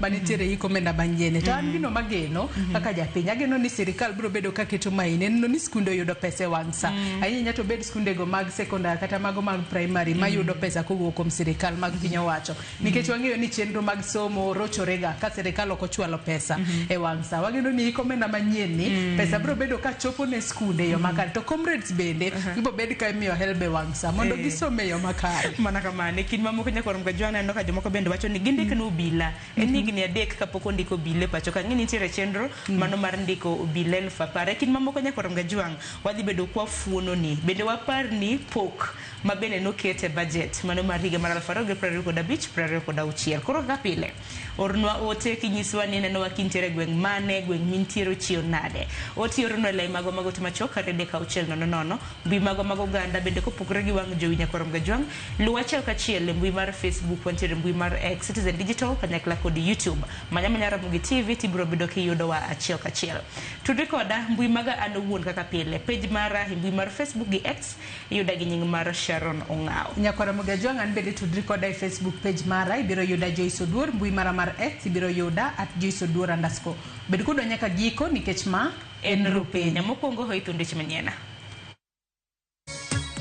Manitiere e omenda manyien. To an gino mageno kaka japiny, ageno ni sirikal biro bedo ka keto maini neno ni skunde oyudo pesa e wang' sa. Ahinya to bed skundego mag sekondar kata mago mag primary mayudo pesa kowuok kuom sirikal mag piny owacho. Nikech wang'eyo ni chenro mag somo rochorega ka sirikal ok ochwalo pesa e wang' sa. Wageno ni hik omenda manyien ni pesa biro bedo ka chopo ne skunde e yo makare. To comrades bende ibiro bed ka imiyo helb e wang' sa mondo gisom e yo makare. Mana kamano. E kind mamoko nyakwar Mgajwang' aneno ka jomoko bende wacho ni gindik ne obila. En higni 3 kapok ondik obila e pacho ka. Ng'e ni nitiere chenro mano mar ndiko obila 10,000. E kind mamoko nyakwar Mgajwang' wadhi bedo kwa fuono ni. Bende wapar ni pok ma bende noket e budget mano mar higa mar 2025-2026. Koro kaka pile, ornwa ote kinyiswa ni inenowa kintiere e gweng' mane, gweng' mintiere ochiew nade. Ote ioronwa e lai magwa mag ote machuok 23600, mbui magwa mag oganda bende kopogore gi wang' jowi nyakwar Mgajwang', luw achiel kachiel e mbui mar Facebook, wantiere e mbui mar X, Citizen Digital kanyakla kod YouTube. Manya manya Ramogi TV tibiro bedo kiyudowa achiel kachiel. Tudri koda mbui maga an owuon kaka pile, page mara e mbui mar Facebook gi X iyuda gi nying mar Sharon Ong'aw. Nyakwar Ramogi Ajwang' an bende tudri koda e Facebook page mara, ibiro yuda Joyce Oduor, mbui mara mar X ibiro yuda at Joyce Oduor underscore. Bed kodwa nyaka giko nikech ma en Rupiny. Mokwongo hoi thund weche manyien.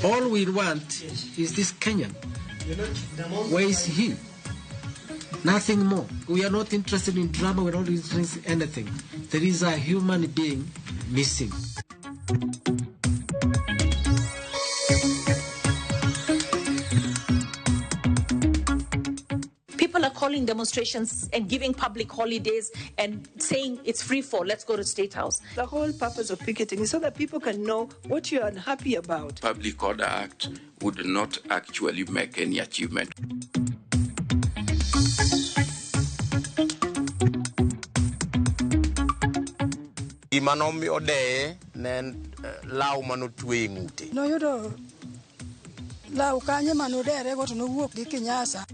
All we want is this Kenyan. Where is he? Nothing more. We are not interested in drama. We are not interested in anything. There is a human being missing. People are calling demonstrations and giving public holidays and saying it's free for, let's go to State House. The whole purpose of picketing is so that people can know what you're unhappy about. Public Order Act would not actually make any achievement. Gima nomiyo odeye ne en law manotwe e ng'ute. Noyudo law kanye manoderego to nowuok gi kinyasa.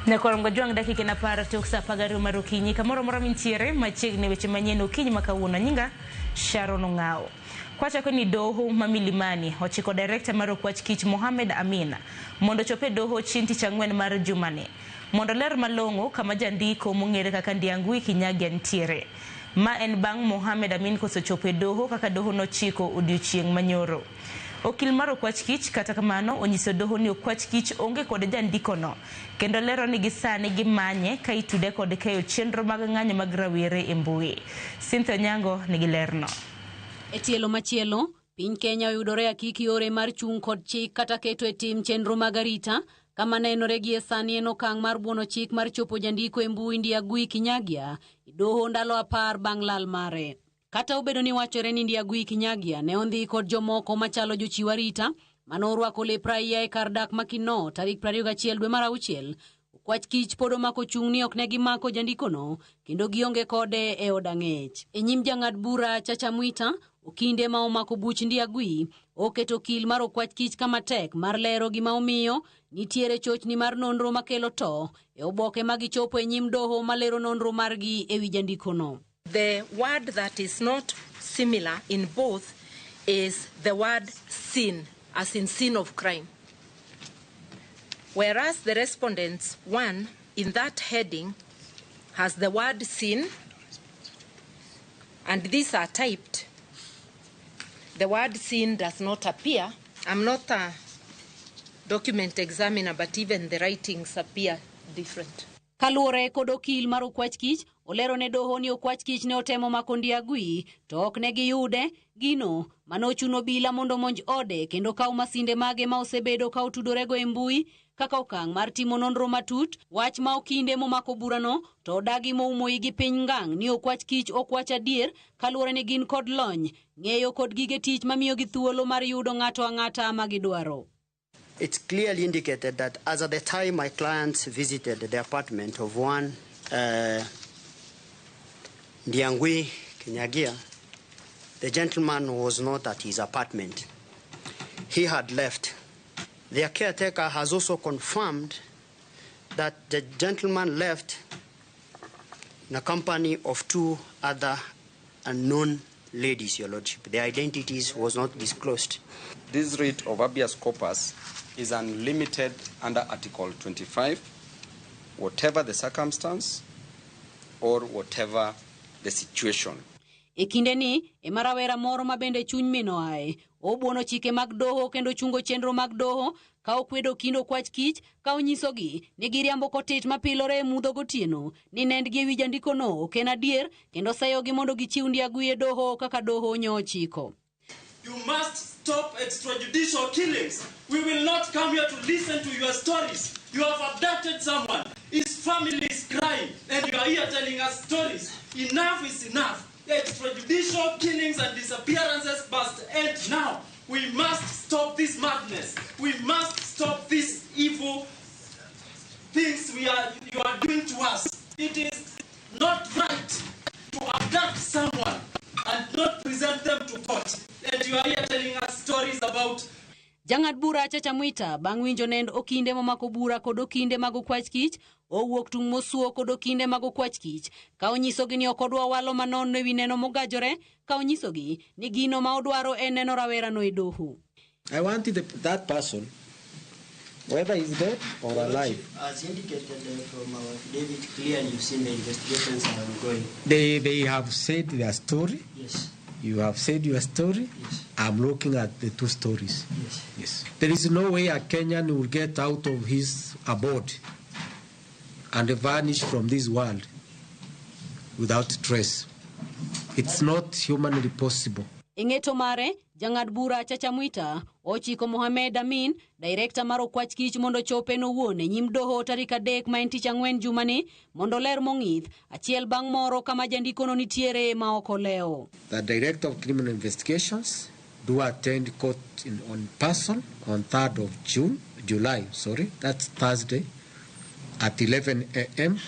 Nyakwar Mgajwang' dakika en 10 tok sa 12 mar okinyi. Kamoro amora mintiere machiegni weche manyien okinyi ma kawuono. Nyinga Sharon Ong'aw. Kwachako ni doho ma Milimani ochiko director mar Okwach Kich Mohamed Amin mondo ochop e doho chieng' tich ang'wen mar jumani mondo ler malong'o kama jandiko mong'ere kaka Ndiangui Kinyagia nitiere. Ma en bang' Mohamed Amin koso chopo e doho kaka doho nochiko odiochieng' manyoro. Okil mar Okwach Kich kata kamano onyiso doho ni Okwach Kich onge kod jandikono kendo lero ni gisani gimanye ka itude kod keyo chenro mag ng'anyo mag rawere e mbui. Cynthia Onyango nigi lerno. E tielo machielo, piny Kenya oyudore akiki yore mar chung' kod chik kata keto e tim chenro mag arita kama nenore gie sani en okang' mar buono chik mar chopo jandiko e mbui Ndiangui Kinyagia e doho ndalo 10 bang' lal mare. Kata obedo ni wachore ni Ndiangui Kinyagia ne ondhi kod jomoko machalo jochiw arita mane orwako lep raia e kar dak ma Kinoo tarik 21 dwe mar 6, Okwach Kich pod omako chung' ni ok ne gimako jandikono kendo gionge kode e od ang'ech. E nyim jang'ad bura Chacha Mwita, okinde ma omako buch Ndiangui oketo okil mar Okwach Kich kama tek mar lero gima omiyo nitiere chochni mar nonro makelo to e oboke ma gichopo e nyim doho malero nonro margi e wi jandikono. The word that is not similar in both is the word sin, as in sin of crime. Whereas the respondents, one, in that heading has the word sin, and these are typed. The word sin does not appear. I'm not a document examiner, but even the writings appear different. Kaluwore kod okil mar Okwach Kich, olero ne doho ni Okwach Kich ne otemo mako Ndiangui to ok ne giyude, gino mane ochuno obila mondo omonj ode kendo kaw masinde mage ma osebedo ka otudorego e mbui kaka okang' mar timo nonro matut. Wach ma okinde momako burano to odagi moumo igi piny ngang' ni Okwach Kich ok wach adier kaluwore ni gin kod lony, ng'eyo kod gige tich mamiyogi thuolo mar yudo ng'ato ang'ata ma gidwaro. It's clearly indicated that as at the time my clients visited the apartment of one Ndiangui Kinyagia, the gentleman was not at his apartment. He had left. Their caretaker has also confirmed that the gentleman left in a company of 2 other unknown ladies, Your Lordship. Their identities was not disclosed. This writ of habeas corpus is unlimited under Article 25, whatever the circumstance or whatever the situation. E kindeni ema rawera moro ma bende chuny min oaye obuono chike mag doho kendo chungo chenro mag doho ka okwedo kind okwach kich ka onyisogi ni giriambo kotit mapilore e mudho gotieno ni nendgi e wi jandikono ok en adier kendo seyogi mondo gichiw Ndiang'ui e doho kaka doho nyochiko. You must stop extrajudicial killings. We will not come here to listen to your stories. You have abducted someone. His family is crying, and you are here telling us stories. Enough is enough. Extrajudicial killings and disappearances must end now. We must stop this madness. We must stop these evil things you are doing to us. It is not right to abduct someone and not present them to court. And you are here telling us stories about. Jang'ad bura Chacha Mwita bang' winjo nend okinde momako bura kod okinde mag okwach kich owuok tung' mosuo kod okinde mag okwach kich ka onyisogi ni ok odwa walo manono ewi neno mogajore ka onyisogi ni gino ma odwaro en neno rawerano e doho. I want that person, whether he's dead or alive. As indicated from our affidavit, clearly you've seen the investigations are ongoing. They have said their story. Yes. You have said your story. Yes. I'm looking at the two stories. Yes. Yes. There is no way a Kenyan will get out of his abode and vanish from this world without trace. It's not humanly possible. Ing'eto mare, jang'ad bura Chacha Mwita ochiko Mohamed Amin, director mar okwach kich mondo chope en owuon e nyim doho tarik 3 ma en tich ang'wen jumani mondo ler mong'ith achiel bang' moro kama jandikono nitiere ma ok olewo. The director of criminal investigations do attend court on person on 3rd of July, that's Thursday, at 11 a.m.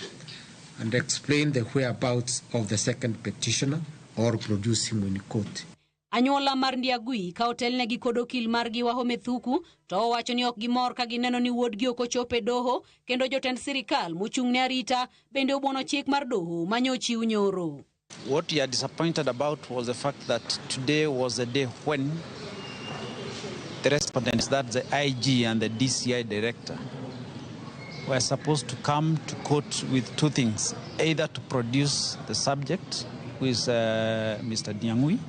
and explain the whereabouts of the second petitioner or produce him in court. Anyuola mar Ndiang'ui ka otelnegi kod okil margi Wahome Thuku to owacho ni ok gimor ka gineno ni wuodgi ok ochopo e doho kendo jotend sirikal mochung' ne arita bende obuono chik mar doho manyochiw nyoro. What we are disappointed about was the fact that today was the day when the respondents, that's the IG and the DCI director, were supposed to come to court with two things, either to produce the subject, who is Mr. Ndiang'ui,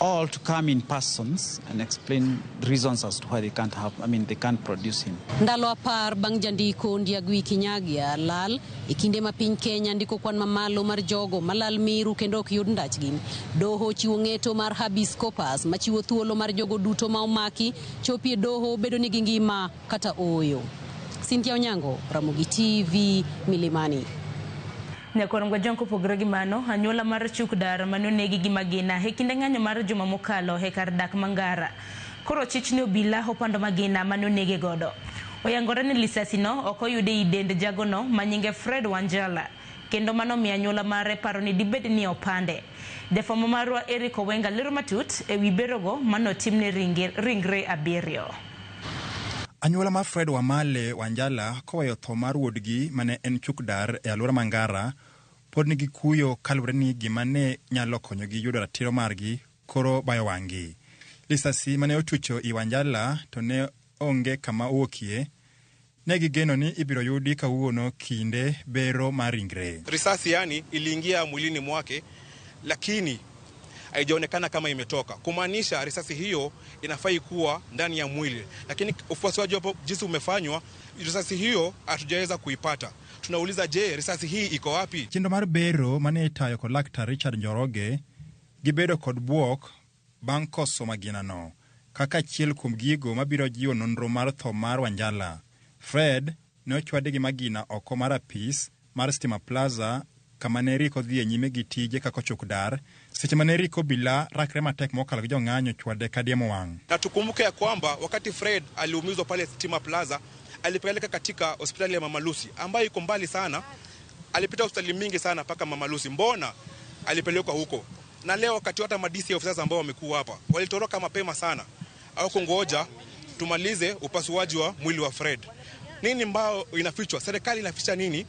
or to come in persons and explain reasons as to why they can't have, they can't produce him. Ndalo 10 bang' jandiko Ndiang'ui Kinyagia lal e kinde ma piny Kenya ndiko kwan mamalo mar jogo malal miru kendo ok yud ndachgi. Doho chiwo ng'eto mar habeas corpus machiwo thuolo mar jogo duto ma omaki chopi e doho bedo ni gingima kata ooyo. Cynthia Onyango, Ramogi TV, Milimani. Nyakwar Ngwajon kopogore gi mano, anyuola mar Chukdar manonegi gi magina e kinde ng'anyo mar juma mokalo e kar dak Mangara. Koro chich ni obila opando magina manonege godo. Oyangore ni lisasi no ok oyude i dend jagono manyinge Fred Wanjala, kendo mano miyo anyuola mare paro ni dibed ni opande. Jafwambo marwa Eric Owenga lero matut e wi berogo manotimne ringre 7. Anyuola mar Fred Wamale Wanjala koweyo tho mar wuodgi mane en Chukdar e alwora Mangara pod nigi kuyo kaluwore ni gima ne nyalo konyogi yudo ratiro margi koro bayo wang'gi. Lisasi mane otucho i Wanjala to ne onge kama owuokie, ne gigeno ni ibiro yudi kawuono kinde bero mar ringre. Risasi yani iliingia mwilini mwake lakini haijaonekana kama imetoka, kumaanisha risasi hiyo inafai kuwa ndani ya mwili, lakini ufuatiliaji hapo jinsi umefanywa, risasi hiyo hatujaweza kuipata. Tunauliza, je, risasi hii iko wapi? Chenro mar bero mane itayo kod Laktar Richard Njoroge gibedo kod buok bang' koso maginano kaka achiel kuom gigo mabiro jiwo nonro mar tho mar Wanjala. Fred ne ochwade gi magina oko mar apis mar Stima Plaza kama ne Rick odhi e nyime gi tije kaka ochukdar seche mane Rick obila rakre matek mokalo gi jong'anyo chwade kadiemo wang'. Na tukumbuke ya kwamba wakati Fred aliumizwa pale Stima Plaza alipeleka katika hospitali ya Mama Lucy ambayo iko mbali sana. Alipita hospitali mingi sana mpaka Mama Lucy, mbona alipelekwa huko? Na leo wakati hata madisi officers ambao wamekuwa hapa walitoroka mapema sana, hawakungoja tumalize upasuaji wa mwili wa Fred. Nini mbao inafichwa? Serikali inaficha nini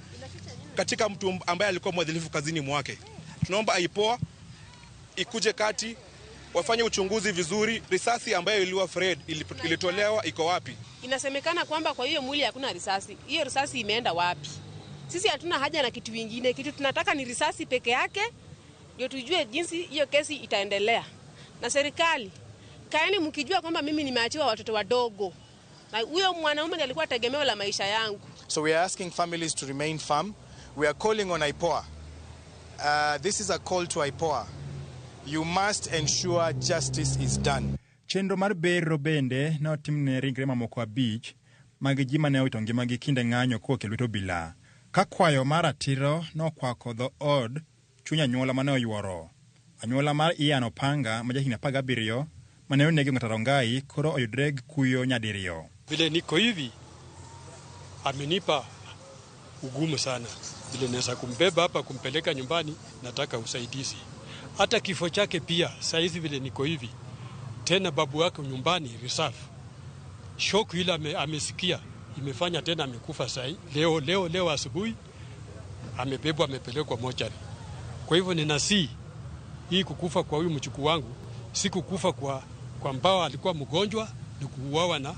katika mtu ambaye alikuwa mwadilifu kazini mwake. Tunaomba IPOA ikuje kati, wafanye uchunguzi vizuri. Risasi ambayo iliua Fred ilitolewa iko wapi? Inasemekana kwamba kwa hiyo mwili hakuna risasi. Hiyo risasi imeenda wapi? Sisi hatuna haja na kitu kingine. Kitu tunataka ni risasi peke yake, ndio tujue jinsi hiyo kesi itaendelea. Na serikali, kaeni mkijua kwamba mimi nimeachiwa watoto wadogo, na huyo mwanaume ndiye alikuwa tegemeo la maisha yangu. So we are asking families to remain firm. We are calling on IPOA. This is a call to IPOA. You must ensure justice is done. Chenro mar bero bende ne otimne ringre mamoko 5 mag ji mane owito ngimagi kinde ng'anyo kowuok e lwet obila. Ka kwayo mar ratiro nokwako dho od chuny anyuola mane oyuoro. Anyuola mar Ian Opanga ma jahigni 17 mane onegi Ongata Rongai koro oyudre gi kuyo nyadiriyo. Vile niko hivi amenipa ugumu sana. Vile naweza kumbeba hapa kumpeleka nyumbani, nataka usaidizi. Hata kifo chake pia saizi vile niko hivi, tena babu wake nyumbani reserve. Shock ile amesikia imefanya tena amekufa sai. Leo asubuhi amebebwa amepelekwa mochari. Kwa hivyo ninasi hii kukufa kwa huyu mchukuu wangu si kukufa kwa mbao alikuwa mgonjwa, ni kuuawa na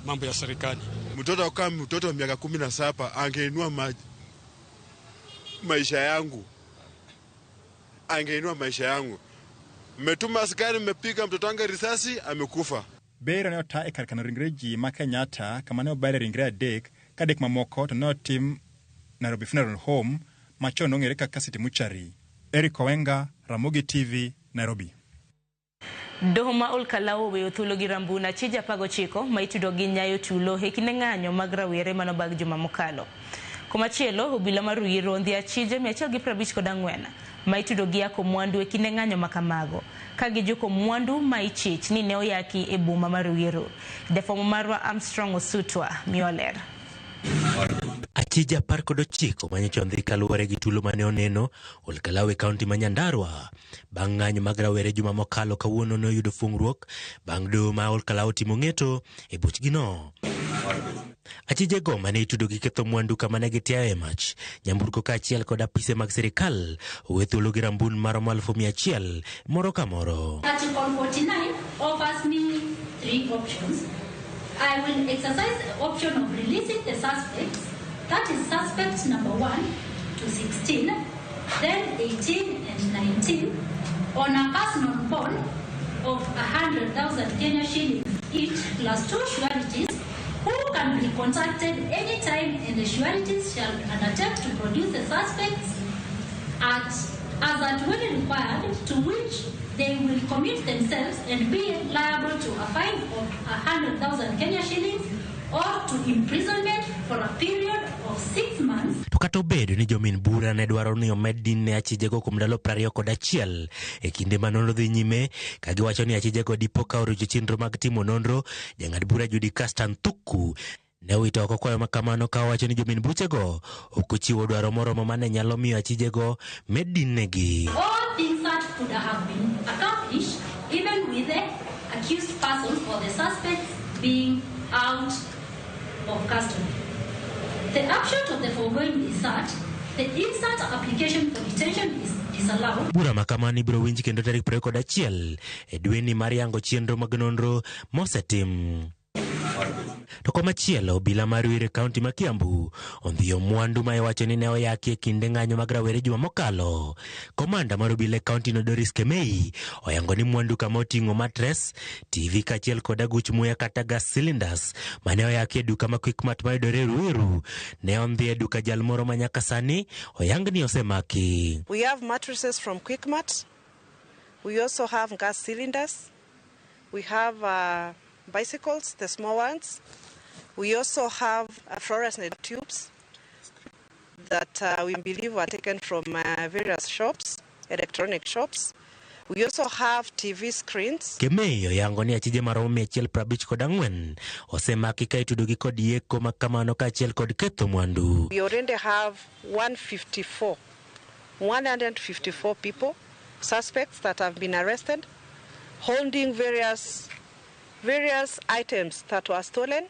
mambo ya serikali. Mtoto kama mtoto wa miaka 17 angeinua maisha yangu. Angeinua maisha yangu. Mmetuma askari, mmepiga mtoto wangu risasi, amekufa. Bero ne ota e kar kano ringre ji ma Kenyatta kama ne obare ringre 3 ka 3 mamoko to ne otim Nairobi Funeral Home machon nong'ere kaka City Mortuary. Eric Owenga, Ramogi TV, Nairobi. Doho ma Olkalau oweyo thuolo gi Rambuna achije 19 ma itudo gi nyayo tulo e kinde ng'anyo mag rawere manobag juma mokalo. Komachielo, obila mar Ruiru ondhi achije 154 ma itudo gi yako mwandu e kinde ng'anyo makamago, ka gijuko mwandu ma ichich ni ne oyaki e boma mar Ruiru. Jafwambo marwa Armstrong Osutwa miyo ler. Achije 19 manyocha ondhi kaluwore gi tulo mane oneno Olkalau e kaunti ma Nyandarua bang' ng'anyo mag rawere juma mokalo. Kawuono ne oyudo fungruok bang' doho ma Olkalau timo ng'eto e buchgino. Achije go mane itudo gi ketho mwandu kama ne gitiayo e mach nyamburko kaachiel kod apise mag sirikal owe thuolo gi rambun maromo 100,000 moro ka moro. Article 49 offers me 3 options. I will exercise the option of releasing the suspects, that is suspect number 1 to 16, then 18 and 19, on a personal bond of 100,000 Kenya shillings each plus 2 sureties who can be contacted anytime, and the sureties shall undertake to produce the suspects as at when required, to which they will commit themselves and be liable to a fine of 100,000 Kenya shillings or to imprisonment for a period of 6 months. To kata obedo ni jomin bura ne dwaro ni omed din ne achijego kuom ndalo 21 e kinde ma nonro dhi nyime, ka giwacho ni achijego dipo ka orucho chenro mag timo nonro, jang'ad bura Judy Castan Thuku ne owito oko kwayo makamano ka owacho ni jomin buchego ok ochiwo dwaro moromo mane nyalo miyo achijego med din negi. All things that could have been accomplished even with the accused persons or the suspects being out of custody. The upshot of the foregoing is that the instant application for detention is disallowed. Bura makamano ibiro winji kendo tarik 21 e dweni mar yango chenro mag nonro mosetim. To komachielo, obila mar Ruiru e kaunti ma Kiambu ondhiyo mwandu ma iwacho ni ne oyaki e kinde ng'anyo mag rawere juma mokalo. Komanda mar obila e kaunti no Doris Kemei oyango ni mwandu kama oting'o matres, TV kaachiel kod aguch muya kata gas cylinders mane oyaki e duka ma Quickmart mayudore Ruiru ne ondhi e duka jal moro ma nyaka sani oyang ni osemaki. We have mattresses from Quickmart. We also have gas cylinders. We have bicycles, the small ones. We also have fluorescent tubes that we believe were taken from various shops, electronic shops. We also have TV screens. Kemei oyango ni achije maromo 154 osemaki ka itudogi kod yeko makamano kaachiel kod ketho mwandu. We already have 154 people, suspects that have been arrested, holding various items that were stolen,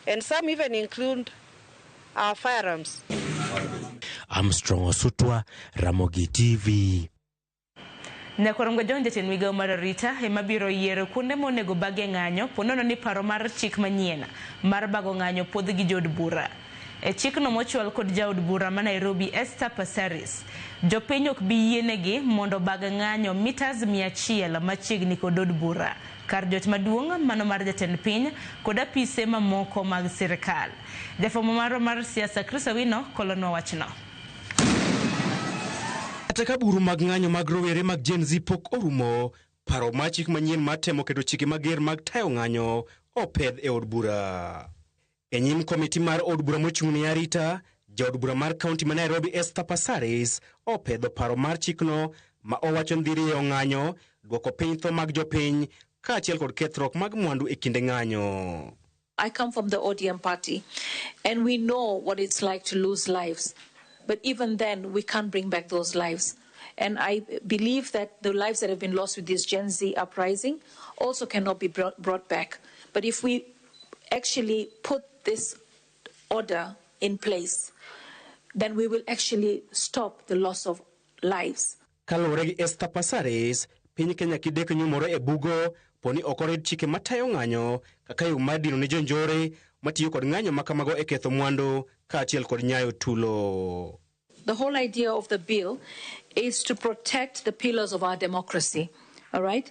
and some even include our firearms. Armstrong Osutwa, Ramogi TV. Nyakorongo John jatend migawo mar arita ema biro yiero kuonde monego bagie ng'anyo ponono ni paro mar chik manyien mar bago ng'anyo puodh gi jood bura. E chikno mochwal kod jaod bura ma Nairobi Esther Passaris, jopiny ok bi yienegi mondo bag ng'anyo mitas 100 machiegni kod od bura, kar jot maduong' mano mar jatend piny kod apise mamoko mag sirikal. Jafwambo marwa mar siasa Chris Awino kolonwa wachno. Kata ka buru mag ng'anyo mag rowere mag Gen Z pok orumo, paro mar chik manyien mar temo keto chike mager mag tayo ng'anyo opedh e od bura. E nyim komiti mar od bura mochung' ne arita, jaod bura mar kaunti ma Nairobi Esther Passaris opedho paro mar chikno ma owacho ni dhi rieyo ng'anyo, duoko piny tho mag jopiny kaachiel kod kethruok mag mwandu e kinde ng'anyo. I come from the ODM party, and we know what it's like to lose lives. But even then, we can't bring back those lives. And I believe that the lives that have been lost with this Gen Z uprising also cannot be brought back. But if we actually put this order in place, then we will actually stop the loss of lives. Kaluwore gi Esther Passaris, piny Kenya kidek nyumore e bugo poni ok orid chike matayo ng'anyo kaka yo mar dino ne jonjore matiyo kod ng'anyo ma kamago e ketho mwandu kaachiel kod nyayo tulo. The whole idea of the bill is to protect the pillars of our democracy, all right?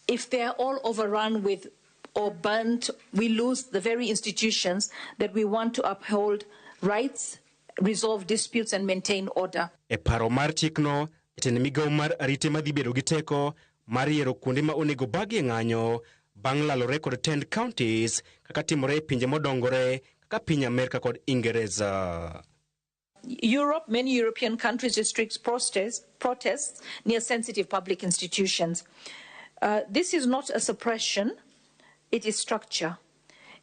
If they are all overrun with or burnt, we lose the very institutions that we want to uphold rights, resolve disputes and maintain order. E paro mar chikno, jatend migawo mar arite madhi bedo gi teko mar yiero kuonde ma onego bagie ng'anyo bang' lalore kod tend counties kaka timore e pinje modongore kaka piny Amerka kod Ingereza. Europe, many European countries restrict protests near sensitive public institutions. This is not a suppression, it is structure.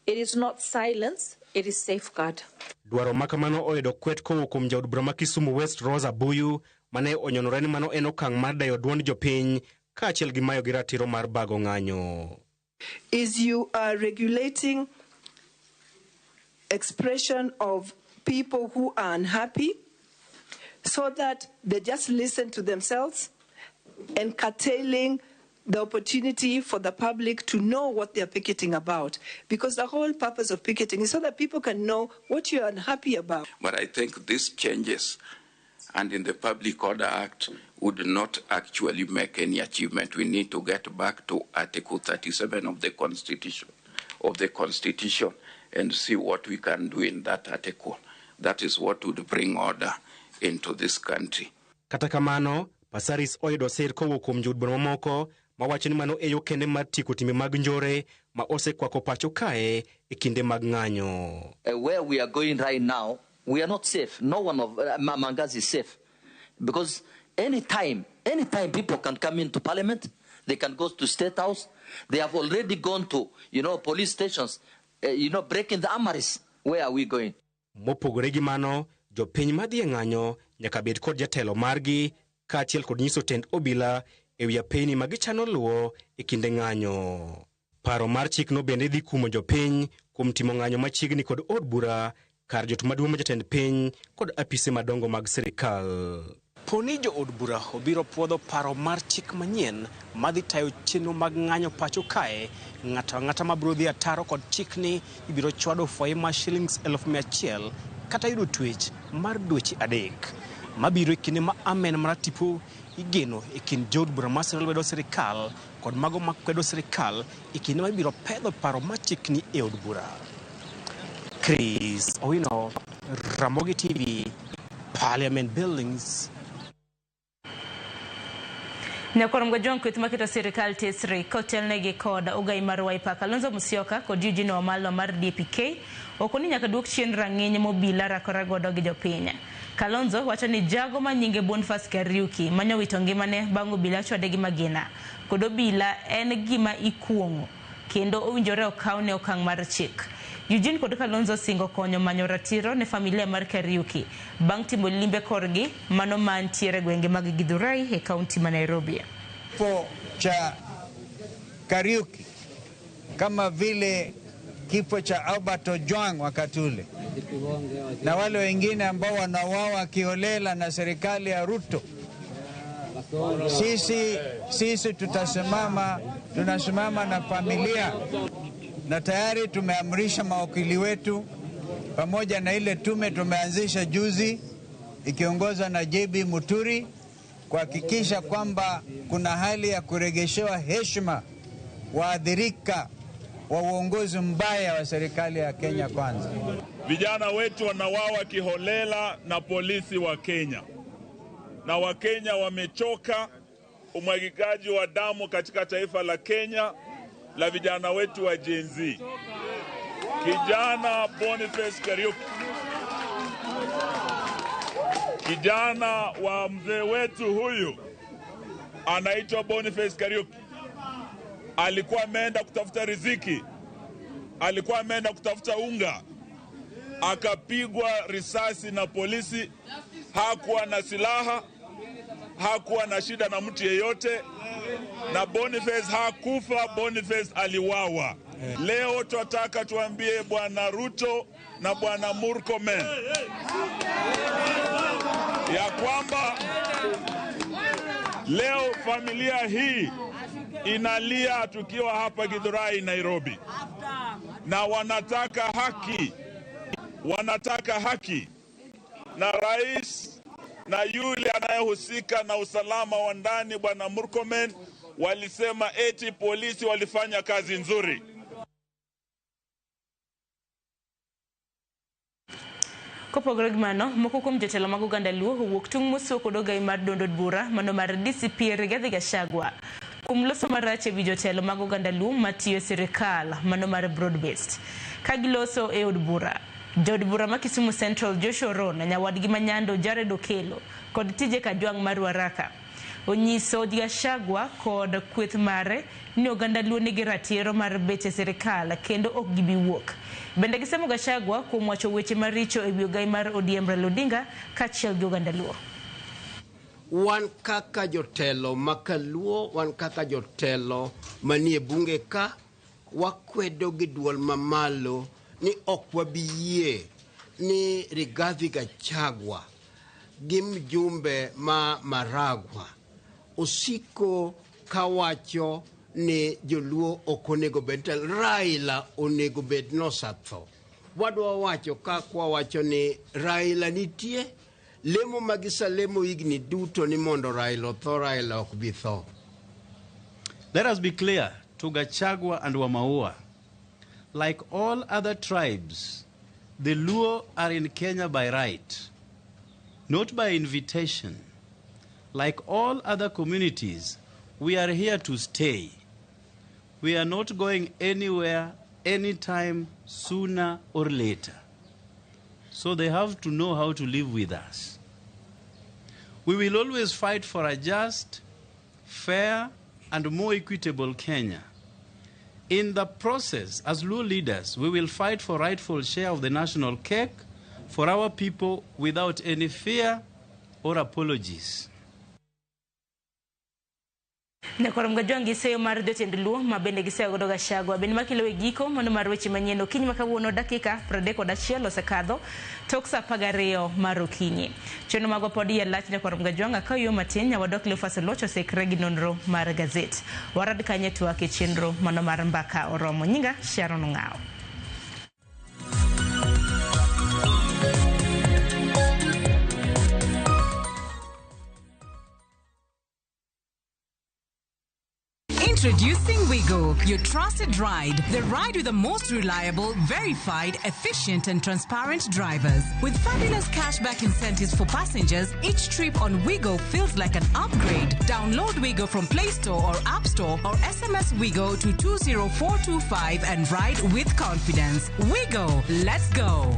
It is not silence, it is safeguard. Dwaro ma kamano oyudo kwet kowuok kuom jaod bura ma Kisumu West Rosa Buyu mane onyonore ni mano en okang' mar dayo duond jopiny kaachiel gi mayo gi ratiro mar bago ng'anyo. Is you are regulating expression of people who are unhappy so that they just listen to themselves and curtailing the opportunity for the public to know what they are picketing about. Because the whole purpose of picketing is so that people can know what you are unhappy about. But I think these changes and in the Public Order Act would not actually make any achievement. We need to get back to Article 37 of the Constitution, and see what we can do in that article. That is what would bring order into this country. Kata kamano, Passaris oyudo sir kowuok kuom jood bura mamoko mawacho ni mano e yo kende mar tieko timbe mag njore ma osekwako pacho kae e kinde mag ng'anyo. Where we are going right now, we are not safe. No one of among us is safe. Because anytime people can come into parliament, they can go to State House. They have already gone to, police stations, breaking the armories. Where are we going? Mopogore gi mano, jopiny madhi e ng'anyo nyaka bed kod jatelo margi kaachiel kod nyiso tend obila e wi apeyni ma gichano luwo e kinde ng'anyo. Paro mar chikno bende dhi kumo jopiny kuom timo ng'anyo machiegni kod od bura, kar jot maduong' ma jatend piny kod apise madongo mag sirikal. Poni jo od bura obiro puodho paro mar chik manyien madhi tayo chenro mag ng'anyo pacho kae, ng'ato ang'ata mabiro dhi ataro kod chikni ibiro chwado fwai mar shillings 100,000 kata yudo twech mar dweche 3. Mabiro e kinde ma amen mar tipo igeno e kind jood bura ma siro lwedo sirikal kod mago makwedo sirikal e kinde ma ibiro pedho paro mar chikni e od bura. Chris Owino, Ramogi TV, Parliament Buildings. Nyakorongo John kweth maketo sirikal tesre kotelnegi kod ogai mar Wiper Kalonzo Musyoka kod Eugene Wamalwa mar DPK oko ni nyaka duok chien rang'iny mobila rakore godo gi jopiny. Kalonzo wacho ni jago ma nyinge Boniface Kariuki manyo wito ngimane bang' obila chwade gi magina kod obila en gima ikuong'o kendo owinjore okawne okang' mar chik. Eugene kod Kalonzo singo konyo manyo ratiro ne familia mar Kariuki bang' timo limbe korgi mano mantiere gwenge mag Githurai e kaunti ma Nairobi. Kifo cha Kariuki kama vile kifo cha Albert Ojwang wakati ule na wale wengine ambao wanauawa kiholela na serikali ya Ruto. Sisi tutasimama, tunasimama na familia, na tayari tumeamrisha mawakili wetu pamoja na ile tume tumeanzisha juzi ikiongozwa na JB Muturi kuhakikisha kwamba kuna hali ya kuregeshewa heshima waathirika wa uongozi mbaya wa serikali ya Kenya Kwanza. Vijana wetu wanawawa kiholela na polisi wa Kenya, na Wakenya wamechoka umwagikaji wa damu katika taifa la Kenya la vijana wetu wa Gen Z. Kijana Boniface Kariuki, kijana wa mzee wetu huyu anaitwa Boniface Kariuki, alikuwa ameenda kutafuta riziki, alikuwa ameenda kutafuta unga, akapigwa risasi na polisi. Hakuwa na silaha, hakuwa na shida na mtu yeyote, na Boniface hakufa. Boniface aliwawa. Leo twataka tuambie Bwana Ruto na Bwana Murkomen ya kwamba leo familia hii inalia tukiwa hapa Githurai, Nairobi, na wanataka haki, wanataka haki. Na rais na yule anayehusika na usalama wa ndani Bwana Murkomen walisema eti polisi walifanya kazi nzuri. Kopogore gi mano, moko kuom jotelo mag oganda Luo owuok tung' mosuo kod ogai mar duond od bura mano mar DCP Rigathi Gachagua kuom loso marach ewi jotelo mag oganda Luo matiyo e sirikal mano mar broad based. Ka giloso e od bura, jood bura ma Kisumu Central Joshua Rono, nyawadgi ma Nyando Jared Okello kod Tije Kajwang' mar Ruaraka onyiso Gachagua kod kweth mare ni oganda Luo nigi ratiro mar bet e sirikal kendo ok gibi wuok. Bende gisemo Gachagua kuom wacho weche maricho ewi ogai mar ODM Raila Odinga kaachiel gi oganda Luo. Wan kaka jotelo makaluo, wan kaka jotelo manie bunge ka, wakwedo gi duol mamalo ni ok wabi yie ni Rigathi Gachagua gi mjumbe ma Maragwa osiko kawacho ni joluo ok onego bed telo, Raila onego bed nosetho. Wadwa wacho kakwa wacho ni Raila nitie, lemo ma giselemo higni duto ni mondo Raila otho, Raila ok bi tho. Let us be clear to Gachagua and Wamaua. Like all other tribes, the Luo are in Kenya by right, not by invitation. Like all other communities, we are here to stay. We are not going anywhere anytime sooner or later. So they have to know how to live with us. We will always fight for a just, fair, and more equitable Kenya. In the process, as Luo leaders, we will fight for rightful share of the national cake for our people without any fear or apologies. Nyakwar Mgajwang' gi seyo mar jotend Luo ma bende giseyo godo Gachagua bende makelo e giko mano mar weche manyien okinyi ma kawuono dakika 31 osekadho tok saa 12 mar okinyi. Chenro magwa pod iye lach Nyakwar Mgajwang' akaw yo matin nyawadok Cleophas Oluoch osekre gi nonro mar gazet. Warad kanye twak e chenro mano mar mbaka oromo. Nyinga Sharon Ong'awo. Introducing Wigo, your trusted ride. The ride with the most reliable, verified, efficient, and transparent drivers. With fabulous cashback incentives for passengers, each trip on Wigo feels like an upgrade. Download Wigo from Play Store or App Store or SMS Wigo to 20425 and ride with confidence. Wigo, let's go.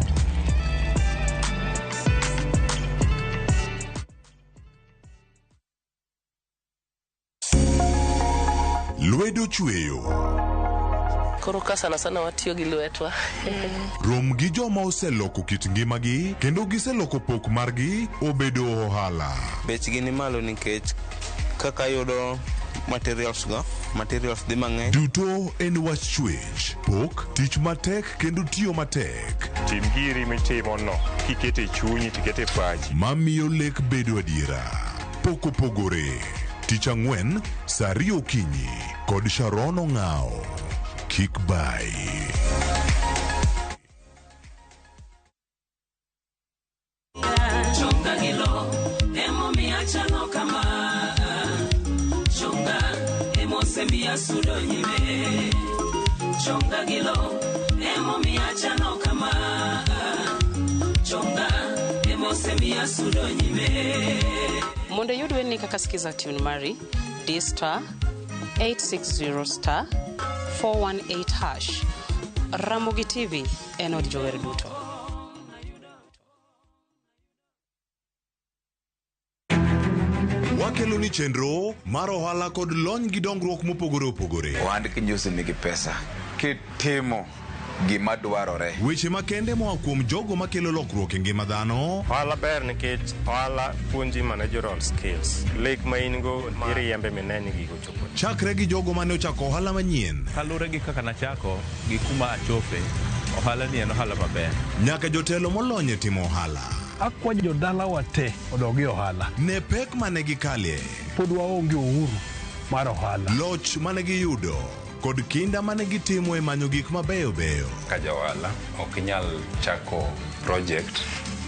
Lwedo chweyo. Koro ka sana sana watiyo gi lwetwa. Rom gi joma oseloko kit ngimagi kendo giseloko pok margi obedo ohala. Bechgi ni malo nikech kaka yudo materials go Materials dhi mang'eny. Duto en wach chwech, pok, tich matek kendo tiyo matek. Tim giri mitimo no kikete chunyi tikete pachi. Mamiyo lek bedo adiera. Pok opogore. Tich ang'wen, saa ariyo okinyi kod Sharon Ong'ao. Kik bai. Chonga gi lo emomiyo achalo kama chonga emosemiya sudo nyime chonga gi lo emomiyo achalo kama chonga emosemiya sudo nyime. Mondo iyud wendni kaka Skiza tune mari, di star 860 star 418 hash. Ramogi TV en od jower duto. Wakelo ni chenro mar ohala kod lony gi dongruok mopogore opogore. Ohand kinjusi nigi pesa kitimo gima dwarore. Weche makende moa kuom jogo makelo lokruok e ngima dhano. Ohala ber nikech ohala puonji managerial skills. Lek ma in go iriembe mine ni gigo chopo. Chakre gi jogo mane ochako ohala manyien. Kaluwore gi kaka nachako gi kuma achope, ohala ni en ohala maber. Nyaka jotelo molony e timo ohala. Akwayo jodalawa te odog e ohala. Ne pek mane gikalie. Pod waonge uhuru mar ohala. Loch mane giyudo kod kinda mane gitimo e manyo gik mabeyo beyo. Ka ja ohala ok inyal chako project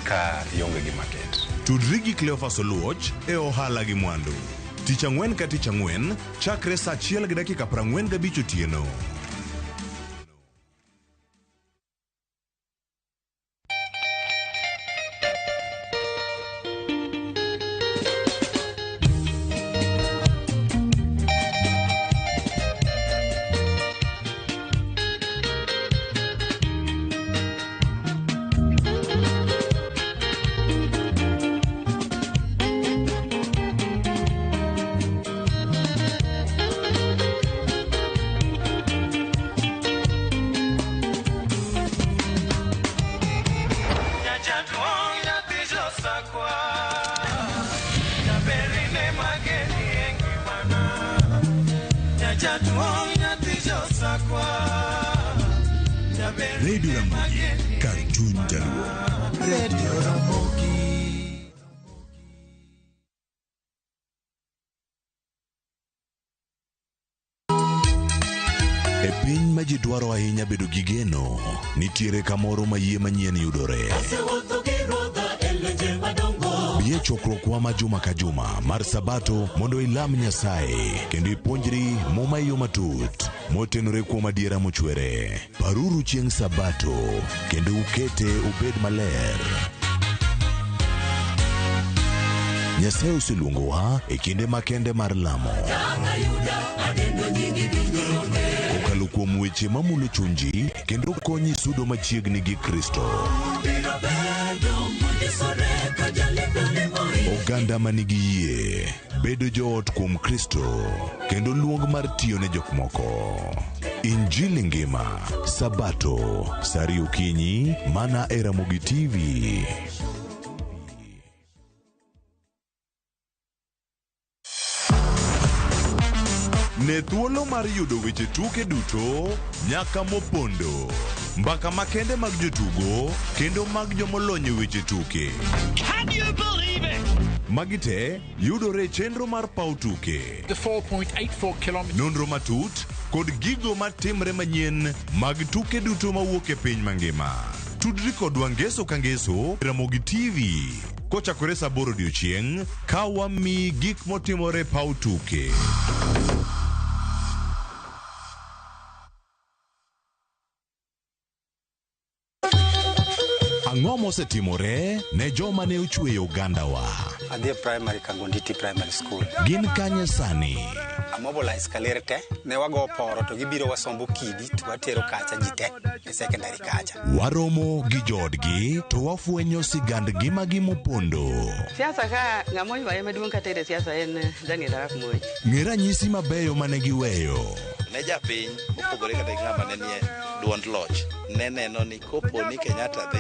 ka ionge gi market. Tudri gi Cleophas Oluoch e ohala gi mwandu. Tich ang'wen ka tich ang'wen chakre saa 1:45 otieno. Radio Ramogi, kar chuny jaluo. Radio Ramogi. E piny ma ji dwaro ahinya bedo gi geno, nitiere kamoro ma yie manyien yudore. Bi e chokruokwa ma juma ka juma mar Sabato mondo ilam Nyasaye kendo ipuonjri Muma e yo matut motenore kuom adiera mochwere. Paruru chieng' Sabato kendo ukete obed maler. Nyasaye oseluongowa e kinde makende mar lamo. Kokalo kuom weche mamulo chunji kendo konyi sudo machiegni gi Kristo. Oganda manigi yie bedo joot kuom Kristo kendo luong mar tiyo ne jok moko. Injili ngima Sabato saa ariyo okinyi mana e Ramogi TV. Ne thuolo mar yudo weche tuke duto nyaka mopondo. Mbaka makende mag jotugo kendo mag jomolony e weche tuke. Can you believe it? Magi te yudore e chenro mar paw tuke. The 4.84 kilometers. Nonro matut kod gigo matimre manyien mag tuke duto mawuok e piny mangima. Tudri kodwa ngeso ka ngeso Ramogi TV kochakore saa 8 odiochieng' ka wamiyi gik motimore e paw tuke. Ang'o mosetimore ne joma ne ochweyo ogandawa? Adhi e primary Kangonditi Primary School. Gin kanye sani? Amobilize kaler te, ne wago poro to gibiro wasombo kidi to watero kacha ji te e secondary kacha. Waromo gi joodgi to wafwenyo sigand ngimagi mopondo. Siasa ka ng'ama oywaye maduong' kata e siasa en Daniel Arap Moi. Ng'e ranyisi mabeyo mane giweyo. Ne japiny mopogore kata gi ng'ama ne nie duond loch ne neno ni kopo ni Kenyatta dhi,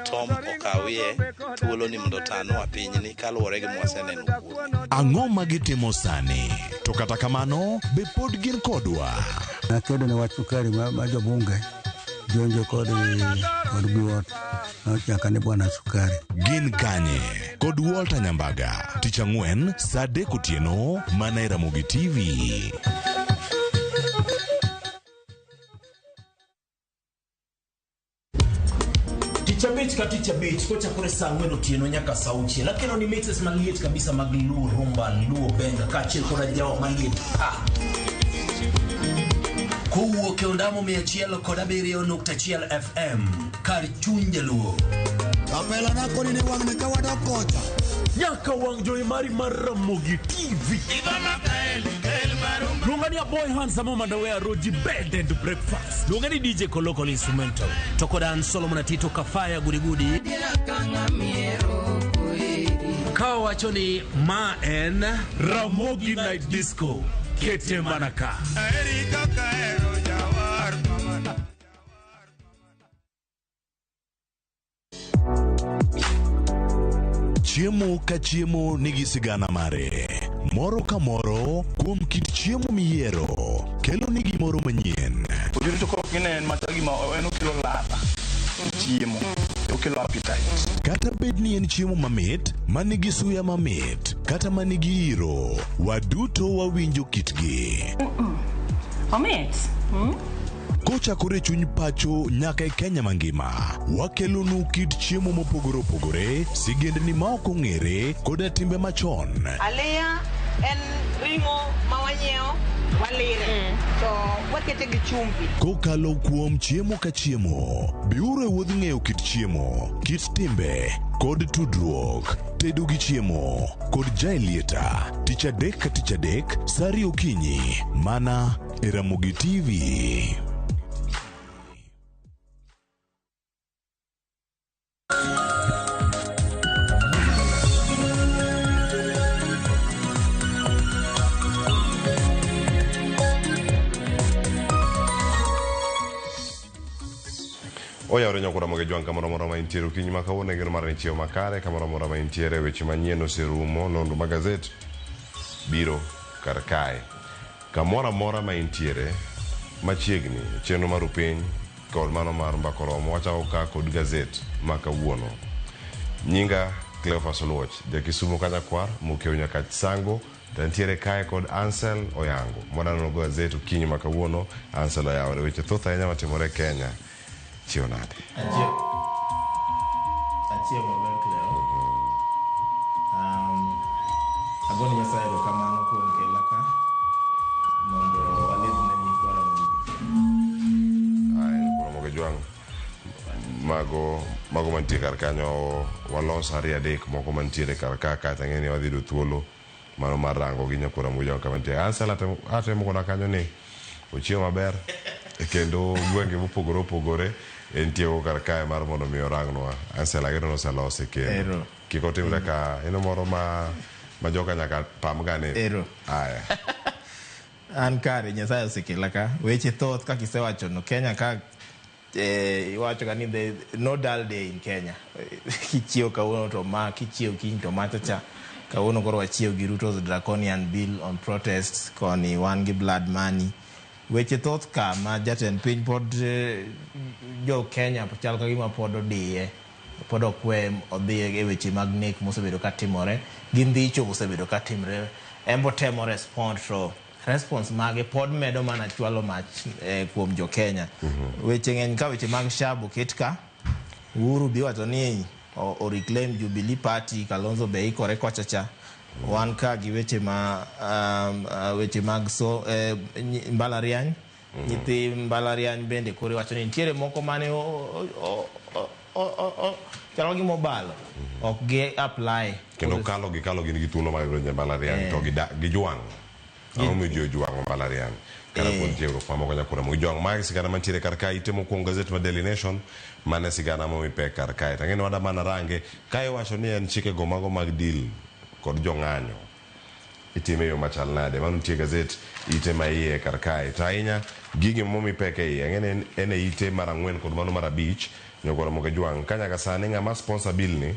Tom okawie thuolo ni mondo otanwa pinyni kaluwore gi mwaseneno kuome. Ang'o ma gitimo sani? To kata kamano, be pod gin kodwa? Nakedo ne wach sukari ma, ma jobunge jonjo kod kod biwot nochaka ni bwana sukari. Gin kanye? Kod Walter Nyambaga, tich ang'wen saa 3 otieno mana e Ramogi TV. Tich abich ka tich abich kochakore saa 4 otieno nyaka saa 6 akelo ni mixes maliet kabisa mag Luo Rumba, Luo Benga kaachiel kod ajawa maliet pa. Kowuok e ondamo 107.1 FM kar chuny jaluo. Kapela nako ni wang'ni ka wadok kocha. Nyaka wang' jowi mari mar Ramogi TV. Luonga ni Aboy Handsome Omandawe Roji Bed and Breakfast. Luonga ni DJ Koloko Instrumental. To kod an Solomon Atito Kafaya Gudigudi. Ka wacho ni ma en Ramogi Night Disco. Kete mana ka. Chiemo ka chiemo nigi sigana mare. Moro ka moro kuom kit chiemo miyiero kelo ni gimoro manyien. Ojuri to koro gine en machal gima en okelo ladha e chiemo, okelo appetite. Kata bed ni en chiemo mamit, manigi suya mamit, kata manigi iro, waduto wawinjo kitgi. Omit. Kochakore chuny pacho nyaka e Kenya mangima, wakelonu kit chiemo mopogore opogore, sigendni ma ok ong'ere, koda timbe machon. Aliya en ring'o ma wanyiewo walire to wakete gi chumbi. Kokalo kuom chiemo ka chiemo, biuru e wuodh ng'eyo kit chiemo, kit timbe, kod tudruok. Tedo gi chiemo kod Jaelieta, tich adek ka tich adek, saa 2 okinyi, mana e Ramogi TV. Oyawore nyakura moge jwang' kamoro amora ma intiere okinyi ma kawuono e geno mar ni chiewo makare kamoro amora ma intiere weche manyien oserumo nonro mag gazet biro kar kae kamoro amora ma intiere machiegni chenro mar upiny kod mano mar mbaka oromo wachako ka kod gazet ma kawuono. Nyinga Cleophas Oluoch, jakisumo kanyakwar mokiewo nyaka Sango to nitiere kae kod Ansel Oyango mwaneno gazet okinyi ma kawuono. Ansel oyawore weche thoth ahinya matimore Kenya. Chiewo nade? Achiewo maber Cleo. Agone Nyasaye erokamano kuom kela ka mondo walidhne nyikwa Ramogi. Aya, Ramogi Jwang' mago mantie kar kanyo walos 2 3 moko mantiere kar ka kata ng'e ni wadhi yudo thuolo mano mar rango gi nyakwa Ramogi Jwang' kama nitie. Ansel atemo koda kanyo ni ochiewo maber kendo gwenge mopogore opogore entie go kar kae mar mondo mi orangnwa. Ansel ageno ni oselose kendo kik otimre ka ino moro ma joka nyaka pam ga ni. Ero. Aya. An kare Nyasaye osekela ka. Weche thoth kaka isewacho no Kenya ka iwacho ga ni the no dull day in Kenya. Kichiewo kawuono to ma, kichiewo kiny to macha cha. Kawuono koro wachiewo gi Ruto's draconian bill on protests koni wan gi blood money. Weche thoth ka ma jatend piny pod jo Kenya chal ka gima pod odiye, pod ok we odhi e weche mag nek mosebedo ka timore, gi ndhicho mosebedo ka timre. En bo temo respond to response mage pod medo mana chwalo mach kuom jo Kenya. Weche ng'eny ka weche mag SHAB oket ka, Uhuru bi wacho ni o reclaim Jubilee Party, Kalonzo be ikore kocha cha. Wan ka gi weche ma weche mag so mbalariany. Nyithi mbalariany bende koro iwacho ni nitiere moko mane chalo gima obalo ok gi apply kendo kalo gi kalo gin gi thuolo mar donjo e mbalariany to gijwang'. Ang'o miyo ji ojwang'o mbalariany kata kuond tiegruok mamoko nyakura mo gijwang'. Magi sigana mantiere kar kae ite mokwongo gazet mar Daily Nation mane sigana momi pek kar kae. To ang'e ni wada mana range ka iwacho ni en chike go mago mag deal kod jong'anyo Itime e yo machal nade? Mano nitie e gazet ite ma iye kar kae. To ahinya gigi momi pek e iye, ang'e ni en e ite mar ang'wen kod mano mar abich, Nyokor Ramogi Ajwang'. Ka nyaka sani ng'ama sponsor bill ni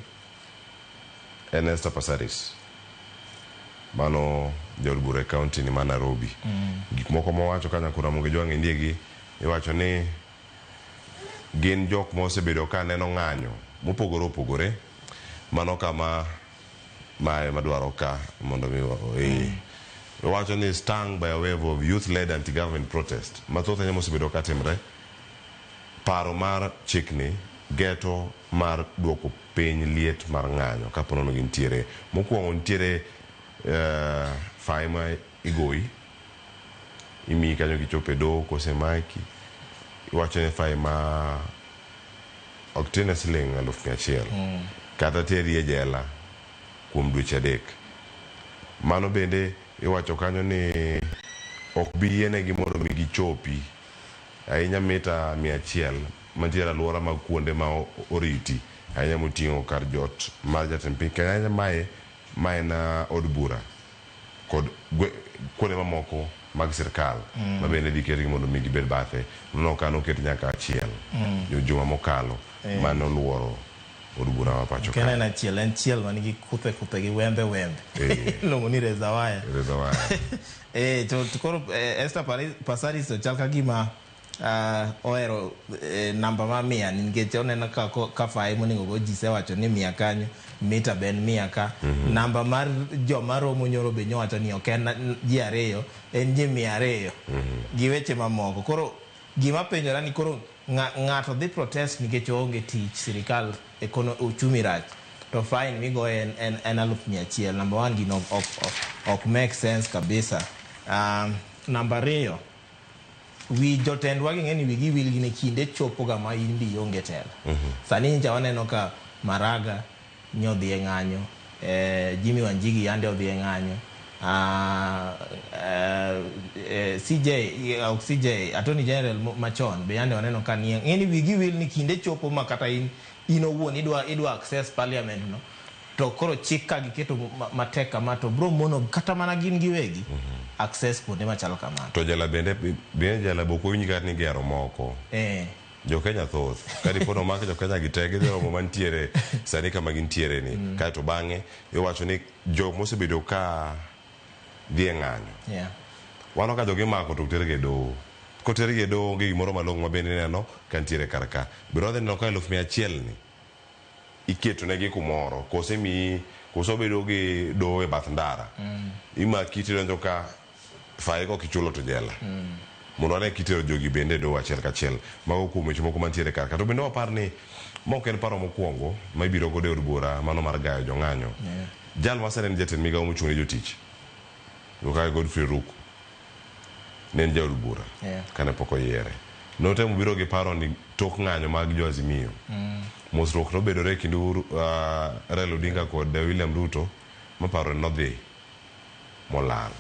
en Esther Passaris. Mano jaod bura e county ni ma Nairobi. Gik moko mowacho ka Nyakor Ramogi Ajwang' endiegi, iwacho ni gin jok mosebedo ka neno ng'anyo mopogore opogore. Mano kama mae madwaro ka mondo mi eh, owacho ni stung by a wave of youth led anti government protest mathoth ahinya mosebedo ka timre paro mar chikni geto mar duoko piny liet mar ng'anyo kapo nono gintiere mokuongo nitiere eh, fae ma igoyi imiyi kanyo kichopo e doho kosemaki iwacho ni fae ma ok tin ne siling 100,000 kata teri e jela kuom dweche adek. Mano bende iwacho kanyo ni ok bi yienegi mondo mi gichopi ahinya mita 100 mantiere aluora mag kuonde ma oriti ahinya moting'o kar jot mar jatend piny Kenya ahinya mae ma en od bura kod kuonde mamoko mag sirkal ma bende idhi ketgi mondo mi gibed bathe. Uneno ka noket nyaka achiel juma mokalo mane oluoro od bura ma pacho Ken ka. en achiel, en chiel man gi kuthe kuthe gi wembe wembe. Iluongo ni razor wire. Razor wire. Eh, to koro Esther Passaris to chal ka gima ohero namba ma mia ni nikech oneno ka fae monego go ji sewacho ni mia kanyo, mita be en mia ka. Namba mar joma romo nyoro be nyowacho ni ok en ji ariyo, en ji 200 gi weche mamoko. Koro gima penjora ni koro ng'ato dhi protest nikech oonge tich, sirikal ekono uchumi rach, to fine migoye en 100,000. Number one, gino ok make sense kabisa. Namba ariyo, wi jotendwa gi ng'eni wigi wil gi ne kinde chopo ga ma in be ionge telo. Sani nyicha waneno ka Maraga nyodhi e ng'anyo, Jimmy Wanjigi yande odhi e ng'anyo, CJ, ok CJ, Attorney General machon be yande waneno ka nie ng'eni wigi wil ni kinde chopo ma kata in owuon idwa access parliament no, to koro chik ka giketo matek kama to bro mono kata mana gin giwegi access kuonde machalo kamano. To jela bende jela be ok owinj kata ni gero moko. Jo Kenya thoth. Ka dipo ni omak jo Kenya gi te gidhi romo mantiere sani kama gintiere ni. Kaeto bang'e iwacho ni jok mosebedo ka dhi e ng'anyo. Waneno ka jogi imako to ok tergi e doho. Kotergi e doho onge gimoro malong'o ma bende ineno ka nitiere kar ka. Bende wadhi neno ka 100,000 ni iketo negi kumoro kose imiyi koso obedo gi doho e bath ndara. Imaki tidonjo ka fae kok ichulo to jela. Mondo wane kitero jogi bende e doho achiel kachiel. Mago kuom weche moko mantiere kar ka. To bende wapar ni ma ok en paro mokwongo ma ibiro godo e od bura mano mar gayo jong'anyo. Jal ma sani en jatend migawo mochung' ne jotich kaka Godfrey Ruku ne en jaod bura kane pok oyiere. Notemo biro gi paro ni tok ng'anyo mag jo Azimio mosruok nobedore e kind Raila Odinga kod William Ruto ma paro nodhi molal.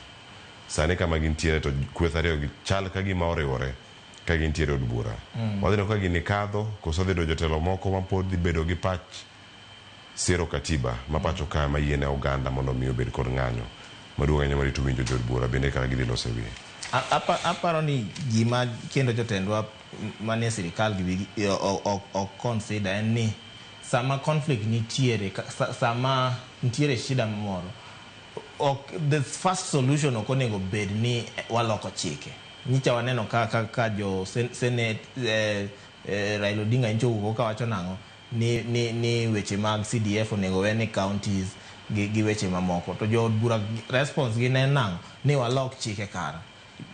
Sani kama gintiere to kweth ariyo gi chal ka gima oriwore ka gintiere od bura. Wadhi neno ka gini kadho koso dhi yudo jotelo moko ma pod dhi bedo gi pach siro katiba ma pacho ka ma yiene oganda mondo mi obed kod ng'anyo maduong' ahinya marito winjo jood bura bende kaka gidhi loso e wiye. Aparo ni gima kendo jotendwa manie sirikal gi wigi ok consider en ni sama conflict nitiere, sama nitiere shida moro, ok, the first solution ok onego bed ni waloko chike. Nyicha waneno ka jo Senate Raila Odinga nyicha owuok kawacho nang'o ni weche mag CDF onego we ni counties gi weche mamoko. To jood bura response gi ne nang'o ni walok chike kara.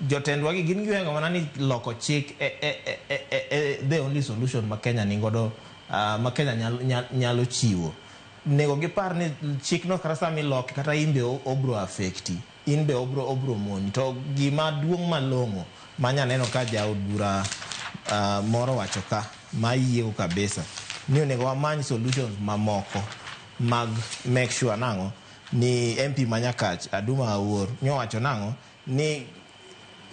Jotendwa gi gin giwengo mana ni loko chik e the only solution ma Kenya nigodo, ma Kenya nyalo chiwo. Nego gipar ni chikno kata sama iloke kata in be obro affecti, in be obro moni. To gima duong' malong'o manya neno ka jaod bura moro wacho ka ma yiego kabisa ni onego wamany solutions mamoko mag make sure nang'o ni MP ma Nyakach Aduma Awuor nyowacho nang'o ni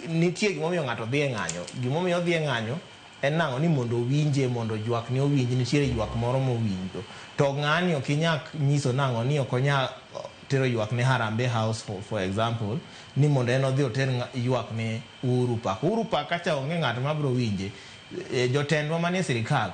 nitie gimomiyo ng'ato dhi e ng'anyo. Gimomiyo odhi e ng'anyo en nang'o ni mondo owinje, mondo ywak ne owinj, nitiere ywak moro mowinjo. To ng'ani ok inyal nyiso nang'o ni ok onya tero ywak ne Harambee House for example, ni mondo en odhi oter ywak ne Uhuru Park. Uhuru Park kacha onge ng'at mabiro winje. Jotendwa manie sirikal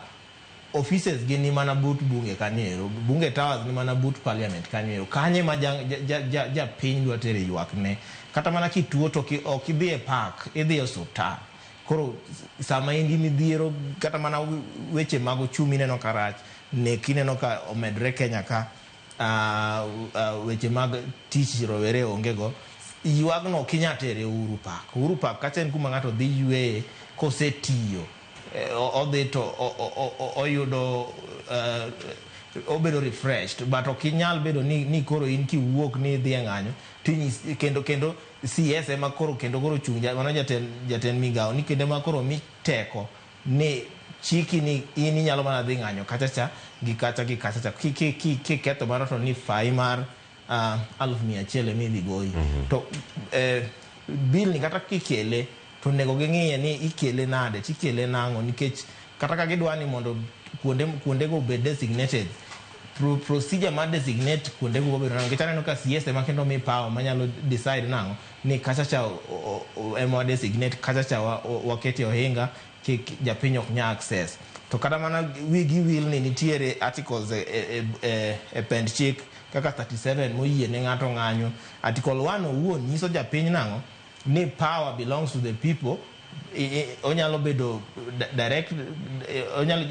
offices gi ni mana but bunge kanyo, bunge towers ni mana but parliament kanyo, kanye ma japiny dwa tere ywak ne. Kata mana kituo to ok idhi e park, idhi e osiptal. Koro sama in gi midhiero, kata mana weche mag ochumi ineno ka rach, nek ineno ka omedre Kenya ka, weche mag tich rowere onge go, ywagno ok inyal tere Uhuru Park. Uhuru Park kacha en kuma ng'ato dhi yweye kosetiyo, odhi to oyudo obedo refreshed, but ok inyal bedo ni koro in kiwuok ni idhi e ng'anyo kendo CS ema koro kendo koro chung' mano jatend migawo ni kendo ema koro mi teko ni chiki ni in inyalo mana dhi ng'anyo kacha cha gi kacha gi kacha cha, kiketho mano to ni fai mar 100,000 ema idhi goyi. To bill ni kata kikele to onego ging'iye ni ikele nade, tikele nang'o, nikech kata ka gidwa ni mondo kuondego obed designated, procedure mar designate kuondego bedo nang'o, nikech aneno ka CS ema kendo mi power manyalo decide nang'o ni kacha cha ema wa designate, kacha cha wakete ohinga kik japiny ok nya access. To kata mana wigi wil ni nitiere articles e pend chik kaka 37 moyie ne ng'ato ng'anyo. Article 1 owuon nyiso japiny nang'o ni power belongs to the people. Onyalo bedo direct,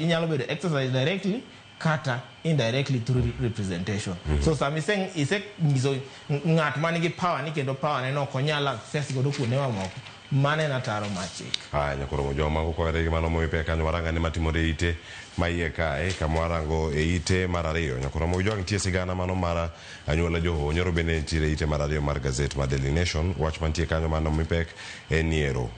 inyalo bedo exercise directly kata indirectly through representation. So sama ise nyiso ng'at manigi power ni kendo power ne no ok onyal access godo kuonde mamoko, mano en ataro mar chik. Haya, nyakoro joma mako kowere gi mano momi pek kanyo, waranga ni matimore e ite ma iye kae, kama warango e ite mar ariyo. Nyakoro Mojwang nitie sigana mano mar anyuola Joho Nyoro bende nitiere ite mar ariyo mar gazet mar Daily Nation. Wach mantie kanyo mano mipek en niero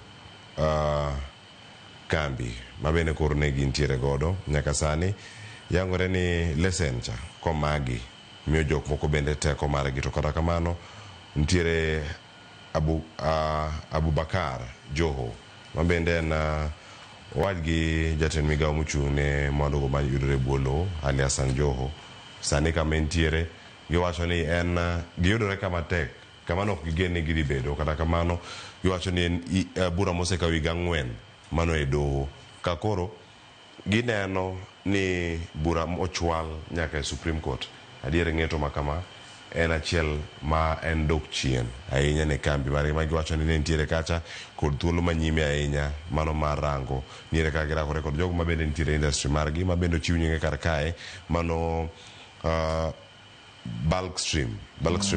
kambi ma bende koro ne gintiere godo nyaka sani yangore ni lesen cha komagi miyo jok moko bende teko margi, to kata kamano nitiere Abubakar Joho ma bende en owadgi jatend migawo mochung' ne mwandu go mayudore e bwo lowo Ali Hassan Joho. Sani kama entiere giwacho ni en giyudore kama tek, kama ne ok gigen ni gidhi bedo. Kata kamano giwacho ni en bura mosekawo higa 4 mano e doho, ka koro gineno ni bura ochwal nyaka e Supreme Court. Adier ng'eto ma kama en achiel ma en dok chien ahinya ne kambi margi ma giwacho ni ne nitiere kacha kod thuolo manyime ahinya mano mar rango niere kaka girakore kod jogo ma bende nitiere e industry margi ma bende ochiw nyinge kar kae mano Bulk Stream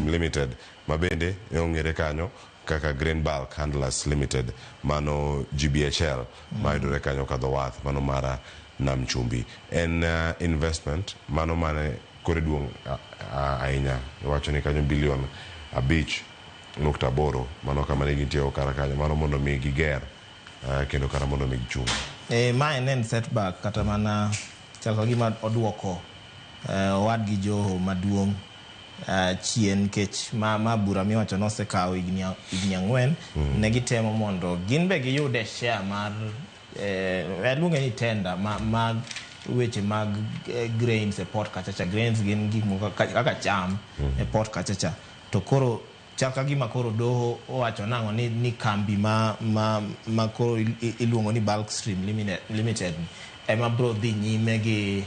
Limited ma bende ne ong'ere kanyo kaka Grain Bulk Handlers Limited mano GBHL ma yudore kanyo kadho wath mano mar Nam Chumbi. En investment mano mane kore duong' ahinya, iwacho ni kanyo bilion 5.8 mano kama ne gintie kar kanyo mano mondo mi giger kendo kata mondo mi gichung. Mae ne en setback, kata mana chal ka gima oduoko owadgi Joho maduong' chien, nikech ma bura miwacho nosekawo higni 4. Ne gitemo mondo gin be giyude share mar aluonge ni tender mag weche mag grains e port kachacha. Grains gin gik moko kaka cham e port kachacha. To koro chal ka gima koro doho owacho nang'o ni kambi ma koro iluongo ni Bulk Stream Limited ema bro dhi nyime gi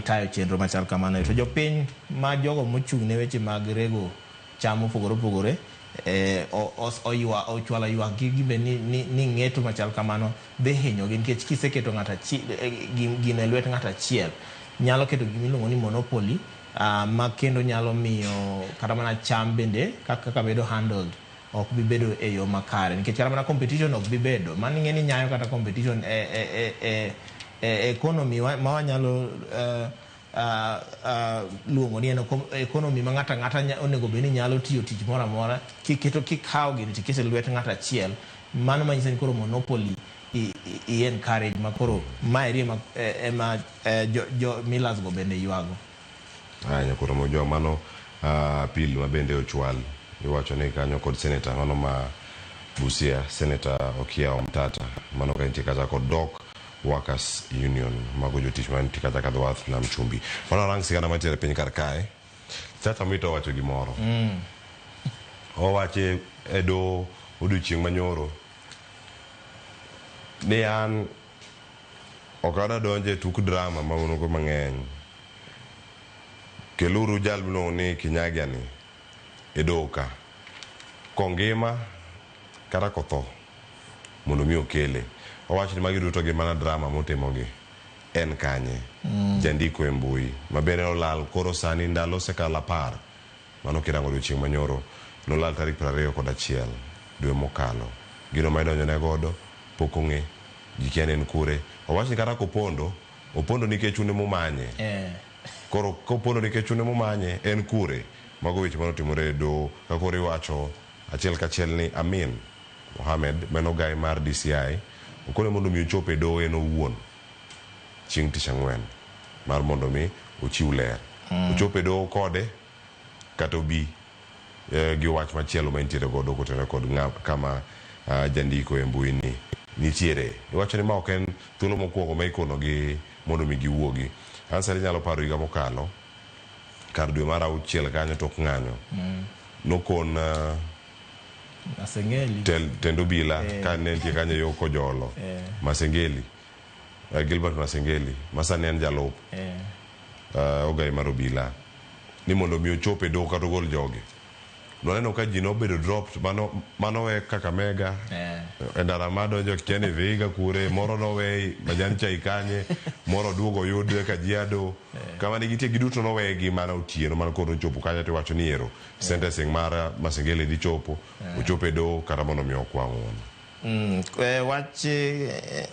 tayo chenro machal kamano. To jopiny ma jogo mochung' ne weche mag rego cham mopogore opogore ochwalo ywak gi gibe ni ng'eto machal kamano dhi hinyogi, nikech kiseketo ng'ato gino e lwet ng'ato achiel nyalo keto gimiluongo ni monopoly, ma kendo nyalo miyo kata mana cham bende kaka bedo handled ok bi bedo e yo makare, nikech kata mana competition ok bi bedo. Mano ing'e ni nyayo kata competition e economy ma wanyalo luongo ni en economy ma ng'ato ang'ata onego bed ni nyalo tiyo tich moro amora. Kiketo kikawo gini tikete e lwet ng'ato achiel, mano manyiso ni koro monopoly i encourage, ma koro maeri ema jo millers go bende ywago. Aya, nyakoro Mojwang, mano appeal ma bende ochwal iwacho ni kanyo kod senator mano ma Busia, Senator Okiya Omtata, mano ka nitie kacha kod Dock Workers Union mago jotich mantie kacha kadho wath Nam Chumbi. Mano arang sigana mantiere piny kar kae. Chacha Mwita owacho gimoro. Owacho e doho odiochieng' manyoro ni an ok adwa donjo e tuk drama ma un go mang'eny. Keluru jal miluongo ni Kinyagia ni e doho ka. Kongima kata kotho mondo mi okele. Owacho ni magi duto gin mana drama motimogi. En kanye? Jandiko e mbui ma bende olal koro sani ndalo osekalo 10. Mano kirango odiochieng' manyoro nolal tarik 21 dwe mokalo. Gino ma idonjone godo pok ong'e. Ji kia ni en kure. Owach ni kata kopondo, opondo nikech un emumanye. Koro kopondo nikech un emumanye, en kure? Mago weche manotimore e doho ka koro iwacho achiel kachiel ni Amin Mohamed ma en ogai mar DCI okone mondo mi ochop e doho en owuon chieng' tich ang'wen mar mondo mi ochiw ler. Ochop e doho kode kata obi gi wach machielo ma entiere godo kotenore kod kama jandiko e mbui ni nitiere. Iwacho ni ma ok en thuolo mokwongo ma ikono gi mondo mi giwuogi. An sani inyalo paro higa mokalo kar dwe mar auchiel kanyo tok ng'anyo nokon Masengeli. Tend obila ka ne nitie kanyo yo Kojolo. Masengeli. Gilbert Masengeli ma sani en jalup ogai mar obila ni mondo mi ochop e doho kata ogol jogi. Nwaneno ka ji nobedo dropped mano we Kakamega e ndara madonjo kia ni Vihiga kure moro nowe Majan Chai kanye moro oduogo oyud Kajiado kama ne gintie giduto nowegi mana otieno mana koro nochopo kanyo tiwacho ni ero sentencing mar Masengeli dhi chopo ochopo e doho kata mondo mi okwa ng'uono. Wach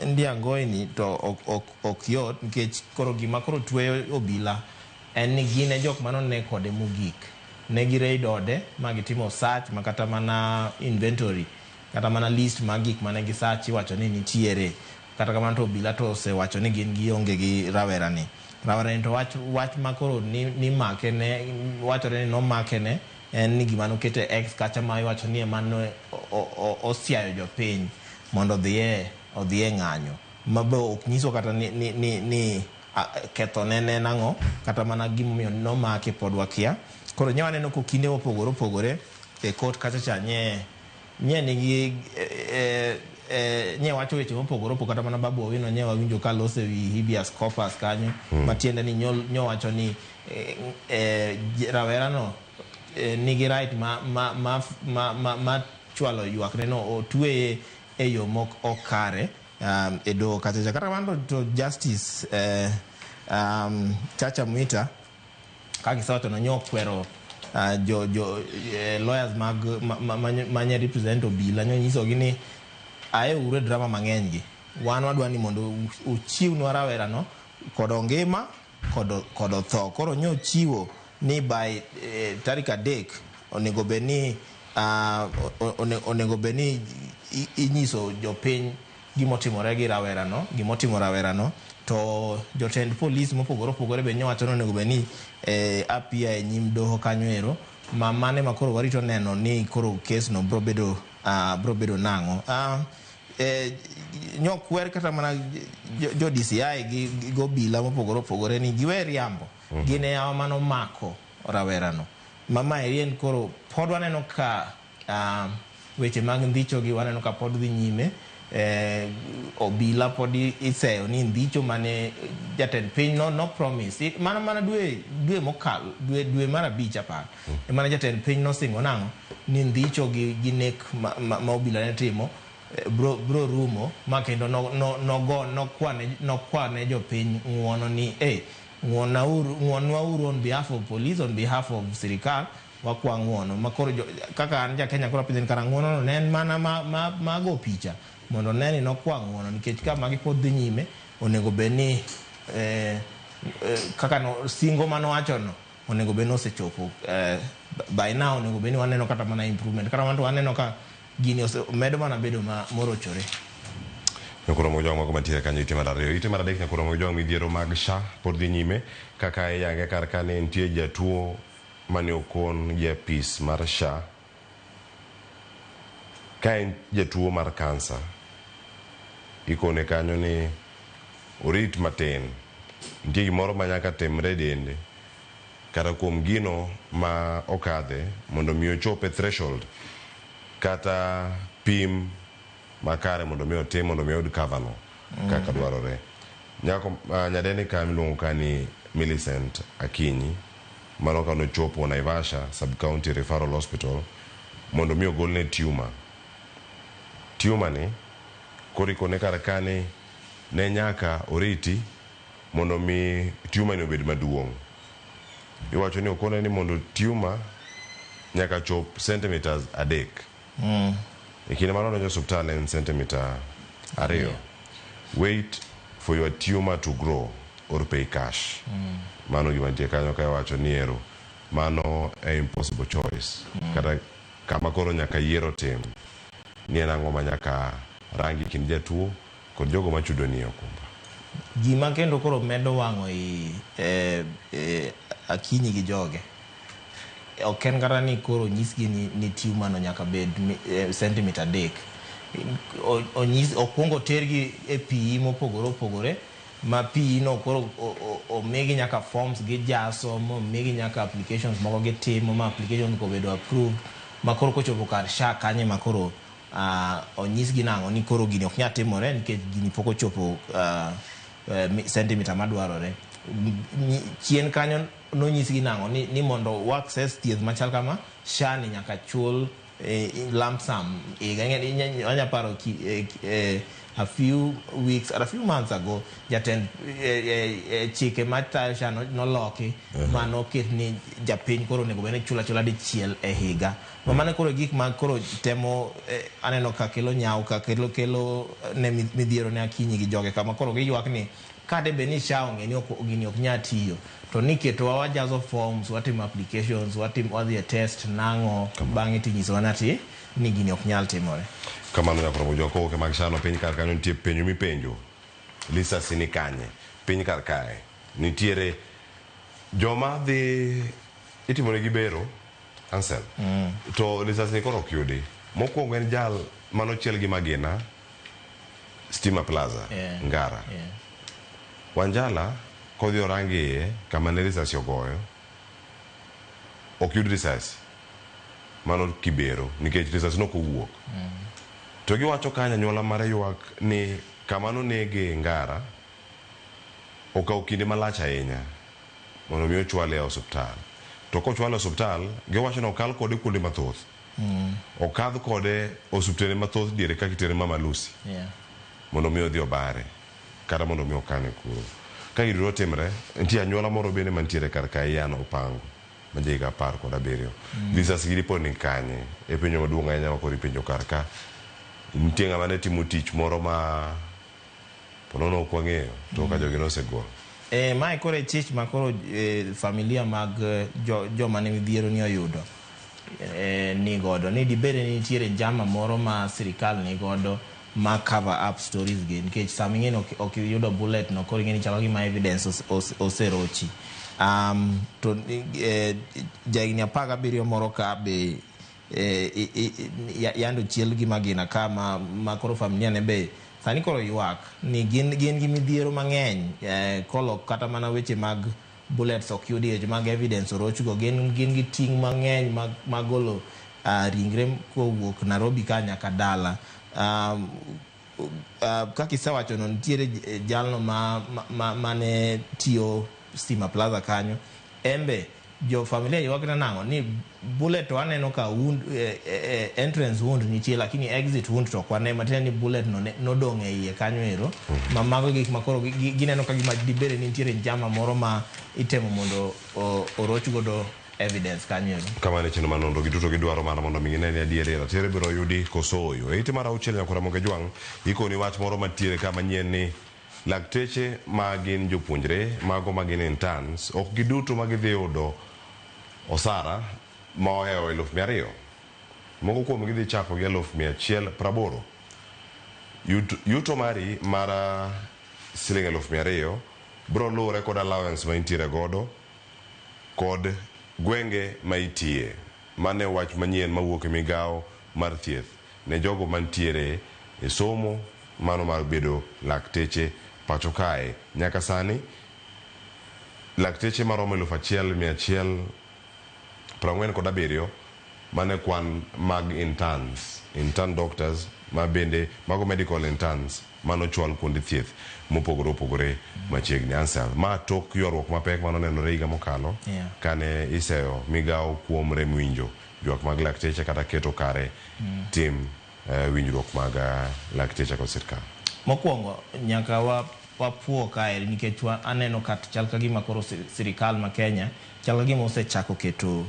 Ndiang'oi ni to ok yot nikech koro gima koro tweyo obila en ni gin e jok manone kode mogik. Ne gi raid ode ma gitimo search ma kata mana inventory kata mana list mag gik mane gi search iwacho ni nitiere. Kata kamano to obila to osewacho ni gin gionge gi rawera ni. Rawera ni to wach ma koro ni make ne wachore ni nomake ne en ni gima nokete X kacha ma iwacho ni ema ne osiayo jopiny mondo odhiye ng'anyo. Ma be ok nyiso kata ni kethone ne en ang'o kata mana gimomiyo nomake pod wakia. Koro nye waneno ko kinde mopogore opogore e court kacha cha nye nigi nye wacho weche mopogore opogore kata mana Babu Owino nye wawinjo ka loso ewi habeas corpus kanyo matiende ni nyo wacho ni rawera no nigi right ma chwalo ywakne no otweye e yo mok ok kare e doho kacha cha. Kata kamano to Justice Chacha Mwita kaka isewacho no nyo okwero jo lawyers mag manye represent obila nyo nyisogi ni ae uru e drama mang'eny gi. Wan wadwa ni mondo uchiwnwa rawera no kod ongima kod otho. Koro nyo chiwo ni by tarik 3 onego bed ni onego bed ni inyiso jopiny gimotimore gi rawera no, gimotimo rawera no. To jotend polis mopogore opogore be nyowacho ni onego bed ni appear e nyim doho kanyo ero ma mane ma koro warito neno ni koro kes no bro bedo nang'o. Nyo kwer kata mana jo DCI gi obila mopogore opogore ni giwe riambo. Gin e yawa manomako rawera no. Mama en koro pod waneno ka weche mag ndhicho gi waneno ka pod dhi nyime. Obila pod iseyo ni ndhicho mane jatend piny no promise mana dwe mokalo dwe mar 5 apar mana jatend piny nosingo nang'o ni ndhicho gi nek ma obila ne timo bro rumo ma kendo nokwane jopiny ng'uono ni ng'uonwauru on behalf of police, on behalf of sirikal wakwa ng'uono. Ma koro kaka an ja Kenya koro apenjo ni kara ng'uono no ne en mana ma go picha mondo ne ni nokwa ng'uono nikech ka magi pod dhi nyime onego bed ni kaka no singo manowacho no onego bed ni osechopo by now onego bed ni waneno kata mana improvement. Kata kamano to waneno ka gini omedo mana bedo morochore. Nyakuro Mojwang' mago mantiere kanyo ite mar 2. Ite mar 3 Nyakuro Mojwang' midhiero mag SHA pod dhi nyime kaka iyange kar ka ne nitie jatuo mane okon gi apis mar SHA ka en jatuo mar kansa. Ikone kanyo ni orit matin. Nitie gimoro ma nyaka timre e dende kata kuom gino ma okadhe mondo mi ochop e threshold kata pim makare mondo mi otim mondo mi oyud cover no kaka dwarore. Nyako nyadendi ka miluongo ka ni Millicent Akinyi mano ka nochopo Naivasha Sub County Referral Hospital mondo mi ogolne tumor. Tumor ni koro ikone kar kani ne nyaka oriti mondo mi tumor ni obed maduong'. Iwacho ni okone ni mondo tumor nyaka chop centimeters 3. E kinde mane odonjo e osiptal en centimeter 2. Wait for your tumor to grow or pay cash. Mano gima nitie kanyo ka iwacho ni ero mano e impossible choice. Kata kama koro nyaka yiero tim ni en ang'o ma nyaka rangi kind jatuo kod jogo machudo ni e okumba. Gima kendo koro medo wang'o i Akinyi gi joge ok en kata ni koro onyisgi ni tumor no nyaka bed centimeter 3. Onyis okwongo otergi e PE mopogore opogore ma PE no koro omigi nyaka forms gijaso, momigi nyaka applications moko gitimo ma applications go obedo approved, ma koro kochopo kar SHA kanye ma koro onyisgi nang'o ni koro gini ok nyal timore nikech gini pok ochopo centimeter madwarore. Chien kanyo nonyisgi nang'o ni mondo wa access thieth machal kama, SHA ni nyaka chul lump sum. Anya paro a few weeks or a few months ago jatend chike matayo SHA noloki ma noket ni japiny koro onego bed ni chulo achula dichiel e higa. Ma mano koro gik ma koro temo aneno ka kelo nyawo, ka kelo ne midhiero ne Akinyi gi joge, kama koro giywak ni kade bed ni SHA ong'e ni gini ok nyal tiyo to ni ketowa wajazo forms, watimo applications, wadhi e test nang'o, bang'e tinyisowa nati ni gini ok nyal timore. Kamano nyakoro joko mag SHA no piny kar kanyo nitie penjo mipenjo. Lisasi ni kanye? Piny kar kae nitiere joma dhi itimonegi bero Ansel. To lisasi ni koro ok yudi. Mokwongo en jal manochiel gi magina Stima Plaza, Ngara. Wanjala kodhi orang iye kama ne risasi ogoyo ok yud risasi. Mano kibero nikech risasi nok owuok. To giwacho kanyo anyuola mare ywak ni kama nonege Ngara okawo kinde malach ahinya mondo mi ochwale e osiptal. To kochwale e osiptal giwacho ni okal kode kuonde mathoth. Okadh kode osiptende mathoth diere kaka itere Mama Lucy. Mondo mi odhi obare kata mondo mi okane kuro. Ka gini duto timre, nitie anyuola moro bende mantiere kar ka Ian Opango ma ja higa 17. Lisasi gi dipo ni kanye? E penjo maduong' ahinya ma koro ipenjo kar ka. Nitie ng'ama ne timo tich moro ma ponono ok wang'eyo to ka jogi nosegolo. Mae koro e chich ma koro familia mag joma ne midhiero ni oyudo ni godo ni dibed ni nitiere njama moro ma sirikal ni godo ma cover up stories gi, nikech sama ing'e ni ok iyudo bullet no, koro ing'e ni chalo gima evidence oserochi. To jahigni 17 moro ka be yando chiel gi magina ka ma koro familia ne be sani koro ywak ni gin gi midhiero mang'eny, kolok kata mana weche mag bullets ok yudi, weche mag evidence orochgo, gin gi ting' mang'eny mag golo ringre kowuok Nairobi ka nyaka dala. Kaka isewacho no, nitiere jalno mane tiyo Stima Plaza kanyo, embe jo familia ywak na nang'o ni bullet to aneno ka wound, entrance wound nitie, lakini exit wound to ok wane, matiende ni bullet no nodong' e iye kanyo ero. Ma mago gik ma koro gineno ka gima dibede ni nitiere njama moro ma itemo mondo oroch godo evidence kanyo ero. Kamano e chenro mar nonro giduto gidwaro mana mondo mi gine ni adieri ratiro ibiro yudi koso ooyo. E ite mar 6 nyakora Ramogi Jwang' ikoni wach moro mantiere ka manyien ni lakteche ma gin jopuonjre mago ma gin interns ok giduto ma gidhi yudo osara ma ohewo 200,000. Moko kuom gidhi chako gi 180,000. Yuto mari mar siling 200,000 biro luwore kod allowance ma intiere godo kod gwenge ma itiye. Mane wach manyien mawuok e migawo mar thieth ne jogo mantiere e somo mano mar bedo lakteche pacho kae. Nyaka sani Lakteche maromo 1147 mane kwan mag interns, intern doctors ma bende mago medical interns manochwal kuonde thieth mopogore opogore machiegni. Ansel, ma tok ywaruok mapek manonenore higa mokalo kane iseyo migawo kuom rem winjo ywak mag lakteche kata keto kare tim winjruok mag lakteche kod sirkal. Mokwongo nyaka wapuo kaeri nikech aneno ka chal ka gima koro sirikal ma Kenya chal ka gima osechako keto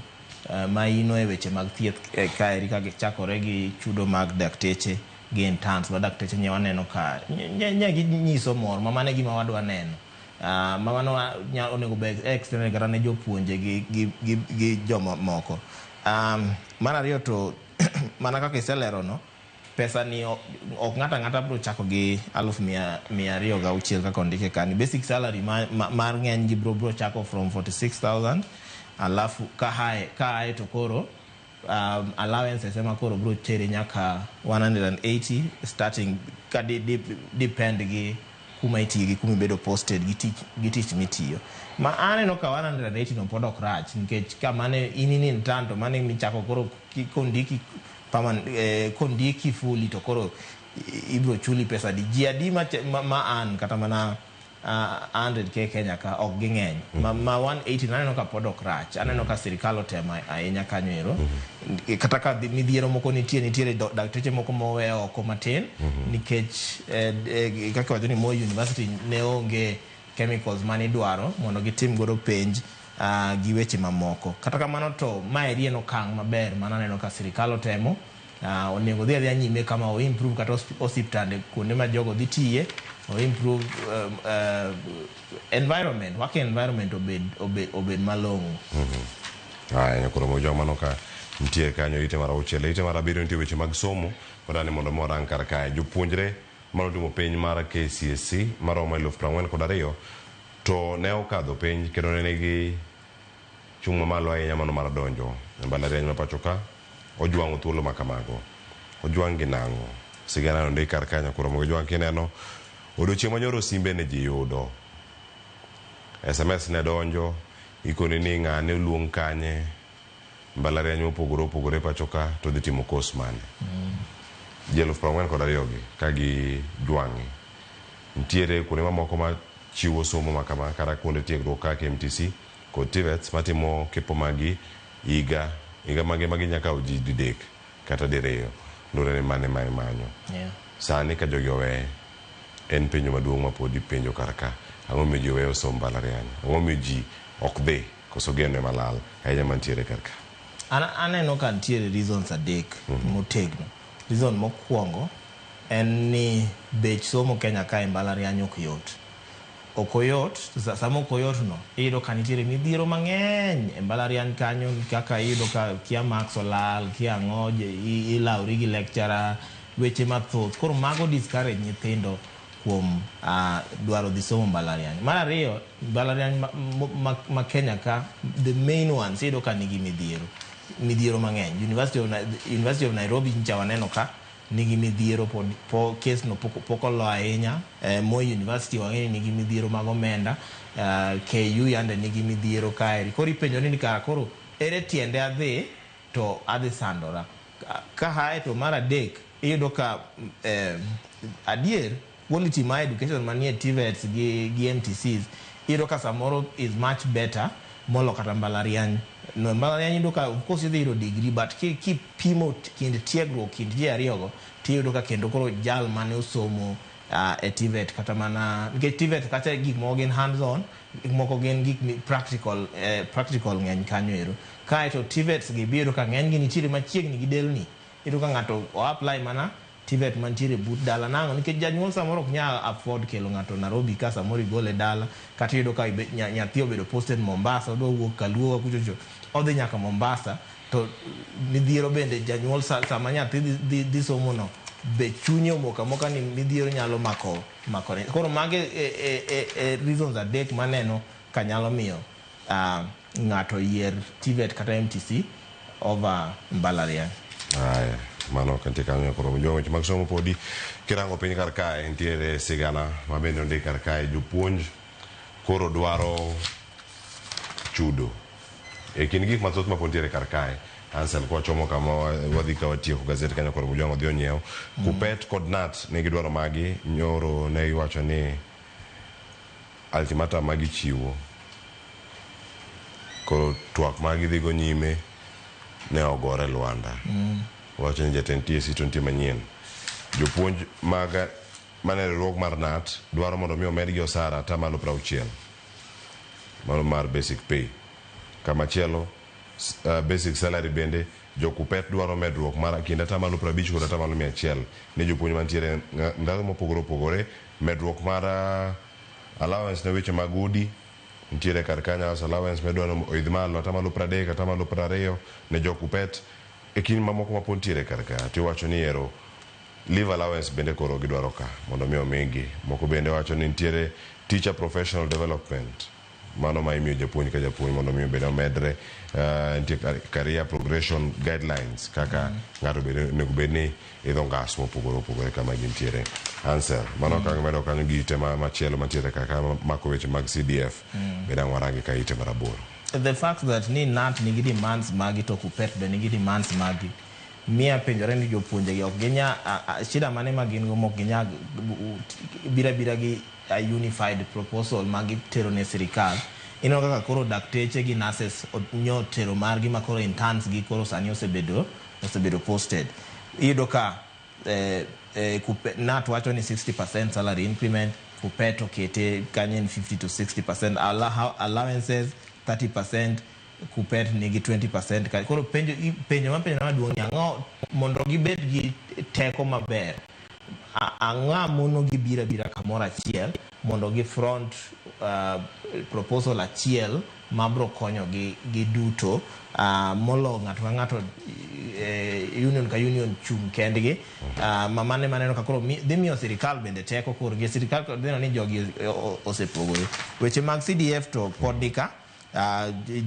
maino e weche mag thieth kaeri ka gichakore gi chudo mag dakteche gi interns ma dakteche nye waneno ka nye ginyiso mor ma mano e gima wadwa neno. Ma mano onego bed extended kata ne jopuonje gi joma moko. Mar ariyo to mana kaka iselero no, pesa ni ok ng'ato ang'ata biro chako gi 206,000 kaka ondike kani. Basic salary mar ng'eny gi biro chako from 46,000, alafu ka hae to koro allowances ema koro biro tere nyaka 180 starting ka depend gi kuma itiyo gi kuma ibedo posted gi tich mitiyo. Ma aneno ka 180 no pod ok rach nikech ka mane in intern to mane michako koro kondiki permanent, kondiki fully to koro ibiro chuli pesa di ji adi ma an kata mana 100K Kenya ka ok ging'eny ma 180 aneno ka pod ok rach. Aneno ka sirikal otemo ahinya kanyo ero kata ka midhiero moko nitie nitiere dakteche moko mowe oko matin nikech kaka wacho ni Moi University ne onge chemicals manidwaro mondo gitim godo penj gi weche mamoko. Kata kamano to maeri en okang' maber mana aneno ka sirikal otemo. Onego dhi adhiya nyime kama o improve kata osiptande kuonde ma jogo dhi tiye, o improve environment, working environment obed malong'o. Aya, koro mojwa mano ka nitie kanyo ite mar 6, ite mar 7 nitie weche mag somo wadani mondo mi warang kar kae. Jopuonjre manotimo penj mar KCSE maromo 42,000 to ne okadho penj kendo ne nigi chung' mamalo ahinya mano mar donjo e mbalariany ma pacho ka ojwang'o thuolo ma kamago. Ojwang' gi nang'o? Sigana ondik kar kanyo koro mojwang' kineno odiochieng' manyoro simbe ne ji yudo. SMS ne donjo ikoni ni ng'ane oluong kanye mbalariany mopogore opogore pacho ka to dhi timo course mane. Ji 42,000 gi ka gijwang'e. Nitiere kuonde mamoko ma chiwo somo ma kama kata kuonde tiegruok kaka MTC kod TVETs matimo kepo magi higa higa mangima ginya kawo ji didek kata diriyo luwore ni mane ma imanyo. Sani ka jogi owe en penjo maduong' ma pod ipenjo kar ka. Ang'o miyo ji oweyo somo mbalariany? Ang'o miyo ji ok dhi koso geno ema lal ahinya mantiere kar ka? An aneno ka nitiere reasons adek motegno. Reason mokwongo en ni bech somo Kenya ka e mbalariany ok yot. Ok oyot, sama ok oyot no, iyudo ka nitiere midhiero mang'eny e mbalariany kanyo kaka iyudo ka kia marks olal, kia ang'o, ilawri gi lecturer, weche mathoth. Koro mago discourage nyithindo kuom dwaro dhi somo mbalariany. Mar ariyo, mbalariany ma Kenya ka, the main ones iyudo ka nigi midhiero. Midhiero mang'eny. University of Nairobi nyicha waneno ka nigi midhiero pod po case no pok olo ahinya. Moi University wang'e ni nigi midhiero mag omenda. KU yande nigi midhiero kaeri. Koro ipenjo ni kara koro ere tiende adhi to adhi sandora. Ka hae to mar adek iyudo ka adier quality mar education manie TVETs gi MTCs iyudo ka samoro is much better molo kata mbalariany. No mbalariany iyudo ka of course idhi yudo degree but kipimo kind tiegruok kind ji ariyogo tiyudo ka kendo koro jal mane osomo e TVET kata mana nikech TVET kacha gik moko gin hands on, gik moko gin gik practical ng'eny kanyo ero. Kaeto TVETs gi biyudo ka ng'eny gi nitiere machiegni gi delni. Iyudo ka ng'ato o apply mana TVET mantiere but dala nang'o nikech janyuol samoro ok nyal afford kelo ng'ato Nairobi ka samoro igole dala kata iyudo ka nyathi obedo posted Mombasa, odwa wuok Kaluo kuchocho odhi nyaka Mombasa to midhiero bende janyuol sama nyathi dhi somo no be chunye omoko amoka ni midhiero nyalo mako makone. Koro magi e reasons adek maneno ka nyalo miyo ng'ato yier TVET kata MTC over mbalariany. Aya, mano kantie kanyo koro jo weche mag somo podi kirango piny kar kae nitiere sigana ma bende ondik kar kae jopuonj koro dwaro chudo. E kind gik mathoth ma pod nitiere kar kae, Hansel kwachomo kama wadhi ka watieko gazet kanyo koro Mojwang' odhi onyiew. Kupet kod Nat nigi dwaro magi, nyoro ne giwacho ni ultimatum ma gichiwo koro twak ma gidhigo nyime ne ogore lwanda. Wacho ni jatend TSC to nitie manyien. Jopuonj mag mane riwruok mar KNUT dwaro mondo mi omedgi osara atamalo 60 mano mar basic pay. Kamachielo basic salary bende jo Kupet dwaro medruok mar kind atamalo 50 kod atamalo 100 ne jopuonj mantiere ndalo mopogore opogore. Medruok mar allowance ne weche mag udi nitiere kar kanyo house allowance medwaro oidh malo atamalo 30 atamalo 20 ne jo Kupet e kind mamoko mapod nitiere kar ka. Tiwacho ni ero leave allowance bende koro gidwaro ka mondo mi omigi. Moko bende wacho ni nitiere teacher professional development mano ma imiyo japuonj ka japuonj mondo mi obed omedre. Nitie career progression guidelines kaka ng'ato bende onego bed ni idho ngas mopogore opogore kama gintiere. Ansel mano ka medo kanyo gi ite machielo mantiere kaka mako weche mag CDF bende ang' warangi ka ite maraboro. The fact that ni KNUT nigi demands magi to Kupet be nigi demands magi miya penjore ni jopuonjegi ok ginya shida mane ma gin go mok ginya bira bira gi a unified proposal ma gitero ne sirikal. Ineno kaka koro dakteche gi nurses nyo tero margi ma koro interns gi koro sani osebedo posted. Iyudo ka KNUT wacho ni 60% salary increment, Kupet okete kanyo en 50 to 60%, allowances 30%, Kupet nigi 20%. Koro penjo mapenjo maduong' ni ang'o mondo gibed gi teko maber, ang'o mono gibiro abira kamoro achiel mondo gi front proposal achiel mabro konyo gi duto, molo ng'ato ka ng'ato, union ka union chung' kendgi. Mane maneno ka koro dhi miyo sirikal bende teko koro gi sirikal dhi neno ni jogi osepogore. Weche mag CDF to pod nika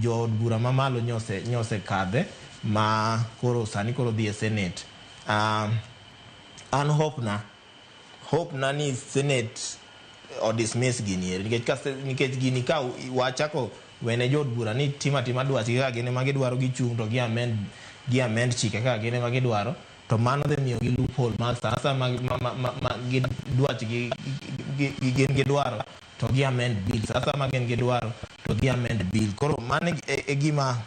jood bura mamalo nyose kadhe ma koro sani koro dhi e Senate. An hope na ni Senate o dismiss gini eri nikech gini ka wachako wene jood bura ni tima tima dwachgi kaka gin ema gidwaro gichung' to gi amend chike kaka gin ema gidwaro, to mano dhi miyo gi loophole ma sa ma gi dwachgi gin gidwaro to gi amend bill, sa ma gin gidwaro to gi amend bill. Koro mano e gima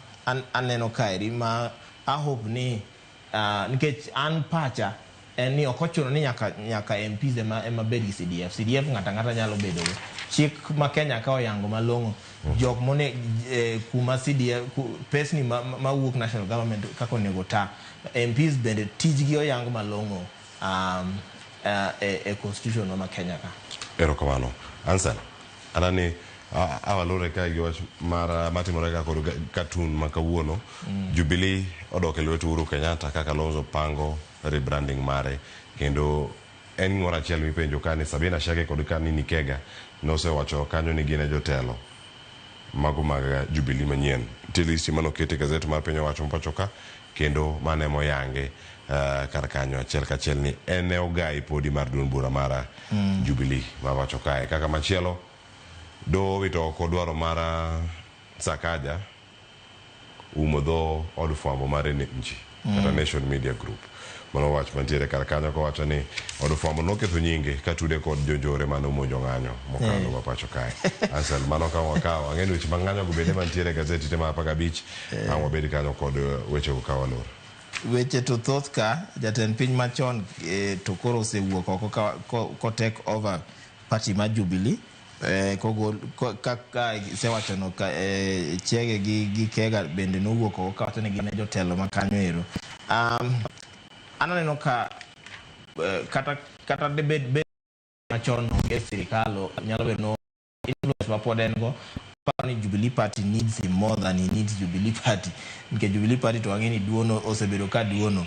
aneno kaeri ma a hope ni nikech an pacha en ni ok ochuno ni nyaka MPs ema bed gi CDF. CDF ng'ato ang'ata nyalo bedo go. Chik ma Kenya ka oyango malong'o jok mone kuma CDF pesni mawuok national government kaka onego ta MPs bende tijgi oyang malong'o e constitution ma Kenya ka. Erokamano. Ansel, anani awalure ka gi wach mar matimore ka kod cartoon ma kawuono. Jubilee odok e lwet Uhuru Kenyatta kaka Kalonzo pango rebranding mare, kendo en gimoro achiel mipenjo ka ni Sabina Chege kod Kanini Kega nosewacho kanyo ni gin e jotelo mago mag Jubilee manyien. Nitie listi manoket e gazet mar piny owacho mapacho ka kendo mane moyange kar kanyo achiel kachiel ni en e ogai podi mar duond bura mar Jubilee ma pacho kae. Kaka machielo doho owito oko dwaro mar Sakaja umo dho od fwambo mar NMG kata Nation Media Group. Mano wach mantiere kar kanyo kowacho ni od fwambo noketho nyinge katude kod jonjore mane omonjo ng'anyo mokalo ma pacho kae. Ansel, mano ka wakawo ang'e ni weche mag ng'anyo go bende mantiere e gazeti te mar 15 ang' wabed kanyo kod weche go ka walor. Weche to thoth ka jatend piny machon to koro osewuok oko ko take over party mar Jubilee kaka isewachono ka Chege gi Kega bende nowuok oko kawacho ni gin e jotelo ma kanyo ero. An aneno ka kata debed machon onge e sirikal nyalo bedo no influence ma pod en go. Aparo ni Jubilee Party needs him more than he needs Jubilee Party, nikech Jubilee Party to wang'e ni duono osebedo ka duono.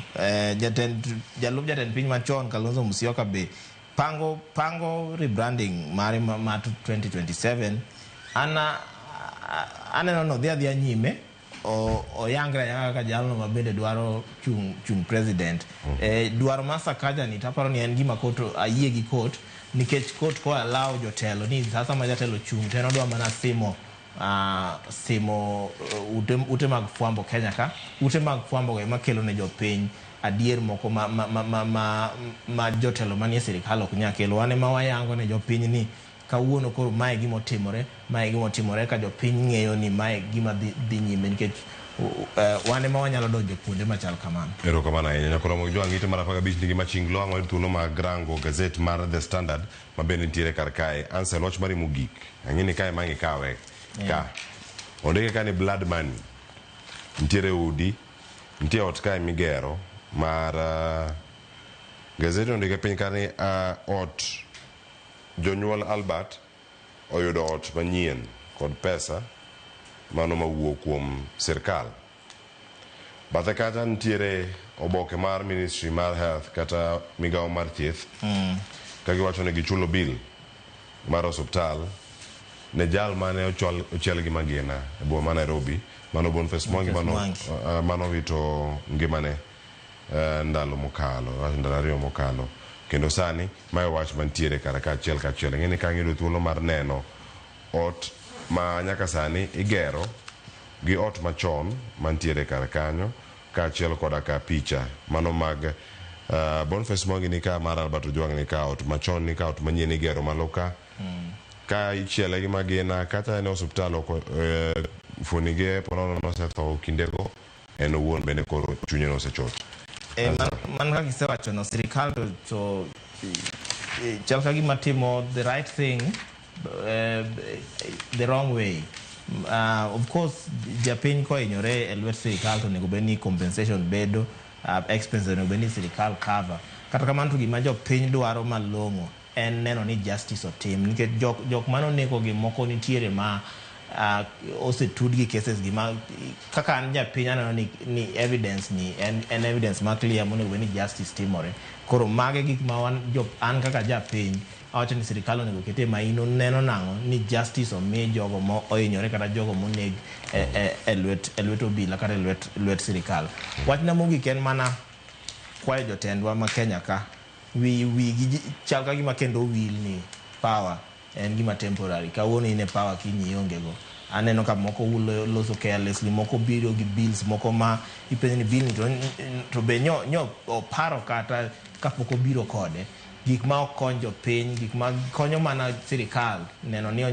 Jalup jatend piny machon Kalonzo Musyoka be pango rebranding mare ma 2027. An aneno no dhi adhiya nyime oyangre ayanga kaka jalno ma bende dwaro chung president. Dwaro mar Sakaja ni taparo ni en gima court ayie gi court, nikech court ko allow jotelo ni sasa ma jatelo chung' to en odwa mana simo simo ute mag fwambo Kenya ka. Ute mag fwambo go ema kelo ne jopiny adier moko ma jotelo manie sirikal ok nyal kelo. Wan ema wayango ne jopiny ni kawuono koro mae gima otimore, mae gima otimore, ka jopiny ng'eyo ni mae gima dhi nyime, nikech wan ema wanyalo donjo kuonde machal kamano. Erokamano ahinya. Nyakoromo gi jwang' ite mar 15 nigi machinglo ang' wayud thuolo mag rango gazet mar The Standard ma bende nitiere kar kae. Ansel, wach mari mogik. Ang'e ni kae mang' ikawe ka. Ondike ka ni blood money. Nitiere udi, nitie ot kae migero mar gazet ondike piny ka ni ot jonyuol Albert oyudo ot manyien kod pesa mano mawuok kuom sirkal. Bathe kacha nitiere oboke mar Ministry mar Health kata migawo mar thieth ka giwacho ni gichulo bill mar osuptal ne jal mane ochiel gi magina e boma ma Nairobi, mano Boniface Mwangi mano wito ngimane ndalo mokalo, ndalo 2 mokalo. Kendo sani mae wach mantiere kar kaachiel kachiel. Ing'e ni ka ng'iyudo thuolo mar neno ot ma nyaka sani igero gi ot machon mantiere kar kanyo, kaachiel koda ka picha mano mag Boniface Mwangi ni ka, mar Albert Ojwang ni ka, ot machon ni ka, ot manyien igero malo ka. Ka ichiele gi magina kata en e osuptal oko fuonige ponono nosetho kindego, en owuon bende koro chunye nosechot. Man kaka isewacho no, sirikal to chal ka gima timo the right thing the wrong way. Of course, japiny kohinyore e lwet sirikal to onego bed ni compensation bedo, expenses onego bed ni sirikal cover. Kata kamano to gima jopiny dwaro malong'o en neno ni justice otim, nikech jok manoneko gi moko nitiere ma osetud gi cases gi ma kaka an japiny aneno ni evidence ni en evidence ma clear monego bed ni justice timore. Koro mage gik ma wan an kaka japiny awacho ni sirikal onego kete maino neno nang'o ni justice omi jogo mo ohinyore kata jogo moneg e lwet obila kata e lwet sirikal. Wachna mogik en mana kwayo jotendwa ma Kenya ka wigi chal ka gima kendo wil ni power en gima temporary. Kawuono in e power, kiny ionge go. Aneno ka moko loso carelessly, moko biro gi bills moko ma ipenjo ni bill ni to be nyo oparo kata kapok obiro kode. Gik ma ok kony jopiny, gik ma konyo mana sirikal neno ni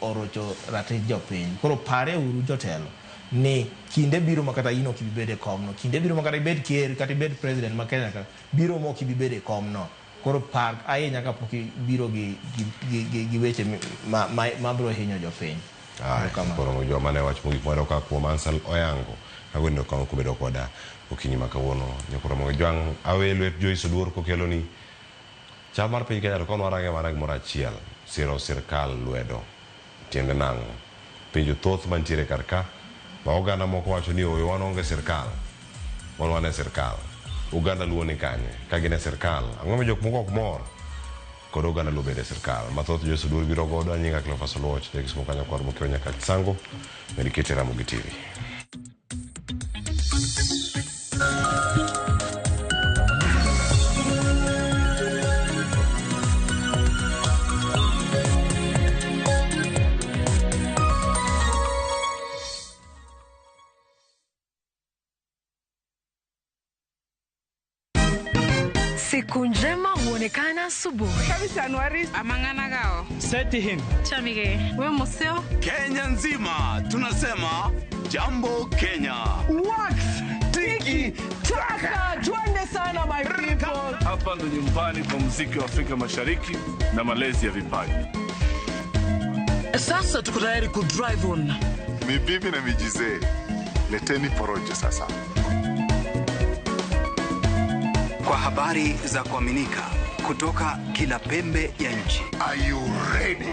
orocho ratich jopiny. Koro pare uru jotelo ni kinde biro ma kata in ok ibi bedo e komno, kinde biro ma kata ibed ker kata ibed president ma Kenya ka biro ma ok ibi bedo e komno. Koro par ahinya kapok ibiro gi weche ma biro hinyo jopiny. Koro joma ne wach mogik mwayudo ka kuom Ansel Oyango kawuono kama kubedo koda okinyi ma kawuono. Nyakoromo Jwang' awe lwet Joyce Oduor kokelo ni chal mar piny Kenya to kono warange mana gimoro achiel, siro sirkal lwedo. Tiende nang'o? Penjo thoth mantiere kar ka ma oganda moko wacho ni oyo wan onge sirkal, wan e sirkal. Oganda Luo ni kanye? Ka gin e sirkal, ang'o ma jok moko ok mor kod oganda Luo bedo e sirkal? Mathoth Joyce Oduor biro godo. Anyinga Cleophas Oluoch, jakisumo kanyo kwar mokiro nyaka Sango, med kete Ramogi TV. Siku njema huonekana asubuhi. Amang'anagao. Setihim. Chamige. We museo. Kenya nzima tunasema jambo Kenya. Wax tiki taka. Twende sana my people. Hapa ndo nyumbani kwa muziki wa Afrika Mashariki na malezi ya vipaji. Sasa tuko tayari ku drive on. Mibibi na mijizee, leteni porojo sasa. Kwa habari za kuaminika kutoka kila pembe ya nchi. Are you ready?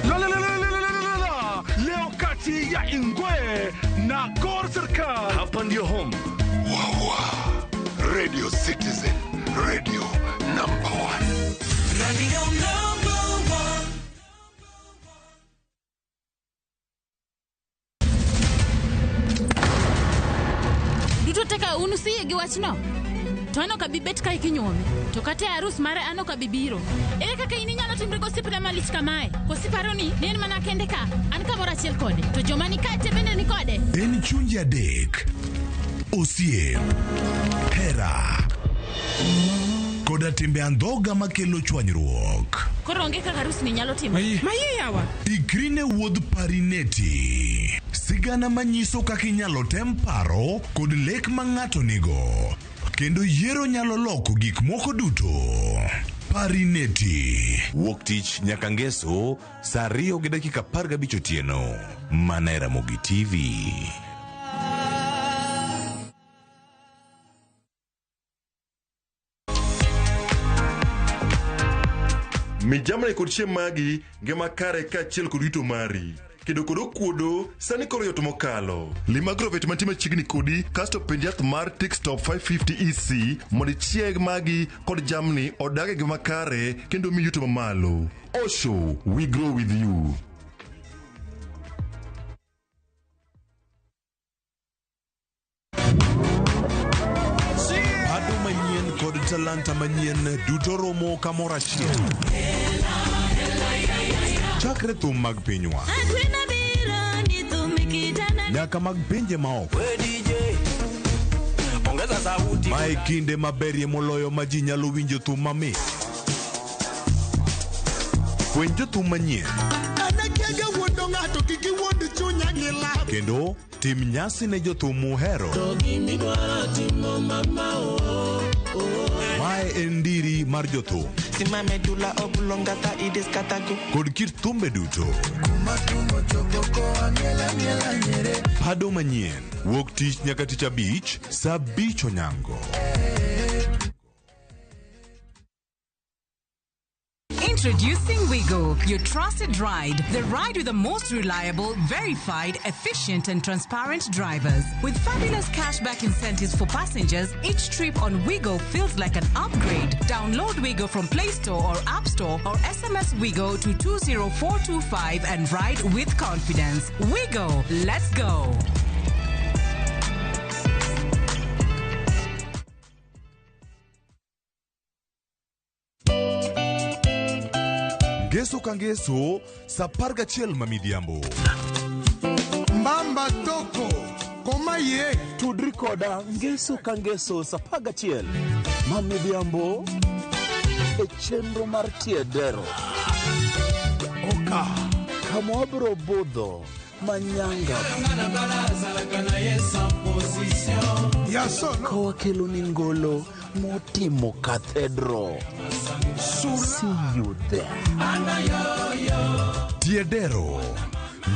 La la la la la la la. Leo kati ya Ingwe na Gor Serikal. Hapa ndio home. Wawa. Radio Citizen, radio number 1. Radio number 1. Duto teka unu siye gi wachno. To an ok abi bet kae kinyuome. To kata e arus mare an ok abi biro. Ere kaka in inyalo timri gosiepna malich kamae? Koso iparo ni ne en mana kende ka? An kamoro achiel kode. To joma ni kae te bende ni kode. En chunje adek. Osiep. Hera. Koda timbe andhoga makelo chwanyruok. Koro onge kaka arus ni nyalo timore. Mayie yawa. Ikri ne wuodh Parineti. Sigana manyiso kaka inyalo tem paro kod lek ma ng'ato nigo. Kendo yiero nyalo loko gik moko duto. Parineti. Wuok tich nyaka ngeso saa 2:15 otieno. Mana e Ramogi TV. Mi jamni kod chiemb magi ngima kare kaachiel kod yuto mari. Kedo kod okuodo sani koro yot mokalo. Lim agrovet mantie machiegni kodi kasto penj yath mar Tickstop 550 EC mondo ichieg magi kod jamni odag e ngima kare kendo mi yuto mamalo. Osho, we grow with you. Ado manyien kod talanta manyien duto romo kamoro achiel. Chakre thum mag pinywa nyaka mag pinje maoko. Mae kinde maberie moloyo ma ji nyalo winjo thum mamit. Fweny jothum manyien Anakiaga wuondo ng'ato kik iwuond chunya gi lap. kendo tim nyasi ne jothum muhero. Mae en ndiri mar jothum Simame dula oblongata idiskatago. kod kit thumbe duto. Pado manyien wuok tich nyaka tich abich saa abich onyango. Introducing Wigo, your trusted ride. The ride with the most reliable, verified, efficient, and transparent drivers. With fabulous cashback incentives for passengers, each trip on Wigo feels like an upgrade. Download Wigo from Play Store or App Store or SMS Wigo to 20425 and ride with confidence. Wigo, let's go. Ngeso ka ngeso saa 11 ma midhiambo. Mbamba toko koma ye. Tudri koda ngeso ka ngeso saa 11 ma midhiambo e chenro mar Tiedero. Oka kama wabiro budho manyanga ka wakelo ni ngolo motimo cathedral. See you there. Tiedero.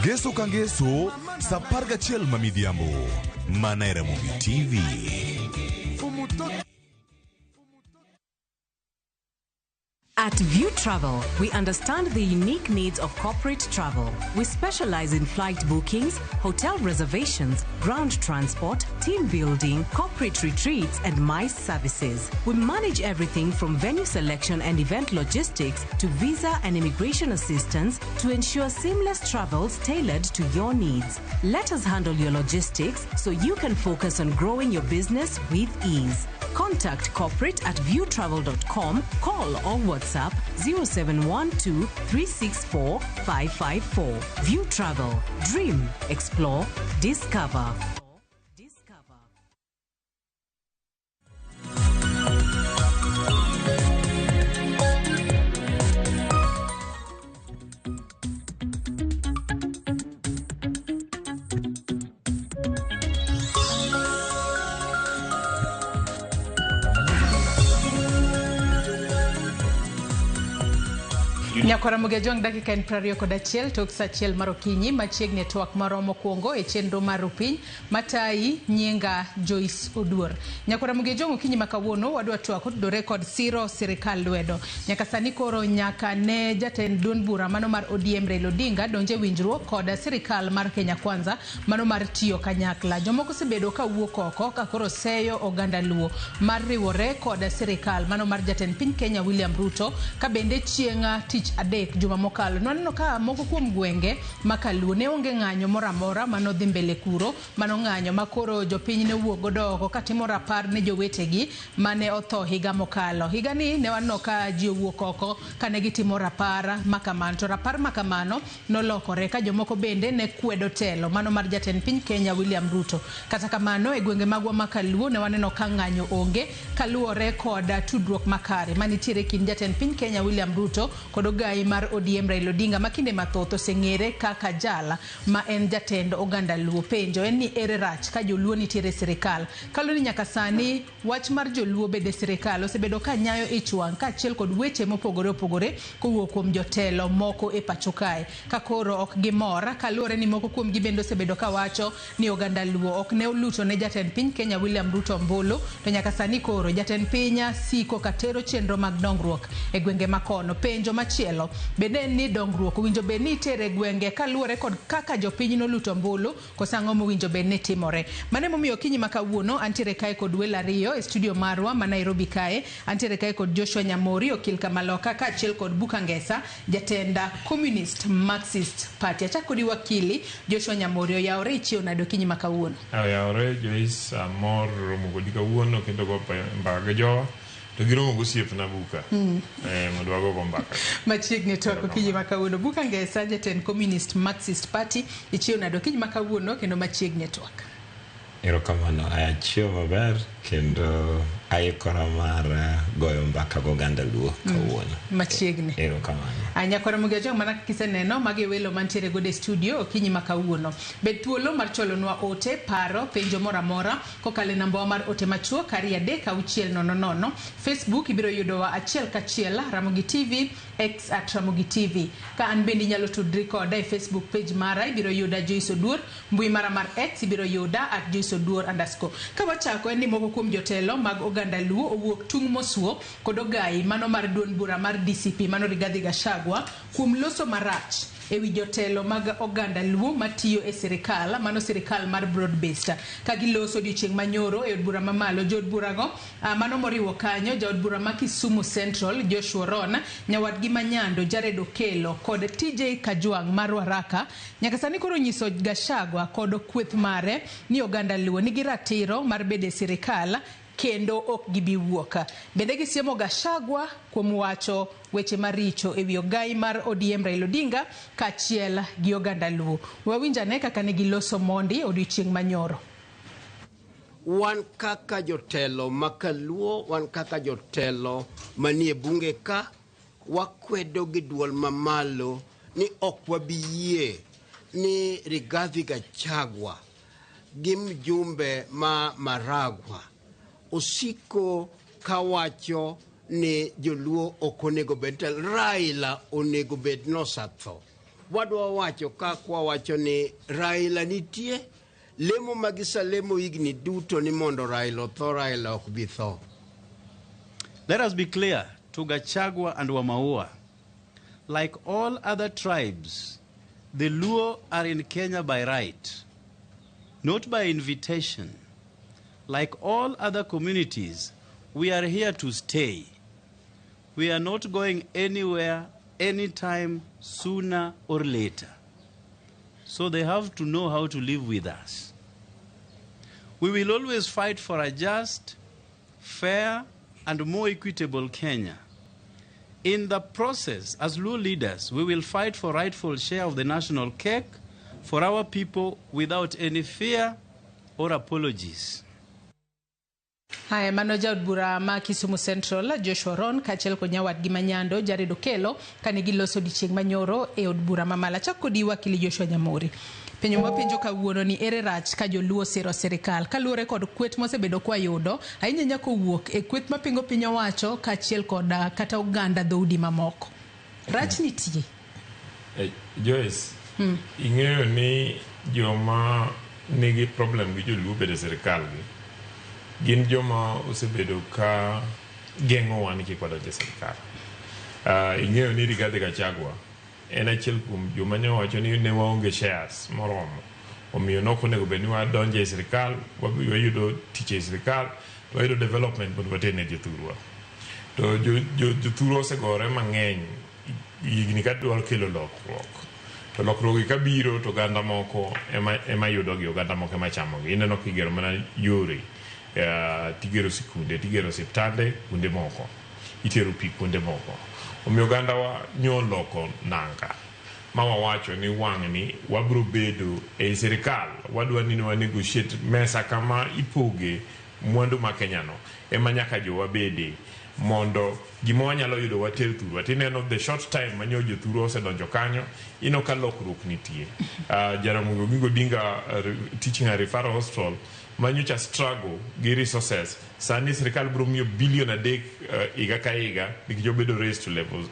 Ngeso ka ngeso saa 11 ma midhiambo. Mana e Ramogi TV. At View Travel, we understand the unique needs of corporate travel. We specialize in flight bookings, hotel reservations, ground transport, team building, corporate retreats, and MICE services. We manage everything from venue selection and event logistics to visa and immigration assistance to ensure seamless travels tailored to your needs. Let us handle your logistics so you can focus on growing your business with ease. Contact corporate at viewtravel.com, call or WhatsApp 0712 364 554. View Travel. Dream, explore, discover. Nyakwara Mugejwang' dakika en 21 tok saa achiel mar okinyi machiegni e twak marwa mokwongo e chenro mar Rupiny matayi nyinga Joyce Oduor. Nyakwara Mugejwang' okinyi ma kawuono wadwa twak otudore kod siro sirikal lwedo. Nyaka sani koro nyaka ne jatend duond bura mano mar ODM Raila Odinga donje winjruok kod sirikal mar Kenya Kwanza mano mar tiyo kanyakla. Jomoko osebedo ka wuok oko ka koro seyo oganda Luo mar riwore kod sirikal mano mar jatend piny Kenya William Ruto ka bende chieng' tich adek juma mokalo nwaneno ka moko kuom gwenge ma Kaluo ne onge ng'anyo moro amora manodhi mbele kuro, mano ng'anyo ma koro jopiny ne owuok godo oko katimo rapar ne jowetegi mane otho higa mokalo. Higani ne waneno ka ji owuok oko kane gitimo rapar makamano, to rapar makamano nolokore ka jomoko bende ne kwedo telo mano mar jatend piny Kenya William Ruto. Kata kamano e gwenge magwa ma Kaluo ne waneno ka ng'anyo onge kaluwore kod tudruok makare manitiere kind jatend piny Kenya William Ruto kod ogai mar ODM Raila Odinga ma kinde mathoth oseng'ere kaka jal ma en jatend oganda Luo. Penjo en ni ere rach ka joluo nitiere e sirikal? Kaluwore ni nyaka sani wach mar joluo bedo e sirikal osebedo ka nyayo ich wang' kaachiel kod weche mopogore opogore kowuok kuom jotelo moko e pacho kae ka koro ok gimor kaluwore ni moko kuom gi bende osebedo ka wacho ni oganda Luo ok ne oluto ne jatend piny Kenya William Ruto ombulu to nyaka sani koro jatend piny siko ka tero chenro mag dongruok e gwenge makono. Penjo machielo bende en ni dongruok owinjo bed ni itere e gwenge kaluwore kod kaka jopiny noluto ombulu koso ang'o mowinjo bed ni timore. Mano emomiyo okinyi ma kawuono antiere kae kod welo ariyo e studio marwa ma Nairobi kae. Antiere kae kod Joshua Nyamori okil Kamaloka kaachiel kod Buka Ngesa jatend Communist Marxist Party. Achak kodi wakili Joshua Nyamori, oyawore ichiew nade okinyi ma kawuono? Oyawore Joyce, amor romo kodi kawuono kendo go mbaka gi jowa to giromo gosiepna Buka mondo wago mbaka. Machiegni twak okinyi ma kawuono. Buka Ngesa jatend Communist Marxist Party, ichiew nade okinyi ma kawuono kendo machiegni twak? Erokamano, achiew maber kendo aikora mar goyo mbaka goganda Luo kawuono. Machiegni. Erokamano. Nyakwara Mugia Jong, mana kaka iseneno magi welo mantiere godo e studio okinyi ma kawuono. Bed thuolo mar chwalonwa ote, paro, penjo moro amora kokalo e nambawa mar ote machuok 23600. Facebook ibiro yudowa achiel kachiel Ramogi TV, X at Ramogi TV. Ka an bende inyalo tudri koda e Facebook page mara ibiro yuda Joyce Oduor, mbui mara mar X ibiro yuda at Joyce Oduor underscore. Ka wachako en ni moko kuom jotelo mag oganda Luo owuok tung' mosuo kod ogai mano mar duond bura mar DCP mano Rigathi Gachagua kuom loso marach ewi jotelo mag oganda Luo matiyo e sirikal mano sirikal mar broad based. Ka giloso odiochieng' manyoro e od bura mamalo, jood burago mano moriwo kanyo jaod bura ma Kisumu Central Joshua Ron, nyawadgi ma Nyando Jared Okello kod TJ Kajwang' mar Ruaraka nyaka sani koro nyiso Gachagua kod kweth mare ni oganda Luo nigi ratiro mar bedo e sirikal kendo ok gibi wuok. Bende gisiemo Gachagua kuom wacho weche maricho ewi ogai mar ODM Raila Odinga kaachiel gi oganda Luo. Wawinj ane kaka ne giloso mondi odiochieng' manyoro. Wan kaka jotelo ma Kaluo, wan kaka jotelo manie bunge ka, wakwedo gi duol mamalo ni ok wabi yie ni Rigathi Gachagua gi mjumbe ma Maragua osiko kawacho ni joluo ok onego bed tel, Raila onego bed nosetho. Wadwa wacho kaka wawacho ni Raila nitie, lemo ma giselemo higni duto ni mondo Raila otho, Raila ok bi tho. Let us be clear to Gachagua and Wamaua. Like all other tribes, the Luo are in Kenya by right, not by invitation. Like all other communities, we are here to stay. We are not going anywhere anytime sooner or later. So they have to know how to live with us. We will always fight for a just, fair, and more equitable Kenya. In the process, as Luo leaders, we will fight for rightful share of the national cake for our people without any fear or apologies. Haya, mano jaod bura ma Kisumu Central Joshua Ron kaachiel kod nyawadgi ma Nyando Jared Okello kane giloso odiochieng' manyoro e od bura mamalo. Achak kodi wakili Joshua Nyamori. Penjo mwapenjo kawuono ni ere rach ka joluo osiro sirikal kaluwore kod kweth mosebedo kwayudo ahinya ahinya kowuok e kweth mapingo piny owacho kaachiel kod kata oganda dhoudi mamoko. Rach nitie. Joyce, ing'eyo ni joma nigi problem gi joluo bedo e sirikal gi gin joma osebedo ka geng'owa ni kik wadonj e sirikal. Ing'eyo ni Rigathi Gachagua en achiel kuom joma ne owacho ni ne waonge shares moromo, omiyo nok onego bed ni wadonjo e sirikal, wayudo tich e sirikal, to wayudo development mondo water ne jothurwa. To jothurwa osegore mang'eny higni ka dwaro kelo lokruok. To lokruok gi kabiro to oganda moko ema yudogi, oganda moko ema chamogi. Ineno kigero mana yore, tigero sikunde, tigero osiptande kuonde moko, itero pi kuonde moko. Omiyo ogandawa nyoloko nanga ma wawacho ni wang'ni wabro bedo ei sirikal, wadwa ni wa negotiate mesa kama ipoge mwandu ma Kenya no ema nyaka jowa bede mondo gima wanyalo yudo water thurwa. Tineno the short time manyo jothurwa osedonjo kanyo, ineno ka lokruok nitie. Jaramogi Oginga Odinga Teaching and Referral Hospital manyocha struggle gi resources, sani sirikal biro miyo bilion 3 higa ka higa nikech obedo raised to levels.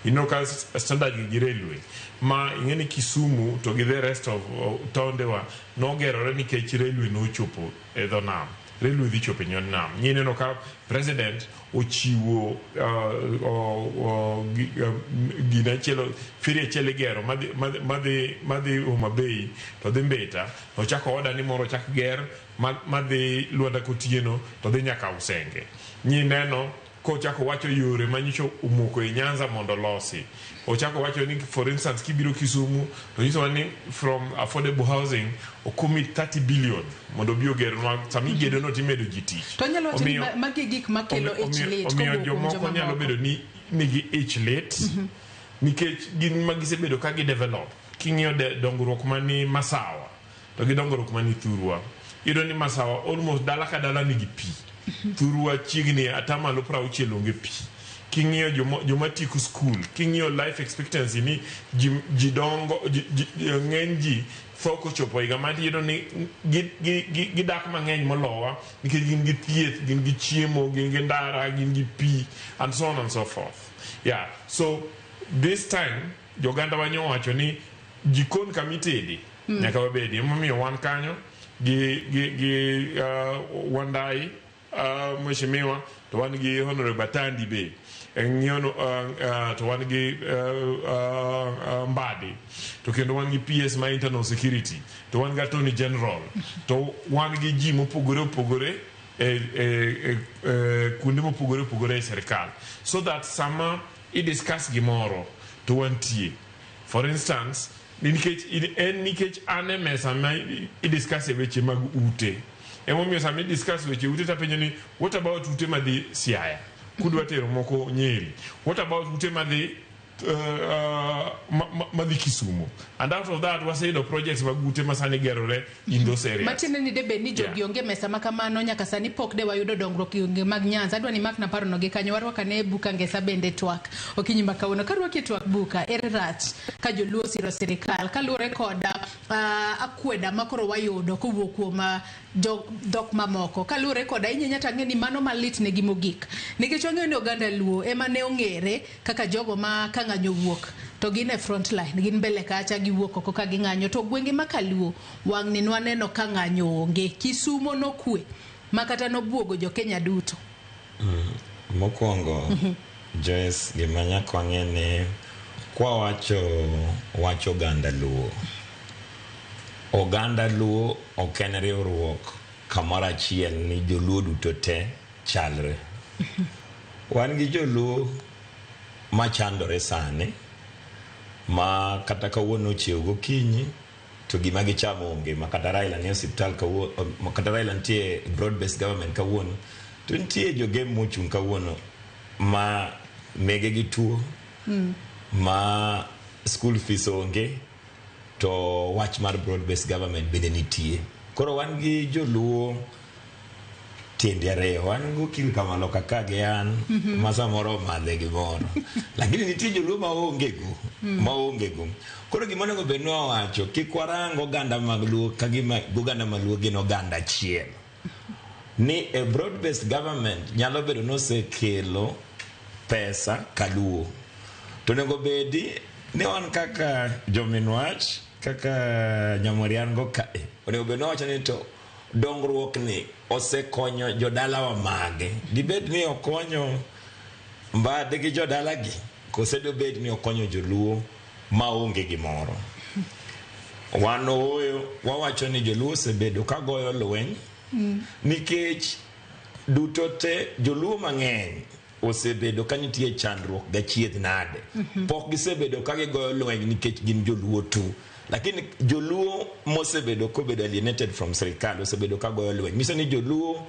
Ineno ka standard gi railway ma ing'e ni Kisumu to gi the rest of taondewa nogerore nikech railway nochopo e dho nam. Railway dhi chopo e nyon nam. Ineno ka president ochiwo gine achiel, ferry achiel igero madhi Homa Bay to dhi Mbita, to ochako order ni moro ochak ger madhi Luanda Kotieno to dhi nyaka Usenge. Nyineno kochako wacho yore manyicho omoko e Nyanza mondo olosi. Ochako wacho ni for instance kibiro Kisumu to nyisowa ni from affordable housing ocommit 30 billion mondo obi ogernwa, sama igedo no timedo ji tich. To anyalo wacho ni magi e gik makelo ich lit Omiyo kowuok kuom jomoko joma nyalo moko. bedo ni nigi ich lit nikech gin ma gisebedo ka gidevelop. King'iyo dongruok mani Masawa to gi dongruok mani Thurwa, iyudo ni Masawa almost dala ka dala nigi pi. Thurwa chiegni atamalo 60 onge pi. King'iyo joma tieko school, king'iyo life expectancy ni ji dongo, ng'eny ji tho kochopo higa ma iyudo ni gidak mang'eny molowa nikech gin gi thieth, gin gi chiemo, gin gi ndara, gin gi pi, and so on and so forth. Yeah, so this time joganda wa nyowacho ni jikon kama itede nyaka wabedi. Emomiyo wan kanyo gi Wandai mheshimiwa, to wan gi Honorable Atandi be ng'iyo, to wan gi Mbadi, to kendo wan gi PS ma internal security, to wan gi Attorney General, to wan gi ji mopogore opogore e kuonde mopogore opogore e sirikal, so that sama i discuss gimoro to wantie. For instance, nikech en nikech an e mesa ma i discuss e weche mag ute, emomiyo sama i discuss weche ute tapenjo ni what about ute madhi Siaya kudwa tero moko Nyeri, what about ute madhi madhi Kisumu, and out of that waseyudo projects mag ute ma sani gerore in those areas. Matiende ni debed ni jogi onge mesa ma kamano nyaka sani pok de wayudo dongruok e gwenge mag Nyanza. Adwa ni mak na parono gi kanyo, warwak ane Buka Ngesa bende twak okinyi ma kawuono. Karwaki e twak Buka, ere rach ka joluo osiro sirikal kaluwore kod akweda makoro wayudo kowuok kuom dhok mamoko, kaluwore kod ahinya to ang'e ni mano malit negi mogik, nikech wang'eyo ni oganda Luo ema ne ong'ere kaka jogo ma ka ng'anyo wuok to gin e front line, gin mbele kacha giwuok oko ka ging'anyo, to gwenge ma kaluo wang'ni nwaneno ka ng'anyo onge. Kisumo nokwe ma kata nobuogo jo Kenya duto. Mokwongo, Joyce, gima nyaka wang'e ni kwawacho wach oganda Luo, oganda Luo ok en riwruok kamoro achiel ni joluo duto te chalre. Wan gi joluo machandore sani, ma kata kawuono ochiew gokinyi to gima gichamo onge, ma kata Raila nie osiptal kawuono, ma kata Raila nitie broad based government kawuono, to nitie jogem mochung' kawuono ma mege gi tuo, ma school fees onge, to wach mar broad based government bende nitie. Koro wan gi joluo tiende ariyo, wan gi okil kamalo kaka gi an, ma samoro omadhe gimoro, lakini nitie joluo maonge go, maonge go. Koro gima onego bed ni wawacho, kik warang oganda mag Luo ka gima oganda mag Luo gin oganda achiel. Ni e broad based government nyalo bedo ni osekelo pesa kaluo, to onego bedi ni wan kaka jominwach, kaka Nyamoriango kae, onego bed ni wawacho ni to dongruok ni osekonyo jodalawa mage. Dibed ni okonyo Mbadi gi jodalagi, kose dobed ni okonyo joluo maonge gimoro. Wan ooyo wawacho ni joluo osebedo ka goyo lweny nikech duto te joluo mang'eny osebedo ka nitie chandruok gachiedh nade. Pok gisebedo ka gigoyo lweny nikech gin joluo tu. Lakini joluo mosebedo kobedo alienated from sirikal osebedo ka goyo lweny. Nyiso ni joluo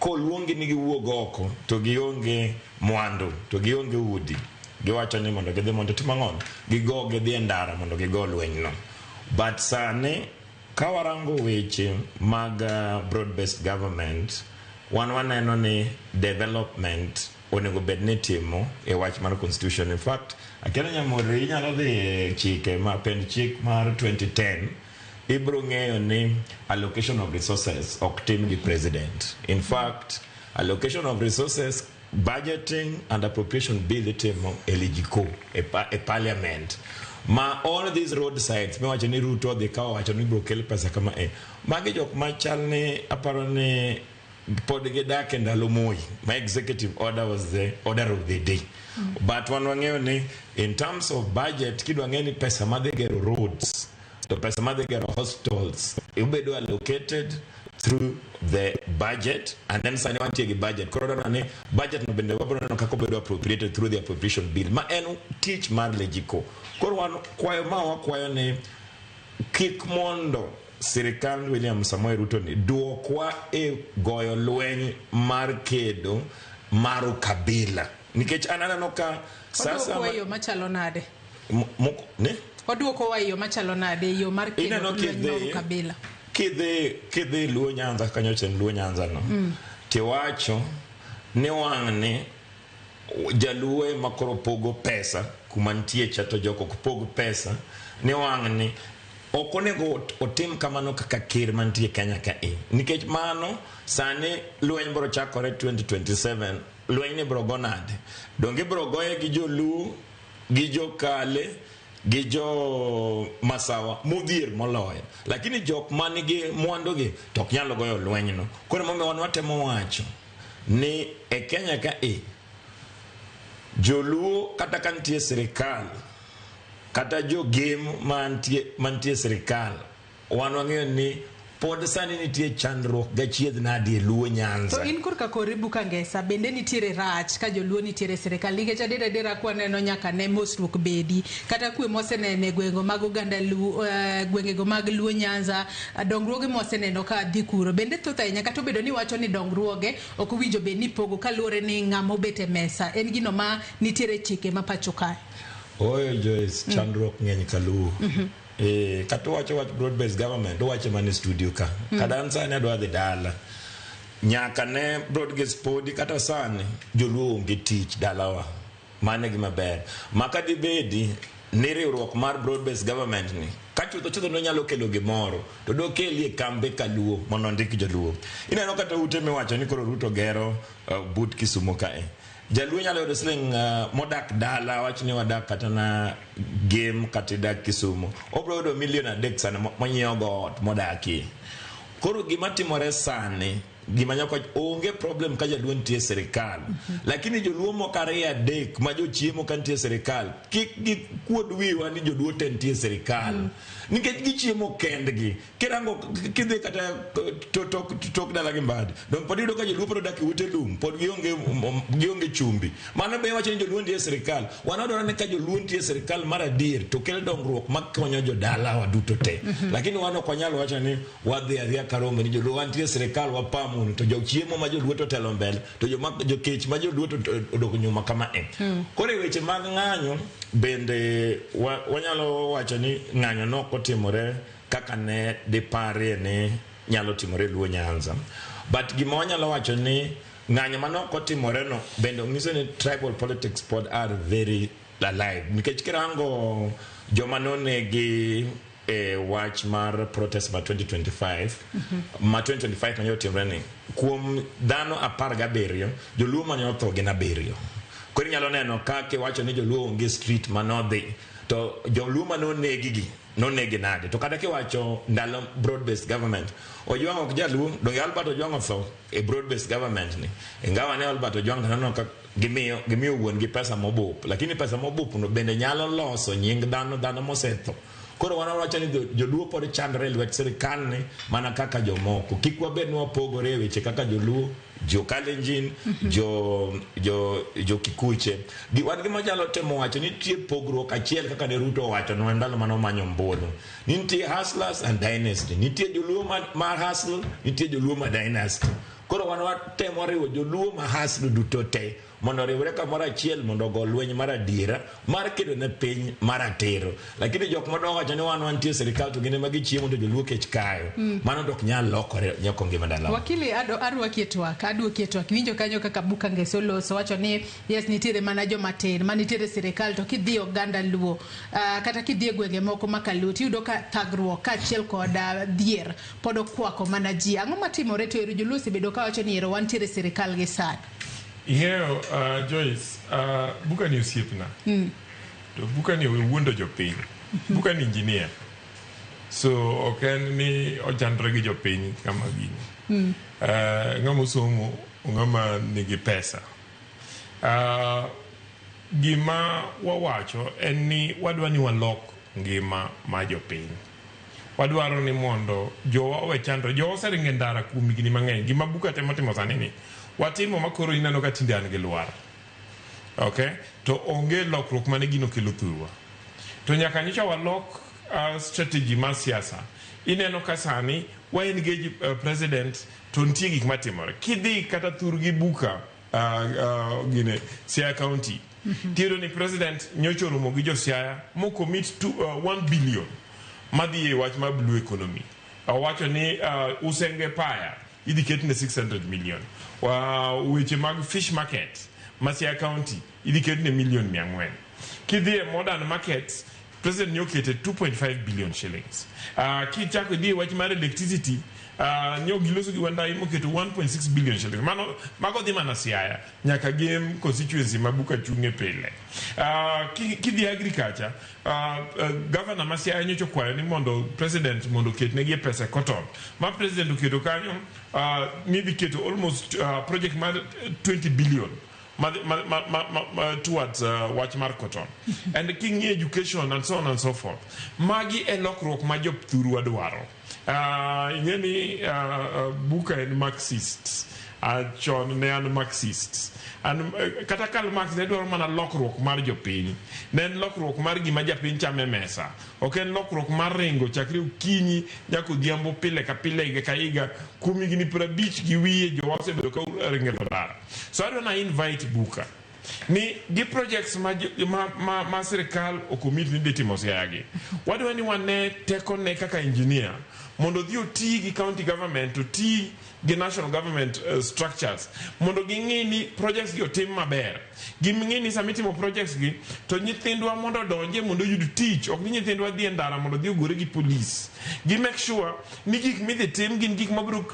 koluongi ni giwuog oko to gionge mwandu to gionge udi, giwacho ni mondo gidhi mondo tim ang'o, gigo gidhi e ndara mondo gigo lweny no. But sani ka warango weche mag broad based government, wan waneno ni development onego bed ni itimo e wach mar constitution. In fact, akia Nyamori, inyalo dhi e chike ma pend chik mar 2010, ibro ng'eyo ni allocation of resources ok tim gi president. In fact, allocation of resources, budgeting and appropriation bill itimo e LegCo, e parliament. Ma all these roadsides miwacho ni Ruto odhi ka owacho ni ibro kel pesa kama, e magi jok machal ni aparo ni pod gidak e ndalo Moi ma executive order was the order of the day. But wan wang'eyo ni in terms of budget, kidwa ng'e ni pesa madhi gero roads to pesa madhi gero hospitals ibedo allocated through the budget, and then sani wantie gi budget, koro dwaro ni budget no bende wabro neno kaka obedo appropriated through the appropriation bill, ma en tich mar LegCo. Koro wan kwayo ma wakwayo ni kik mondo sirikal William Samoei Ruto ni duokwa e goyo lweny mar kedo mar ukabila, nikech an aneno ka sasa Oduokowa e yo machalo nade? Ne? Oduokowa e yo machalo nade, e yo mar kedo Ineno lweny mar kidhi ukabila? Kidhi Luo Nyanza kanyo chien, Luo Nyanza no, tiwacho ni wang'ni jaluo ema koro pogo pesa kuma nitie cha, to jok ok pog pesa, ni wang'ni ok onego otim kamano kaka ker mantie Kenya ka e, nikech mano sani lweny biro chakore 2027. Lweny ni biro go nade? Donge ibiro goye gi joluo gi jokale gi jo masawa modhier moloyo, lakini jok manigi mwandu gi to ok nyal goyo lwenyno. Koro emomiyo wan watemo wacho ni e Kenya ka e joluo kata ka nitie sirikal kata jogem mantie sirikal, wan wang'eyo ni pod sani nitie chandruok gachiedh nadi e Luo Nyanza. To in korka koribu kangesa, bende nitiere rach ka joluo nitiere e sirikal? Nikech adier adiera kwaneno nyaka ne mosruok bedi kata kwe moseneno e gwengego mag oganda Luo, gwengego mag Luo Nyanza, dongruoge mwaseneno ka dhi kuro bende thoth ahinya, kata obedo ni wacho ni dongruoge ok owinjo bed ni pogo kaluwore ni ng'ama obet e mesa en gino ma nitiere chike ma pacho kae. Oyo Joyce, chandruok ng'eny kaluo. Kata wacho wach broad based government, owacho mana e studio ka. Kata an sani adwa dhi dala, nyaka ne broad based podi kata sani joluo onge tich dalawa. Mano e gima ber ma ka dibedi ni riwruok mar broad based government ni ka chutho chutho nonyalo kelo gimoro, to dokelie kambe kaluo mondo ondik joluo. Ineno kata ute miwacho ni koro Ruto gero but Kisumo kae, jaluo nyalo yudo siling modak dala, wach ni wadak kata na Gem kata idak Kisumo, obro yudo milion 3 sani monyiewo go ot modakie. Koro gima timore sani, gima nyaka onge problem ka jaluo nitie e sirikal, lakini joluo moko ariyo adek ma jochiemo ka nitie e sirikal kik gikuod wiwa ni joluo te nitie e sirikal, nikech gichiemo kendgi. Kirango kidhi kata tok dala gi Mbadi, dong pod iyudo ka joluo pod odak e ute lum, pod gionge chumbi. Mano be iwacho ni joluo nitie e sirikal? Wan wadwaro ni ka joluo nitie e sirikal mar adier to kel dongruok makonyo jodalawa duto te. Lakini wan ok wanyal wacho ni wadhi adhiya karombe ni joluo wantie e sirikal wapamunu, to jochiemo ma joluo to telo mbele to joma jokech ma joluo to odok nyuma kama e. Koro e weche mag ng'anyo bende wanyalo wacho ni ng'anyo nok otimore kaka ne diparie ni nyalo timore Luo Nyanza, but gima wanyalo wacho ni ng'anyo manok otimore no bende nyiso ni tribal politics pod are very alive, nikech kirango joma nonegi e wach mar protest ma 2025, ma 2025 mane otimore ni kuom dhano 17, joluo mane otho gin abiriyo. Koro inyalo neno ka kiwacho ni joluo onge street manodhi, to joluo mane onegi gi nonegi nade? To kata kiwacho ndalo broad based government, Ojwang' ok jaluo? Donge Albert Ojwang' otho e broad based government ni? Ingawa ne Albert Ojwang' to naneno ka gimiyo wuon gi pesa mobup, lakini pesa mobup no bende nyalo loso nying dhano, dhano mosetho. Koro wan wawacho ni joluo pod chandre e lwet sirikal ni mana kaka jomoko. Kik wabed ni wapogore e weche kaka joluo, jo Kalenjin, jo Kikuche. Wan gima wanyalo temo wacho ni nitie pogruok achiel kaka ne Ruto owachonwa ndalo mane omanyo ombulu. Ni nitie hustlers and dynasty. Nitie joluo ma hustle, nitie joluo ma dynasty. Koro wan watemo riwo joluo ma hustle duto te mondo oriwre kamoro achiel mondo ogo lweny mar adiera mar kedo ne piny mar atiro. Lakini jok madwa wacho ni wan wantie sirikal to gin ema gichiemo to joluo kech kayo. Mano to ok nyal lokore nyaka ngima dalawa. Wakili arwaki e twak, aduoki e twak. Iwinjo kanyo kaka Buka Ngeso oloso, wacho ni yes nitiere mana joma tin ma nitiere e sirikal to kidhi e oganda Luo kata kidhi e gwenge moko ma kaluo tiyudo ka thagruok kaachiel kod dhier pod okwako mana ji. Ang'o matimore to ero joluo osebedo kawacho ni ero wantiere e sirikal gi sani? Ing'eyo Joyce, Buka ni osiepna. To Buka ni owuondo jopiny. Buka ni engineer. So ok en ni ochandre gi jopiny kama gini. Ng'ama osomo, ng'ama nigi pesa. Gima wawacho en ni wadwa ni walok ngima ma jopiny. Wadwaro ni mondo jowa owe chandre. Jowa oseringo e ndara kuom higni mang'eny. Gima Buka temo timo sani ni, watimo ma koro ineno ka tinde an gi lwar. Okay? To onge lokruok mane gino kelo thurwa. To nyaka nyocha walok strategy mar siasa. Ineno ka sani wa engage president to nitie gik matimore. Kidhi kata thurgi Buka gine Siaya County. Tiyudo ni president nyocha oromo gi jo Siaya mo commit to 1 billion madhi e wach mar blue economy. Owacho ni Usenge Paya idhi ketne 600 million. Weche mag fish market ma Siaya County idhi ketne million 400. Kidhi e modern market president nyo okete 2.5 billion shillings. Kichako idhi e wach mar electricity nyo giloso gi Wandayi moketo 1.6 billion shillings. Mano mago dhi mana Siaya nyaka Gem constituency ma Buka chung'e pile. Kidhi agriculture governor ma Siaya nyocha okwayo ni mondo president mondo oketnegi e pesa e cotton. Ma president oketo kanyo nidhi keto almost project mar 20 billion ma towards wach mar cotton and king'iyo education and so on and so forth. Magi e lokruok ma jothurwa dwaro. Ing'e ni Buka en Marxist, chon ne an Marxist. An, kata Karl Marx ne dwaro mana lokruok mar jopiny. Ne en lokruok mar gima japiny chamo e mesa. Ok en lokruok mar ringo chakre okinyi nyaka odhiambo pile ka pile higa ka higa kuom higni 50 gi wiye jowa osebedo ka ringo e ndara. So adwa na invite Buka ni gi projects ma sirikal ocommit ni dhi timo Siaya gi. Wadwa ni wane tekone kaka engineer mondo odhi oti gi county government, oti gi national government structures mondo ging'i ni projects gi otim maber. Ging'i ni sama itimo projects gi to nyithindwa mondo odonje mondo oyud tich, ok ni nyithindwa dhi e ndara mondo odhi ogore gi police. Gi make sure ni gik midhi tim gin gik mabiro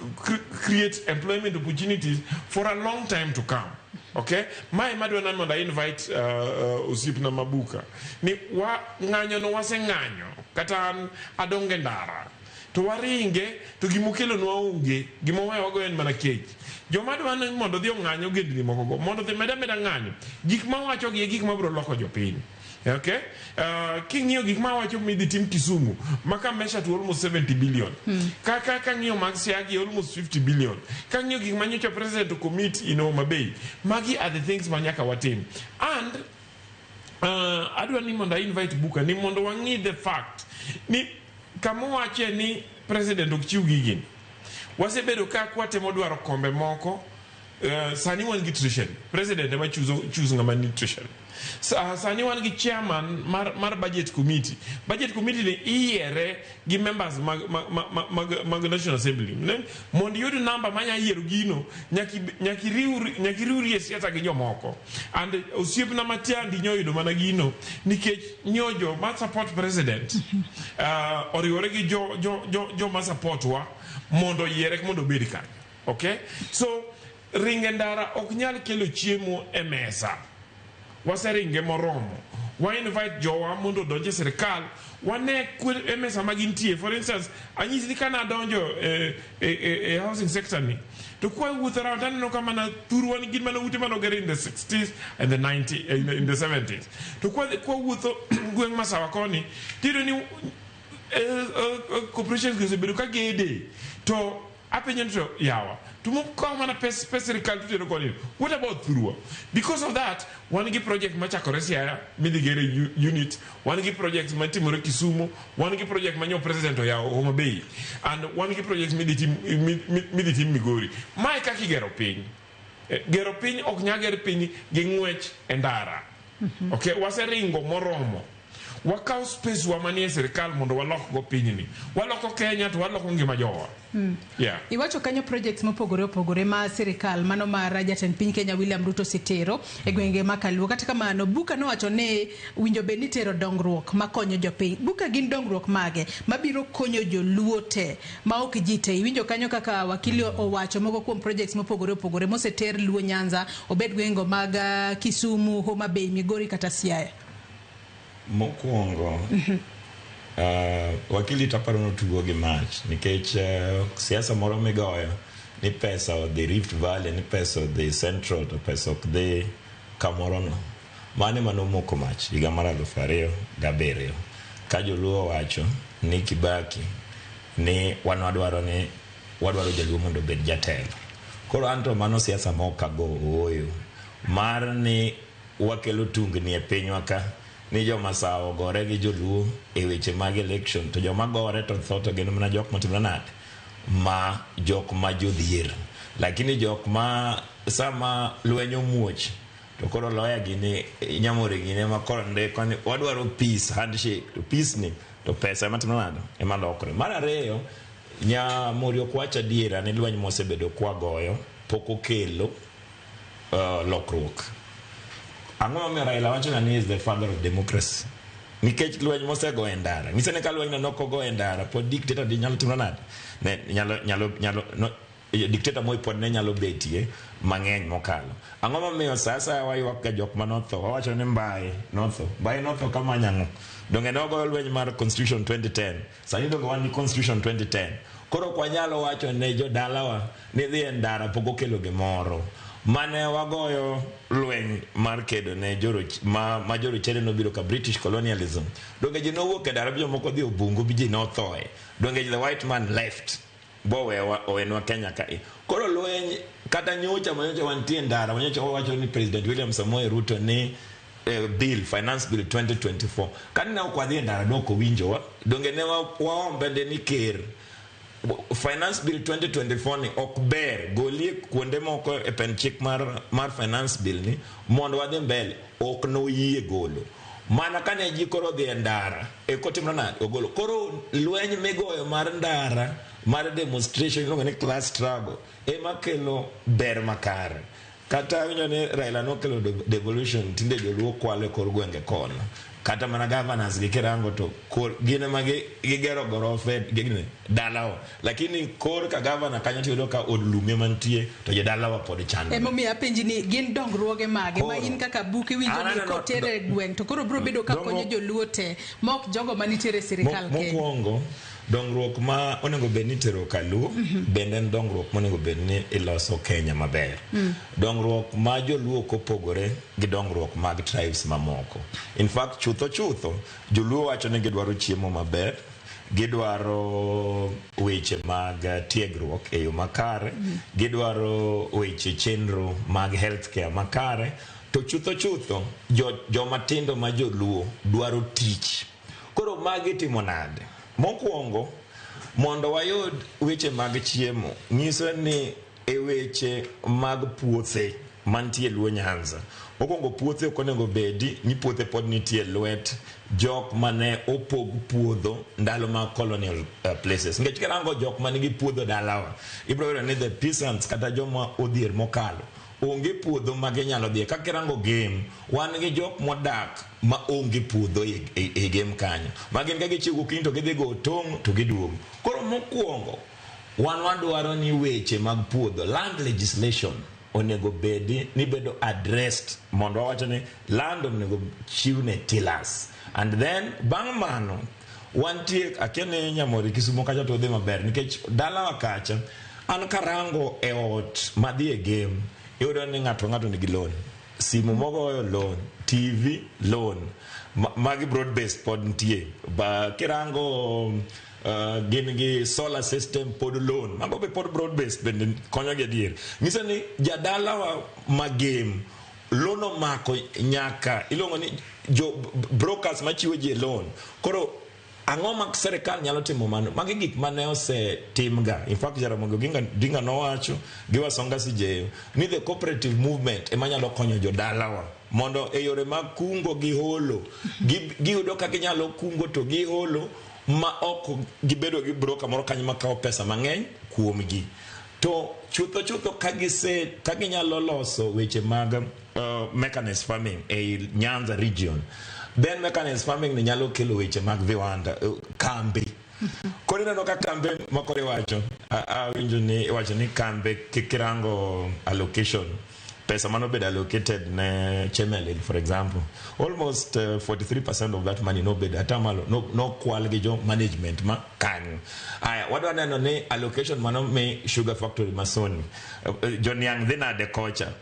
create employment opportunities for a long time to come. Okay? Mae ema adwa ni mondo a invite osiepna Mabuka ni wa ng'anyo no waseng'anyo kata an adongo e ndara to waringe to gimokelonwa onge gima oweyo wagoyo en mana kech. Joma dwa ni mondo odhi ong'any ogendni moko go mondo odhi meda meda ng'anyo gik mawacho gi e gik mabiro loko jopiny. Okay? King'iyo gik mawacho midhi tim Kisumu maka measure to almost 70 billion. Kaka kang'iyo mag Siaya gi almost 50 billion. Kang'iyo gik manyocha president ocommit in Homa Bay. Magi are the things ma nyaka watim. And adwa ni mondo a invite Buka ni mondo wang'i the fact ni kama owache ni president ok chiw gigini. Wasebedo ka kwatemo dwaro kombe moko sani wan gi treasury president ema choose ng'ama ni treasury. Sani wan gi chairman mar budget committee. Budget committee ni iyiere gi members mag National Assembly. Mondo iyud namba manya yiero gino nyaka iriwri e siasa gi jomoko. And osiepna Matiang'i nyoyudo mana gino nikech nyo jo ma support president oriwore gi jo ma support wa mondo oyiere mondo obed kanyo. Okay? So ringo e ndara ok nyal kelo chiemo e mesa. Waseringe moromo. Wa invite jowa mondo odonj e sirikal wane e mesa ma gintie. For instance, anyisi ni kana adonjo e housing sector ni to kwa wuotho around aneno ka mana thurwa gin mana ute manoger in the 60s and the 90 in the 70s. To kwa wuotho gweng' Masawa koni tiyudo ni Corporations gi osebedo ka gede to apenjo ni to yawa to mokawo mana pes pes sirikal to tero koni, what about thurwa? Because of that, wan gi project machakore Siaya midhi gere unit, wan gi project matimore Kisumu, wan gi project manyo president oyawo Homa Bay, and wan gi project midhi tim Migori. Mae kaka igero piny. Gero piny ok nyal ger piny gi ng'wech e ndara. Okay, waseringo moromo. Wakaw space wa manie sirikal mondo walok go pinyni. Waloko Kenya to waloko ngima jowa. Yeah. Iwacho kanyo projects mopogore opogore ma sirikal mano mar jatend piny Kenya William Ruto osetero e gwenge ma Kaluo. Kata kamano, Buka nowacho ni winjo bed ni itero dongruok makonyo jopiny. Buka, gin dongruok mage mabiro konyo joluo te ma ok ji te? Iwinjo kanyo kaka wakili owacho moko kuom projects mopogore opogore moseter Luo Nyanza, obed gwenge mag Kisumu, Homa Bay, Migori kata Siaya. Mokwongo, wakili taparo notugo gi mach nikech siasa moro migoyo ni pesa odhi Rift Valley, ni pesa odhi Central to pesa ok dhi kamoro no. Mano ema nomoko mach higa mar 2007 ka joluo owacho ni Kibaki ni wan wadwaro ni wadwaro jaluo mondo obed jatelo. Koro anto mano siasa ma ok ago ooyo mar ni wakelo tungni e pinywa ka ni joma sawa ogore gi joluo e weche mag election to joma gore to tho to gin mana jok matimre nade ma jok ma jodhier, lakini jok ma sama lweny omuoch to koro lawyer gini Nyamori gini ema koro ndiko ni wadwaro peace handshake, to peace ni to pesa ema timo nade ema lokre. Mar ariyo, Nyamori ok wach adiera ni lweny mosebedo kwagoyo pok okelo lokruok. Ang'o momiyo Raila wacho ni is the father of democracy? Nikech lweny mosego e ndara nyiso ni ka lweny no nok ogo e ndara pod dictator di nyalo timo nade ne nyalo no, dictator Moi pod ne nyalo betie mang'eny mokalo. Ang'o momiyo sa asaya waywak ga jok manotho, wawacho ni Mbae notho, Mbae notho kamanya ang'o? Donge ne wagoyo lweny mar constitution 2010? Sani donge wan gi constitution 2010? Koro ok wanyalo wacho ne jodalawa ni dhi e ndara pok okelo gimoro. Mane wagoyo lweny mar kedo ne joroch, ma jorochere nobiro ka British colonialism, donge ji nowuok e ndara bi jomoko dhi obungu bi ji nothoe? Donge the white man left bowewa owenwa Kenya ka e? Koro lweny kata nyocha manyocha wantie ndara manyocha wawacho ni President William Samoei Ruto ni bill, finance bill 2024, kane ne ok wadhi e ndara ne ok owinjowa. Donge ne waombe nde ni ker finance bill 2024 ni ok ber, golie kuonde moko e pen chik mar finance bill ni mondo wadhi mbele. Ok noyie golo mana kane ji koro dhi e ndara e kotimre nade ogolo. Koro lweny migoyo mar ndara mar demonstration iluongo ni class struggle ema kelo ber makare. Kata awinjo ni Raila nokelo devolution, tinde joluo kwalo e kor gwenge kono. Kata mana governors gi kirango to kor, gin ema gigero gorofe gini dalawa, lakini kor ka governor kanyo tiyudo ka od lum ema nitie to jodalawa pod chandore. Emomiyo apenji ni gin dongruoge mage ma in kaka buk iwinjo ni kotere e gweng' to koro biro bedo ka konyo joluo te ma ok jogo manitiere e sirikal kende. Mokwongo, dongruok ma onego bed ni itero kaluo bende en dongruok monego bed ni iloso Kenya maber. Dongruok ma joluo ok opogore gi dongruok mag tribes mamoko. In fact, chutho chutho, joluo wacho ni gidwaro chiemo maber, gidwaro weche mag tiegruok e yo makare, gidwaro weche chenro mag healthcare makare, to chutho chutho joma tindo ma joluo dwaro tich. Koro magi timo nade? Mokwongo, mondo wayud weche mag chiemo, nyiso ni e weche mag puothe mantie Luo Nyanza. Mokwongo, puothe ok onego bedi ni puothe pod nitie lwet jok mane opog puodho ndalo mag colonial places. Nikech kirango jok manigi puodho dalawa, ibiro yudo ni the peasants kata joma odhier mokalo onge puodho ma ginyalo dhiye. Ka kirango Gem, wan gi jok modak ma onge puodho e Gem kanyo. Ma gin ka gichiew gokinyi to gidhi go tong' to giduogo. Koro mokwongo, wan wadwaro ni weche mag puodho, land legislation, onego bedi ni bedo addressed mondo wawacho ni land onego chiw ne tillers. And then bang' mano wantie akia ni Nyamori Kisumo kacha to odhi maber nikech dalawa kacha an karango e ot madhi e Gem iyudo ni ng'ato nigi loan. Simu mogoyo loan, TV loan, magi broad based pod nitie. Ba kirango gin gi solar system pod loan, mago be pod broad based bende konyo gi adier. Nyiso ni jadalawa magem loan omako nyaka iluongo ni jo brokers machiwo ji loan. Koro ang'o ma sirikal nyalo timo mano? Magi gik mane osetimga. In fact, Jaramogi Oginga Odinga nowacho gi Wasonga Sijeyo ni the cooperative movement ema nyalo konyo jodalawa mondo e yore mag kungo gi holo giyudo ka ginyalo kungo to giholo ma ok gibedo gi broker moro kanyo makawo pesa mang'eny kuomgi. To chutho chutho ka ginyalo loso weche mag mechanized farming ei Nyanza region, then mechanized farming ni nyalo kelo weche mag viwanda, kambi. Koro ineno ka kambe moko iwacho, awinjo ni iwacho ni kambe kirango allocation, pesa manobedo allocated ne Chemelil, for example, almost 43% of that money nobedo atamalo nokwal gi jo management ma kanyo. Aya, wadwa neno ni allocation mano mi sugar factory masoni, joniang' dhi nade kocha.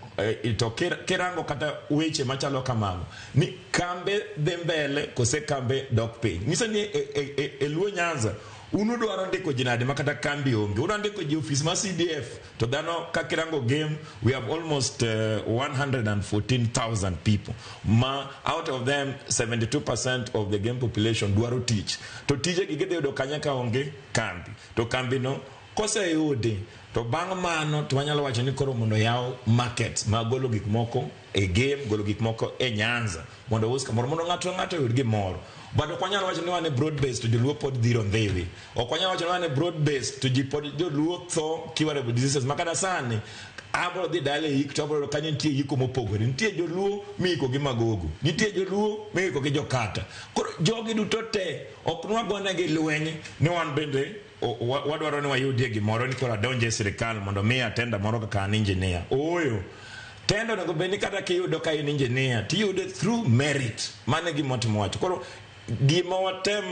To kirango kata weche machalo kamago ni kambe dhi mbele kose kambe dok piny, nyiso ni e Luo Nyanza un udwaro ndiko ji nade ma kata kambi onge? Udwaro ndiko ji ofis ma CDF to dhano ka kirango game we have almost 114,000 people ma out of them 72% of the game population dwaro tich, to tije gi gidhi yudo kanya ka onge kambi. To kambi no koseyudi to bang' mano to wanyalo wacho ni koro mondo yaw market ma golo gik moko e game, golo gik moko e Nyanza mondo us kamoro mondo ng'ato ng'ato oyud gimoro. But ok wanyal wacho ni wan e broad based to joluo pod dhiro ndhiwi. Ok wanyal wacho ni wan e broad based to ji pod joluo tho curable diseases ma kata sani abro dhi dala e yik to abro yudo kanyo nitie yiko mopogore. Nitie joluo miiko gi Magogo, nitie joluo miiko gi Jokata. Koro jogi duto te ok nwagonegi lweny ni wan bende wadwaro ni wayudie gimoro ni koro adonje e sirikal mondo miya tenda moro kaka an engineer. Ooyo. Tenda onego bed ni kata kiyudo ka in engineer tiyude through merit. Mano e gima watimo wacho. Koro gima watem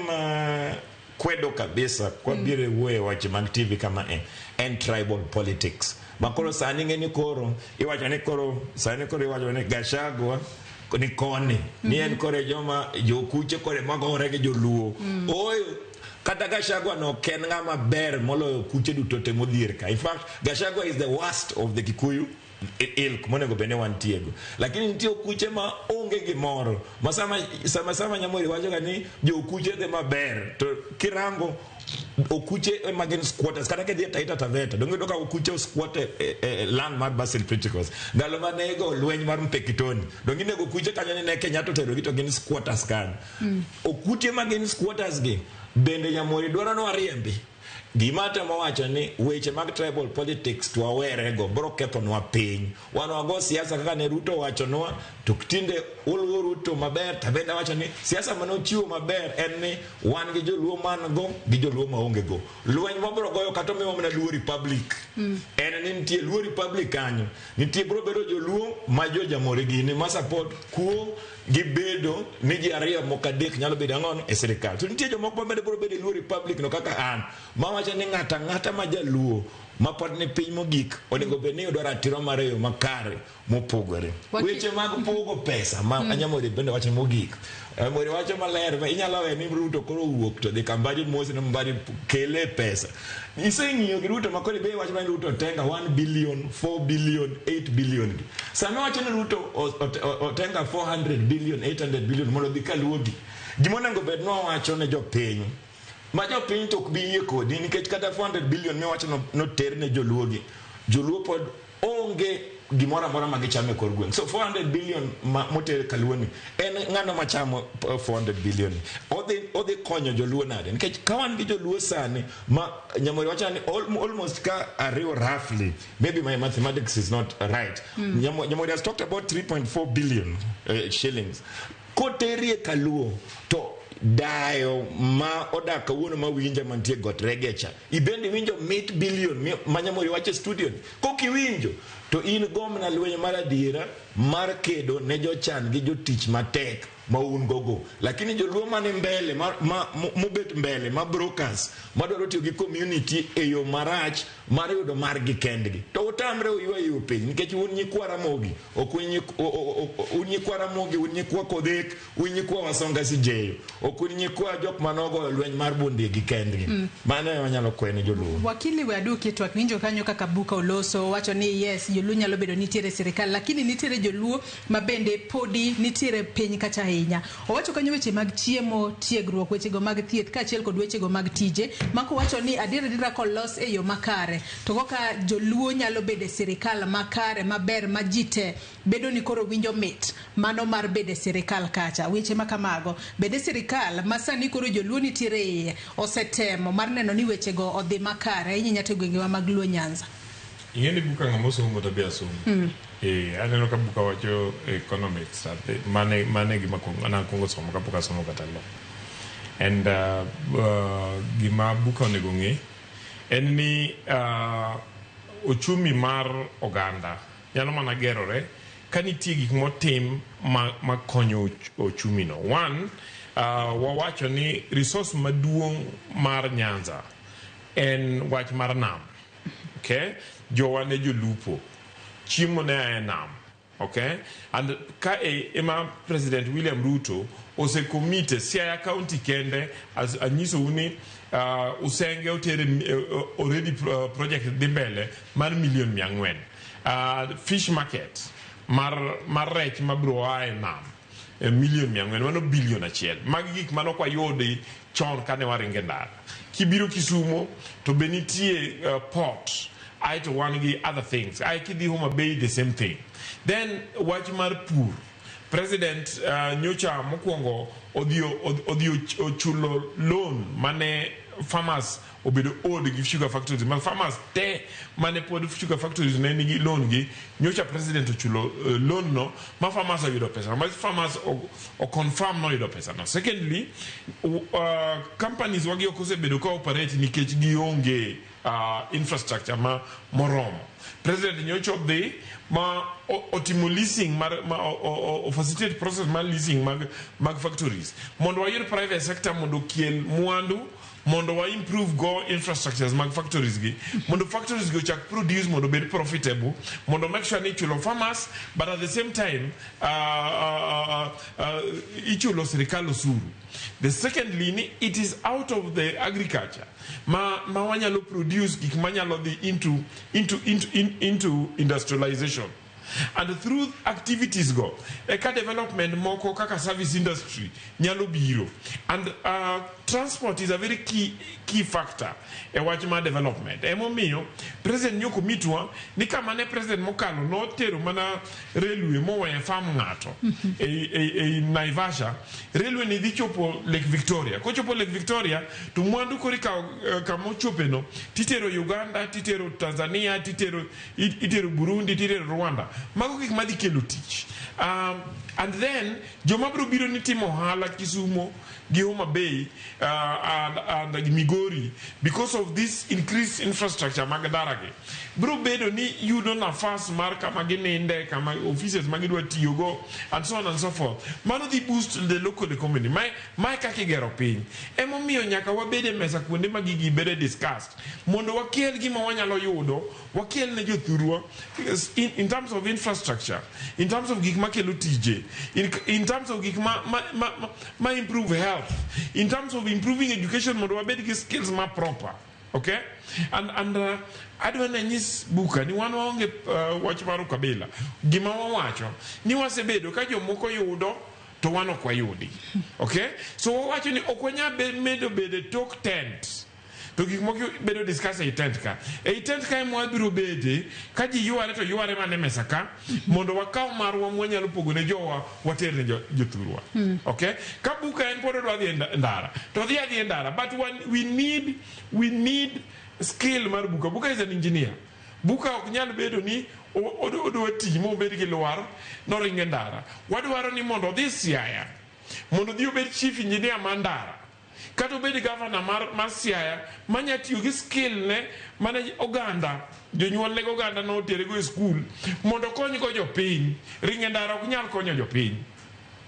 kwedo kabisa kwabiro e wuoyo e weche mag TV kama en tribal politics. Ma koro sani ing'e ni koro iwacho ni koro sani koro iwacho ni Gachagua ni koni ni en kore joma jokuche kore magore gi joluo. Ooyo, kata Gachagua no ok en ng'ama ber moloyo kuche duto te modhier ka. In fact, Gachagua is the worst of the Kikuyu ilk monego bed ni wantiego. Lakini nitie okuche ma onge gimoro. Ma sama Nyamori wacho ga ni jokuche dhi maber to kirango okuche ema gin squatters. Kata kidhi e Taita Taveta donge iyudo ka okuche squat e land mar Basil Criticals. Ndalo mane igo lweny mar Mpekitoni donge inego okuche kanyo ni ne Kenyatta oterogi to gin squatters kanyo. Okuche ma gin squatters gi bende Nyamori dwaro ni wariembi. Gima atemo wacho ni weche mag tribal politics to wawerego bro kethonwa piny. Wan wago siasa kaka ne Ruto owachonwa, to tinde uluwo Ruto maber, to bende awacho ni siasa mane ochiwo maber en ni wan gi joluo man go gi joluo maonge go. Lweny mabro goyo kata omiwa mana Luo Republic. En ni nitie Luo Republic kanyo. Nitie bro bedo joluo ma jo Jamhuri gini ma support kuo gi bedo ni ji ariyo moko adek nyalo bedo ang'o e sirikal. To nitie jomoko ma bende bro bedo e Luo Republic no kaka an, ma wacho ni ng'ato ang'ata ma jaluo ma pod ni piny mogik onego bed ni yudo ratiro mar yo makare mopogore. Weche mag pogo pesa ma Nyamori bende wacho mogik. Nyamori wacho maler ma inyalo we ni Ruto koro owuok to dhi ka Mbadi mos ni Mbadi kele pesa. Iseng'iyo gi Ruto ma koro ibe iwacho ni Ruto otenga 1 billion, 4 billion, 8 billion gi. Sama iwacho ni Ruto otenga 400 billion, 800 billion mondo odhi kaluogi. Gima onego bed ni wawacho ne jopiny ma jopiny to ok bi yie kodi nikech kata 400 billion miwacho noter ne joluogi, joluo pod onge gimoro amora ma gichamo e kor gweng'. So 400 billion ma moter kaluoni en ng'ano machamo 400 billion ni? Odhi konyo joluo nade? Nikech ka wan gi joluo sani ma Nyamori wacho ni almost ka ariwo roughly, maybe my mathematics is not right. Nyamori has talked about 3.4 billion shillings. Koterie kaluo to dayo ma odak kawuono ma winja mantie got regecha ibende iwinjo mit billion ma Nyamori wacho e studio ni. Kok iwinjo to in gomna lweny mar adiera mar kedo ne jochan gi jotich matek ma un gogo. Lakini joluo mani mbele ma mobet mbele ma brokers madwaro tiyo gi community e yo marach mar yudo margi kendgi, to utamre uywa yo piny nikech un nyikwa Ramogi, ok un nyikwa Ramogi, un nyikwa Kodhek, un nyikwa Wasonga Sijeyo, ok un nyikwa jok manogoyo lweny mar bundegi kendgi. Mano ema nyalo kwene joluo. Wakili, we aduoki e twak. Winjo kanyo kaka Buka oloso, wacho ni yes, joluo nyalo bedo nitiere e sirikal, lakini nitiere joluo ma bende podi nitiere piny kacha ahinya. Owacho kanyo weche mag chiemo, tiegruok, wechego mag thieth kaachiel kod wechego mag tije, mako wacho ni adier adiera kolos e yo makare to koka joluo nyalo bedo e sirikal makare maber ma ji te bedo ni koro winjo mit mano mar bedo e sirikal kacha. Weche ma kamago bende sirikal ma sani koro joluo nitiere iye osetemo mar neno ni wechego odhi makare ahinya nyaka e gwengewa mag Luo Nyanza. Ing'e ni Buka ng'ama osomo to be asomo. Aneno ka Buka wacho economics, mane gima nakwongo somo kapok asomo kata law. And gima Buka onego ng'e en ni ochumi mar oganda nyalo mana gerore ka nitie gik motim ma konyo ochumi no. One, wawacho ni resource maduong' mar Nyanza en wach mar nam. Okay? Jowa ne jolupo. Chiemo ne a e nam. Okay? And ka e ema President William Ruto osecommit Siaya County kende as anyisou ni Usenge otere already project dhi mbele mar milion 400. Fish market mar rech mabiro a e nam milion 400, mano bilion 1. Magi gik mane ok wayudi chon kane waringo e ndara. Kibiro Kisumo to be nitie port, aeto wan gi other things. Ae kidhi Homa Bay, the same thing. Then wach mar pur, President nyocha mokwongo odhi ochulo loan mane farmers obedo owed gi sugar factories, ma farmers te mane pod sugar factories ne nigi loan gi, nyocha President ochulo loan no ma farmers oyudo pesa, ma farmers o confirm noyudo pesa no. Secondly, companies wagi ok osebedo ka operate nikech gionge infrastructure ma moromo. President nyocha odhi ma otimo leasing mar ma o facilitate process mar leasing mag factories mondo wayud private sector mondo okel mwandu mondo wa improve go infrastructures mag factories gi, mondo factories gi ochak produce, mondo obed profitable, mondo make sure ni ichulo farmers, but at the same time ichulo sirikal osuru. The secondly ni it is out of the agriculture ma wanyalo produce gik manyalo dhi into industrialization, and through activities go eka development moko kaka service industry nyalo biro. And transport is a very key factor e wach mar development. Emomiyo President nyoko mitwa ni kama ne President mokalo notero mana railway moweyo farm ng'ato e Naivasha, railway ni dhi chopo Lake Victoria. Kochopo Lake Victoria to mwandu koro ikawo kama ochope no titero Uganda, titero Tanzania, titero itero Burundi, titero Rwanda. Mago gik madhi kelo tich. And then joma biro biro ni timo ohala Kisumo gi Homa Bay and Migori, because of this increased infrastructure mag ndara gi, biro bedo ni yudo nafas mar kama gininde, kama offices ma gidwa tiyogo, and so on and so forth. Mano dhi boost the local economy. Mae kaka igero piny. Emomiyo nyaka wabed e mesa kuonde ma gigi bede discussed mondo wakel gima wanyalo yudo, wakel ne jothurwa in terms of infrastructure, in terms of gik makelo tije, in terms of gik ma improve health, in terms of improving education, mondo wabed gi skills ma proper. Okay, and adwa ni anyis Buka ni wan waonge wach mar ukabila. Gima wawacho ni wasebedo ka jomoko yudo to wan ok wayudi. Okay, so wawacho ni ok wanyal medo bedo e tok tent to gik moko bedo discuss ei tent ka. Ei tent ka ema wabiro bede ka ji yware, to yware mana e mesa ka mondo wakaw marwa mwanyalo pogo ne jowa, water ne jothurwa. Okay, ka Buka en pod odwa dhi e ndara to odhi adhi e ndara, but we need skill mar Buka. Buka is an engineer. Buka ok nyal bedo ni odwa ti mobed gi lwar noringo e ndara. Wadwaro ni mondo odhi Siaya mondo odhi obed chief engineer mar ndara, kata obed gavana mar Siaya manya tiyo gi skill ne mane oganda jonyuol ne oganda notere go e skul mondo okony go jopiny. Ringo e ndara ok nyal konyo jopiny.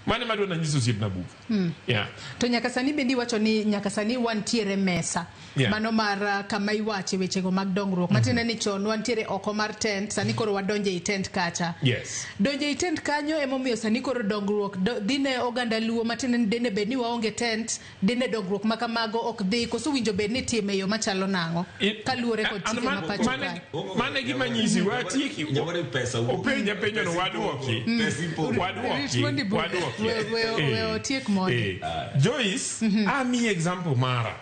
Mano ema adwa nyiso osiepna Buka. Yeah. To nyaka sani bende iwacho ni nyaka sani wantiere mesa. Mano mar kama iwache wechego mag dongruok. Matiende ni chon wantiere oko mar tent, sani koro wadonjo ei tent kacha. Donjo ei tent kanyo emomiyo sani koro dongruok dhi ne oganda Luo, matiende ni dine bed ni waonge tent, dine dongruok ma kamago ok dhi, koso winjo bed ni itime e yo machalo nang'o kaluwore kod chike ma pacho kae. Mane gima nyisi watieki. Nyamore pesa wuok. Openja penjo no waduoki. Waduoki. Rit mondo ibuge. Waduoki. We otiek mondi. Joyce, amiyi example mara.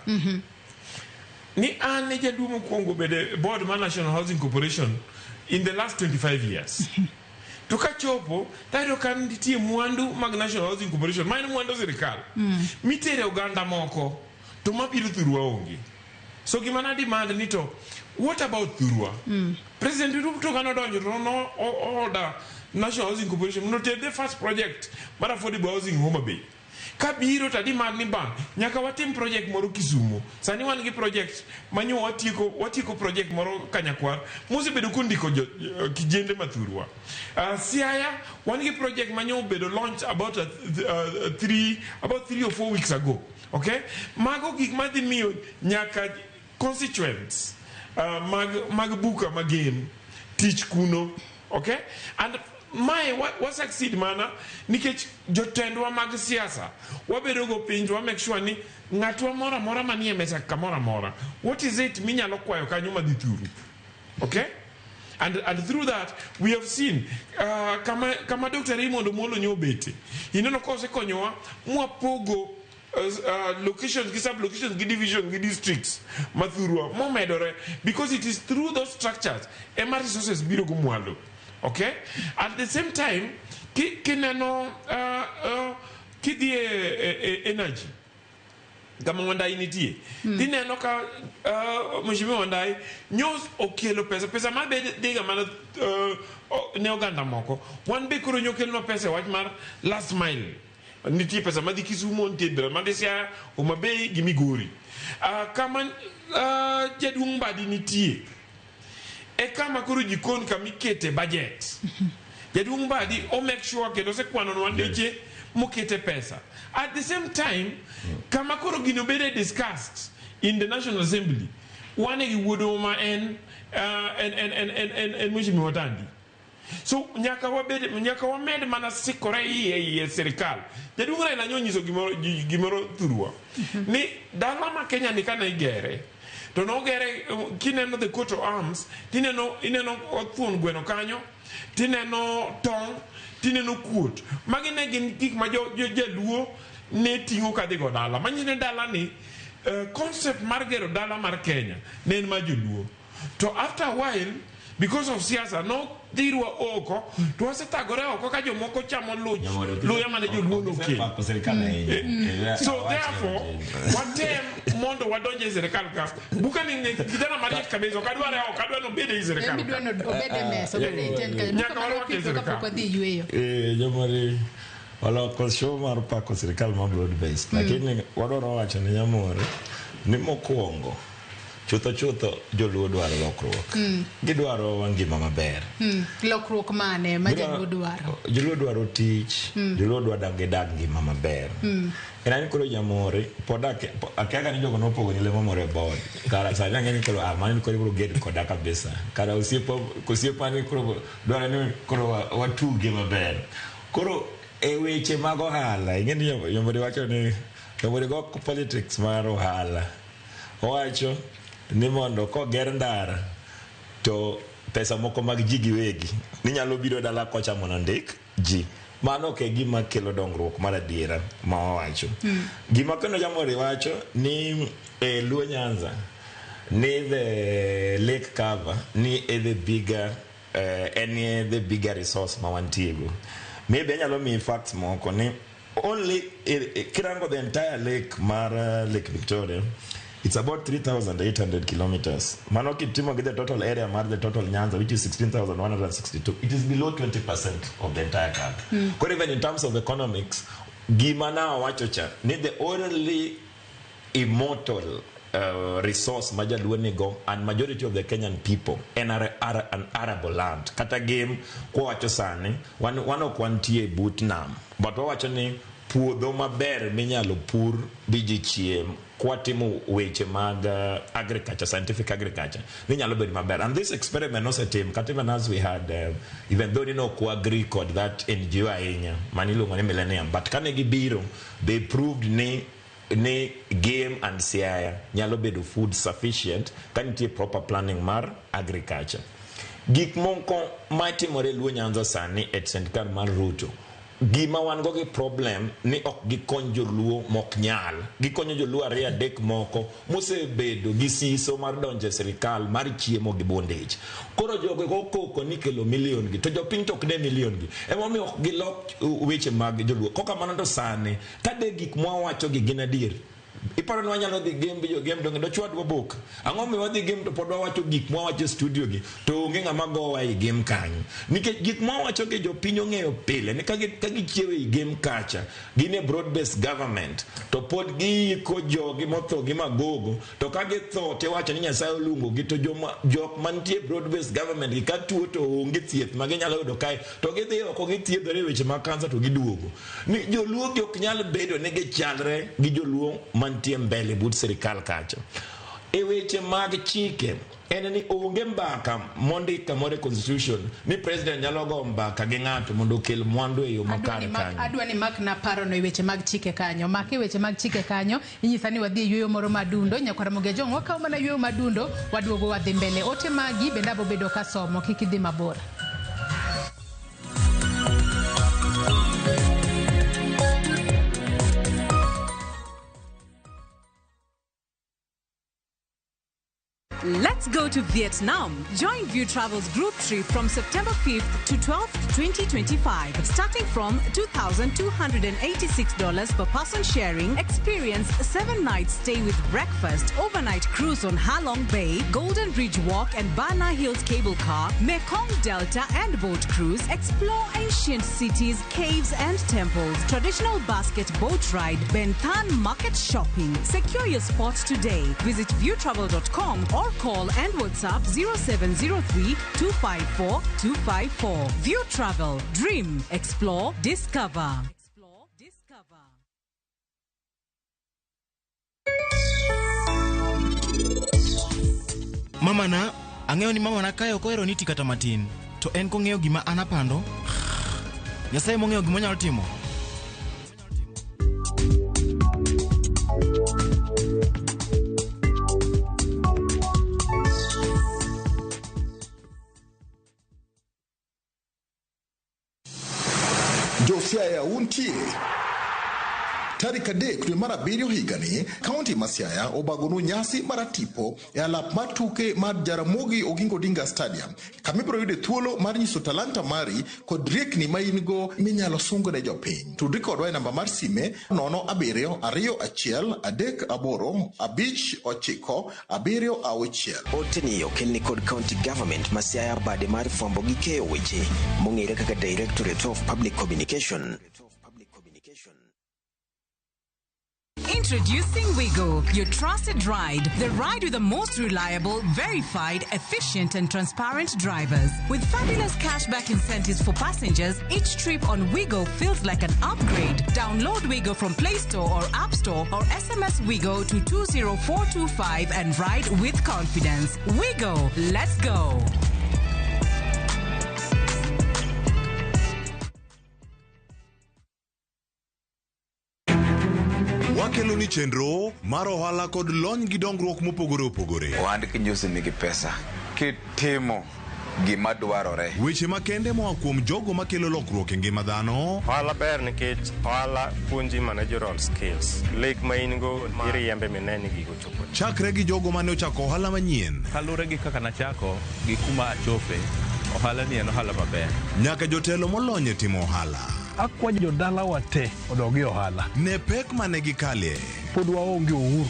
Ni an e jaduong' mokwongo bedo e board mar National Housing Corporation in the last 25 years. To kachopo, tayudo ka nitie mwandu mag National Housing Corporation, ma en mwandu sirikal, mitere oganda moko, to mabiro thurwa onge. So gima na demand ni to, what about thurwa? President Ruto kane odonjo to no order National Housing Corporation mondo oter the first project mar affordable housing Homa Bay. Kabiro to demand ni bang nyaka watim project moro Kisumu. Sani wan gi project manyo watieko project moro Kanyakwar mosebedo kondiko kijende mathurwa. Siaya wan gi project manyo obedo launch about 3 or 4 weeks ago. Okay? Mago gik madhi miyo nyaka constituents mag Buka magen tich kuno. Okay? And mae wa succeed mana nikech jotendwa mag siasa wabedo go piny to wa make sure ni ng'atwa moro amora manie mesa kamoro amora, what is it minyalo kwayo kanyo madhi thuru. Okay? And through that we have seen kama Dr. Raymond Omolo nyo obete ineno kosekonyowa mwapogo locations gi sub locations gi division gi districts mathurwa momedore, because it is through those structures ema resources biro go mwalo. Okay? At the same time, kineno kidhi e energy kama Wandai nitie, tineno ka Mheshimiwa Wandai nyos okelo pesa ma be dhiga mana ne oganda moko. Wan be koro nyokelnwa pesa e wach mar last mile. Nitie pesa madhi Kisumu, nitie madhi Siaya, Homa Bay gi Migori. Kama jaduong' Mbadi nitie e kama koro jikon kama ikete budget. Jaduong' Mbadi o make sure kendo osekwanonwa ndeche mokete pesa. At the same time, kama koro gino bede discussed in the National Assembly, wan e gi wuodwa ma en Mheshimiwa Tandi. So nyaka wabed, nyaka wamed mana sikore iye sirikal. Jaduong' Raila nyo nyiso gimoro thurwa ni dala ma Kenya ni kane igere to nogere, kineno the coat of arms, tineno ineno thuon gweno kanyo, tineno tong', tineno kuot. Magi ne gin gik ma jo jaluo ne ting'o kadhi go dala. Manyiso ni dala ni concept mar gero dala mar Kenya ne en mar joluo. To after a while, because of siasa, no dhirwa oko to wasethagore oko ka jomoko chamo luch luya mane joluo nokelo. Pako sirikal ahinya. So therefore watem mondo wadonje e sirikal ka. Buka ni kijana mariek kabisa, ok adware oko, adwa nobed ei sirikal En ka. midwa ni obed e mesa, obed e tent kanyo. Nyaka Buka mane warwake e wapidho sirikal. kapok wadhi yueyo. Jomari oloko show mar pako sirikal ma broad based, lakini wadwaro wacho ne Nyamore ni mokwongo chutho chutho joluo dwaro lokruok. Gidwaro ngima maber. Lokruok mane ma joluo dwaro? Joluo dwaro tich. Joluo dwa dak gidak ngima maber. En ani koro Nyamore pod akia ka ni jogo nopogo ni lemo moro e board kara sani ang'e ni koro mano ni koro ibiro ged koda kabisa kara osiepa kosiepa ni koro dwaro ni koro watuge maber koro e weche mag ohala. Ing'e ni Nyamore wacho ni Nyamore go politics mar ohala. Owacho ni mondo koger ndara to pesa moko mag ji giwegi ni nyalo biro dala kocha mondo ndik ji. Mano ok e gima kelo dongruok mar adiera ma wawacho. Gima kendo Jamhuri wacho ni e Luo Nyanza ni the lake cover ni e the bigger en e the bigger resource ma wantiego. Maybe anyalo miyi facts moko ni only kirango the entire lake mar Lake Victoria, it's about 3,800 kilometers. Mano kitimo gi the total area mar the total Nyanza, which is 16,162, it is below 20% of the entire country. Koro even in terms of economics, gima na wacho cha ni the only immortal Resource ma jaluo nigo and majority of the Kenyan people en an arable land. Kata Gem kwawacho sani, wan ok wantie but nam, but wawacho ni puodho maber minyalo pur bi ji chiem kwatimo weche mag agriculture, scientific agriculture, ni nyalo bedo maber. And this experiment nosetim kata even as we had, even though ni ok agree kod that NGO ahinya mani iluongo ni Millennium, but kane gibiro they proved ni Gem and Siaya nyalo bedo food sufficient ka nitie proper planning mar agriculture. Gik moko matimore e Luo Nyanza sani e sirkal mar Ruto, gima wan go gi problem ni ok gikony joluo mok nyal. Gikonyo joluo ariyo adek moko mosebedo gi siso mar donjo e sirikal mar chiemo gi bondage. Koro jogo go koko ni kelo milion gi, to jopiny to ok ne milion gi. Emomiyo ok gilok weche mag joluo. Kokamano to sani, ka de gik mwawacho gi gin adier, iparo ni wanyalo dhi Gem bi jogem donge dochwadwa bok. Ang'o miyo wadhi Gem to pod wawacho gik mwawacho e studio gi, to onge ng'ama gowa ei Gem kanyo. Nikech gik mwawacho gi jopiny ong'eyo pile ni ka gichiewo ei Gem kacha, gin e broad based government, to pod giiko jogi motho gi magogo, to ka githo tiwacho ni Nyasaye oluongo gi, to jok mantie broad based government gi ka tuo to onge thieth ma ginyalo yudo kae, to gidhi oko githiedhore e weche mag kansa to giduogo. Ni joluo gi ok nyal bedo ni gichalre gi joluo mantie mbele but sirikal kacha. E weche mag chike, en ni onge mbaka mondik kamoro e constitution ni president nyalo go mbaka gi ng'ato mondo okel mwandu e yo makare kanyo. Adwa ni mak na paro no e weche mag chike kanyo. Mak e weche mag chike kanyo, inyisa ni wadhi e yueyo moro madundo, nyakwar Ramogi Ajwang', wakawo mana yueyo madundo, waduogo wadhi mbele. Ote magi bende abo bedo kasomo, kik idhi mabor. Let's go to Vietnam. Join View Travel's group trip from September 5th to 12th, 2025. Starting from $2,286 per person sharing, experience 7 nights stay with breakfast, overnight cruise on Halong Bay, Golden Bridge Walk and Bana Hills Cable Car, Mekong Delta and boat cruise, explore ancient cities, caves and temples, traditional basket boat ride, Ben Thanh market shopping. Secure your spot today. Visit viewtravel.com or call and WhatsApp 0703 254 254. View Travel. Dream. Explore. Discover. Mama na, ang'eyo ni mama na kae ok ohero niti kata matin. To en kong'eyo gima an apando. Nyasaye mong'eyo gima onyalo timo. Josiaya untie. Tarik 3 dwe mar 7 higani, kaunti ma Siaya obagonu nyasi mar tipo e alap mar tuke mar Jaramogi Oginga Odinga Stadium, kama ibiro yude thuolo mar nyiso talanta mari kod riekni ma in go minyalo sung ne jopiny. Tudri kodwa e namba mar sime 07 21 38 59 76. Oteni okelni kod County Government ma Siaya bade mar fwambo gi keyo weche mong'ere kaka Directorate of Public Communication. Introducing Wigo, your trusted ride. The ride with the most reliable, verified, efficient and transparent drivers. With fabulous cashback incentives for passengers, each trip on Wigo feels like an upgrade. Download Wigo from Play Store or App Store or SMS Wigo to 20425 and ride with confidence. Wigo, let's go. Wakelo ni chenro mar ohala kod lony gi dongruok mopogore opogore. Ohand kinjusi nigi pesa kitimo gima dwarore. Weche makende moa kuom jogo makelo lokruok e ngima dhano. Ohala ber nikech ohala puonji managerial skills. Lek ma in go iriembe mine ni gigo chopo. Chakre gi jogo mane ochako ohala manyien. Kaluwore gi kaka nachako gi kuma achope, ohala ni en ohala maber. Nyaka jotelo molony e timo ohala. Akwayo jodalawa te odog e ohala. Ne pek mane gikale. Pod waonge uhuru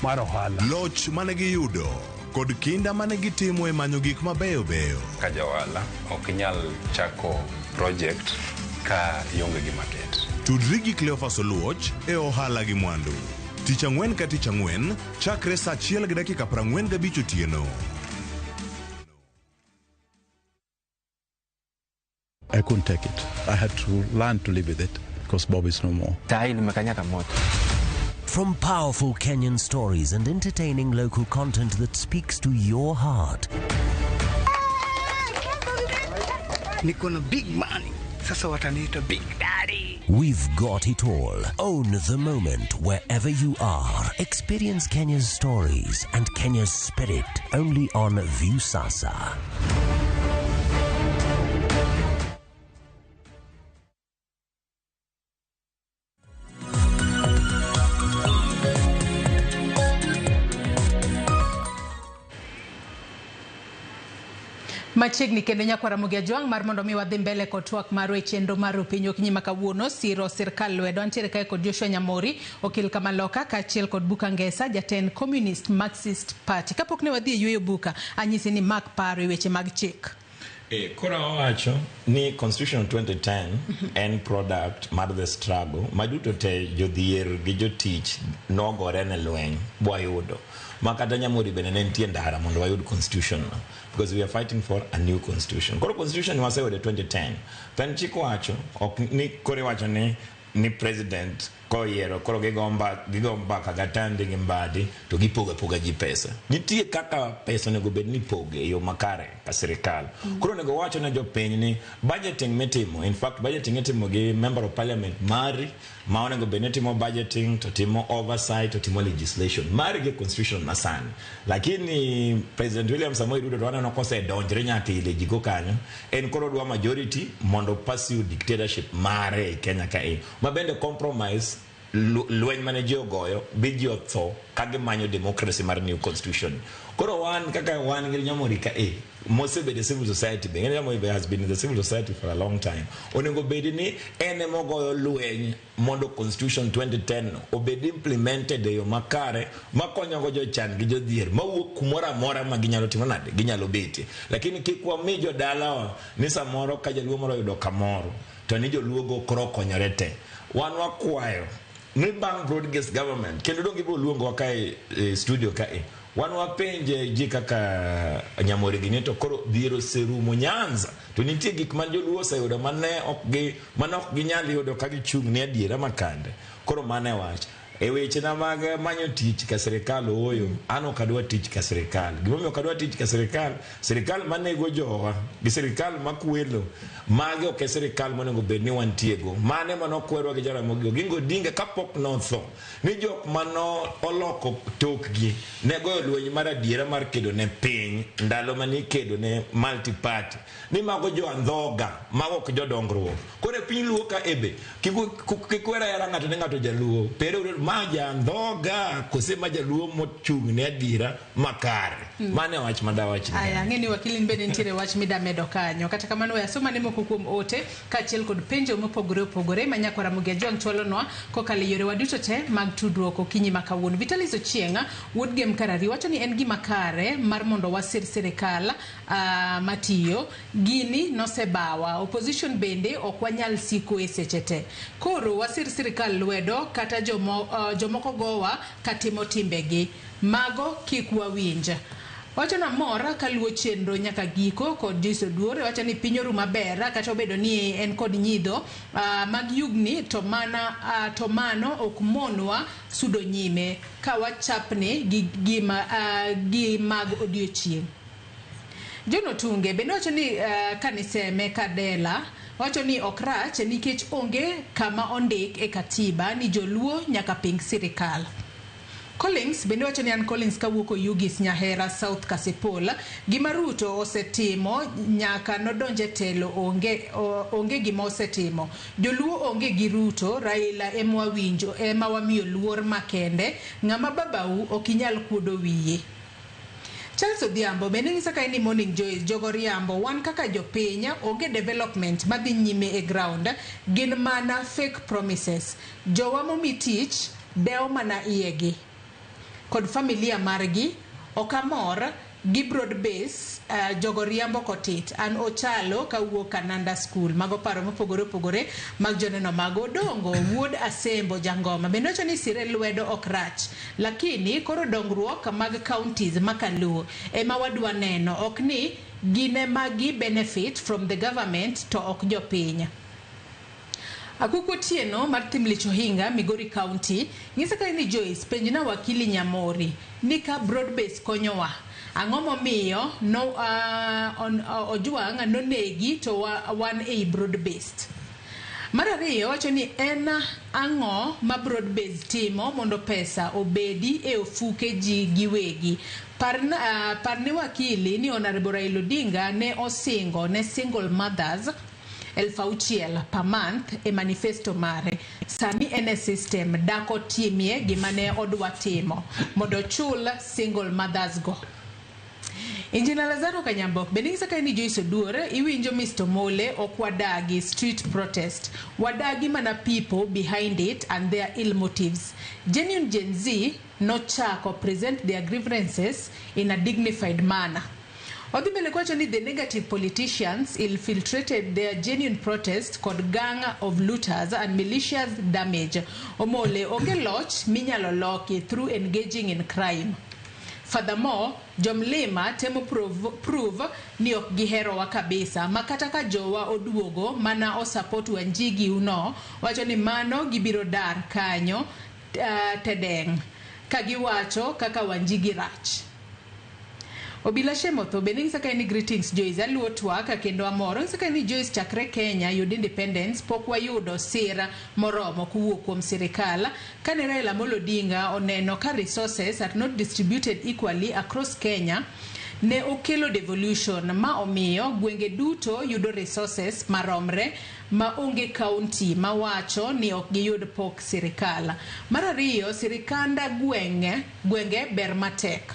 mar ohala. Loch mane giyudo kod kinda mane gitimo e manyo gik mabeyo beyo. Ka ja ohala ok inyal chako project ka ionge gi market. Tudri gi Cleophas Oluoch e ohala gi mwandu. Tich ang'wen ka tich ang'wen, chakre saa achiel gi dakika 45 otieno. I couldn't take it. I had to learn to live with it because Bob is no more. From powerful Kenyan stories and entertaining local content that speaks to your heart. Niko na big money. Sasa wataniita big daddy. We've got it all. Own the moment wherever you are. Experience Kenya's stories and Kenya's spirit only on Viusasa. Machiegni kendo nyakwar Ramogi Ajwang' mar mondo mi wadhi mbele kod twak marwa e chenro mar Rupiny okinyi ma kawuono siro sirkal lwedo. Antiere kae kod Joshua Nyamori, okil Kamaloka, kaachiel kod Buka Ngesa, jatend Communist Marxist Party. Kapok ne wadhi e yueyo Buka, anyisi ni mak paro e weche mag chik. Koro wawacho ni Constitution 2010 en product mar the struggle ma duto te jodhier gi jotich nogore ne lweny bwayudo ma kata Nyamori bende ne nitie ndara mondo wayud constitution no, because we are fighting for a new constitution. Koro constitution waseyudo 2010 to en chik wacho ok ni koro iwacho ni president koyiero koro gigo mbaka gatandi gi Mbadi to gipogo apoga ji pesa. Nitie kaka pesa onego bed ni ipoge e yo makare ka sirikal. Koro onego wacho ne jopiny ni budgeting mitimo, in fact budgeting itimo gi member of parliament mari ma onego bed ni timo budgeting to timo oversight to timo legislation mari gi constitution masani. Lakini President William Samoei Ruto to waneno kosedonjre nyaka e lejigo kanyo, en koro dwa majority mondo pursue dictatorship mare e Kenya kae ma bende compromise lweny mane ji ogoyo bi ji otho ka gimanyo democracy mar new constitution. Koro wan kaka wan gi Nyamori ka e mosebedo e civil society be, Nyamori be has been in the civil society for a long time, onego bed ni en emogoyo lweny mondo constitution 2010 obed implemented e yo makare makonyogo jochan gi jodhier mawuok kumoro amora ma ginyalo timo nade, ginyalo betie. Lakini kik wami jodalawa ni samoro ka jaluo moro oyudo kamoro to ni joluogo koro okonyore te. Wan wakwayo ni bang' broad based government kendo dong ibiro luongowa kae e studio kae, wan wapenje ji kaka Nyamori gini to koro dhier oserumo Nyanza to nitie gik ma joluo oseyudo mane ok ginyal yudo ka gichung' ne adiera makande. Koro mano e wach. E wechena mag manyo tich ka sirikal ooyo, an ok adwa tich ka sirikal. Gimomiyo ok adwa tich ka sirikal, sirikal manego jowa gi sirikal makwelo, magi ok e sirikal monego bed ni wantiego. Mane manokwerwa gi Jaramogi Oginga Odinga kapok notho, ni jok mano oloko tokgi ne goyo lweny mar adiera mar kedo ne piny ndalo mane ikedo ne multi-party, ni mago jo andhoga, mago ok jodongruok. Koro e piny Luo ka ebe, kik wera hera ng'ato ne ng'ato jaluo, pero ma jandhoga kose ma jaluo mochung' ne adiera makare. Mano e wach madawach ni. Aya, ang'e ni wakili ni bende nitiere wach midamedo kanyo. Kata kamano we asoma ne moko kuom ote kaachiel kod penjo mopogore opogore ma nyakwar Ramogi Ajwang' chwalonwa kokalo e yorewa duto te mag tudruok okinyi ma kawuono. Vitalis Ochieng' wuod Gem Karari wacho ni en gima kare mar mondo wasir sirikal matiyo. Gini nosebawa. Opposition bende ok wanyal siko e seche te. Koro wasir sirikal lwedo kata jomoko gowa katimo timbegi. Mago kik wawinj. Wacho na mor kaluwo chenro nyaka giko kod Joyce Oduor. Wacho ni piny oru maber kata obedo ni en kod nyidho mag yugni to mano ok monwa sudo nyime ka wachapni gi mag odiochieng'. John Otunge bende wacho ni kaniseme Kadela wacho ni ok rach nikech onge kama ondik e katiba ni joluo nyaka ping sirikal. Collins bende wacho ni an Collins kawuok Oyugis Nyahera South Kasipul, gima Ruto osetimo nyaka nodonje telo onge gima osetimo. Joluo onge gi Ruto, Raila ema wawinjo, ema wamiyo luor makende, ng'ama babau ok inyal kuodo wiye. Charles Odhiambo bende nyisa ka ni Morning Joy jogo riambo wan kaka jopiny onge development madhi nyime e ground, gin mana fake promises. Jowa momi tich dewo mana iyegi kod familia margi, ok amor Gi broad base jogo riambo kotit. An Ochalo kawuok Kananda School. Mago paro mopogore opogore mag joneno mag Odongo wuod Asembo Jangoma. Bende wacho ni sire lwedo ok rach. Lakini koro dongruok mag counties makaluo ema wadwa neno. Ok ni gin ema gi benefit from the government to ok jopiny. Akuku Otieno mar Thimlich Ohinga, Migori County, nyisa kae ni Joyce, penjna wakili Nyamori ni ka broad base konyowa, ang'o momiyo no, Ojwang' nonegi to wan ei broad based? Mar ariyo wacho ni en ang'o ma broad base timo mondo pesa obedi e ofuke ji giwegi? Parne wakili ni Honorable Raila Odinga ne osingo ne single mothers 6,000 per month e manifesto mare. Sani en e system dako timie gima ne odwa timo mondo ochul single mothers go. Injinia Lazaro Kanyambok bende nyisa kae ni Joyce Oduor iwinjo Mr. Mole ok wadagi street protest. Wadagi mana people behind it and their ill motives. Genuine Gen Z nochako present their grievances in a dignified manner. Odhi mbele kwacho ni the negative politicians infiltrated their genuine protest kod gang of looters and malicious damage. Omole onge loch minyalo loki through engaging in crime. Furthermore, jomlima temo prove ni ok giherowa kabisa ma kata ka jowa oduogo mana osupport Wanjigi uno wacho ni mano gibiro dar kanyo tedeng ka giwacho kaka Wanjigi rach. Obila Shemotho bende nyisa kae ni greetings Joyce, aluo twak kendo amor. Nyisa kae ni Joyce chakre Kenya yud independence pok wayudo sira moromo kowuok kuom sirikal. Kane Raila Amolo Odinga oneno ka resources are not distributed equally across Kenya, ne okelo devolution ma omiyo gwenge duto yudo resources maromre ma onge county mawacho ni ok giyud pok sirikal. Mar ariyo, sirikanda gwenge ber matek.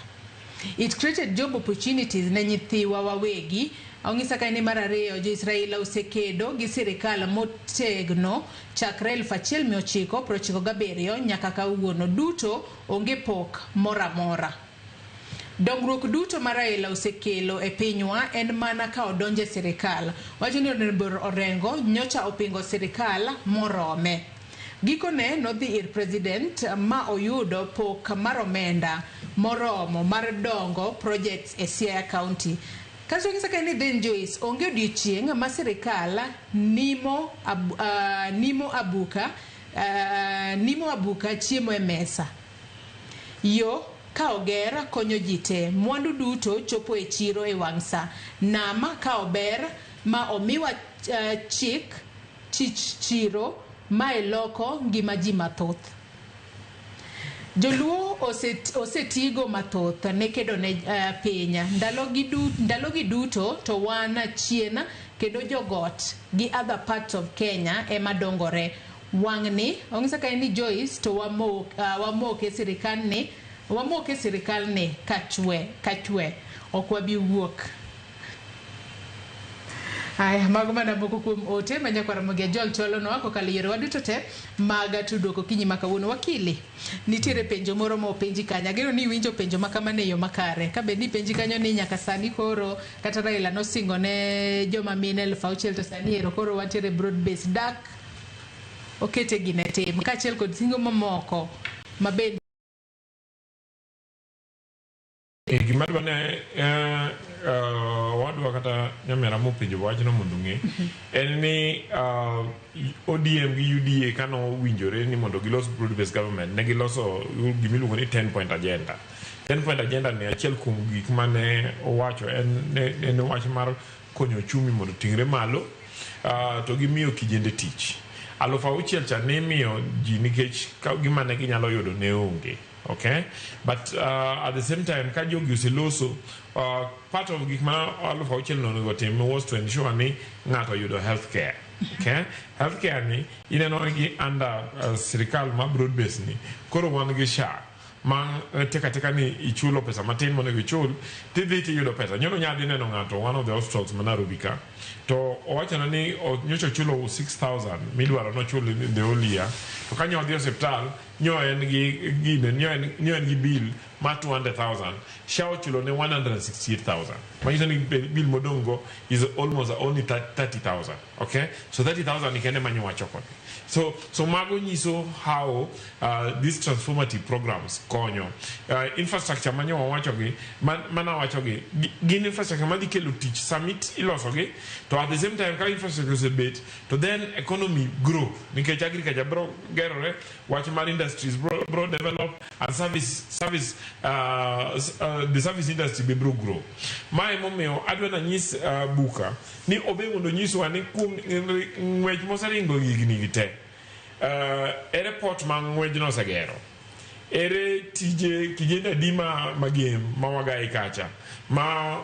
It created job opportunities ne nyithiwa wawegi. Ong'isa kae ni mar ariyo, jo-Israel osekedo gi sirikal motegno chakre 1997 nyaka kawuono duto onge pok moro amora. Dongruok duto ma Raila osekelo e pinywa en mana ka odonjo e sirikal. Wacho ni Honorable Orengo nyocha opingo sirikal morome. Gikone nodhi ir president ma oyudo pok mar omenda moromo mar dongo projects e Siaya County. Kasto ng'isa kae ni then Joyce, onge odiochieng' ma sirikal nimo abuka chiemo e mesa. Yo ka oger konyo ji te, mwandu duto chopo e chiro e wang' sa. Nama ka ober ma omiwa chik chich chiro mae loko ngima ji mathoth. Joluo osetigo mathoth ne kedo ne piny. Ndalogi duto to wan chien kendo jogot gi other parts of Kenya ema dongore. Wang'ni ong'isa kae ni Joyce to wamoke sirikal ni kachwe ok wabi wuok. Aya, mago mana moko kuom ote ma nyakwar Ramogi Ajwang' chwalonwa kokalo e yorewa duto te mag tudruok okinyi ma kawuono. Wakili, nitiere penjo moro ma openji kanyo. Ageno ni iwinjo penjo ma kamano e yo makare. Ka bed ni penji kanyo ni nyaka sani koro kata Raila nosingo ne joma mine 6,000 to sani ero koro wantiere broad base dak okete gine tim kaachiel kod singo mamoko ma bende Gima dwa ne wadwa kata nyamera mopenjo wachno mondo ong'e en ni ODM gi UDA kano winjore ni mondo gilos broad based government ne giloso gimiluongo ni 10 point agenda. 10 point agenda ni achiel kuom gik mane owacho en wach mar konyo uchumi mondo oting're malo to gimiyo kijende tich. 6,000 cha ne imiyo ji nikech gima ne ginyalo yudo ne onge. Okay, but at the same time ka jogi oseloso part of gik ma 6,000 no onego tim was to ensure ni ng'ato oyudo health care. Okay, health care ni ineno gi under sirikal ma broad base ni koro wan gi SHA ma teka teka ni ichulo pesa matin monego ichul tidhi tiyudo pesa. Nyoro nyadhi neno ng'ato one of the hospitals ma Nairobi ka to owachona ni nyocha ochulo 6,000 midwaro nochul in the whole year to kanyo odhi osiptal nyo en gi gine nyo en nyo en gi bill mar 200,000 SHA ochulo ne 168,000 manyiso ni bill modong' go is almost only 30,000 okay so 30,000 ni kende manyo wacho kode so so mago nyiso how these transformative programs konyo infrastructure manyo wawacho gi mana wacho gi gin infrastructure madhi kelo tich samit iloso gi to at the same time ka infrastructure osebet to then economy grow nikech agriculture bro gerore wach mar industries bro, bro develop and service service the service industry be bro grow mae momiyo adwa nanyis Buka ni obe mondo nyiswa ni kuom ng'wech moseringo higni gi te ere port ma ng'wejno osegero ere tije kijende adi ma magem ma wagai kacha ma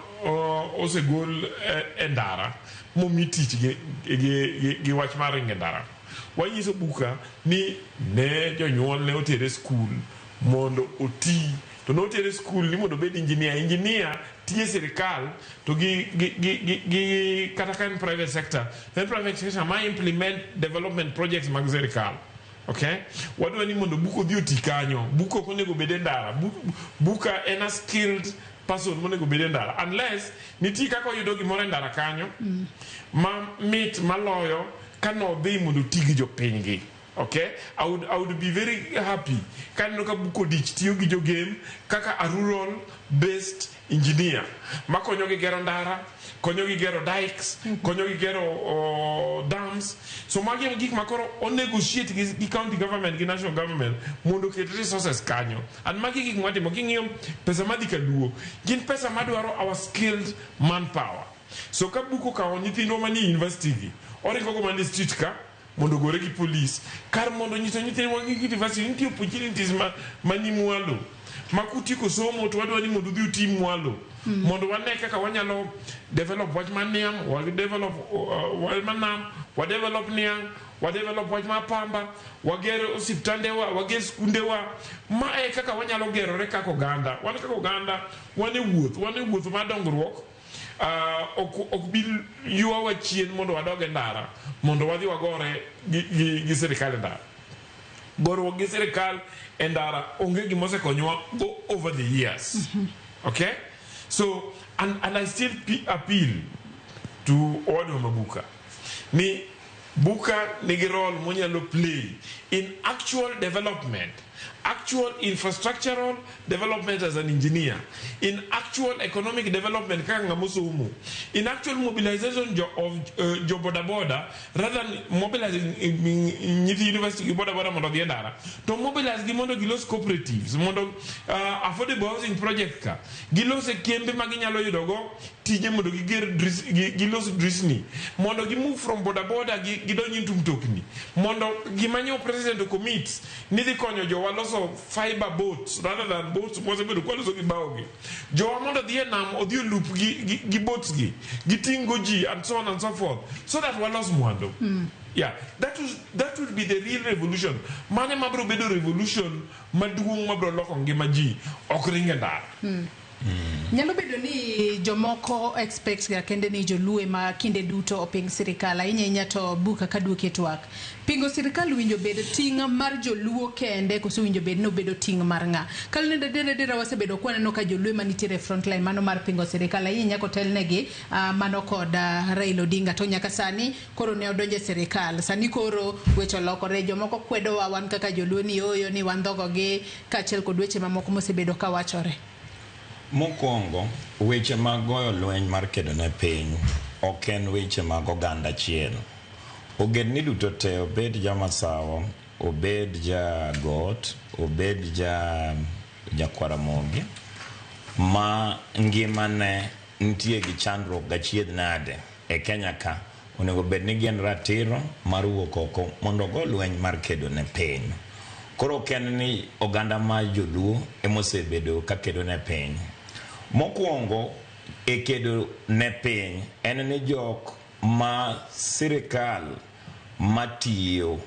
osegol e ndara momi tich gi, gi, gi, gi wach mar ringo e ndara wanyiso Buka ni ne jonyuol ne otere skul mondo oti to notere skul ni mondo obed engineer engineer tiye sirikal to gi, gi, gi, gi, gi kata ka en private sector to en private sector ma implement development projects mag sirikal okay wadwa ni mondo Buka odhi oti kanyo Buka ok onego bed e ndara Buka en a skilled person monego bed e ndara unless nitie kaka oyudo gimoro e ndara kanyo ma mit maloyo kanodhi mondo oti gi jopinygi okay I would be very happy kaneno ka Buka Odich tiyo gi jogem kaka a rural based engineer makonyogi gero ndara konyogi gero dikes konyogi gero dams so magi en gik makoro o negotiate gi, gi county government gi national government mondo oket resources kanyo and magi gik mwatimo king'iyo pesa madhi kaluo gin pesa madwaro our skilled manpower so ka Buka okawo nyithindwa manie university gi oringo go mana e street ka mondo ogore gi polis kar mondo nyiso nyithindwa gi university nitie opportunities ma mani mwalo ma kutieko somo to wadwa ni mondo udhi uti mwalo mondo wane kaka wanyalo develop wach mar niang' wa develop wach mar nam wa develop niang' wa develop wach mar pamba wager osiptandewa wager skundewa ma e kaka wanyalo gerore kaka oganda wan kaka oganda wan e wuoth wan e wuoth mar dongruok ok ok bi ywawa chien mondo wadog e ndara mondo wadhi wagore gi, gi, gi sirikal e ndara goruok gi sirikal e ndara onge gima osekonyowa go over the years okay so and I still appeal to owadwa Mabuka ni Buka nigi role monyalo play in actual development actual infrastructural development as an engineer in actual economic development kaka ng'ama osomo in actual mobilization jo, of jo boda boda rather than mobilizing nyithi university gi boda boda mondo odhi e ndara to mobilize gi mondo gilos cooperatives mondo affordable housing project ka gilos e kembe ma ginyalo yudo go tije mondo giger gilos drisni mondo gi move from boda boda gi gidonj into mtokni mondo gima nyo president commit ni dhi konyo jowa loso fiber boats rather than boats mosebedo kwaloso gi bao gi jowa mondo odhi e nam odhi olup gi, gi, gi boats gi giting' go ji and so on and so forth so that walos mwandu yeah that would be the real revolution mane mabro bedo revolution maduong' mabro loko ngima ji ok ring e ndara Nyalo bedo ni jomoko expect ga kende ni joluo ema kinde duto oping sirikal ahinya ahinya to Buka ka duoke twak. Pingo sirikal winjo bed ting' mar joluo kende koso winjo bed ni obedo ting' mar ng'a? Kalune adier adiera wasebedo kwaneno ka joluo ema nitiere e front line mano mar pingo sirikal ahinya ahinya kotelnegi mano kod Raila Odinga to nyaka sani koro ne odonjo e sirikal. Sani koro weche olokore jomoko kwedowa wan kaka joluo ni ooyo ni wandhogo gi kaachiel kod weche mamoko mosebedo ka wachore. Mokwongo, weche mag goyo lweny mar kedo ne piny ok en weche mag oganda achiel. Ogendni duto te, obed jamasawa, obed jagot, obed ja jakwaramogi, ma ngimane nitie gi chandruok gachiedh nade e Kenya ka, onego bed ni gin ratiro mar wuok oko mondo ogo lweny mar kedo ne piny. Koro ok en ni oganda mar joluo emosebedo ka kedo ne piny. Mokwongo e kedo ne piny en ni jok ma sirikal matiyo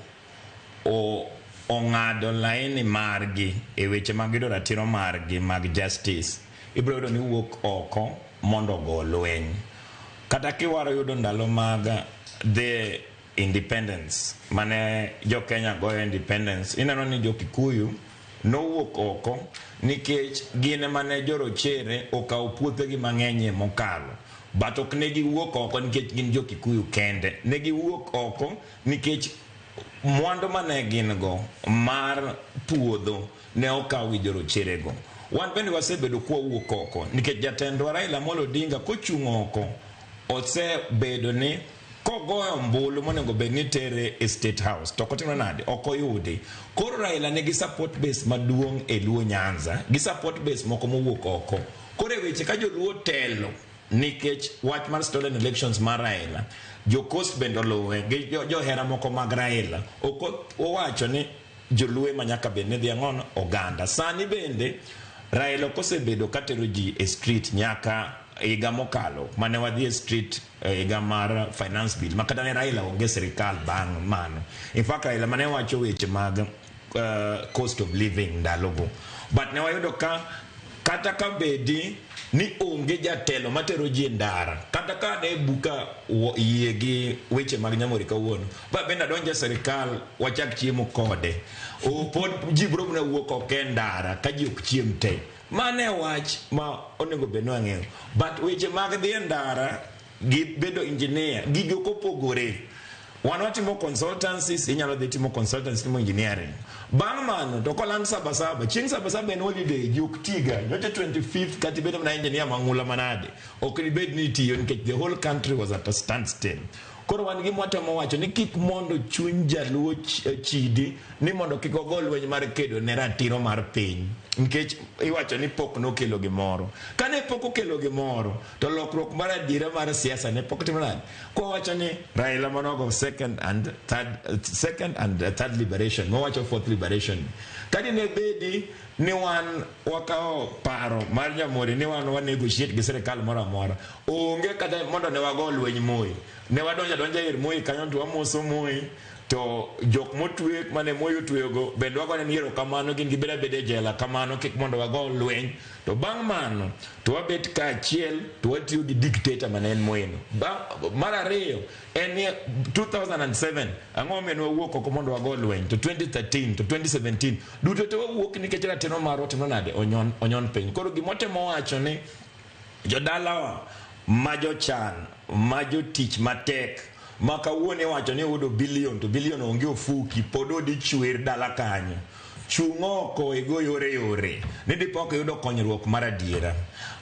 ong'ado laini margi e weche mag yudo ratiro margi mag justice ibiro yudo ni wuok oko mondo ogo lweny. Kata kiwaro yudo ndalo mag the independence mane jo Kenya goyo independence, ineno ni jo Kikuyu nowuok oko nikech gin ema ne jorochere okawo puothegi mang'eny mokalo. But ok ne giwuok oko nikech gin jo Kikuyu kende, ne giwuok oko nikech mwandu mane gin go mar puodho ne okaw gi jorocherego. Wan bende wasebedo kwawuok oko nikech jatendwa Raila Amolo Odinga kochung' oko osebedo ni kogoyo ombulu monego bed ni tere e State House to ok otimre nade, ok oyudi. Koro Raila nigi support base maduong' e Luo Nyanza gi support base moko mowuok oko. Koro e weche ka joluo telo nikech wach mar stolen elections mar Raila, jo Coast bende oluwe gi johera moko mag Raila ok owacho ni joluo ema nyaka bed ni dhi ang'ono oganda. Sani bende Raila ok osebedo katero ji e street nyaka higa mokalo mane wadhi e street higa mar finance bill ma kata ne Raila onge sirikal bang' mano. In fact Raila mane wacho weche mag cost of living ndalogo. But ne wayudo ka kata ka bedi ni onge jatelo matero ji e ndara, kata ka ne buka yie gi weche mag Nyamori kawuono, ba bende adonjo e sirikal wachak chiemo kode, pod ji biro mana wuok oko e ndara ka ji ok chiem te. Mano e wach ma onego bed ni wang'eyo. But weche mag dhi e ndara gi bedo engineer, gigi ok opogore. Wan watimo consultancies, inyalo dhi timo consultancy, timo engineering. Bang' mano to koland Sabasaba, chieng' Sabasaba en holiday, ji ok tiga. Nyocha 25th kata ibedo mana engineer mang'ula manade, ok dibed ni itiyo nikech the whole country was at a standstill. Koro wan gima watemo wacho ni kik mondo chuny jaluo chidi ni mondo kik ogo lweny mar kedo ne ratiro mar piny, nikech iwacho ni pok nokelo gimoro. Kane pok okelo gimoro, to lokruok mar adiera mar siasa ne pok timo nade? Kwa wacho ni Raila manogo second and third liberation, mowacho fourth liberation. Kadi ne bedi ni wan wakawo paro mar Nyamori ni wan wa negotiate gi sirikal moro amora, onge kata mondo ne wago lweny Moi. Ne wadonjo adonja ir Moi kanyo to wamoso Moi, to jok motwe mane Moi otweyogo bende wagone ni erokamano, gin gibed abeda e jela kamano, kik mondo wago lweny. To bang' mano to wabet kaachiel to watiyo gi dictator mane en Moi no. Mar ariyo en ni 2007 ang'o momiyo ne wawuok oko mondo wago lweny, to 2013 to 2017 duto te wawuok nikech ratiro marwa otimo nade, onyon piny. Koro gimotemo wacho ni jodalawa ma jochan, ma jotich matek, ma kawuono iwacho ni yudo billion to billion onge ofuki, pod odi chwer dala kanyo, chung' oko igo yore yore ni dipo ok iyudo konyruok mar adiera.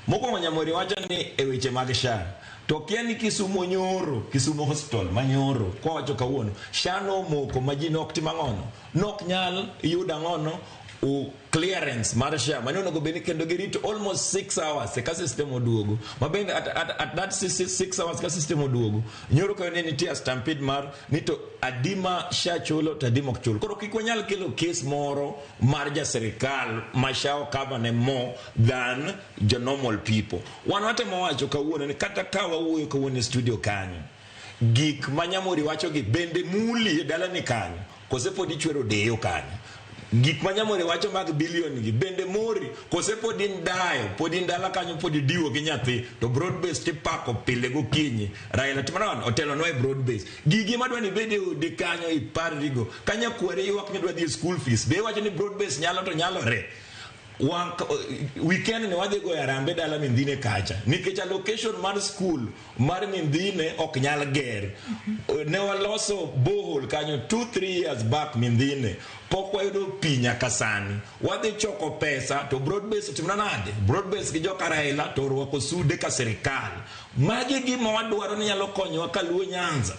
Mokwongo Nyamori wacho ni e weche mag SHA, to kia ni Kisumo nyoro, Kisumo Hospital manyoro kwawacho kawuono SHA nomoko ma ji nok tim ang'ono, nok nyal yudo ang'ono clearance mar SHA mane onego bed ni kendo girito almost 6 hours ka system oduogo, ma bende at that 6 hours ka system oduogo nyoro kayo ne nitie a stampede mar ni to adima SHA chulo to adima ok chul. Koro kik wanyal kelo case moro mar ja sirikal ma SHA okava ne more than jo normal people. Wan watemo wacho kawuono ni kata ka wawuoyo kawuono e studio kanyo, gik ma Nyamori wacho gi bende muli e dalani kanyo, kose pod ichwero deyo kanyo? Gik ma Nyamori wacho mag billion gi bende mori, kose pod in dayo, pod in dala kanyo, pod idiwo gi nyathi to broad base tipako pile gokinyi? Raila timo nade? Otelonwa e broad base. Gigi madwa ni ibed e odi kanyo iparrigo ka nyakwari ywak ni dwa dhi e school fees, be iwacho ni broad base nyalo to nyalore? Weekend ni wadhi goyo arambe dala Mindhine kacha nikech allocation mar school mar Mindhine ok nyal ger. Ne waloso borehole kanyo 2-3 years back, Mindhine pok wayudo pi nyaka sani. Wadhi choko pesa to broad base otimna nade? Broad base gi joka Raila to orwako sude ka sirikal. Magi gima wadwaro ni nyalo konyowa kaluo Nyanza.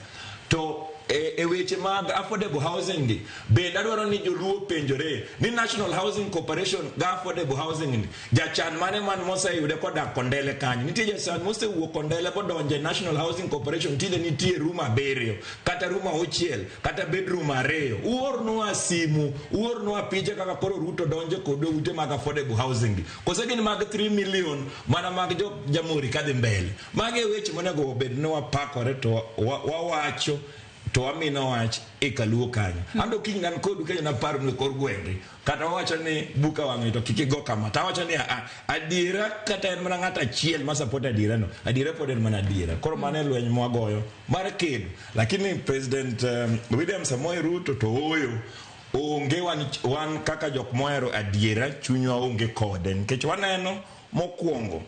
To e weche mag affordable housing gi bende adwaro ni joluo penjore ni National Housing Corporation ga affordable housing ni, jachan mane man moseyude kodak Kondele kanyo? Nitie jachan mosewuok Kondele bodonjo e National Housing Corporation, tinde nitie room 7 kata room 6 kata bedroom 2. Uornwa simu, uornwa picha kaka koro Ruto donjo kod ute mag affordable housing gi, kose gin mag 3 million mana mag jo Jamhuri kadhi mbele. Magi e weche monego obed ni wapakore to wawacho. To wamino wach e kaluo kanyo. Ando kiny nan kodu kanyo naparo ni kor gwenge. Kata wawacho ni buka wang'e to kik igo kama. To awacho ni a adiera kata en mana ng'ato achiel ma support adiera no. Adiera pod en mana adiera. Koro mano e lweny mwagoyo mar kedo. Lakini President William Samoei Ruto to oyo onge wan kaka jok mohero adiera chunywa onge kode nikech waneno mokwongo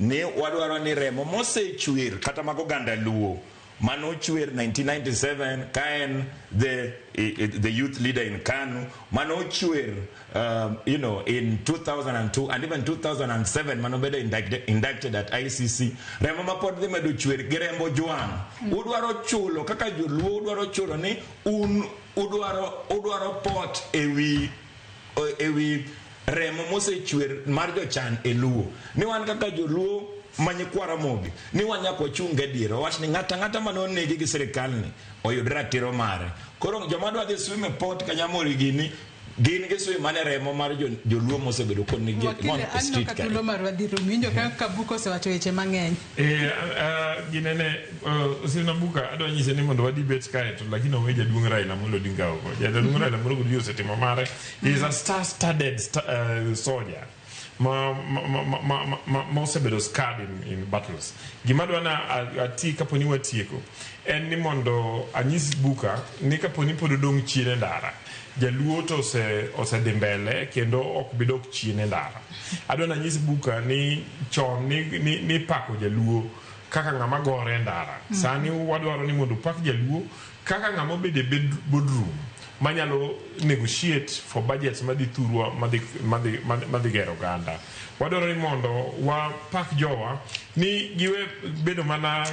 ni wadwaro ni remo mosechwer kata mag oganda Luo manochwer 1997 ka en the youth leader in KANU, manochwer in 2002 and even 2007 manobedo indicted at ICC, remo ma pod dhi medo chwer gi rembo Jwang'. Udwaro chulo kaka joluo, udwaro chulo ni un udwaro pot ewi remo mosechwer mar jochan e Luo. Ni wan kaka joluo manyikwa Ramogi, ni wan nyaka wachung' gadiera, wawach ni ng'ato ang'ata mane onegi gi sirikal ni oyud ratiro mare. Koro joma dwa dhi swim e pot Kanyamori gini, gin giswim mana e remo mar joluo mosebedo konegi Wakili, mon e aneno street ka kae. thuolo marwa dhi rumo. Iwinjo ka Buka osewacho weche mang'eny. Ginene osiepna Buka adwa nyise ni mondo wadhi bet kae to lakini owe jaduong' Raila Amolo Odinga oko. Jaduong' Raila Amolo Odinga osetimo mare. He is a star-studded soldier ma osebedo scarred in battles. Gima adwa na ati kaponi watieko en ni mondo anyis Buka ni kaponi pod odong' chien e ndara, jaluo to osedhi mbele kendo ok bi dok chien e ndara. Adwa nanyis Buka ni chon ni pako jaluo kaka ng'ama gore e ndara. Sani wadwaro ni mondo opak jaluo kaka ng'ama obedo e boardroom manyalo negotiate for budgets madhi thurwa madhi gero oganda. Wadwaro ni mondo wapak jowa ni giwe bedo mana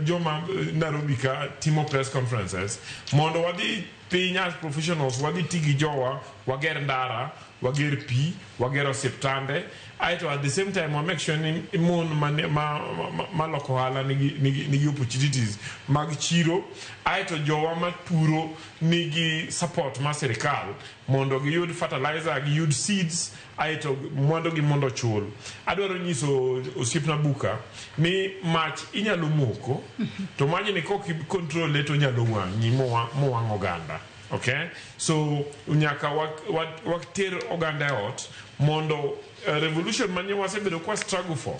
joma Nairobi ka timo press conferences, mondo wadhi piny as professionals, wadhi ti gi jowa, wager ndara, wager pi, wager osiptande, aeto at the same time wa make sure ni mon ma loko ohala nigi opportunities mag chiro, aeto jowa mapuro nigi support mar sirikal mondo giyud fertilizer, giyud seeds, aeto mwandu gi mondo ochul. Adwaro nyiso osiepna Buka ni mach inyalo moko, to majni kok i-control to onyalo wang'i mowang' oganda. Okay? So nyaka water oganda e ot mondo revolution mane wasebedo kwa struggle for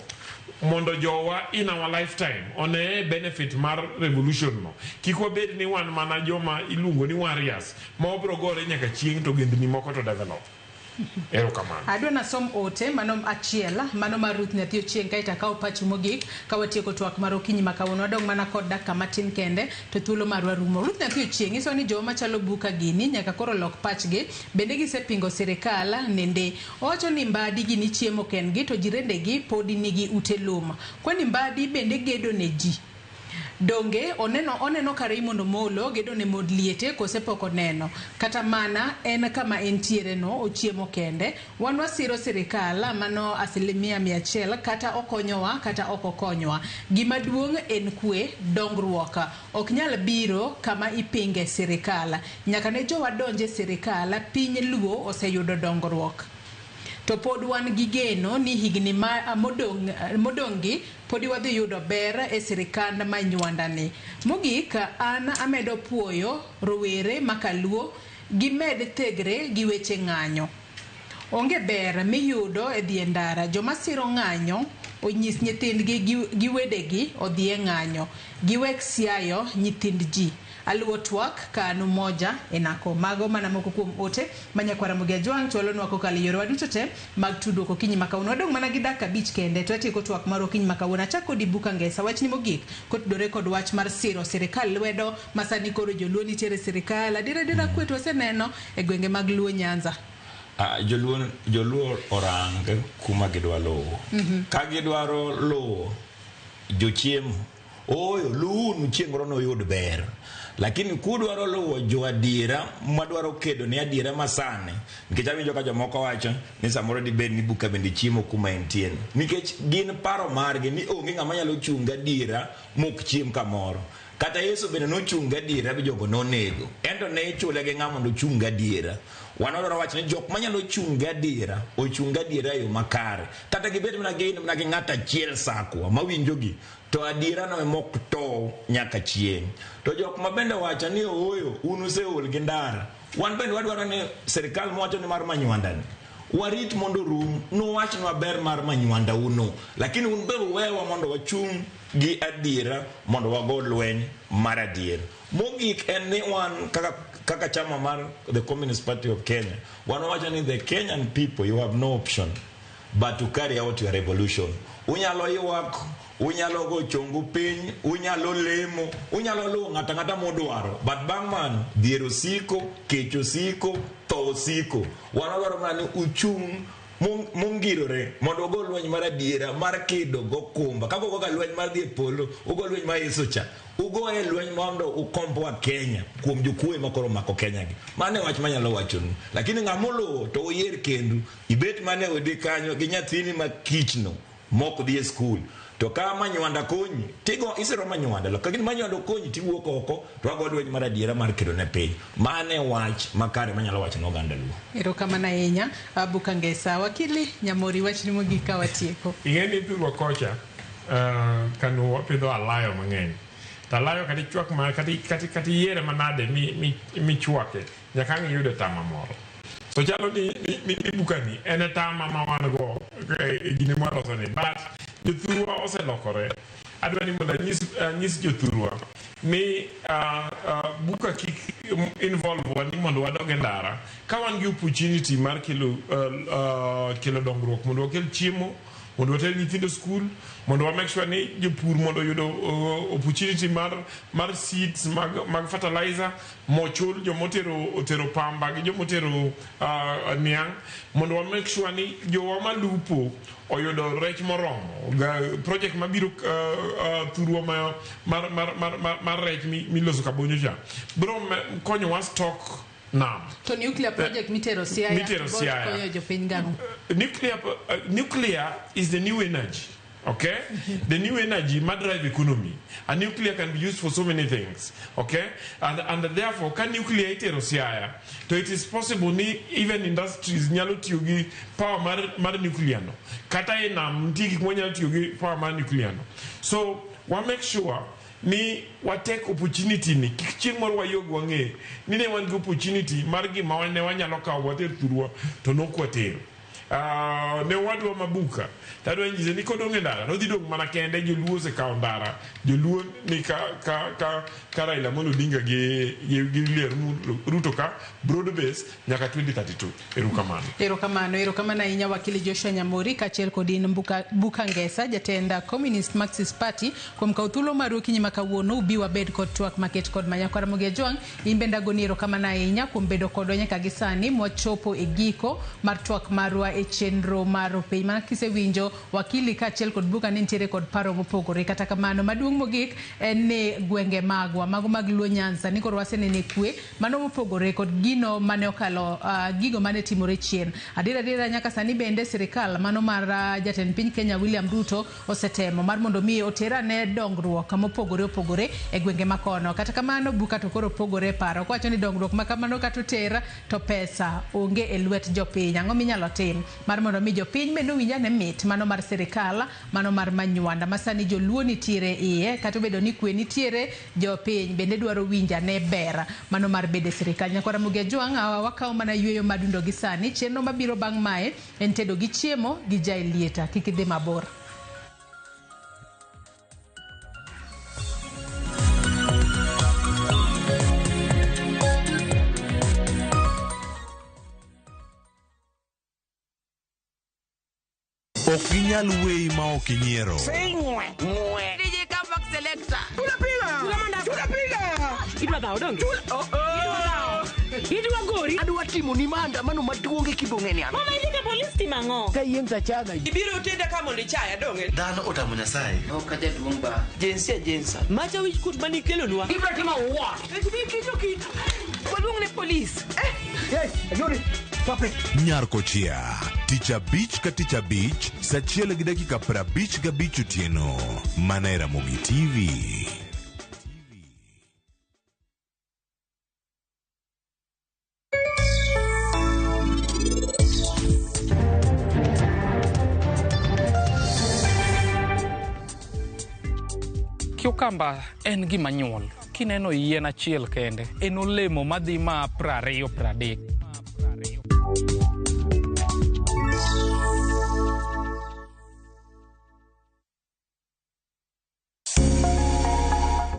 mondo jowa in our lifetime one benefit mar revolution no. Kik wabed ni wan mana joma iluongo ni warriors ma wabiro gore nyaka chieng' to ogendni moko to develop. Erokamano. Adwa nasom ote mano achiel mano mar Ruth Nyathi Ochieng' kaeto akawo pachi mogik ka watieko twak mar okinyi ma kawuono. Wadong' mana kod dakika matin kende to thuolo marwa rumo. Ruth Nyathi Ochieng' nyiso ni joma machalo Buka gini nyaka koro lok pachgi, bende gisepingo sirikal nende. Owacho ni Mbadi gini chiemo kendgi to jirendegi podi nigi ute lum. Kwani Mbadi bende gedo ne ji? Donge oneno ka Raymond Omolo gedo ne mond liete kose pok oneno? Kata mana en kama entiere no ochiemo kende. Wan wasiro sirikal mano 100% kata okonyowa kata ok okonywa. Gima duong' en kwe, dongruok ok nyal biro kama ipinge sirikal. Nyaka ne jowa donje sirikal, piny Luo oseyudo dongruok. To pod wan gi geno ni higni modong' gi podi wadhi yudo ber e sirikand ma Nywanda ni. Mogik, an amedo puoyo rowere ma kaluo gimed thegre gi weche ng'anyo. Onge ber miyudo e dhi e ndara. Joma siro ng'anyo onyis nyithindgi gi wedegi odhi e ng'anyo. Giwek siayo nyithind ji. Aluwo twak ka an Umoja e Nako. Mago mana moko kuom ote ma nyakwara Ramogi Ajwang' chwalonwa kokalo e yorewa duto te mag tudruok okinyi ma kawuono. Wadong' mana gi dakika 5 kende to atieko twak mar okinyi ma kawuono. Achak kodi Buka Ngesa, wachni mogik kotudore kod wach mar siro sirikal lwedo ma sani koro joluo nitiere e sirikal. Adiera adiera kwe to waseneno e gwenge mag Luo Nyanza. Joluo orang kuma gidwa luwo. Ka gidwaro luwo jochiemo, oyo luwunu chieng' moro noyud ber. Lakini kudwaro luwo jo adiera madwaro kedo ne adiera masani, nikech awinjo ka jomoko wacho ni samoro dibed ni Buka bende chiemo kuma entie ni. Nikech gin paro margi ni onge ng'ama nyalo chung' gadiera mok chiem kamoro. Kata Yesu bende nochung' gadiera be jogo nonego. Ento ne ichule gi ng'a mondo ochung' gadiera. Wan wadwaro wacho ni jok manyalo chung' gadiera, ochung' gadiera e yo makare. Kata gibed mana gin mana gi ng'ato achiel sakwa mawinjogi, to adiera no ema ok tow nyaka chieng'. To jok ma bende wacho ni ooyo, un useol gi ndara. Wan bende wadwaro ni sirikal mawacho ni mar manywanda ni, warit mondo orum, nuwachnwa ber mar manywanda uno. Lakini un be uwewa mondo wachung' gi adiera mondo wago lweny mar adier. Mogik en ni wan kaka, kaka chama mar the Communist Party of Kenya, wan wawacho ni the Kenyan people, you have no option but to carry out your revolution. Unyalo ywak, unyalo go chongu piny, unyalo lemo, unyalo luwo ng'ato ang'ata mudwaro, but bang' mano, dhier osiko, kech osiko, tho osiko. Wan wadwaro mana ni uchung' mongirore mondo ugo lweny mar adiera mar kedo gokumba. Kaka ugoga lweny mar dhi e polo, ugo lweny mar Yesu cha. Ugoye lweny mondo ukomboa Kenya kuom jokuoye ma koro omako Kenya gi. Mano e wach manyalo wachonu. Lakini ng'ama oluwo to uyier kendu. Ibet mana e odi kanyo gi nyathini ma kichno mok dhi e skul. To ka manywanda konyi, tigo isiro manywanda. Lakini manywanda ok konyi tiwuok oko to wago lweny mar adiera mar kedo ne piny. Mano e wach makare manyalo wacho ne oganda Luo. Erokamano ahinya Abu Kangesa. Wakili Nyamori, wachni mogik ka watieko. Ing'e ni thurwa kocha kano wapidho alayo mang'eny. To alayo kata ichwak ma kata kata kata iyiere manade mi mi michwake nyaka ang' iyude tama moro. So chalo ni ni, ni, ni bukani en e tama ma wan go e gine mwaloso ni but jothurwa oselokore. Adwa ni mondo anyis, anyis jothurwa ni buka kik involve wa ni mondo wadog e ndara ka wan gi opportunity mar kelo kelo dongruok mondo wakel chiemo mondo water nyithindo skul mondo wa make sure ni jopur mondo oyudo opportunity mar mar seeds mag mag fertilizer mochul jomotero otero pamba gi jomotero niang' mondo wa make sure ni jowa malupo oyudo rech moromo. Project mabiro thurwa ma mar mar mar mar, mar rech miloso kabonyo cha biro konyowa stock nam. To nuclear project mitero Siaya, Mitero Siaya. konyo jopiny gang'o? Nuclear, nuclear is the new energy. Okay, the new energy ma drive economy. And nuclear can be used for so many things. Okay, and therefore, ka nuclear itero Siaya, to it is possible ni even industries nyalo tiyo gi power mar, mar nuclear no. Kata e nam nitie gik mwanyalo tiyo gi power mar nuclear no. So wa make sure ni wa take opportunity ni kik chieng' moro wayog wang'e ni ne wan gi opportunity mar gima ne wanyalo kawo water thurwa to nok watero. Ne owadwa mabuka to adwa nyise ni kodong' e ndara nodhi dong' mana kende. Joluo osekawo ndara, joluo ni ka, ka, ka, ka Raila Amolo Odinga gi, gi, gi William Ruto ka broad base nyaka 2032. Erokamano. Erokamano, erokamano ahinya wakili Joshua Nyamori kaachiel kod in Mbuka, Buka Ngesa, jatend Communist Marxist Party, kuom kawo thuolo maru okinyi ma kawuono ubi wabed kod twak maket kod Manyakwa Ramogi Ajwang'. In bende agoni erokamano ahinya kuom bedo kodwa nyaka gi sani mwachopo e giko mar twak marwa e chenro mar Rupiny. Mana kisewinjo wakili kaachiel kod Buka ni nitiere kod paro mopogore. Kata kamano maduong' mogik en ni gwenge magwa mago mag Luo Nyanza ni koro wasenene kwe mano mopogore kod gino mane okalo gigo mane timore chien. Adiera adiera nyaka sani bende sirikal mano mar jatend piny Kenya William Ruto osetemo mar mondo mi oter ane dongruok mopogore opogore e gwenge makono. Kata kamano Buka to koro pogore e paro kowacho ni dongruok ma kamano kata oter to pesa onge e lwet jopiny. Ang'o minyalo tim mar mondo mi jopiny bende owinj ane mit mano mar sirikal mano mar manywanda ma sani joluo nitiere iye kata obedo ni kwe nitiere jopiny bende dwaro winjo ane ber mano mar bedo e sirikal. Nyakwar Ramogi Ajwang' wakawo mana yueyo madundo gi sani. Chenro mabiro bang' mae en tedo gi chiemo gi Jaelieta. Kik idhi mabor. Ok ginyal weyi ma ok inyiero. DJ Comeback Selector. Tunapiga. Idwa dhawo donge? Oh, oh. Idwa gori. Adwa timo ni maandamano maduong' e kibong'e ni an. Mama idhi ka polis timo ang'o? Ka yien tachaga. Ibiro tenda ka mondo ichaya donge? Dhano otamo Nyasaye. Ok ajaduong' ba. Jinsia jinsa. Macha wich kuot mane ikelonwa. Ibiro timo what? Kicho kit. Waluong ne polis. Hey, Ayori. Stop it. Nyar Kochia, tich abich ka tich abich, saa achiel gi dakika 55 otieno, mana e Ramogi TV. Cucumber en gima nyuol. Kineno yien achiel kende, en olemo madhi ma 20 30.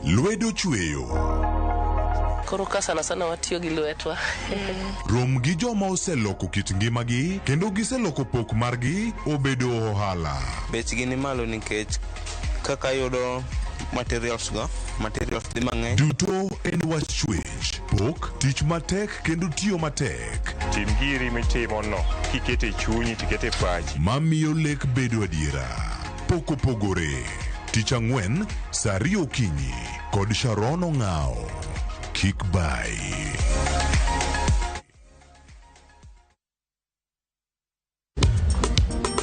Lwedo chweyo. Koro ka sana sana watiyo gi lwetwa. Rom gi joma oseloko kit ngimagi kendo giseloko pok margi obedo ohala. Bechgi ni malo nikech kaka yudo materials go, materials dhi mang'eny. Duto en wach chwech, pok, tich matek kendo tiyo matek. Tim giri mitimo no kikete e chunyi tikete e pachi. Mamiyo lek bedo adiera. Pok opogore. Tich ang'wen, saa ariyo okinyi kod Sharon Ong'ao. Kik bai.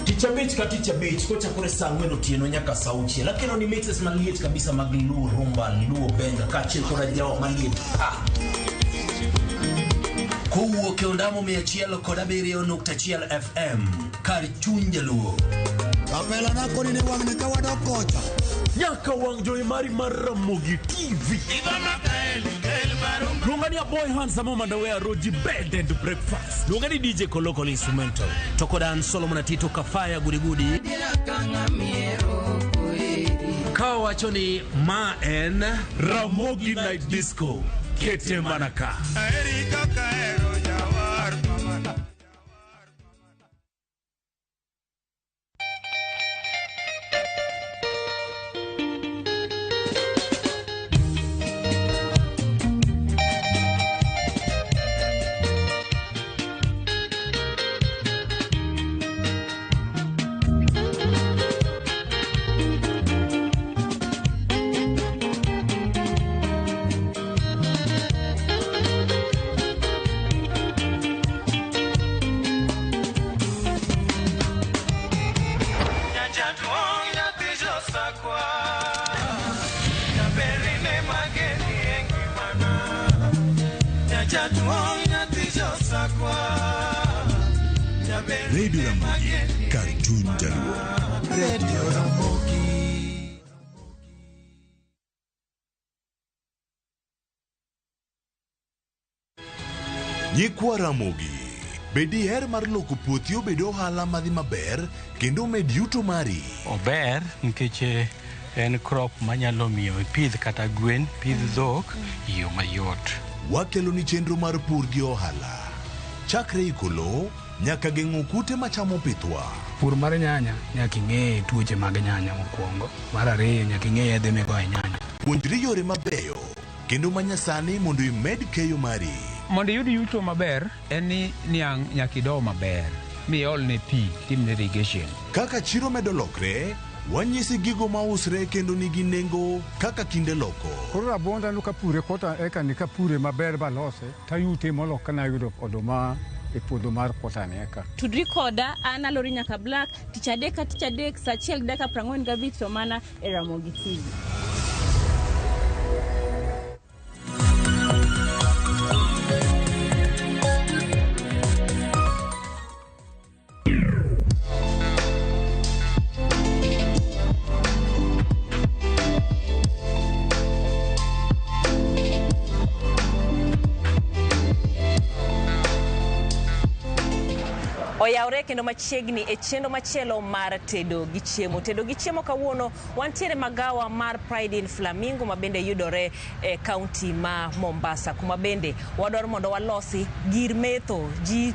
Tich abich ka tich abich kochakore saa ang'wen otieno nyaka saa auchiel akelo ni mixes maliet kabisa mag Luo Rumba, Luo Benga kaachiel koda jawa maliet pa. Kowuok e ondamo 107.1 FM kar chuny jaluo. Kapela nako ni wang'ni ka wadok kocha. Nyaka wang' jowi mari mar Ramogi TV. Luonga ni Aboy Handsome Mandawe Roji Bed and Breakfast. Luonga ni DJ Kolokol Instrumental. To koda an Solomon Atito Kafaya Gudigudi. Ka wacho ni ma en Ramogi Night Disco. Kete mana ka. Radio Ramogi, kar chuny jaluo. Radio Ramogi. Nyikwa Ramogi, be diher mar loko puothi obed ohala madhi maber kendo med yuto mari? Ober nikech en crop manyalo miyo ipidh kata gwen, pidh dhok e yo mayot. Wakelo ni chenro mar pur gi ohala. Chakre iko lowo nyaka geng'o kute machamo pithwa. Pur mar nyanya nyaka ing'e tuoche mag nyanya mokwongo. Mar ariyo nyaka ing'e yedhe migoyo e nyanya. Puonjri yore mabeyo kendo manyasani mondo imed keyo mari. Mondo iyud yuto maber en ni niang' nyaka ido maber miolne pi timne irrigation. Kaka chiro medo lokre, wanyisi gigo mausre kendo nigi nengo kaka kinde loko. Koro rabuonda no kapure kota eka ni kapure maber balose tayute molo kana yudo oduma e puodho mar kota ni eka. Tudri koda an Alori Nyaka Black tich adek ka tich adek saa achiel gi dakika 45 to mana e Ramogi TV. Oyawre kendo machiegni e chenro machielo mar tedo gi chiemo. Tedo gi chiemo kawuono wantiere magawa mar Pride in Flamingo ma bende yudore e kaunti ma Mombasa, kuma bende wadwaro mondo walosi gir metho. Ji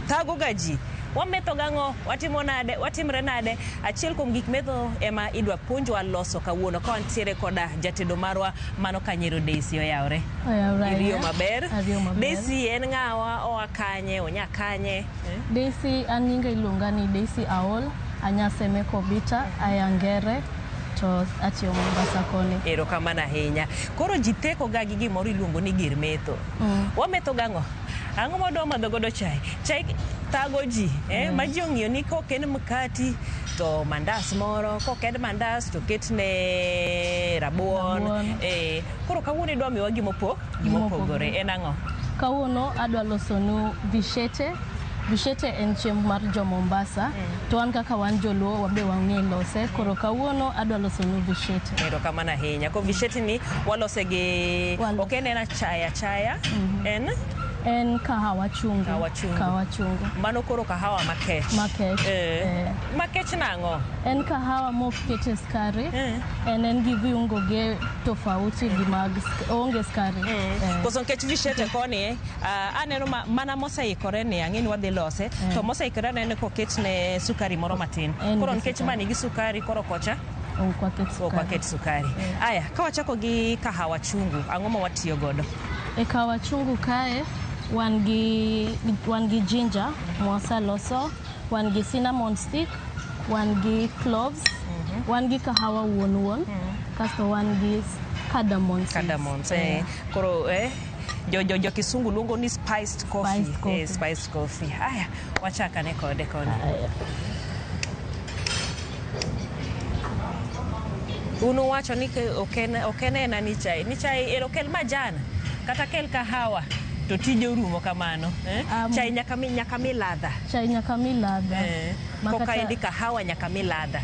thago ga ji. Wametho gang'o? Watimo nade? Watimre nade? Achiel kuom gik metho ema idwa puonjwa loso kawuono ka wantiere koda jatedo marwa mano Kanyero Daisy. Oyawre. Oyawre Iriyo ahinya. maber. Ariyo maber. Daisy en ng'awa? Oa kanye? Onya kanye? Daisy, an nyinga iluonga ni Daisy Aol, anya Semeko Bita, aya Ngere, to atiyo Mombasa koni. Erokamano ahinya. Koro ji theko ga gi gimoro iluongo ni gir metho. Wametho gang'o? Ang'o ma wadwa madho godo chai? Chai thago ji, ma ji ong'iyo ni kok en mkati to mandas moro, kok en mandas to ketne rabuon. Koro kawuono idwa miwa gimopogore. En ang'o? Kawuono adwa losonu vishete. Vishete en chiemb mar jo Mombasa to wan kaka wan joluo wabe wang'e lose. Koro kawuono adwa losonu vishete. Erokamano ahinya. Ko visheti ni walose gi ok en ena chaya chaya en kahawa chungu. Kahawa chungu. Kahawa chungu. Mano koro kahawa makech. Makech. Makech nang'o? En kahawa mok kete skari. En gi viungo ge tofauti gi mag onge skari. Koso nikech vishete koni aneno mana moseikore ni ang'e ni wadhi lose to moseikore aneno koketne sukari moro matin. Koro nikech ma nigi sukari koro kocha ok waket sukari. Aya, ka wachako gi kahawa chungu, ang'o ma watiyo godo? E kahawa chungu kae wan gi ginger mwaseloso, wan gi cinnamon stick, wan gi cloves, wan gi kahawa wuon wuon, kasto wan gi cardamom. Cardamom. Koro jo kisungu luongo ni spiced coffee. Spiced coffee. Spiced coffee. Aya, wachakane kode koni. Unu wacho ni ok en ena ni chai. Ni chai ero kel majan kata kel kahawa to tije orumo kamano. Chai nyaka mi ladha. Chai nyaka mi ladha. Koka endi kahawa nyaka mi ladha.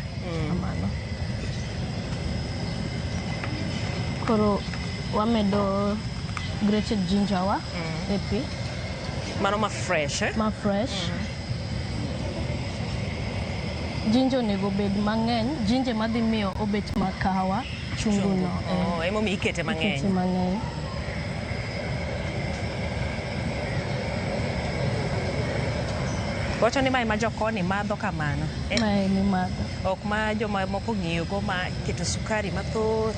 Kamano. Koro wamedo grated ginger wa e pi. Mano ma fresh, Ma fresh. Ginger onego bed mang'eny, ginger madhi miyo obet ma kahawa chungu no. Emomiyo ikete mang'eny. Ikete mang'eny. Wacho ni mae ma jokoni madho kamano. Mae mimadho. Ok ma joma moko ng'iyo go ma keto sukari mathoth.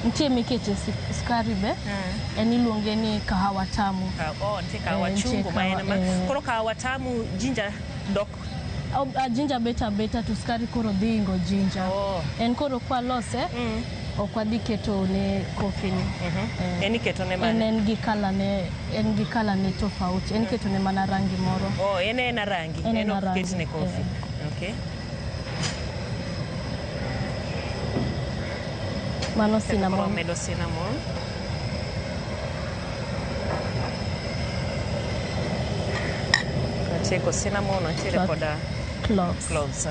Nitie mikete sukari be, en iluonge ni kahawa tamu. Nitie kahawa chungu ma en ma. Koro kahawa tamu ginger dok. Ginger beta beta to sukari koro dhi ingo ginger. En koro kwa lose, ok wadhi keto ne coffee ni. En iketo ne mane? En gi colour ne, en gi colour ne tofauti. En iketo ne mana rangi moro. En ena rangi. En ok ket ne coffee. Okay. Mano cinnamon. Medo cinnamon. Watieko cinnamon, wantiere koda cloves. Cloves.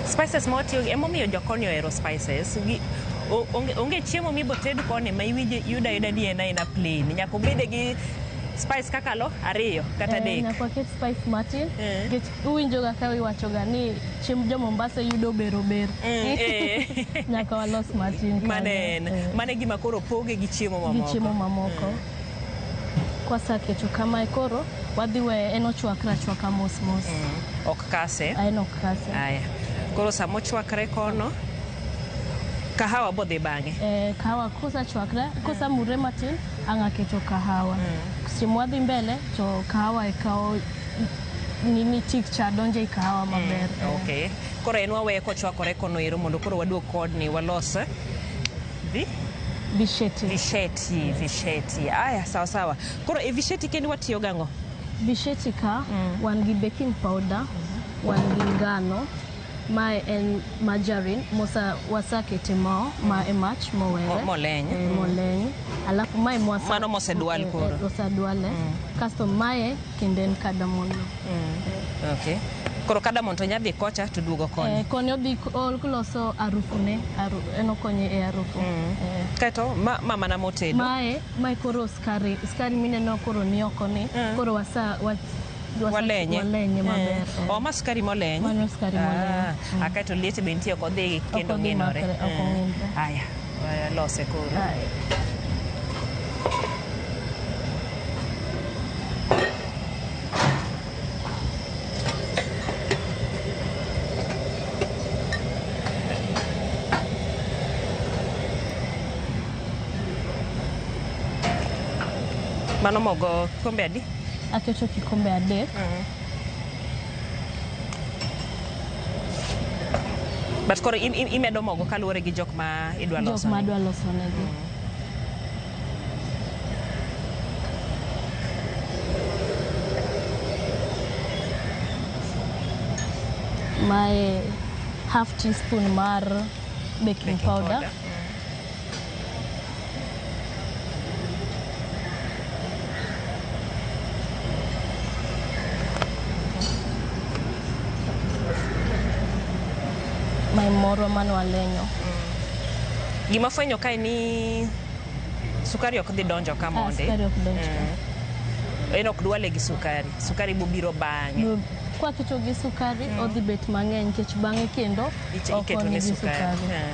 Spices ma watiyo emomiyo jokoni ohero spices. Onge chiemo miboted koni ma iwinjo yudo ayuda ni en aena plain. Nyaka obede gi spice kaka lo ariyo kata adek. Nyaka waket spice matin. Nikech uwinjoga ka iwachoga ni chiemb jo Mombasa yudo bero ber. Nyaka walos matin. Mane en. Mane gima koro poge gi chiemo mamoko. Gi chiemo mamoko. Kwaseketo kamae koro wadhi weye en ochwakre achwaka mos mos. Ok kase. En ok kase. Aya. Koro sama ochwakre kono, kahawa bodhi bang'e. Kahawa kosechwakre, kosamure matin, ang' aketo kahawa. Seche mwadhi mbele to kahawa ikawo nini tik cha donjo e kahawa maber. Okay. Koro en waweye kochwakore kono ero mondo koro waduog kodni walos visheti. Visheti, visheti. Aya, sawa sawa. Koro e visheti kendi watiyo gang'o? Visheti ka wan gi baking powder, wan gi ngano, mae en margarine mosa wasakete mo ma e mach mowere. Moleny. Moleny. Alafu mae mwasa mano mosedwal koro. Osedwale. Kasto mae kendo en cardamom. Okay. Koro cardamom to nyadhi kocha to duogo koni. Koni odhi loso arufu ne, en okonye e arufu. Kaeto ma mana motedo. Mae koro skari, skari mineno koro ni oko ni, koro wasa walenye. Walenye maber. Ma sukari moleny. Mano sukari moleny. Kaeto liete be nitie ok odhi kendo ng'inore. Aya, walose koro. Mano mogo kikombe adi? Aketo kikombe 3. But koro imedo mogo kaluwore gi jok ma idwa loso. Jok ma adwa loso negi. Mae half teaspoon mar baking powder. Morwa mane walenyo. Gima fwenyo kae ni sukari ok dhi donjo ka monde. Sukari ok donj ka. En ok dwale gi sukari. Sukari bobiro bang'e. Kwaketo gi sukari odhi bet mang'eny nikech bang'e kendo ok Iketo ne onigi sukari. sukari.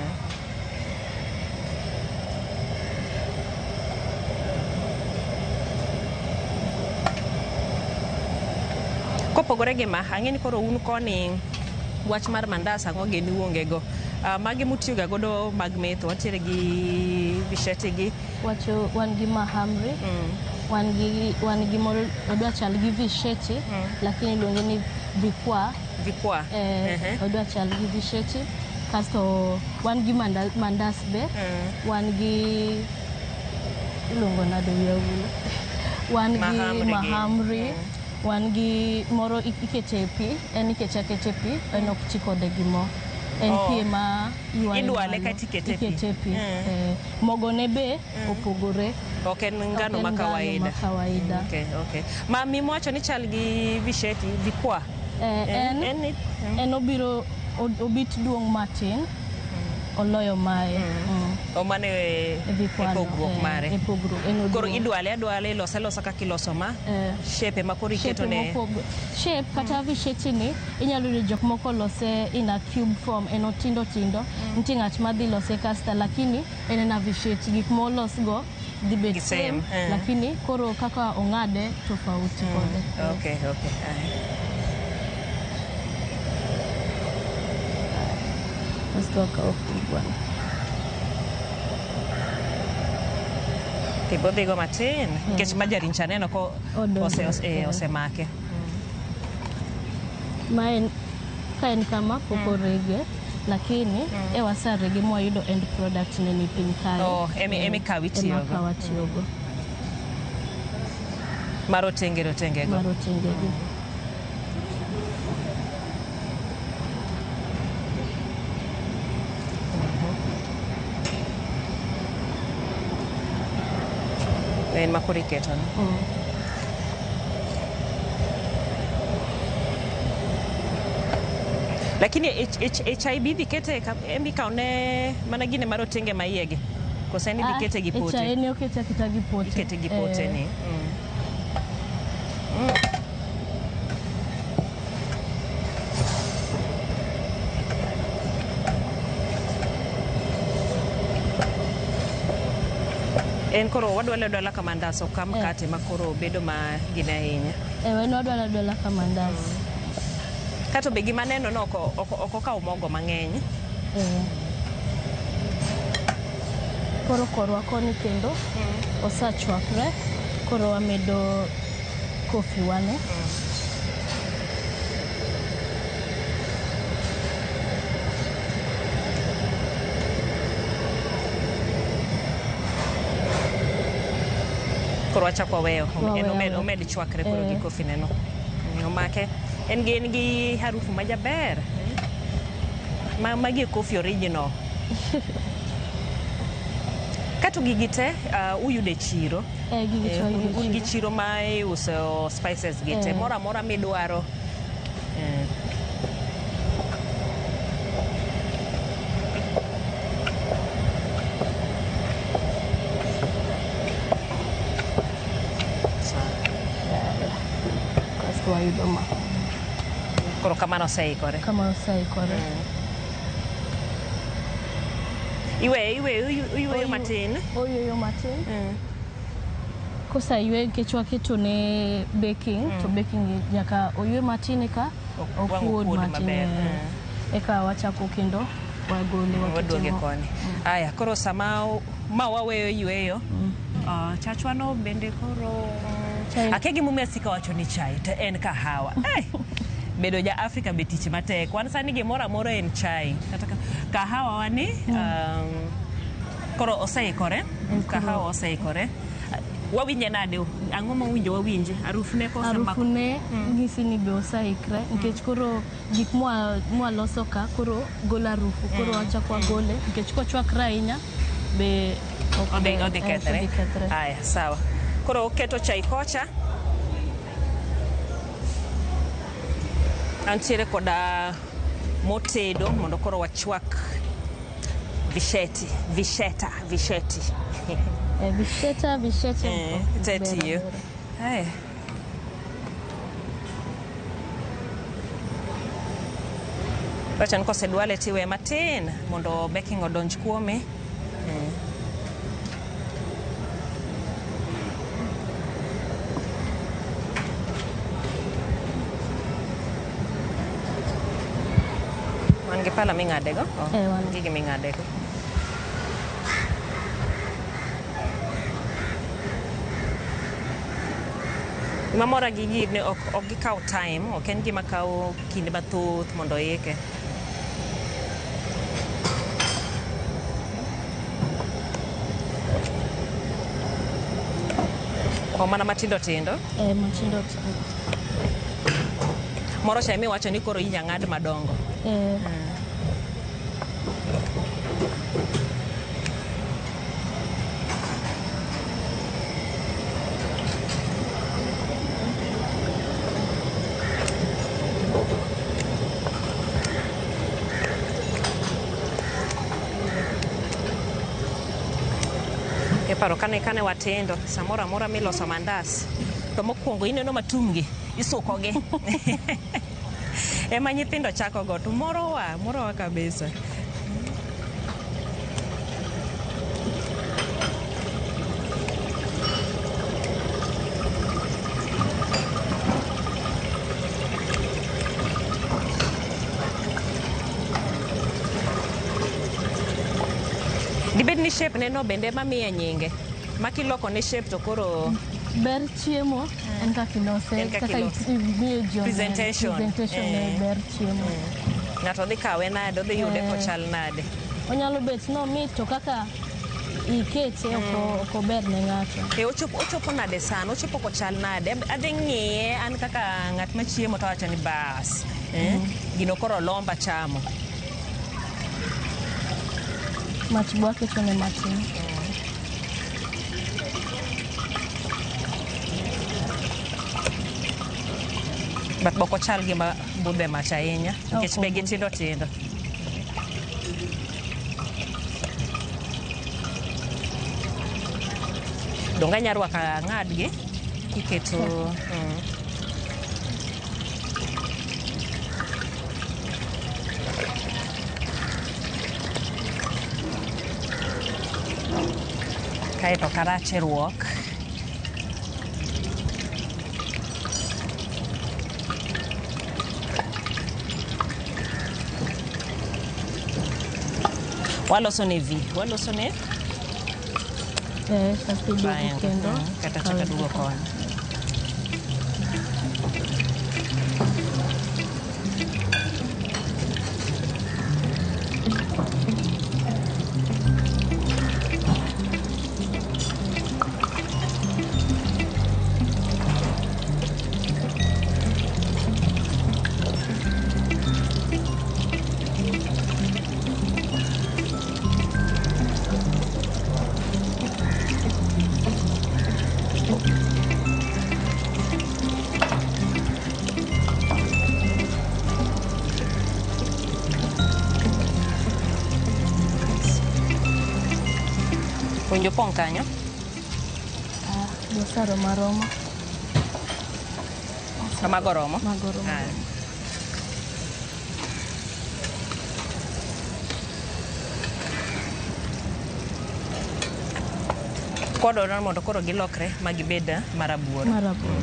Kopogore gi ma, ang'e ni koro un koni wach mar mandas ang'o gini uonge go. Magi mutiyoga godo mag metho, wantiere gi visheti gi. Wacho wan gi mahamri, wan gi moro odwa chal gi visheti lakini iluonge ni vikwa. Vikwa. Odwa chal gi visheti. Kasto wan gi mandas be, wan gi iluongo nade wiya owil. Wan gi Mahamri gi. mahamri. Wan gi moro ikete e pi, en ikete aketa e pi, en ok ti kode gi mo. En Oh. pi ema ywaye Idwale malo. kaeto ikete e pi. Ikete e pi. Mogone be opogore. Ok en ngano Ok en ma ngano kawaida. ma kawaida. Okay, okay. Ma mimwacho ni chal gi visheti, vikwa. En obiro obit duong' matin oloyo mae. O mano e Vikwano, pogruok mare. e pogruok, en Koro oduong'. idwale adwala ilose alosa kaka iloso ma. Shape ema koro iketo Shape ne. Shape kata visheti ni inyalo yudo jok moko lose in a cube form, en otindo tindo. Nitie ng'at madhi lose kasta lakini en ena visheti, gik molos go dhi bet Gi same, same, lakini koro kaka ong'ade tofauti kode. Okay, okay. Aye. Kasto wakawo kubwa. Pi bodhigo matin nikech majarin cha aneno ko Odonjo, osemake. Ma en ka en kama pok orege lakini e wasarege mwayudo end product ne ni piny kae. Oh, emi kaw itiyogo. Ema kaw atiyogo. Mar otenge rotenge go. Mar otengego. En ma koro iketo no. Lakini e chai bi idhi kete en bi ikawo ne mana gine mar otenge ma iye gi. Koso en idhi kete gi pote. E chai en okete aketa gi pote. Ikete gi pote ni. En koro wadwale adwala ka mandas ok ka mkate ma koro bedo ma gine ahinya. En wadwalo adwala ka mandas. Kato be gima neno no ok okawo mogo mang'eny. Koro korwa koni kendo osachwakre, koro wamedo kofi wane. Koro wachako waweyo en Waweyo. omed chwakre koro gi kofi neno. Omake. En gi harufu majaber. Ma magi e kofi original. Kato gigi te uyudo e chiro. Gigi te wayudo e Un gi chiro. chiro ma iuso spices gi te. Moro amora midwaro. Sawa. Kasto wayudo ma. Koro kamano oseikore. Kama oseikore. Iwe oyweyo matin. Oyweyo matin. Koseywe nikech waketo ne baking, to baking nyaka oywe matin eka Wang' okuod okuod matin. maber. Eka wachako kendo wagole wakete Waduoge mo. koni. Aya, koro sama ma waweyo yweyo, chachwano bende koro akia gimomiyo asika wacho ni chai to en kahawa. Bedo ja Afrika be tich matek. Wan sani gimoro amora en chai. Kata kahawa wani koro oseikore. Kahawa oseikore. Wawinje nade? Ang'o mawinjo wawinje? Harufu ne kosemako. Harufu ne nyisi ni be oseikre nikech koro gik mwaloso ka koro golo harufu koro wachako wagole nikech kochwakre ahinya be ok ber. Odhi kethre. Odhi kethre. Aya, sawa. Koro oketo chai kocha. Antiere koda motedo mondo koro wachwak visheti visheta visheti. Visheta visheti. Tetiyo. Haya. Wacha ni kosedwale tiwe matin mondo baking odonj kuome. Wan gi pala ming'adego? Wan. Gigi ming'adego. Gima mora gi gini ok gikaw time, ok en gima kawo kinde mathoth mondo oike. O mana matindo tindo. Matindo tindo. Moro cha emiwacho ni koro inya ng'ad madongo. Paro kane watindo samoro amora miloso mandas to mokwongo ineno matumgi isukogi ema nyithindo chako go to morowa kabisa. Dibed ni shape neno bende ema miye nyinge ma kiloko ne shape to koro ber chiemo en kaka ilose, kaka imiyo ji onene. Presentation. Presentation ne ber chiemo. Ng'ato dhi kawe nade, odhi yude kochal nade. Onyalo bet nomit to kaka ikete ok ober ne ng'ato. Ochopo nade sana, ochopo kochal nade. Adhi ng'iye an kaka ng'at machiemo to awacho ni bas. Gino koro lomba chamo. Mach bo aketone matin. But bok ochal gima budhe mach ahinya nikech be gitindo tindo. Donge anya rwako ang'adgi iketo. Kaeto karache ruok. Waloso ne V, waloso ne triangle. Kata chaka duogo koni. Winjo pong' kanyo? Dosaro maromo. Mago romo? Mago romo. Kwadwaro mondo koro gilokre ma gibed marabuor. Marabuor.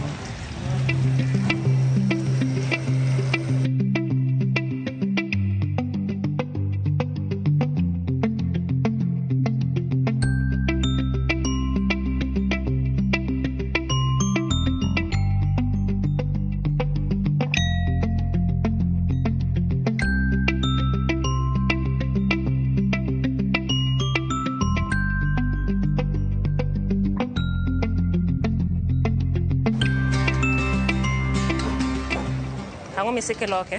Ang'o misike loke?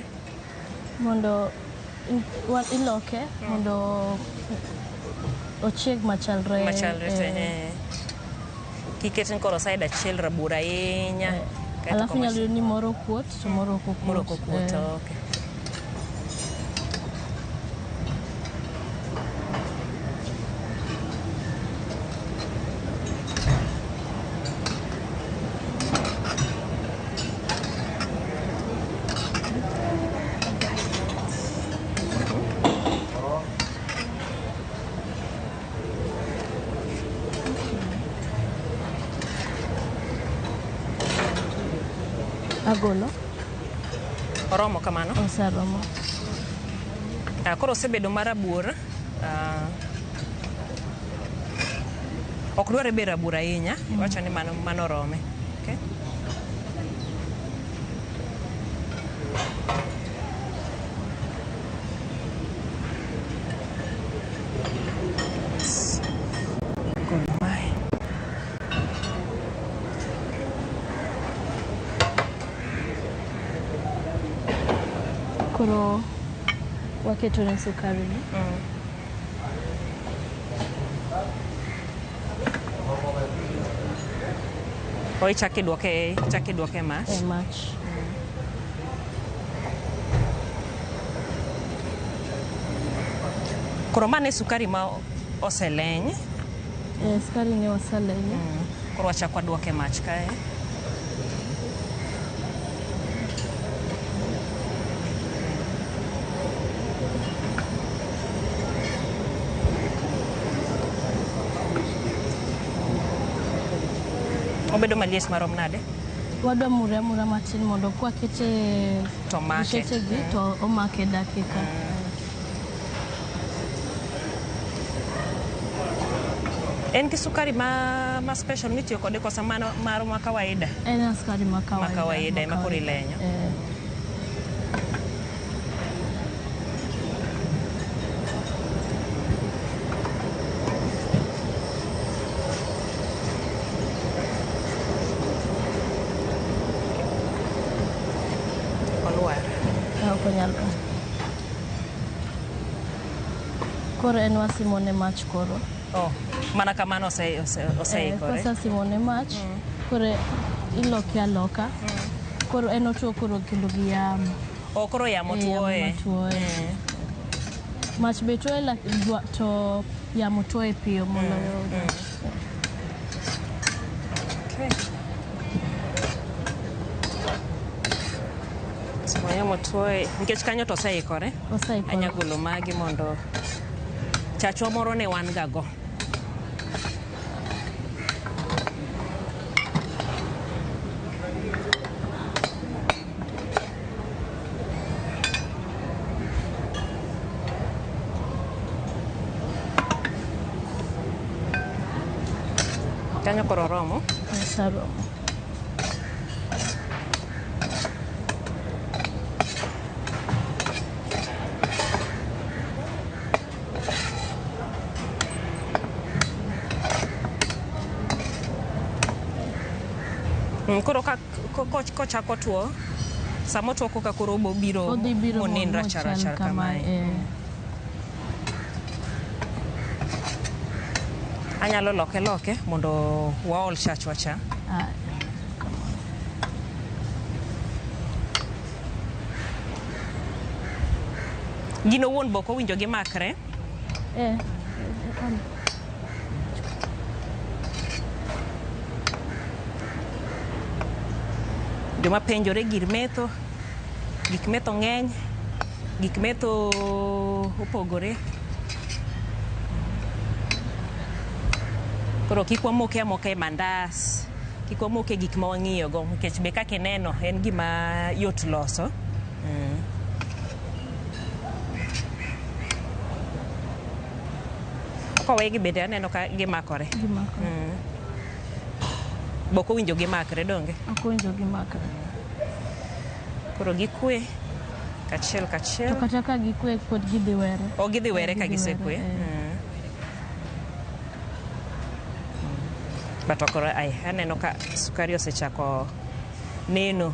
Mondo iloke mondo ochieg machalre. Machalre te. Kiket ni koro side achiel rabuor ahinya. Alafu inyalo yudo ni moro okuot to moro ok okuot. Moro ok okuot, okay. Agolo. Oromo kamano? Oseromo. Koro osebedo marabuor. Ok dware be rabuor ahinya, iwacho ni mano orome. Okay. Golo mae. Koro waketo ne sukari ni. O ichako idwoke mach. E mach. Koro mano e sukari ma oseleny. Sukari ne oseleny. Koro wachako wadwoke mach kae. Obedo maliet marom nade? Wadwa mure amura matin mondo kwakete To make. mchete gi to omake dakika. En gi sukari ma special mitiyo kode kosa mano mar ma kawaida? En sukari ma kawaida. Ma kawaida ema koro ilenyo. Olwar. Ok onyal. Koro en wasimone mach koro. Oh, mana kamano oseikore. Kosesimone mach, koro iloke aloka. Koro en otuo koro kendo gi yamo. Oh, koro yamo tuoye. Mach be tuoye to yamo tuoye piyo moloyo. Okay. So yamo tuoye nikech kanyo to oseikore. Oseikore. Anya golo magi mondo chachwa moro ne wan ga go. Kanyo koro oromo? Oseromo. Koro ka kochako tuo, sama otuo koka koro obiro monen rachar rachar kamae. Anyalo loke loke mondo waol chachwa cha. Gino wuon bok owinjo gimakre? Joma penjore gir metho, gik metho ng'eny, gik metho opogore. Koro kik wamoke amoka e mandas, kik wamoke gik ma wang'iyogo, nikech be kaka ineno en gima yot loso. Kowegi bende aneno ka gimakore. Bok owinjo gimakre donge? Ok owinjo gimakre. Koro gikwe kachiel kachiel. To kata ka gikwe pod gidhi were. O gidhi were ka gisekwe. But koro ai aneno ka sukari osechako neno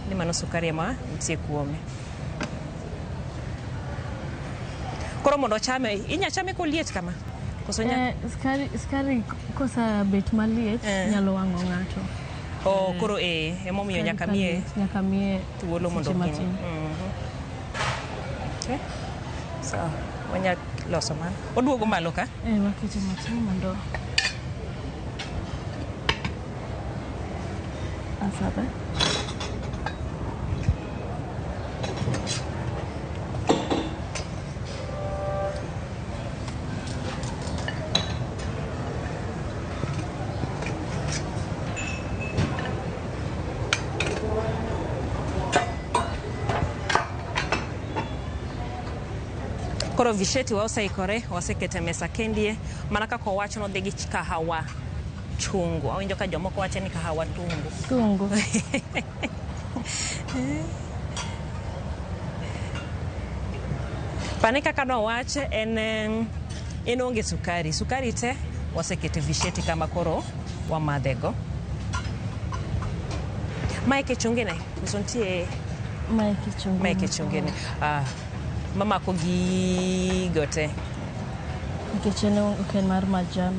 ni mano sukari ema nitie kuome. Koro mondo ochame, inya chame koliet kama? Sukari kosa bet maliet nyalo wang'o ng'ato. Oh, koro emomiyo nyaka miye thuolo mondo okin. Okay. So, wanya loso mano. Oduogo malo ka? Wakete matin mondo asabe. Koro visheti wa oseikore, wasekete mesa kendie, mana kaka owacho nodhi gi kahawa chungu. Awinjo ka jomoko wacho ni kahawa tungu. Tungu. Pane kaka nowach en en onge sukari. Sukari te wasekete visheti kama koro wamadhego. Mae kichungine, koso nitie Mae kichungine. Mae kichungine. Ah, mamako gigo te. Nikech en ok en mar majan.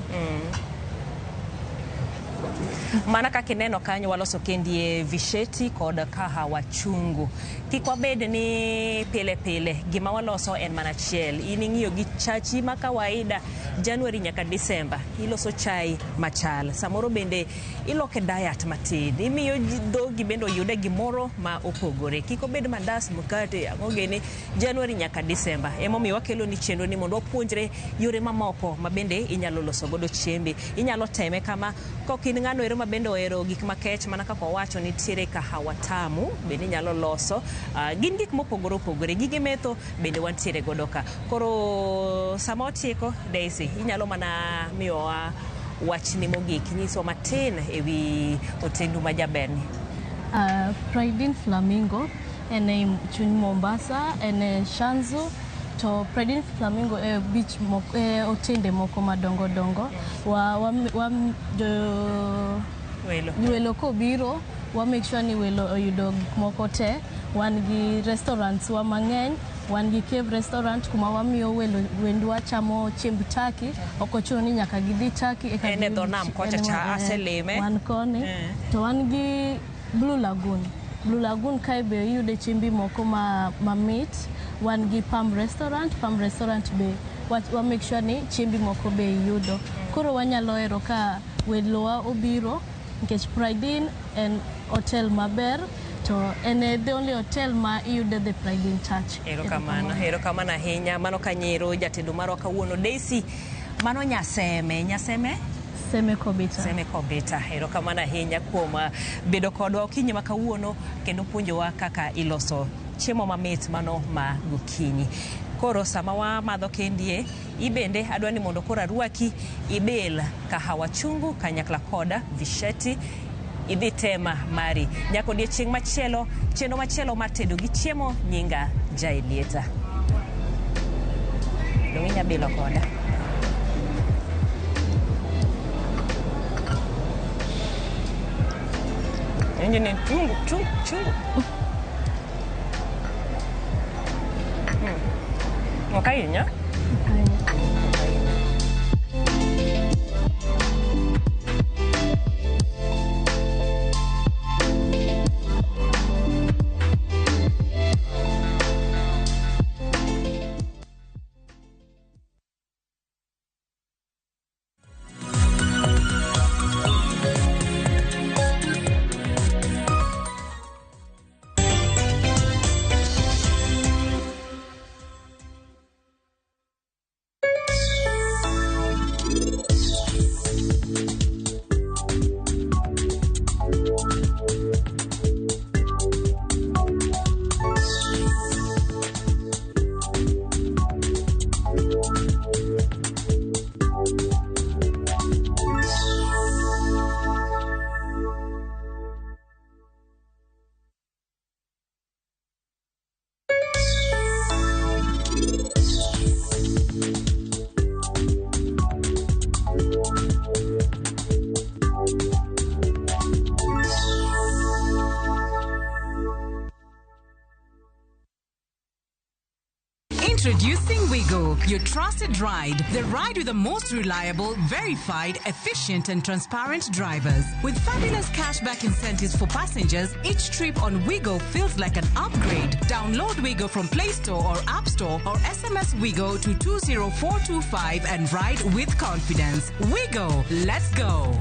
Mana kaka ineno kanyo waloso kendie visheti kod kahawa chungu. Kik wabed ni pile pile gima waloso en mana achiel. In ing'iyo gi chachi ma kawaida January nyaka December iloso chai machal. Samoro bende iloke diet matin. Imiyo dhogi bende oyude gimoro ma opogore. Kik obed mandas, mkate, ang'o gini January nyaka December. Emomiyo wakelo ni chenro ni mondo wapuonjre yore mamoko ma bende inyalo loso godo chiembi. Inyalo teme kama kok in ng'ano ero ma bende ohero gik makech mana kaka owacho nitiere kahawa tamu bende inyalo loso. Gin gik mopogore opogore, gige metho bende wantiere godo ka. Koro sama otieko Daisy, inyalo mana miyowa wachni mogik, nyiswa matin ewi otendu ma jaberni. Pride Inn Flamingo en e chuny Mombasa, en e Shanzu to Pride Inn Flamingo e beach moko, e otende moko madongo dongo. Wa, wa, wa jo welo welo kobiro wa make sure ni welo oyudo gik moko te. Wan gi restaurants wa mang'eny, wan gi Cave Restaurant kuma wamiyo welo wendwa chamo chiemb Turkey. Ok ochuno ni nyaka gidhi Turkey eka En e dho giyud nam kocha en cha, aselime. Wan koni. To wan gi Blue Lagoon. Blue Lagoon kae be iyude chiembi moko ma mamit. Wan gi Palm Restaurant. Palm Restaurant be wa make sure ni chiembi moko be iyudo. Koro wanyalo hero ka welowa obiro nikech Pride Inn en hotel maber to en e the only hotel ma iyude the Pride Inn touch. Erokamano, erokamano ahinya. Mano kanyero jatedo marwa kawuono Daisy. Mano Nyaseme, Nyaseme? Seme Kobita. Seme Kobita. Erokamano ahinya kuom bedo kodwa okinyi ma kawuono kendo puonjowa kaka iloso chiemo mamit mano ma gokinyi. Koro sama wamadho kendie, ibende adwa ni mondo koro arwaki ibil kahawa chungu kanyakla koda visheti idhi tema mari. Nyaka odiechieng' machielo, chenro machielo mar tedo gi chiemo nyinga Jaelieta. Dong' inya bilo koda. Winjo ni chungu, chungu, chungu. Ok ahinya. Introducing Wigo, your trusted ride. The ride with the most reliable, verified, efficient, and transparent drivers. With fabulous cashback incentives for passengers, each trip on Wigo feels like an upgrade. Download Wigo from Play Store or App Store or SMS Wigo to 20425 and ride with confidence. Wigo, let's go.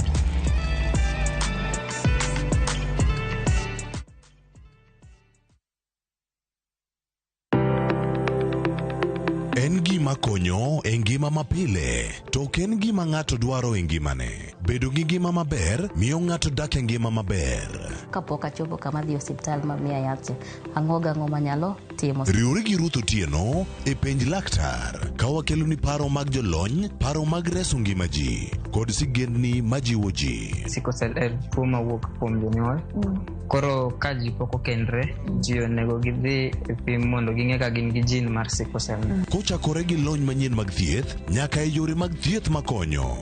En gima konyo e ngima mapile, to ok en gima ng'ato dwaro e ngimane. Bedo gi ngima maber miyo ng'ato dak e ngima maber. Kapok achopo kama adhi e osiptal ma miya yath cha, ang'o gang'o manyalo pok timo. Riwri gi Ruth Otieno e Penj Laktar ka wakeloni paro mag jolony, paro mag reso ngima ji kod sigendni majiwo ji. Sickle cell en tuo mawuok kuom jonyuol. Koro ka ji pok okendre, ji onego gidhi e pim mondo ging'e ka gin gi gene mar sickle cell. Kochakore gi lony manyien mag thieth nyaka e yore mag thieth makonyo.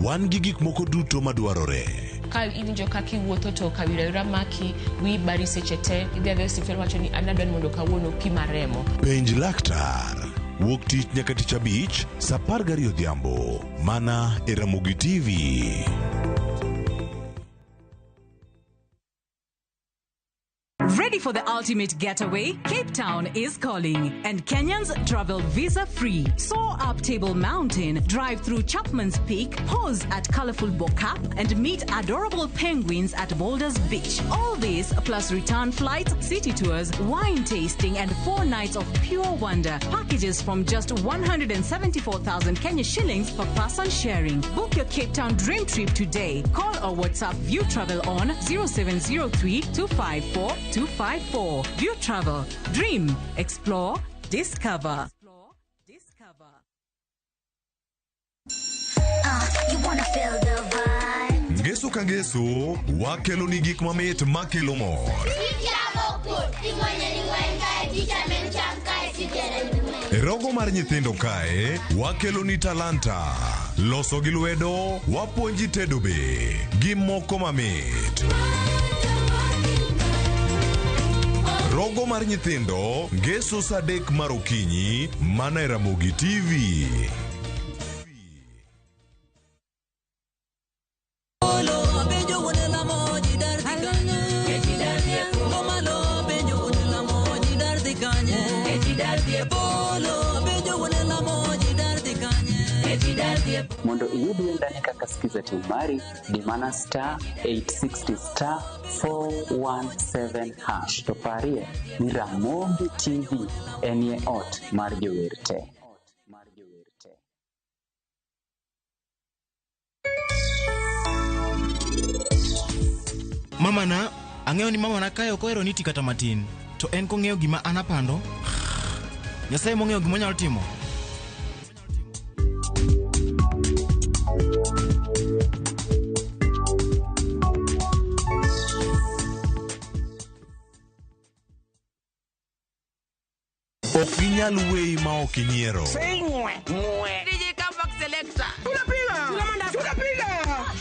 Wan gi gik moko duto madwarore. Ka iwinjo kaka iwuotho to kawira wira maki, wiyi bari seche te, idhi adhiya e osiptal wacho ni an adwa ni mondo kawuono pima remo. Penj Laktar. Wuok tich nyaka tich abich, saa 12 odhiambo. Mana e Ramogi TV. Ready for the ultimate getaway? Cape Town is calling, and Kenyans travel visa free. Soar up Table Mountain, drive through Chapman's Peak, pause at colorful Bo-Kaap, and meet adorable penguins at Boulders Beach. All this plus return flights, city tours, wine tasting, and 4 nights of pure wonder. Packages from just 174,000 Kenya shillings per person sharing. Book your Cape Town dream trip today. Call or WhatsApp View Travel on 0703 254 254. View Travel. Dream, explore, discover. You wanna feel the vibe. Ngeso ka ngeso, wakelo ni gik mamit makelo mor. E rogo mar nyithindo kae, wakelo ni talanta. Loso gi lwedo, wapuonji tedo be, gi moko mamit. Rogo mar nyithindo, ngeso saa 3 mar okinyi, mana e Ramogi TV. Mondo iyud wendani kaka Skiza Tune mari, di mana star 860 star 417 hash. To parie ni Ramogi TV enie ot mar jower te. Mama na, ang'eyo ni mama na kae ok ohero niti kata matin. To en kong'eyo gima an apando. Nyasaye mong'eyo gima onyalo timo. Ok ginyal weyi ma ok inyiero. DJ Comeback Selector. Tunapiga.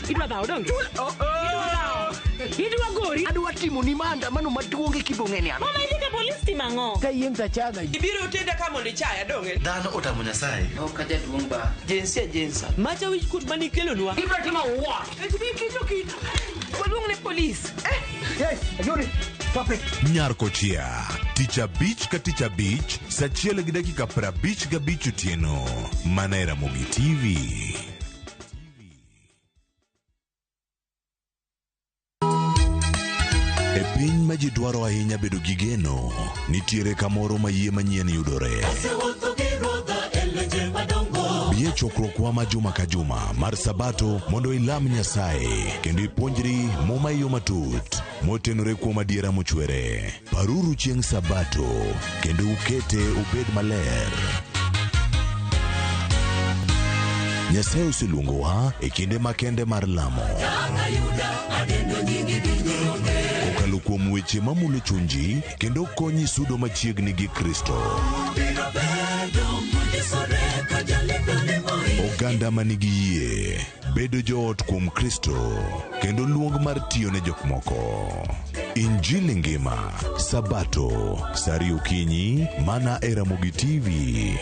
Idwa dhawo donge? Idwa gori. Adwa timo ni maandamano maduong' e kibong'e ni. Mama idhi ka polis timo ang'o? Ka yiem tachaga. Ibiro tenda ka mondo ichaya donge? Dhano otamo Nyasaye. Ok ajaduong' ba. Jinsia jinsa. Macha wich kuot manikelonwa. Ibiro timo what? Kito. Waluong ne polis. Yes, Ajuri. Stop it. Nyar Kochia, tich abich ka tich abich, saa 1:55 otieno, mana e Ramogi TV. E piny ma ji dwaro ahinya bedo gi geno, nitiere kamoro ma yie manyien yudore. Bi e chokruokwa ma juma ka juma mar Sabato mondo ilam Nyasaye kendo ipuonjri Muma e yo matut motenore kuom adiera mochwere. Paruru chieng' Sabato kendo ukete obed maler. Nyasaye oseluongowa e kinde makende mar lamo. Kokalo kuom weche mamulo chunji kendo konyi sudo machiegni gi Kristo. Oganda manigi yie, bedo joot kuom Kristo, kendo luong mar tiyo ne jok moko. Injili ngima, Sabato, saa 2 okinyi, mana e Ramogi TV.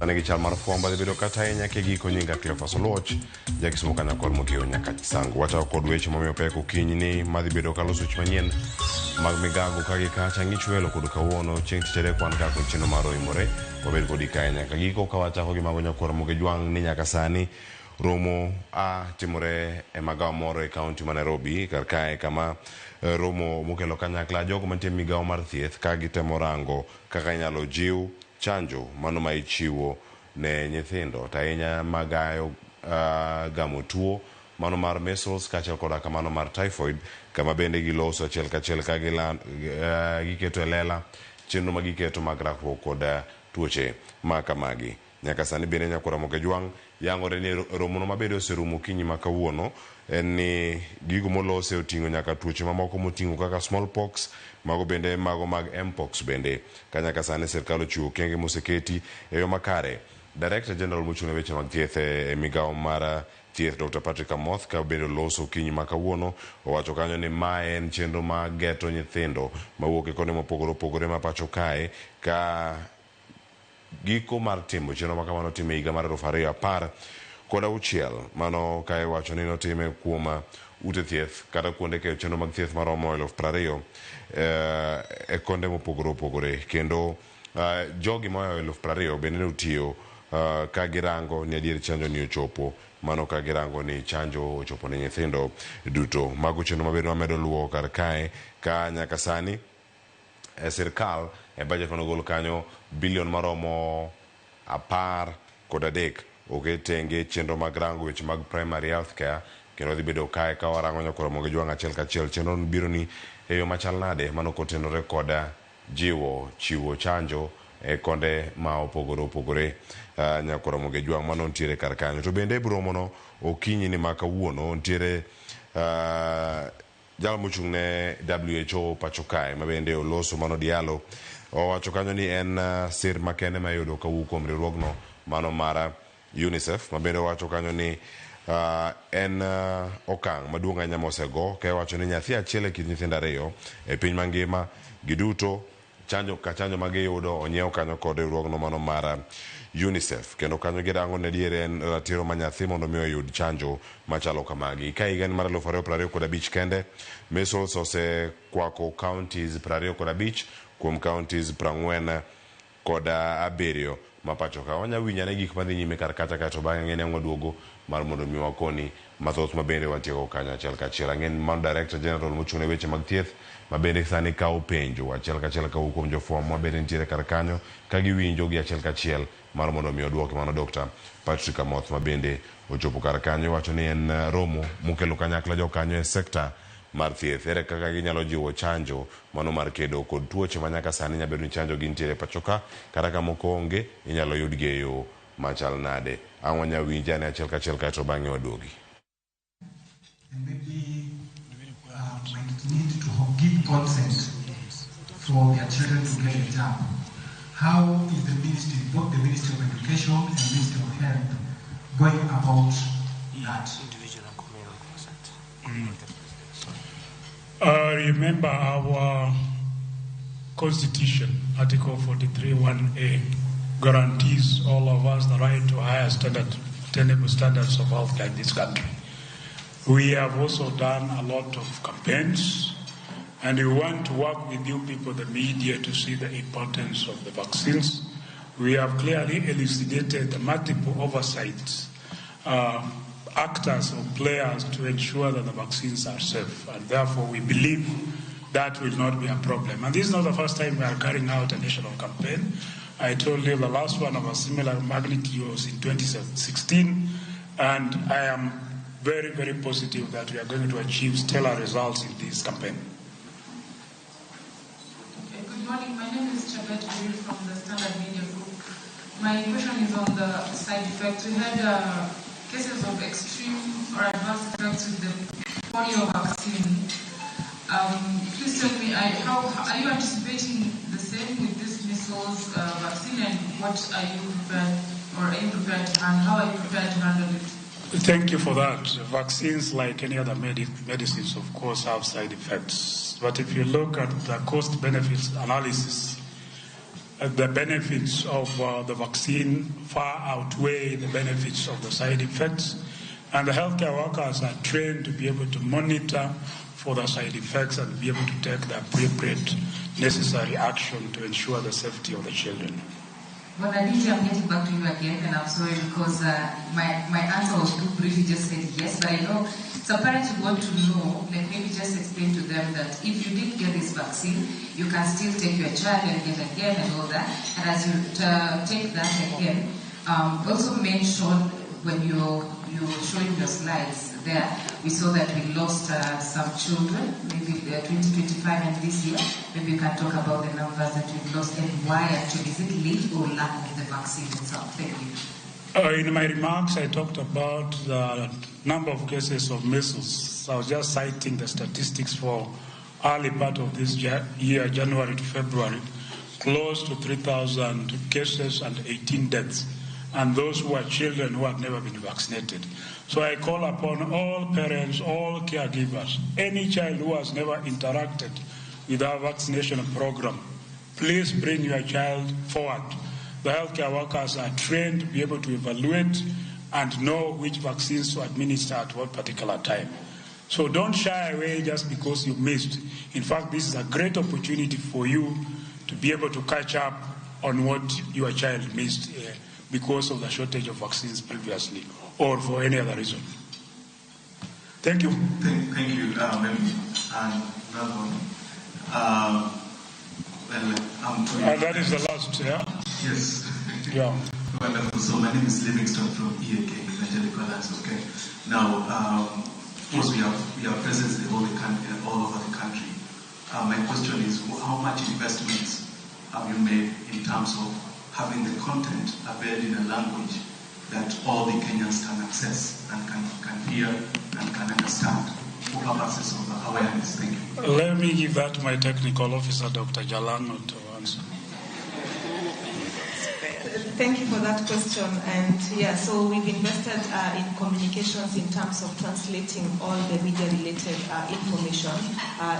Sani gi chal mar fwambo dhi bedo kata ahinya kigiko nyinga Cleophas Oluoch, jakisumo kanya kod mokiewo nyaka Chisango. Wachako kod weche momiyo pek okinyi ni madhi bedo kaloso weche manyien mag migago ka gi kacha ng'ich welo kod kawuono chieng' tich adek wan kaka kod chenro mar oimore wabed kodi kae nyaka giko ka wachako gi mago nyakwar Moge Jwang' ni nyaka sani romo a timore e magawa moro e kaunti ma Nairobi kar kae kama romo mokelo kanyakla jogo mantie e migawo mar thieth ka gitemo rango kaka inyalo jiw chanjo mano ma ichiwo ne nyithindo to ahinya magayo gamo tuo mano mar measles kaachiel koda kamano mar typhoid kama bende giloso achiel kachiel ka giketo e lela chenro ma giketo mag rakruok kod tuoche ma kamagi. Nyaka sani bende nyakwar Ramogi Ojwang' yangore ni romono mabende oserumo okinyi ma kawuono en ni gigo molose oting'o nyaka tuoche mamoko moting'o kaka smallpox, mago bende mago mag mpox bende. Ka nyaka sani sirkal ochiwo okenge moseketi e yo makare. Director General mochung' ne weche mag thieth e migawo mar thieth Dr. Patrick Amoth ka bende oloso okinyi ma kawuono owacho kanyo ni mae en chenro ma geto nyithindo mawuok e konde mopogore opogore ma pacho kae ka giko mar timo chenro ma kamano otime higa mar 2016 mano ka iwacho ni notime kuom ute thieth kata kuonde keyo chenro mag thieth maromo 20,000 e konde mopogore opogore kendo jogi moa 20,000 bende ne otiyo ka girango ni adier chanjo ni ochopo mano ka girango ni chanjo ochopo ne nyithindo duto. Mago chenro mabende wamedo luwo kar kae ka nyaka sani e sirkal e budget manogol kanyo bilion maromo 13 oket tenge chenro mag rango weche mag primary health care kendo dhi bedo kae ka warango nyakwar Ramogi Ojwang' achiel kachiel chenro biro ni e yo machal nade mano kotenore kod jiwo chiwo chanjo e konde ma opogore opogore nyakwar Ramogi Ojwang' mano ntiere kar kanyo. To bende e romono okinyi ni ma kawuono ntiere jal mochung' ne WHO pacho kae ma bende oloso mano Diallo owacho kanyo ni en sir makende ma iyudo kawuok kuom riwruogno mano mar UNICEF ma bende owacho kanyo ni en okang' maduong' ahinya mosego ka iwacho ni nyathi achiel e kind nyithindo ariyo e piny mangima giduto chanjo ka chanjo ma giyudo onyiew kanyo kod riwruogno mano mar UNICEF kendo kanyo girango ni adier en ratiro ma nyathi mondo mi oyud chanjo machalo kamagi. Ka higa ni mar 2025 kende measles osekwako counties 25 kuom counties 47 ma pacho ka. Wanya winjo ane gik madhi nyime kar kacha kaeto bang'e ang'e ni ang' waduogo mar mondo mi wakoni mathoth ma bende wantiego kanyo achiel kachiel. Ang'e ni mano Director General mochung' ne weche mag thieth ma bende sani kawo penjo achiel kachiel kawuok kuom jofwambo ma bende nitiere kar kanyo ka giwinjo gi achiel kachiel mar mondo mi oduoki mano Dr. Patrick Amoth ma bende ochopo kar kanyo iwacho ni en romo mokelo kanyakla jokanyo e sekta mar thieth. Ere kaka ginyalo jiwo chanjo mano mar kedo kod tuoche ma nyaka sani nyalo bedo ni chanjo gintiere pacho ka kata ka moko onge inyalo yudgi e yo machal nade. Ang' wanya winje ane achiel kachiel kaeto bang'e waduogi. And maybe might need to give consent for their children to get a jab. How is the ministry, both the Ministry of Education and the Ministry of Health, going about that? Individual and communal consent. Remember our Constitution, Article 43(1)(a), guarantees all of us the right to higher standard, attainable standards of healthcare in this country. We have also done a lot of campaigns, and we want to work with you people, the media, to see the importance of the vaccines. We have clearly elucidated the multiple oversights, actors or players to ensure that the vaccines are safe, and therefore we believe that will not be a problem. And this is not the first time we are carrying out a national campaign. I told you the last one of a similar magnitude was in 2016, and I am very, very positive that we are going to achieve stellar results in this campaign. Okay, good morning. My name is Chabet Giri from the Standard Media Group. My question is on the side effects. We had cases of extreme or adverse effects with the polio vaccine. Please tell me, how are you anticipating the same with this measles vaccine, and what are you prepared, or are you prepared to handle? How are you prepared to handle it? Thank you for that. Vaccines, like any other medicines, of course, have side effects. But if you look at the cost-benefits analysis, The benefits of the vaccine far outweigh the benefits of the side effects. And the healthcare workers are trained to be able to monitor for the side effects and be able to take the appropriate necessary action to ensure the safety of the children. Bwana DJ, I'm getting back to you again, and I'm sorry because my answer was too brief. You just said yes, but I know some parents would want to know, like maybe just explain to them that if you did get this vaccine, you can still take your child and get again and all that. And as you take that again, also mention when you're showing your slides there, we saw that we lost some children, maybe 2025 and this year. Maybe you can talk about the numbers that we've lost and why actually. Is it late or lack of the vaccine itself? Thank you. In my remarks, I talked about the number of cases of measles. I was just citing the statistics for early part of this year, January to February, close to 3,000 cases and 18 deaths. And those who are children who have never been vaccinated. So I call upon all parents, all caregivers, any child who has never interacted with our vaccination program, please bring your child forward. The healthcare workers are trained to be able to evaluate and know which vaccines to administer at what particular time. So don't shy away just because you missed. In fact, this is a great opportunity for you to be able to catch up on what your child missed because of the shortage of vaccines previously, or for any other reason. Thank you. Thank you, and another one. And that is the last, yeah? Yes. Yeah. Wonderful. So my name is Livingstone from EAK, Evangelical Alliance of Kenya. Now, of course, we have presence in all the country, all over the country. My question is, how much investments have you made in terms of having the content available in a language that all the Kenyans can access and can hear and can understand for purposes of awareness? Thank you. Let me give that to my technical officer, Dr. Jalango, to answer. Thank you for that question. And yeah, so we've invested in communications in terms of translating all the media-related information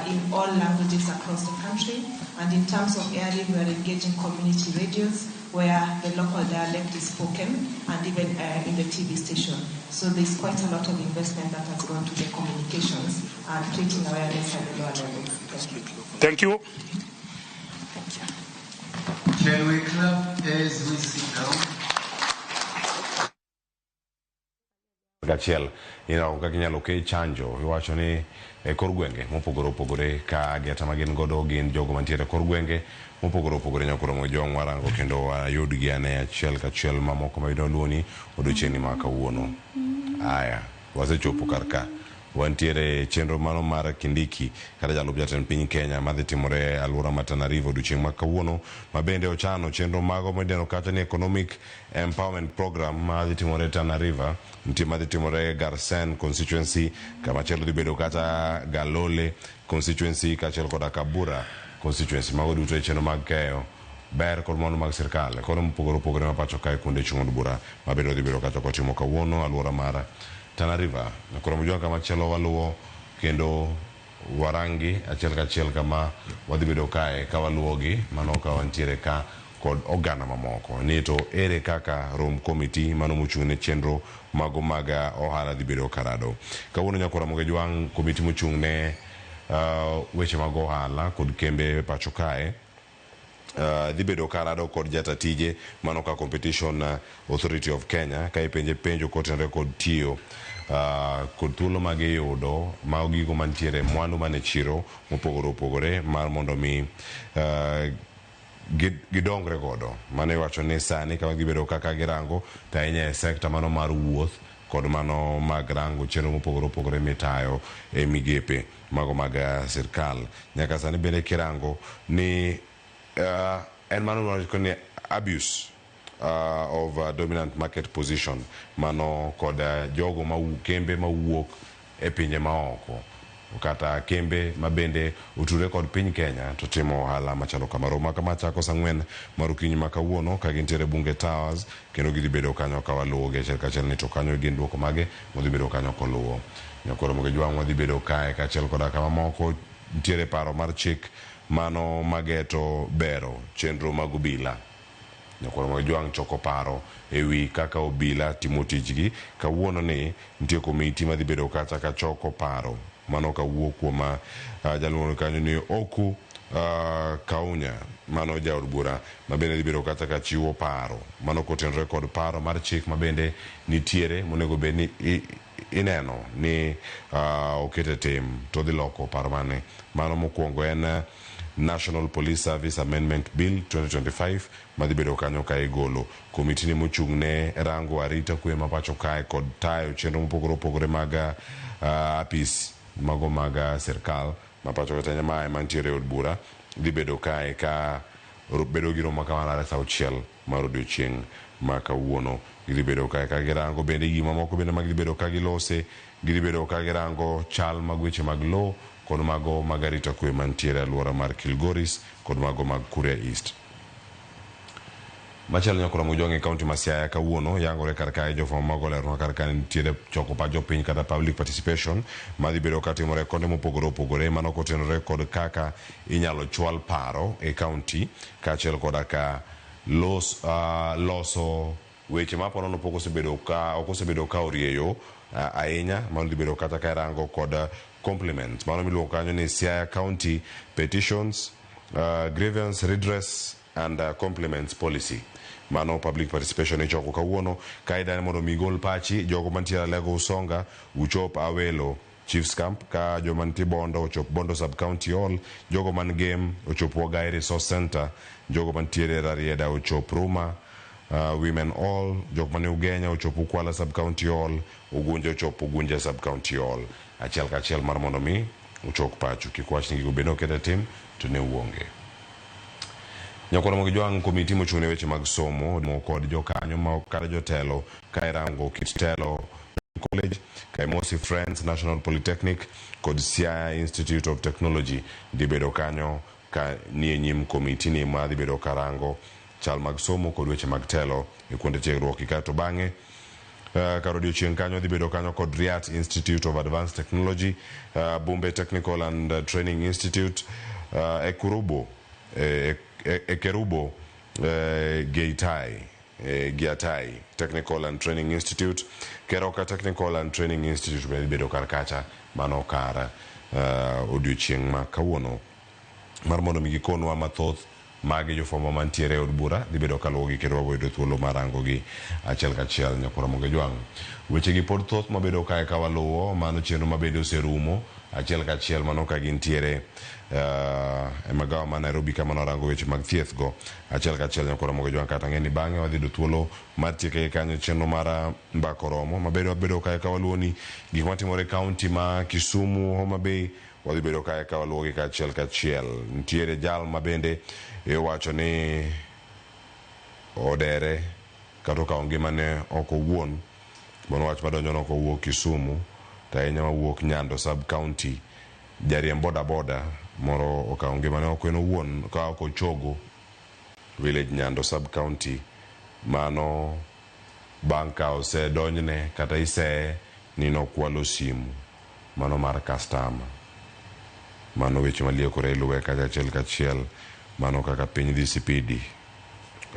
in all languages across the country. And in terms of airing, we are engaging community radios where the local dialect is spoken, and even in the TV station. So there's quite a lot of investment that has gone to the communications and creating awareness at the lower levels. Thank you. Thank you. Can we clap as we sit down? Gachiel irango kaka inyalo ke chanjo iwacho ni e kor gwenge mopogore opogore ka ageta ma gin godo gin jogo mantiere e kor gwenge mopogore opogore nyakoro mojong warango kendo wayudgi ane achiel kachiel mamoko mayudo luoni odiochieng'ni ma kawuono. Aya, wasechopo kar ka. Wantiere chenro mano mar Kindiki kata jalup jatend piny Kenya madhi timore e alwora ma Tana River odiochieng' ma kawuono, ma bende ochano chenro mago midendo kata ni Economic Empowerment Program madhi timore Tana River, nitie madhi timore Garsen constituency, kamachielo dhi bedo kata Galole constituency kaachiel koda Kabura constituency. Mago duto e chenro mag keyo ber kod mwandu mag sirkal koro mopogore opogore ma pacho kae kuonde chung' od bura ma bende odhi bedo kata kotimo kawuono alwora mar Tana River. Koro mojwang' kamachielo waluwo kendo warangi achiel kachiel kama wadhi bedo kae ka waluwogi mano ka wantiere ka kod oganda mamoko ni to ere kaka rom komiti mano mochung' ne chenro mago mag ohala dhi bedo karado. Kawuono nyakora Mogejwang' komiti mochung' ne weche mag ohala kod kembe pacho kae dhi bedo karado kod jata tije mano ka Competition Authority of Kenya ka ipenje penjo kotenore kod tiyo kod thuolo magiyudo ma gigo mantiere mwandu mane chiro mopogore opogore mar mondo mi gidongre godo. Mano iwacho ni sani kama gibedo kaka girango to ahinya e sekta mano mar wuoth kod mano mag rango chenro mopogore opogore mitayo e migepe mago mag sirkal. Nyaka sani bende kirango ni en mano wacho ni abuse of dominant market position mano kod jogo ma kembe mawuok e pinje maoko kata kembe mabende otudore kod piny Kenya to timo ohala machalo kamaro. Ma kama chako saa 4 mar okinyi ma kawuono ka gintiere Bunge Towers kendo gidhi bedo kanyo ka waluwo gi achiel kachiel ni to kanyo gin duoko mage modhi bedo kanyo koluwo. Nyakoro Mogejwang' wadhi bedo kae kaachiel koda kama moko nitiere paro mar chik mano mageto bero chenro mag obila. Nyakwar Ramogi Jwang' choko paro ewi kaka obila timo tijgi. Kawuono ni nitie komiti madhi bedo kacha ka choko paro. Mano kawuok kuom jaluongo kanyo ni Oku Kaunya, mano jaod bura ma bende dhi bedo kacha ka chiwo paro. Mano kotenore kod paro mar chik ma bende nitiere monego bed ni ineno ni oket e tim to dhi loko paro mane. Mano mokwongo en National Police Service Amendment Bill 2025 madhi bedo kanyo ka igolo. Komiti ni mochung' ne rango arita kwe ma pacho kae kod tayo chenro mopogore opogore mag apis mago mag sirkal ma pacho ka mae mantiere e od bura dhi bedo kae ka bedo gi romo kamano are sa auchiel mar odiochieng' ma kawuono. Gidhi bedo kae ka girango bende gima moko bende ma gidhi bedo ka gilose, gidhi bedo ka girango chal mag weche mag lowo kod mago mag arita kwe mantiere e alwora mar Kilgoris kod mago mag Kuria East. Machielo nyaka Ramogi Jwang' e kaunti ma Siaya kawuono yangore kar kae jofwambo mago oleronwa kar kae nitiere choko pach jopiny kata public participation madhi bedo katimore konde mopogore opogore mano kotenore kod kaka inyalo chwal paro e kaunti kaachiel koda ka loso weche ma ponono pok osebedo ka ok osebedo ka orieyo ahinya mano dhi bedo kata ka irango kod compliments mano miluongo kanyo ni Siaya County Petitions, Grievance Redress and Compliments Policy. Mano public participation ichoko kawuono ka idani mondo mi igol pachi jogo mantiere Alego Usonga uchop Awelo Chiefs Camp ka joma nitie Bondo ochop Bondo Sub County Hall, jogo man Gem ochop Wagai Resource Center, jogo mantiere Rarieda ochop Ruma Women Hall, jok mane Ugenya ochop Ukwala Sub County Hall, Ugunja ochop Ugunja Sub County Hall. Achiel kachiel mar mondo mi uchok pachu kik wach ni gigo bende oket e tim to ne uonge. Nyakwar Ramogi Jwang' komiti mochung' ne weche mag somo kod jokanyo ma kata jotelo ka irango kit telo College, Kaimosi Friends National Polytechnic kod Siaya Institute of Technology dhi bedo kanyo ka nie nyim komiti ni ma dhi bedo karango chal mag somo kod weche mag telo e kuonde tiegruok. Kaeto bang'e kar odiochieng' kanyo dhi bedo kanyo kod Riat Institute of Advanced Technology, Bumbe Technical and Training Institute, Ekerubo Geitai Technical and Training Institute, Keroka Technical and Training Institute bende dhi bedo kar kacha mano kar odiochieng' ma kawuono mar mondo mi gikonwa mathoth magi jofwambo mantiere e od bura dhi bedo kaluwogi kendo wabo yudo thuolo mar rangogi achiel kachiel. Nyakwar Ramogi Jwang' wechegi pod thoth mabedo kae ka waluwo mano chenro mabende oserumo achiel kachiel mano ka gintiere e magawa ma Nairobi kama norango weche mag thieth go achiel kachiel. Nyakwar Ramogi Jwang' kata ng'e ni bang'e wadhi yudo thuolo mar tieke kanyo chenro mar mbaka oromo mabedo wabedo kae ka waluwo ni gik matimore e kaunti ma Kisumu, Homa Bay wadhi bedo kae ka waluwogi kachiel kachiel. Nitiere jal ma bende iwacho ni odere kata okawo ngimane oko owuon. Mano wach madonjo no kowuok Kisumu to ahinya mawuok Nyando sub county. Jariemb boda boda moro okawo ngimane oko en owuon ka ok ochogo village Nyando sub county. Mano bang' ka osedonjne kata iseye ni nokwalo simu mano mar customer. Mano weche maliekore iluwe kacha achiel kachiel mano kaka piny dhi sipidi.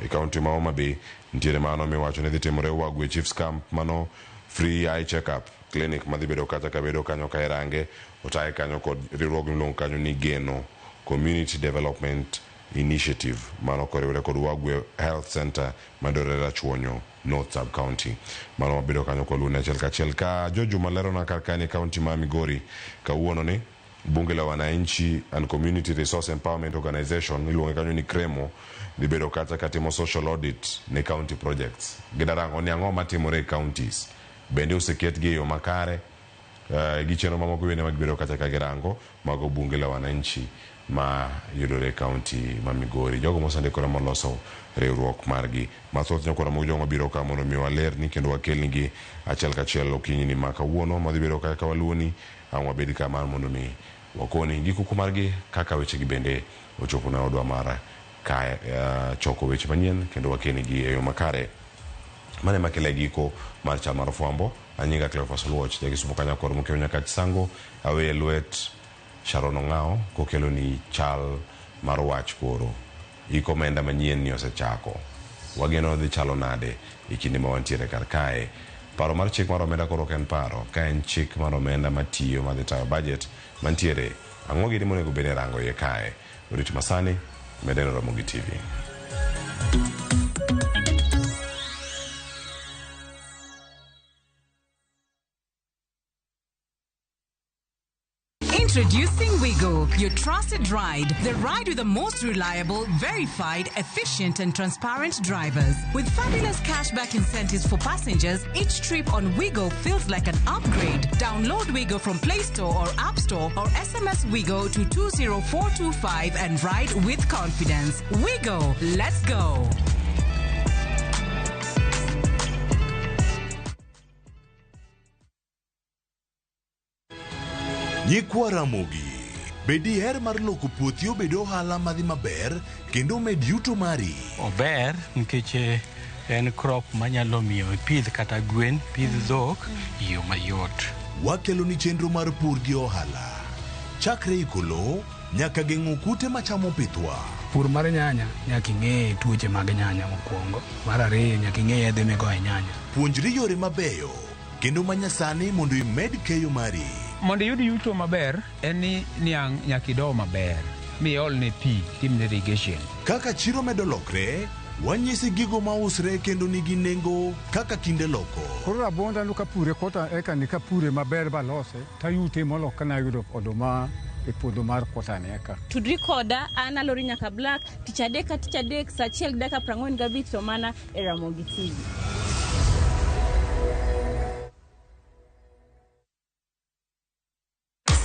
E kaunti ma Homa Bay nitiere mano miwacho ni dhi timore Wagwe Chiefs Camp, mano free eye check up clinic madhi bedo kacha kabedo kanyo ka irange otaye kanyo kod riwruog miluongo kanyo ni Geno Community Development Initiative mano koriwore kod Wagwe Health Center mayudore Rachuonyo North Sub County. Mano wabedo kanyo kwaluwo achiel kachiel ka Jojuma lerona kar kae ni kaunti ma Migori kawuono ni Bunge la Wananchi and Community Resource Empowerment Organization iluonge kanyo ni CREMO dhi bedo kacha katimo social audit ne county projects. Gidarango ni ang'o matimore e counties, bende oseketgi e yo makare gi chenro mamoko bende magibedo kacha ka girango mago Bunge la Wananchi ma yudore e kaunti ma Migori. Jogo mosendikore moloso riwruok margi mathoth nyakwar Ramogi Jwang' mabiro ka mondo mi walerni kendo wakelnigi achiel kachiel okinyi ni ma kawuono madhi bedo kaka waluwoni ang' wabed ka mar mondo mi wakoni gi kuku margi kaka wechegi bende ochopo ne odwa mar ka choko weche manyien kendo wakelnigi e yo makare. Mano ema kelo e giko mar chal mar fwambo. Anyinga Cleophas Oluoch, jakisumo kanyakwar Mokeo Nyakach Sango, aweye lwet Sharon Ong'ao kokelo ni chal mar wach koro. Iko omenda manyien ni osechako. Wageno dhi chalo nade e kinde ma wantiere kar kae. Paro mar chik mar omenda koro ok en paro, ka en chik mar omenda matiyo madhi tayo budget mantiere. Ang'o gini monego bed ni irango iye kae? Orit masani, med neno Ramogi TV. Introducing Wigo, your trusted ride. The ride with the most reliable, verified, efficient, and transparent drivers. With fabulous cashback incentives for passengers, each trip on Wigo feels like an upgrade. Download Wigo from Play Store or App Store or SMS Wigo to 20425 and ride with confidence. Wigo, let's go. Nyikwa Ramogi, be diher mar loko puothi obed ohala madhi maber kendo omed yuto mari? Ober nikech en crop manyalo miyo ipidh kata gwen, pidh dhok e yo mayot. Wakeloni chenro mar pur gi ohala. Chakre iko lowo nyaka geng'o kute machamo pithwa. Pur mar nyanya nyaka ing'e tuoche mag nyanya mokwongo. Mar ariyo nyaka ing'e yedhe migoyo e nyanya. Puonjri yore mabeyo kendo manyasani mondo imed keyo mari. Mondo iyud yuto maber en ni niang' nyaka ido maber miolne pi timne irrigation. Kaka chiro medo lokre, wanyisi gigo mausre kendo nigi nengo kaka kinde loko. Koro rabuonda no kapure kota eka ni kapure maber balose tayute molo kana yudo oduma e puodho mar kota ni eka. Tudri koda an Alori nyaka Black tich adek ka tich adek saa achiel gi dakika 45 to mana e Ramogi TV.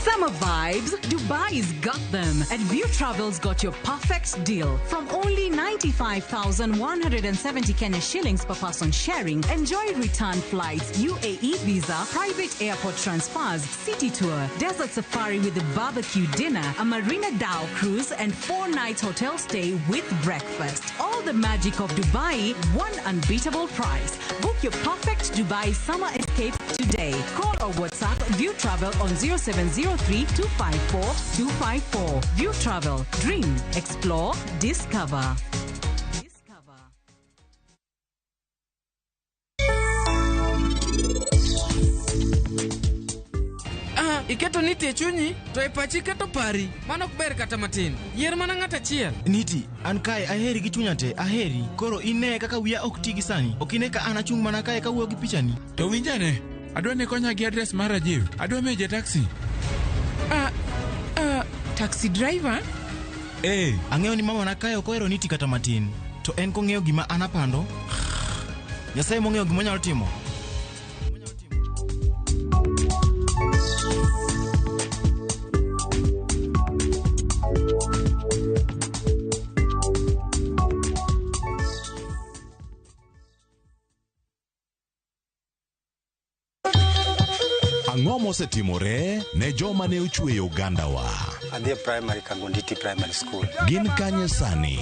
Summer vibes, Dubai's got them. And View Travel's got your perfect deal. From only 95,170 Kenya shillings per person sharing, enjoy return flights, UAE visa, private airport transfers, city tour, desert safari with a barbecue dinner, a Marina Dhow cruise, and 4 nights hotel stay with breakfast. All the magic of Dubai, one unbeatable price. Book your perfect Dubai summer escape today. Call or WhatsApp View Travel on 0703 254 254. View Travel. Dream, explore, discover. Iketo niti e chunyi to e pachi iketo pari. Mano ok ber kata matin. Yier mana ng'at achiel. Niti, an kae aheri gi chunya te, aheri. Koro ine kaka wiya ok ti gi sani. Ok ine ka an achung' mana kae kawuoyo gi pichani. To winjane, adwa ni konya gi address mar Rajiv. Adwa miyo ja taxi. Taxi driver? Ang'eyo ni mama na kae ok ohero Niti kata matin. To en kong'eyo gima an apando. Nyasaye mong'eyo gima onyalo timo. Ang'o mosetimore ne joma ne ochweyo ogandawa? Adhi e primary Kangonditi Primary School. Gin kanye sani?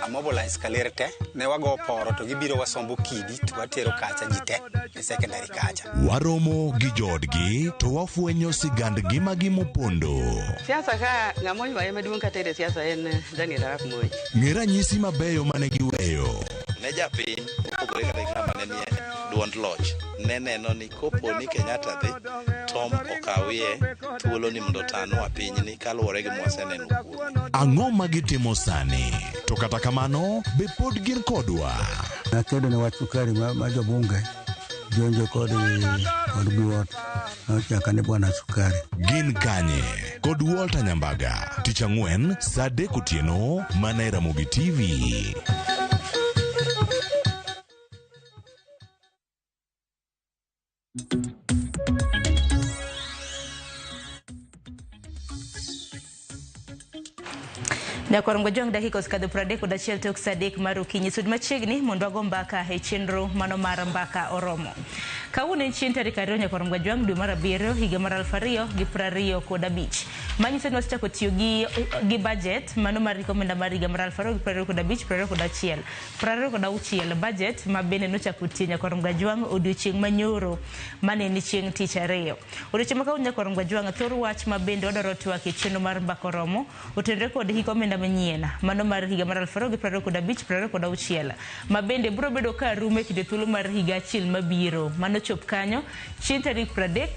Amobilize kaler te, ne wago poro to gibiro wasombo kidi to watero kacha ji te e secondary kacha. Waromo gi joodgi to wafwenyo sigand ngimagi mopondo. Siasa ka ng'ama oywaye maduong' kata e siasa en Daniel Arap Moi. Ng'e ranyisi mabeyo mane giweyo. Ne japiny opogore kata gi ng'ama ne nie duond loch ne neno ni kopo ni Kenyatta dhi Tom okawie thuolo ni mondo otanwa pinyni kaluwore gi mwaseneno kuome. Ang'o ma gitimo sani? To kata kamano, be pod gin kodwa? Nakedo ne wach sukari ma jobunge jonjo kod biwot nochaka ne bwana sukari. Gin kanye? Kod Walter Nyambaga, tich ang'wen saa 3 otieno mana e Ramogi TV. Nyakorongo jong dakika osekadho 31 tok saa 3 mar okinyi. Sud machiegni mondo wago mbaka e chenro mano mar Mbaka Oromo. Kawuono en chieng' tarik 2 Nyakorongo jong dwe mar 7 higa mar 2025. Manyiso ni wasechako tiyo gi budget mano mar hik omenda mar higa mar 2025 21 26 budget ma bende nochako tiyo nyakwar Mgajwang' odiochieng' manyoro mane en chieng' tich ariyo. Odiochieng' ma kawuono nyakwar Mgajwang' thor wach ma bende wadwaro twak e chenro mar mbaka oromo otenore kod hik omenda manyien mano mar higa mar 2025 26 ma bende biro bedo ka rumo e kinde thuolo mar higa achiel mabiro mano chop kanyo chieng' tarik 30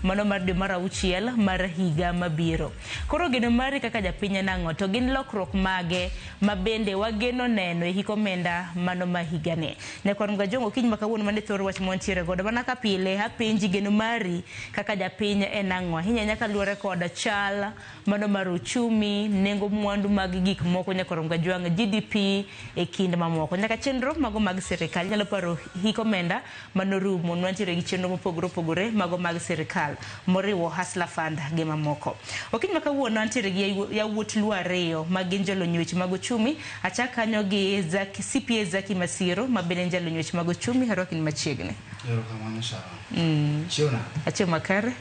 mano mar dwe mar auchiel mar higa mabiro. Koro geno mari kaka japiny en ang'o to gin lokruok mage ma bende wageno neno e hik omenda mano ma higani. Nyakwar Mgajwang' okinyi ma kawuono mane thor wach mwantiere godo mana ka pile apenji geno mari kaka japiny en ang'o ahinya ahinya kaluwore kod chal mano mar uchumi, nengo mwandu mag gik moko nyakwar Mgajwang' GDP e kind mamoko. Nyaka chenro mago mag sirikal inyalo paro hik omenda manorumo nwantiere gi chenro mopogore opogore mago mag sirikal moriwo Hustler Fund gi mamoko. Okinyi ma kawuono antiere gi yawuot Luo ariyo ma gin jolony weche mag uchumi. Achak kanyo gi Zaki, CPA Zaki Masiro ma bende en jalony weche mag uchumi. Arwakini machiegni. Erokamano Sharon. Chiew nade? Achiew makare.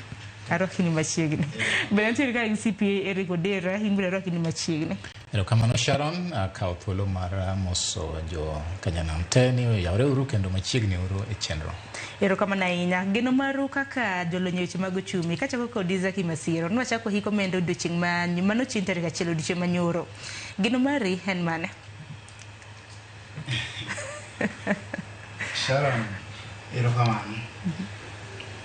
Arwakini machiegni. Bende antiere ka gi CPA Eric Odera, in bende arwakini machiegni. Erokamano Sharon, akawo thuolo mar moso jo Kanyanam te ni oyawre uru kendo machiegni uru e chenro. Erokamano ahinya. Geno maru kaka jolony e weche mag uchumi. Kachako kodi Zaki Masiro, nwachako hik omenda odiochieng' mano chieng' tarik achiel odiochieng' manyoro. Geno mari en mane? Sharon, erokamano.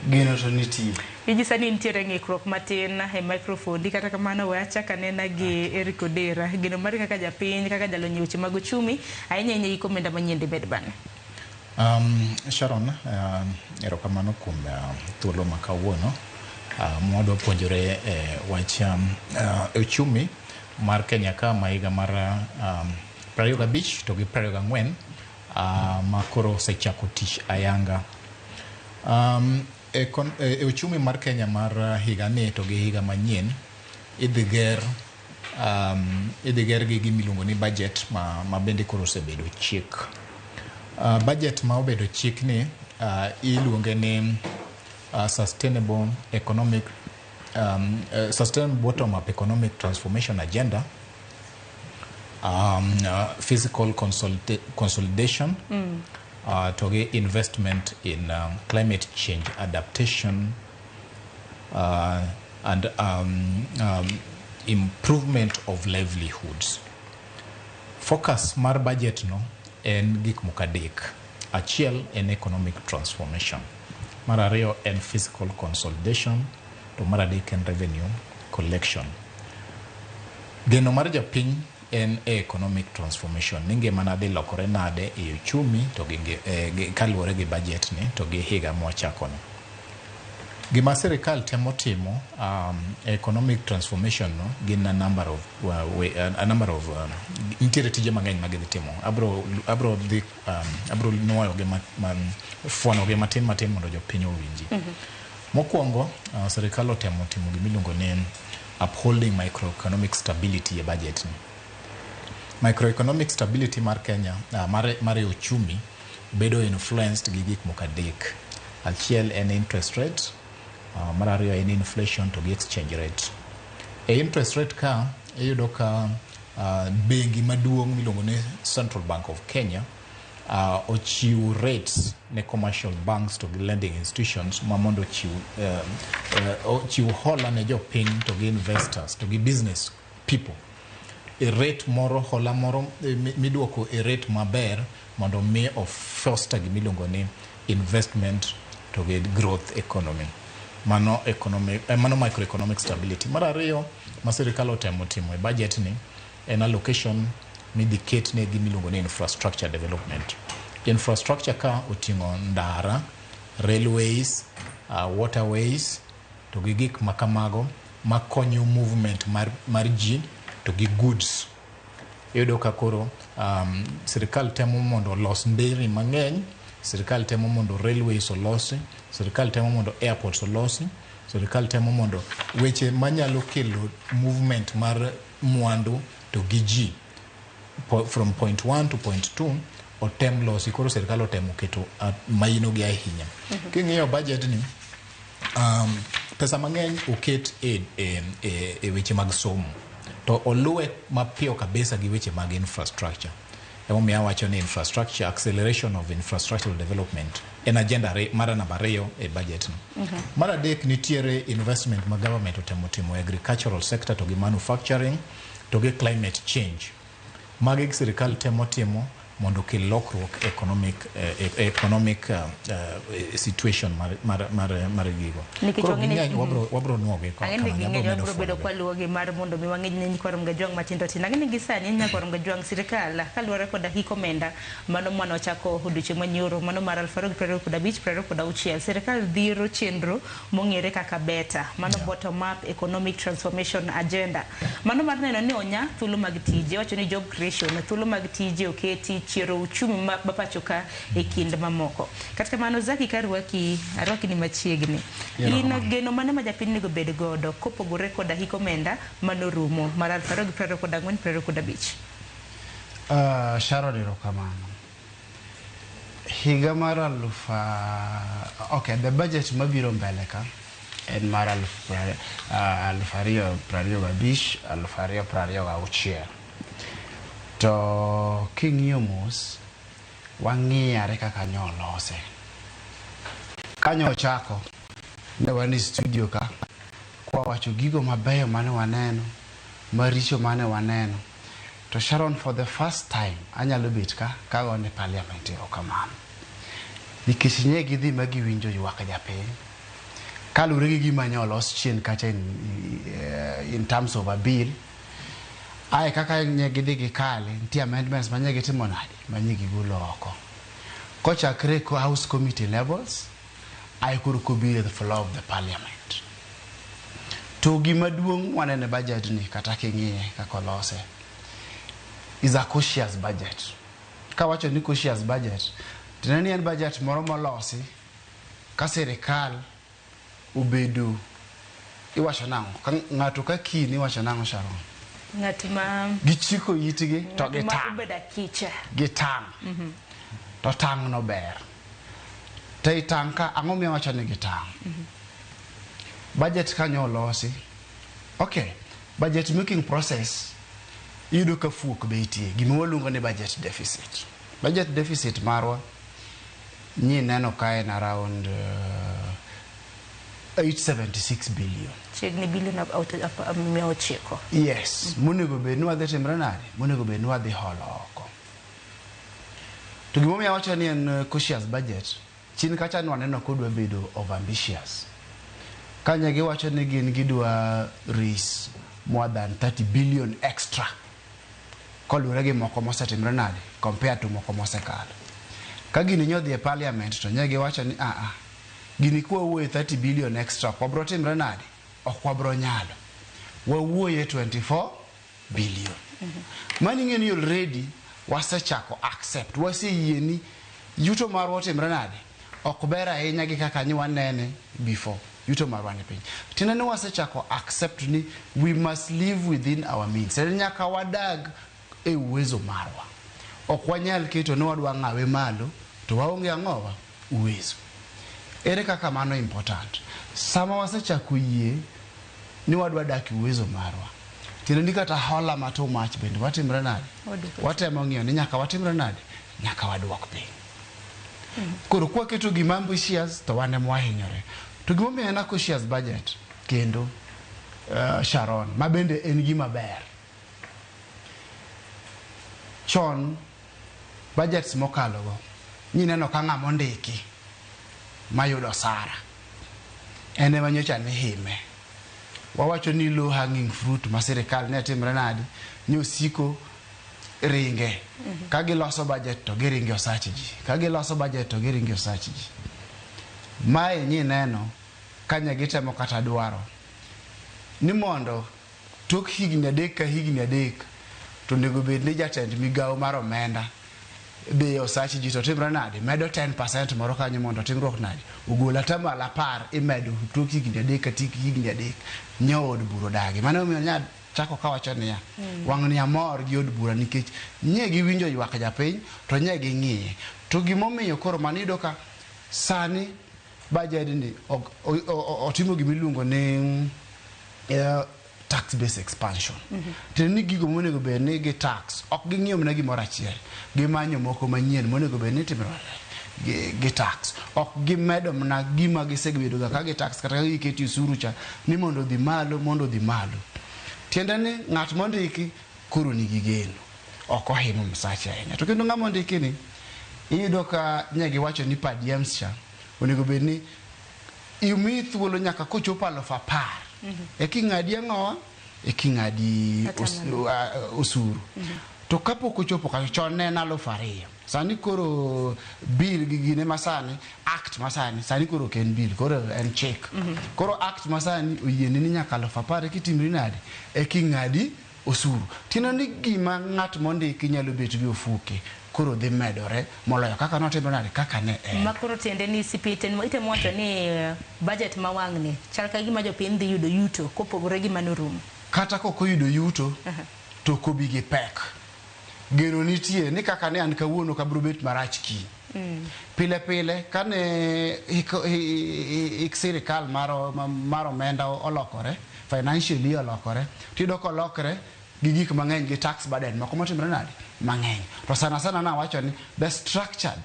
Geno to nitie. Inyisa ni nitiere ng'ikruok matin e microphone kata kamano we achak anena gi Eric Odera. Geno mari kaka japiny, kaka jalony e weche mag uchumi, ahinya ahinya hik omenda manyien dibed bang'e. Sharon, erokamano kuom thuolo ma kawuono. Mwadwa puonjore wach uchumi mar Kenya ka ma higa mar 25 to gi 24 ma koro osechako tich ayanga. E uchumi mar Kenya mar higani to gi higa manyien idhi ger gi gimiluongo ni budget ma bende koro osebedo chik. Budget ma obedo chik ni iluonge ni Sustainable Economic Sustainable Bottom Up Economic Transformation Agenda, Fiscal Consolidation, to gi investment in climate change adaptation and improvement of livelihoods. Focus mar budget no en gik moko adek. Achiel en economic transformation, mar ariyo en fiscal consolidation, to mar adek en revenue collection. Geno mar japiny en economic transformation ni ngimana dhi lokore nade e uchumi to gi kaluwore gi budget ni to gi higa mwachako ni. Gima sirikal temo timo economic transformation no gin a number of nitiere tije mang'eny ma gidhi timo. Abro dhi abro nuoyo gi fwano gi matin matin mondo jopiny owinji. Mokwongo sirikal otemo timo gimiluongo ni upholding microeconomic stability e budget ni. Microeconomic stability mar Kenya mar uchumi bedo influenced gi gik moko adek. Achiel en interest rate, mar ariyo en inflation to gi exchange rate. E interest rate ka iyudo ka bengi maduong' miluongo ni Central Bank of Kenya ochiwo rates ne commercial banks to gi lending institutions ma mondo ochiw hola ne jopiny to gi investors to gi business people. E rate moro, hola moro miduoko e rate maber mondo mi o foster gimiluongo ni investment to gi growth economy. Mano mano microeconomic stability. Mar ariyo ma sirikal otemo timo e budget ni en allocation midhi ket ne gimiluongo ni infrastructure development. Infrastructure ka oting'o ndara, railways, waterways to gi gik makamago makonyo movement mar ji to gi goods. Iyudo ka koro sirikal temo mondo olos nderni mang'eny, sirikal temo mondo railways olosi, sirikal temo mondo airports olosi, sirikal temo mondo weche manyalo kelo movement mar mwandu to gi ji from point 1 to point 2 otem losi. Koro sirikal otemo keto maino gi ahinya. King'iyo budget ni Pesa mang'eny oket e weche mag somo to oluwe mapiyo kabisa gi weche mag infrastructure. Emomiyo awacho ni infrastructure, acceleration of infrastructural development en agenda mar namba 2 e budget no. Mar adek, nitiere investment ma government otemo timo e agricultural sector to gi manufacturing to gi climate change. Magi sirikal temo timo mondo okel lokruok economic situation mar gigo. Nikech Koro wang'e ni- ging'eny, wabro nuogi Ang'e ni kamano, ging'eny abro medo wabro bedo fwenyogi. kwaluwogi mar mondo mi wang'e ni nyikwa Ramogi Ajwang' matindo tindo. Ang'e ni gi sani nyakwa Ramogi Ajwang' sirikal kaluwore koda hik omenda mano mane ochako odiochieng' manyoro mano mar 2025-26, sirikal dhiro chenro mong'ere kaka BETA, mano bottom up economic transformation agenda, mano mar neno ni onya thuolo mag tije, wacho ni job creation, thuolo mag tije oketi chiero uchumi ma pacho ka e kind mamoko. Kata kamano, Zaki, ka arwaki, arwaki ni machiegni, in geno mane ma japiny onego bed godo kopogore koda hik omenda manorumo mar 2024-25? Sharon, erokamano. Higa mar aluf okay, the budget mabiro mbele ka en mar 2025 2026. To king'iyo mos, wang'iyare kaka nyo olose. Kanyo ochako, ne wan e studio ka, kwawacho gigo mabeyo mane waneno, maricho mane waneno. To Sharon, for the first time, anyalo bet ka kagone parliament erokamano. Nikech nye gidhi ma giwinjo ywak japiny. Kaluwore gi gima ne olos chien kacha in terms of a bill, ae kaka nye gidhi gikale, nitie amendments ma nye gitimo nade, ma nye gigolo oko. Kochakre e House Committee levels, ae koro kobiro e the floor of the parliament. To gima duong' waneno e budget ni kata king'iye kaka olose is a cautious budget. Kawacho ni cautious budget, tiende ni en budget moro molosi ka sirikal obedo, iwacho nang'o, ka ng'ato ka kiny, iwacho nang'o, Sharon? Ng'at ma Gichiko itgi to ng'at ma gitang'. obedo akicha. Gitang'. To tang' no ber. To i tang' ka, ang'o miyo awacho ni gitang'? Budget kanyo olosi. Okay, budget making process iyudo ka fuok betie, gima waluongo ni budget deficit. Budget deficit marwa nyi neno ka en around 876 billion. Chiegni bilion 900. Yes, monego bed ni wadhi timre nade? Monego bed ni wadhi holo oko. To gimomiyo awacho ni en cautious budget, chien kacha ne waneno kodwa bedo over ambitious. Kanye giwacho ni gin gidwa raise more than 30 billion extra koluwore gi moko mosetimre nade compared to moko mosekalo. Ka gini nyodhi e parliament to nye giwacho ni aa, gini kwawuoye 30 billion extra ok wabro timre nade, ok wabro nyalo. Wawuoye 24 billion. Mano ing'e ni already wasechako accept, waseyie ni yuto marwa otimre nade, ok ber ahinya gi kaka ni wanene before, yuto marwa ni piny. Tiende ni wasechako accept ni we must live within our means. Tiende ni nyaka wadag e uwezo marwa. Ok wanyal keto ni wadwa ng'awe malo to waonge ang'owa uwezo. Ere kaka mano important? Sama wasechako yie ni wadwa dak e uwezo marwa, tiende ni kata hola ma too much bende watimre nade? Waduoko. Watemo ng'iyo ni nyaka watimre nade? Nyaka waduok piny. Koro kwaketo gima ambitious to wan ema wahinyore. To gimomiyo en a cautious budget kendo, Sharon, ma bende en gima ber. Chon budgets mokalo go nyineno ka ng'ama ondiki mayudo osara en ema nyocha nihime. Wawacho ni low hanging fruit ma sirikal ne timre nade, ni osiko ringe. Ka giloso budget to giringe osach ji. Ka giloso budget to giringe osach ji. Mae nyineno kanye gitemo kata dwaro ni mondo tok higni 3 ka higni 3 to onego bed ni jatend migawo mar omenda dhi osach ji to timre nade, medo 10% moro kanyo mondo timruok nade, ogol 10% imedo tok higni 3 ka tik higni 3. Nyo od bura odagi. Mano omiyo nya chako kawacho niya, wang' ni amor gi od bura nikech nye giwinjo ywak japiny to nye ging'iye. To gimomiyo koro mano iyudo ka sani Budget ni otimo gimiluongo ni tax base expansion. Tiende ni gigo monego bed ni gi tax ok ging'iyo mana gimoro achiel, gimanyo moko manyien monego bed ni timore gi tax. Ok gimedo mana gima gisebedo ga ka gi tax kata ka giketi osuru cha ni mondo odhi malo, mondo odhi malo. Tiende ni ng'at mondiki koro nigi geno, ok ohimo msache ahinya. To kendo ng'ama ondiki ni iyudo ka ne giwacho ni per diems cha onego bed ni imiyi thuolo nyaka kochopo 10,000 eka ing'adi ang'owa, eka ing'adi osuru. To kapok ochopo kacha, chon ne en 2,000. Sani koro bill gi gine masani, act masani, sani koro ok en bill, koro en chik. Koro act masani oyieni ni nyaka 10,000 eka itimri nade, eka ing'adi osuru. Tiende ni gima ng'at mondiki nyalo bet gi ofuke koro dhi medore moloyo kaka notimore nade, kaka ne en. Ma koro tiende ni CP itemo wacho ni budget ma wang'ni chal ka gima jopiny dhi yudo yuto kopogore gi manorumo. Kata kok oyudo yuto, to ok obi gi pek. Geno nitie ni kaka ne an kawuono ok abiro bet marach kiny. Pile pile kane hik sirikal mar omenda olokore, financially olokore, tiyudo kolokre gi gik mang'eny gi tax burden moko motimore nade mang'eny. To sana sana nawacho ni the structured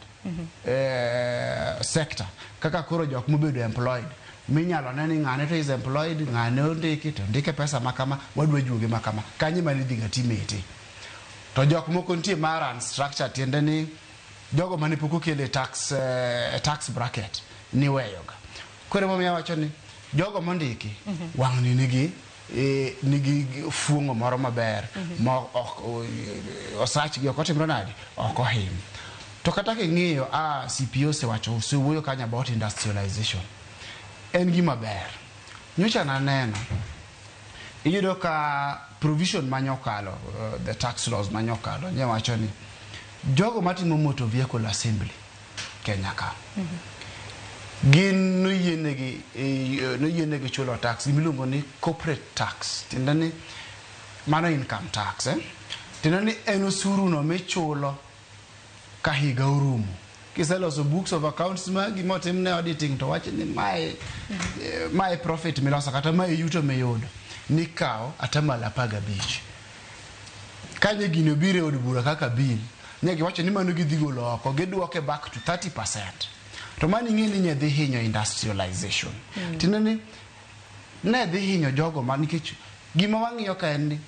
sector kaka koro jok mobedo employed minyalo ne ni ng'ane to is employed, ng'ane ondiki to ondike pesa makama, wadwa juoge makama, kanyo ema nidhi ga timete. To jok moko nitie mar unstructured, tiende ni jogo mane pok okel e tax bracket niweyoga. Koro emomiyo awacho ni jogo mondiki wang'ni nigi fuong'o moro maber ma ok osachgi ok otimre nade, ok ohim. To kata king'iyo CPO osewacho, osewuoyo kanyo about industrialization. En gima ber. Nyocha naneno iyudo ka provision manyokalo, the tax laws manyokalo nye wacho ni jogo matimo motor vehicle assembly Kenya ka gin noyienegi chulo tax gimiluongo ni corporate tax, tiende ni mano income tax, Tiende ni en osuru no michulo ka higa orumo. Kiseloso books of accounts magi motimne auditing to wacho ni mae profit miloso kata mae yuto miyudo nikawo 15%. Kanye gini obiro e od bura kaka bill, ne giwacho ni mano gidhi golo oko, giduoke back to 30%. To mano ing'e ni ne dhi hinyo industrialization. Tiende ni ne dhi hinyo jogo ma nikech gima wang'iyo ka en ni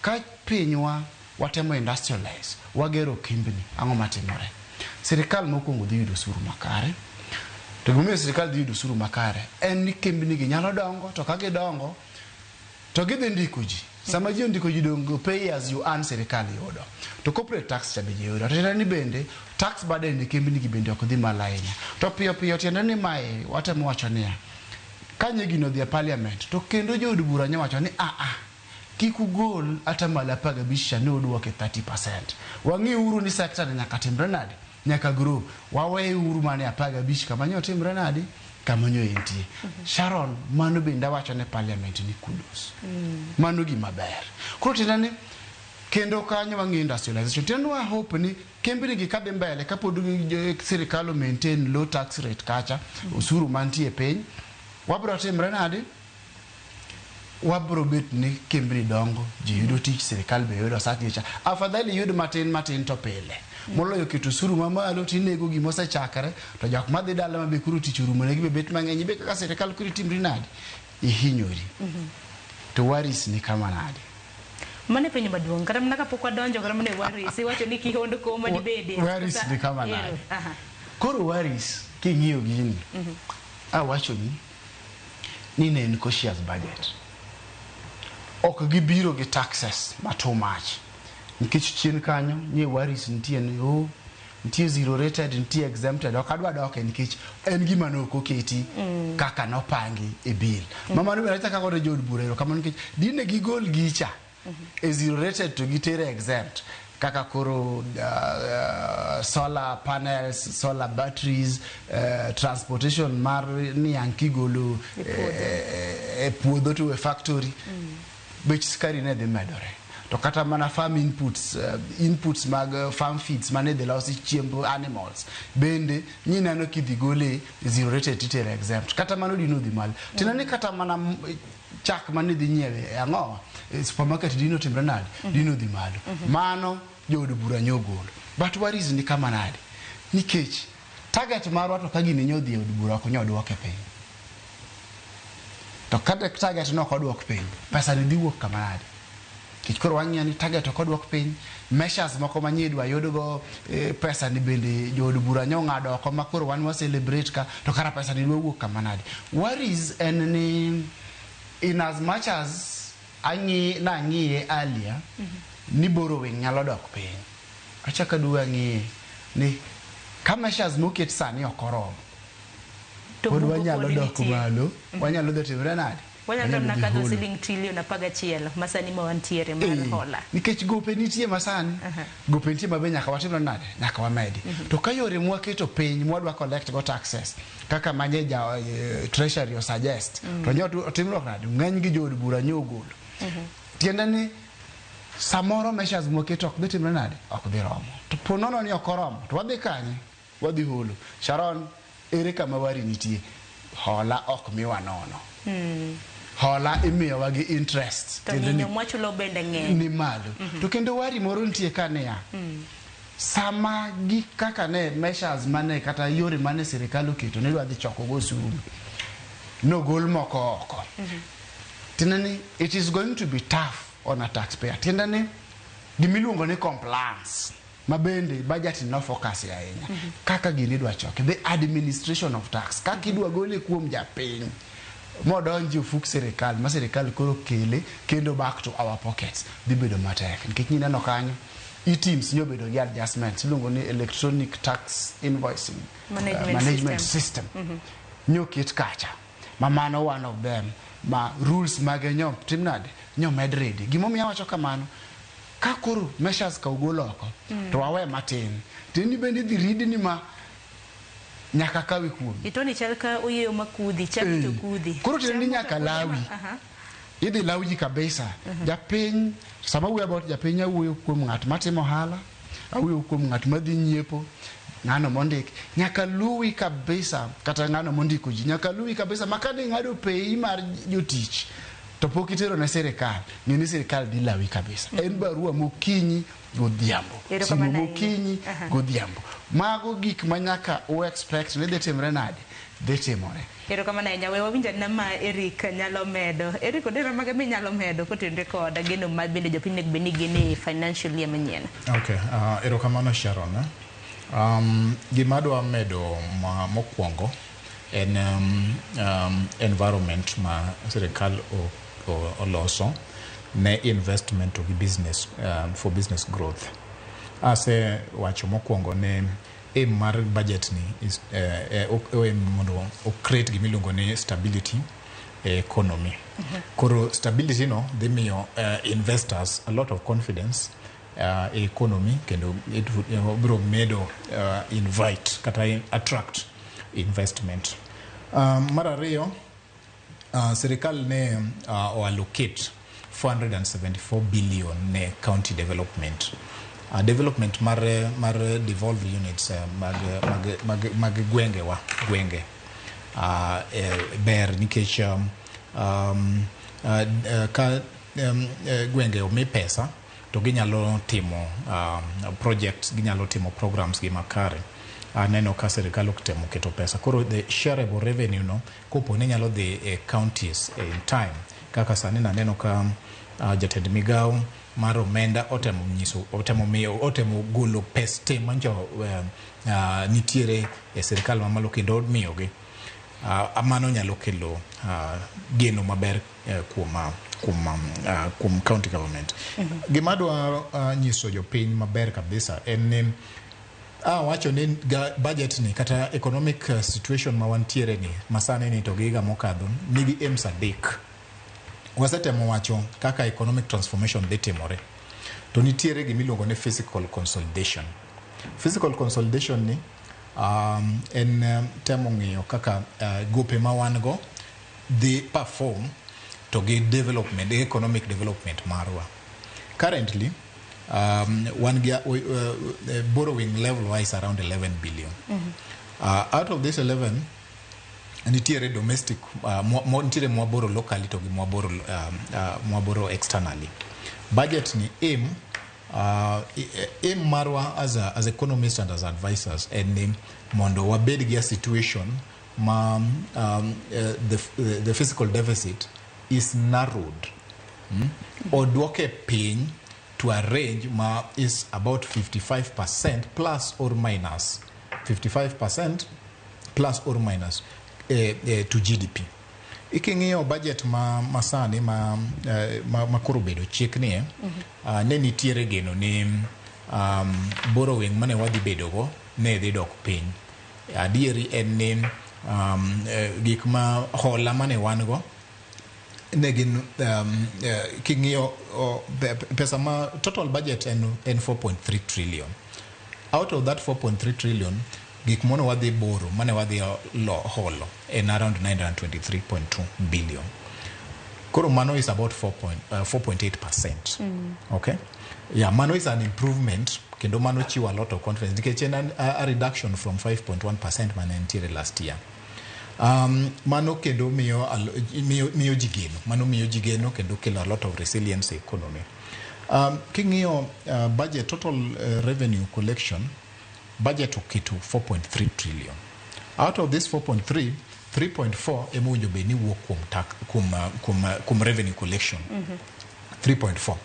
ka pinywa watemo industrialize, wagero kembni, ang'o matimore? Sirikal mokwongo dhi yudo osuru makare. To gimomiyo sirikal dhi yudo osuru makare en ni kembni gi nyalo dongo, to ka gidongo to gidhi ndiko ji. Sama ji ondiko ji dongo, pay as you earn sirikal yudo. To corporate tax cha be ji yudo. To tiende ni bende tax burden e kembni gi bende ok dhi malo ahinya. To piyo piyo tiende ni mae watemo wacho niya, kanye gino odhi e parliament to kendo jood bura nya wacho ni kik ugol 15% cha ne udwoke 30%. Wang'iuru ni sector ni nyaka timre nade, nyaka grow. Waweuru mana e 15 kama nyo timre nade, kama nyo entie. Sharon, mano bende awacho ne parliament ni kudos. Mano gima ber. Koro tiende ni kendo kanyo wang'iyo industrialization. Tiende ni wa hope ni kembni gi kadhi mbele kapod sirikal o maintain low tax rate kacha, osuru mantie piny, wabro timre nade? Wabro bet ni kembni dongo, ji yudo tich, sirikal be yudo osach cha. Afadhali yud matin matin to pile. Moloyo keto osuru mamalo tinego gima osechakre, to jok madhi dala ma be koro tich orumo negi be bet mang'eny, ibe kaka sirikal koro itimri nade? Ihinyori. To waris ni kama nade? Mano e penjo maduong', kata mana kapok wadonjo kata mana e waris, iwacho ni kihondko ma dibede. Waris ni kama nade? Koro waris, king'iyo gini, awacho ni ne en cautious budget. Ok gibiro gi taxes ma too much. Nikech chien kanyo, nye waris nitie ni, oh, nitie zero rated, nitie exempted. Ok adwa doke nikech en gima ne ok oketi kaka nopangi e bill. Mama no bende achako agoyo jood bura erokamano nikech dine gigol gicha e zero rated to gitere exempt. Kaka koro solar panels, solar batteries, transportation mar niang' kigolo e puodho to e factory, bech sukari ne dhi medore. To kata mana farm inputs, inputs mag farm feeds mane idhi losi chiemb animals bende nyineno kidhi gole zero rated titero exempt. Kata mano dino dhi malo. Tiende ni kata mana chak mane idhi nyiewe e ang'owa e supermarket dino timre nade? Dino dhi malo. Mano jood bura nyogolo. But worries ni kama nade? Nikech target marwa to ka gini nyodhi e od bura ok nyodwoke piny. To ka target no ok odwok piny, pesa ni dhi wuok kama nade? Nikech koro wang'iyo ni target ok odwok piny, measures moko manyie idwa yudgo pesa ni bende jood bura nyong'ado oko ma koro wan wa celebrate ka to kara pesa ni dwa wuok kama nade? Worries en ni in as much as ang'i nang'iye earlier ni borrowing nyalo dok piny. Achako aduogo ang'iye ni ka measures moket sani ok oromo, To pod bugo wanyalo pod dok nitie. malo, wanyalo dhi timre nade? Wanyalo Wanyalo mana dhi kadho holo. siling trilion 11 masani ma wantiere mar hola. Nikech gope nitie masani, gope nitie mabe nyaka watimre nade? Nyaka wamedi. To ka yore mwaketo piny mwadwa collect go taxes kaka manye ja treasury o suggest to nyo otimruok nade? Ng'eny gi jood bura nyo ogolo. Tiende ni samoro measures mwaketo ok dhi timre nade? Ok dhi romo. To po nono ni ok oromo, to wadhi kanye? Wadhi holo. Sharon, ere kama wari nitie? Hola ok miwa nono. Hola imiyowa gi interest. To Tiende ni ng'inyo mwachulo bende ng'eny. ni malo. To kendo wari moro nitie ka niya, sama gi kaka ne measures mane kata yore mane sirikal oketo ni dwa dhi choko go osuru nogol moko oko. Tiende ni it is going to be tough on a taxpayer. Tiende ni gimiluongo ni compliance ma bende budget no focus ahinya kaka gini idwa choke the administration of tax kaka idwa gole kuom japiny modonji ofuk sirikal ma sirikal koro kele kendo back to our pockets dhi bedo matek nikech nyineno kanyo eTIMS nyobedo gi adjustments iluongo ni electronic tax invoicing Management management system. system nyoket kacha ma mano one of them ma rules mage nyo tim nade nyo med ready gimomiyo awacho kamano ka koro measures ka ogol oko to wawe matin tieni bende idhi ridni ma nyaka kawe kuomi Itoni chal ka oyieyo makudhi, chami to kudhi. Koro tiende ni nyaka lawi. Idhi law ji kabisa. Japiny, sama awuoyo about japiny awuoyo kuom ng'at matimo ohala, awuoyo kuom ng'at madhi nyiepo, ng'ano mondik. Nyaka luwi kabisa, kata ng'ano mondiko ji, nyaka luwi kabisa ma ka ng'ado pei mar jotich to pok itero ne sirikal, ng'e ni sirikal dhi lawi kabisa. En barua mokinyi godhiambo. Simu Erokamano ahinya. mokinyi godhiambo. Mago gik ma nyaka u expect ni dhi timre nade? Dhi timore. Erokamano ahinya. We wawinj anena ma Eric nyalo medo. Eric, odera mage minyalo medo kotenore kod geno ma bende jopiny onego bed ni geno e financial year manyien? Okay, erokamano Sharon. Gima adwa medo ma mokwongo en environment ma sirikal oloso ne investment to gi business for business growth. Ase wacho mokwongo ne aim mar budget ni is aim mondo o create gimiluongo ni stability e economy. Koro stability no dhi miyo investors a lot of confidence e economy kendo it biro medo invite kata attract investment. Mar ariyo, sirikal ne o allocate 474 billion ne county development. Development mar devolved units mag gwengewa gwenge ber nikech ka gwenge omi pesa to ginyalo timo projects, ginyalo timo programs gi makare. Aneno ka sirikal otemo keto pesa koro the shareable revenue no kopo ni nyalo dhi e counties in time kaka sani naneno ka jatend migao mar omenda otemo nyiso otemo miyo otemo golo pes te mancho nitiere e sirikal mamalo kendo miyogi mano nyalo kelo geno maber kuom county government. Gima adwa nyiso jopiny maber kabisa en ni awacho ni budget ni kata economic situation ma wantiere ni masani ni to gi higa mokadho nigi aims adek. Wasetemo wacho kaka economic transformation dhi timore to nitiere gimiluongo ni fiscal consolidation. Fiscal consolidation ni en temo ng'iyo kaka gope ma wan go dhi perform to gi development, gi economic development marwa. Currently, wan gi borrowing level wise around 11 billion. Out of this 11, nitiere domestic, nitiere mwaborrow locally to gi mwaborrow externally. Budget ni aim marwa as economists and as advisors en ni mondo wabed gi a situation ma the fiscal deficit is narrowed, Odwoke piny to a range ma is about 55% plus or minus 55% plus or minus to GDP. Iking'iyo budget ma masani ma koro bedo chik nie, ne nitiere geno ni borrowing mane wadhi bedogo ne dhi dok piny. Adieri en ni gik ma hola mane wan go ne gin king'iyo pesa ma total budget en 4.3 trillion. Out of that 4.3 trillion, gik mane wadhi borrow, mane wadhi holo en around 923.2 billion. Koro mano is about 4.8%. Okay? Yeah, mano is an improvement kendo mano chiwo a lot of confidence nikech en a reduction from 5.1% mane nitiere last year. Mano kendo miyo ji geno, mano miyo ji geno kendo kelo a lot of resilience e economy. King'iyo budget total revenue collection, budget oketo 4.3 trillion. Out of this 4.3, 3.4 ema owinjo bed ni wuok kuom tax, kuom revenue collection. 3.4.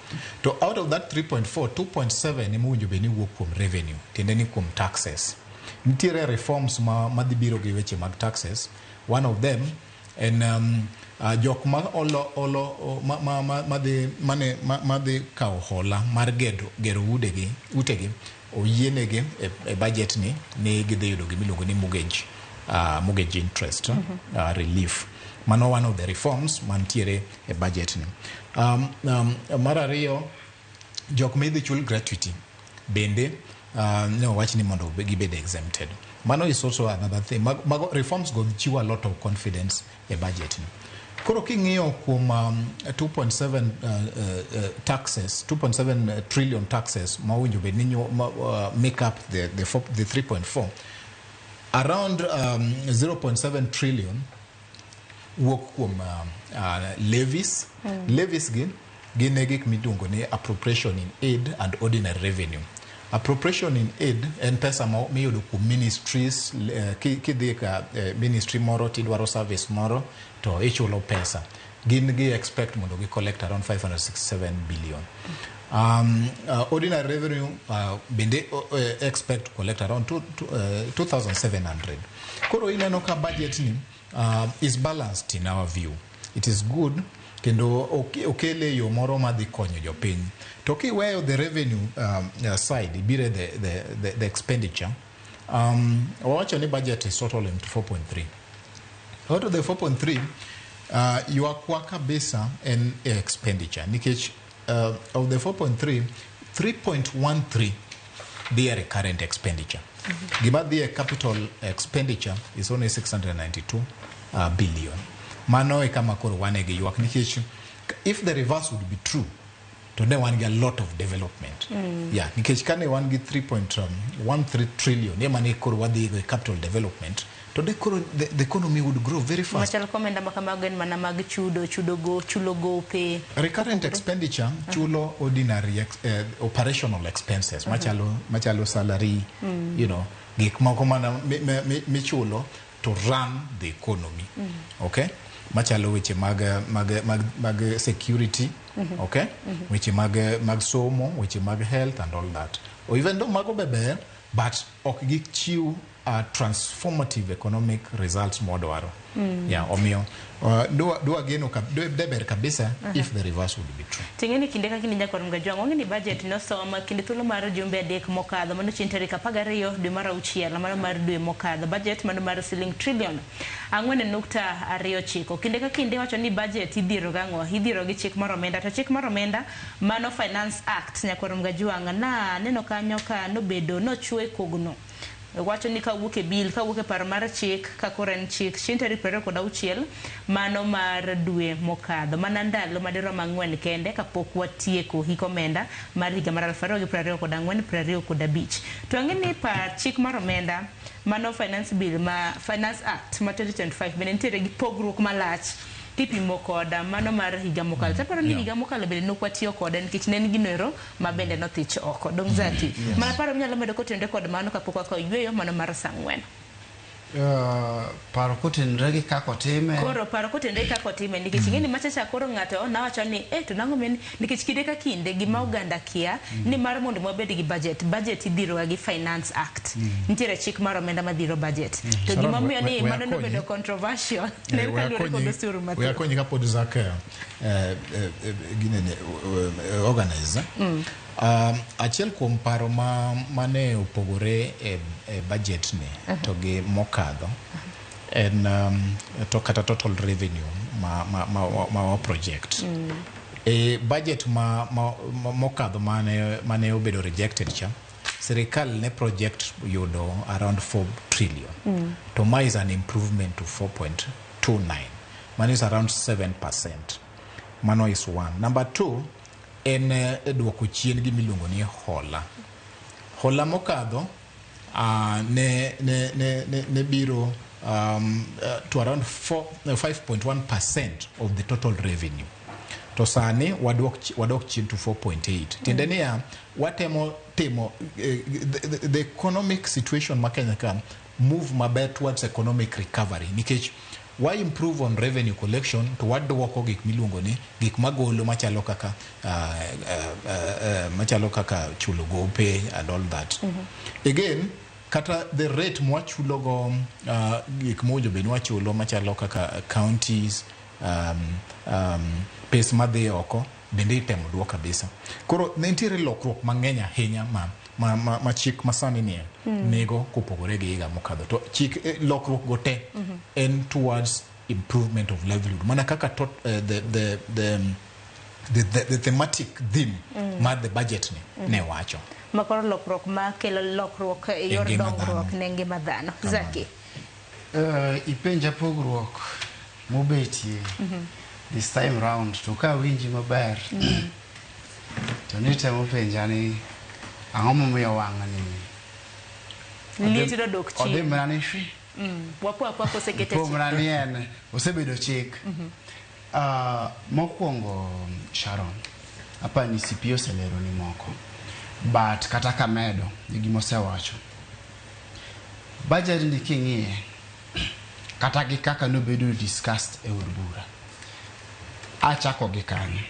To out of that 3.4, 2.7 ema owinjo bed ni wuok kuom revenue, tiende ni kuom taxes. Nitiere reforms ma madhi biro gi weche mag taxes. One of them en jok ma olo olo ma ma ma madhi mane ma, madhi kawo hola mar gero udegi utegi oyienegi e budget ni gidhi yudo gimiluongo ni mortgage interest relief. Mano one of the reforms mantiere e budget ni. Mar ariyo, jok midhi chul gratuity bende ne owach ni mondo gibed exempted. Mano is also another thing. Mago reforms go chiwo a lot of confidence e budget ni. Koro king'iyo kuom 2.7 taxes, 2.7 trillion taxes ma owinjo bed ni make up the 3.4, around 0.7 trillion wuok kuom levies. Levies gin gin e gik miluongo ni appropriation in aid and ordinary revenue. Appropriation in aid en pesa ma miyudo kuom ministries. Kidhi ka ministry moro tidwaro service moro to ichulo pesa, gin gi expect mondo gi collect around 567 billion. Ordinary revenue bende expect to collect around 2700. Koro ineno ka budget ni is balanced. In our view it is good kendo okele yo moro madhi konyo jopiny. To kiweyo the revenue side, ibire the expenditure, wawacho ni budget is total into 4.3. Out of the 4.3, ywakwa kabisa en expenditure nikech of the 4.3, 3.13 dhi e recurrent expenditure. Gima dhi e capital expenditure is only 692 billion. Mano e kama koro wan e gi ywak nikech if the reverse would be true, to ne wan gi a lot of development. Yeah, nikech kane wan gi 3.13 trillion ema ne koro wadhi e capital development, to de koro the economy would grow very fast. Machal komenda ma kamago en mana mag chudo, chudo go, chulo gope. Recurrent expenditure chulo ordinary operational expenses machalo salary, gik moko mana michulo to run the economy. Okay, machalo weche mag security, okay, weche mag somo, weche mag health and all that. Or even though mago be ber, but ok gichiw transformative economic results mwadwaro. Yeah, omiyo dwa geno de ber kabisa if the reverse would be true. Ting'e ni kinde ka kinde, nyakwar Mgajwang', wang'e ni budget nosom kinde thuolo mar jumbe 3 mokadho, mano chieng' tarik 12 dwe mar auchiel, mano mar dwe mokadho, budget mano mar siling trilion 4.29. Kinde ka kinde wacho ni budget idhiero gang'o? Idhiero gi chik mar omenda, to chik mar omenda mano Finance Act, nyakwar Mgajwang', na neno kanyo ka nobedo nochwe kogno. Wacho ni kawuok e bill, kawuok e paro mar chik, ka koro en chik chieng' tarik 26 mano mar dwe mokadho. Mana ndalo madirom 4 kende kapok watieko hik omenda mar higa mar 2024 25. To ang'e ni par chik mar omenda mano Finance Bill ma Finance Act ma 2025 bende nitiere gi pogruok malach kipimo koda mano mar higa mokalo. To aparo ni higa mokalo bende nok watiyo kode nikech ne en gino ero ma bende nothich oko. Dong Zaki, Yes. mana paro minyalo medo kotenore kod mano kapok wakawo yueyo mano mar saa 4. Paro kotenore gi kaka otime. Koro paro kotenore gi kaka otime nikech ing'e ni machacha koro ng'ato nawacho ni eh to nang'o men nikech kinde ka kinde gima oganda kia ni mar mondo wabed gi budget, budget idhiroga gi Finance Act. Nitiere chik mar omenda madhiro budget. To Sharon, gimomiyo ni we mano akonyi. nobedo controversial ne Eh, en we kaluwore kod akonyi- osuru we mathoth. akonyi kapod Zak ginene organize. Achiel kuom paro ma mane opogore e budget ni to gi mokadho en to kata total revenue ma project. E budget ma mokadho mane obedo rejected cha, sirikal ne project yudo around 4 trillion. To ma is an improvement to 4.29. Mano is around 7%. Mano is one. Number two, en duoko chien gimiluongo ni hola. Hola mokadho ne biro to around 5.1% of the total revenue. To sani wadok chien to 4.8. Tiende niya, watemo timo the economic situation ma Kenya ka move maber towards economic recovery nikech wa improve on revenue collection to waduoko gik miluongo ni gik magolo machalo kaka chulo gope and all that. Again, kata the rate mwachulogo gik mowinjo bed ni wachulo machalo kaka counties, pes madhi oko bende itemo duok kabisa. Koro ne nitiere lokruok mang'eny ahinya ma chik masani nie nigo kopogore gi higa mokadho. To chik lokruok go te en towards improvement of livelihood. Mana kaka tot, the thematic theme mar the budget ni ne wacho. Ma koro lokruok ma kelo lokruok e yor ngima dongruok dhano. Ne ngima dhano. Zaki. Ipenja pogruok mobetie this time round, to ka awinji maber to nitemo penja ni ang'o momiyo wang'ni Liet nodok odhi chien. mana ni shwi. Wapo apoa kosekete Po chik. mana ni en osebedo chik. Mokwongo Sharon, apani CP oselero ni moko, but kata kamedo e gima osewacho, budget ni king'iye kata gi kaka nobedo discussed e od bura, achako gi kanyo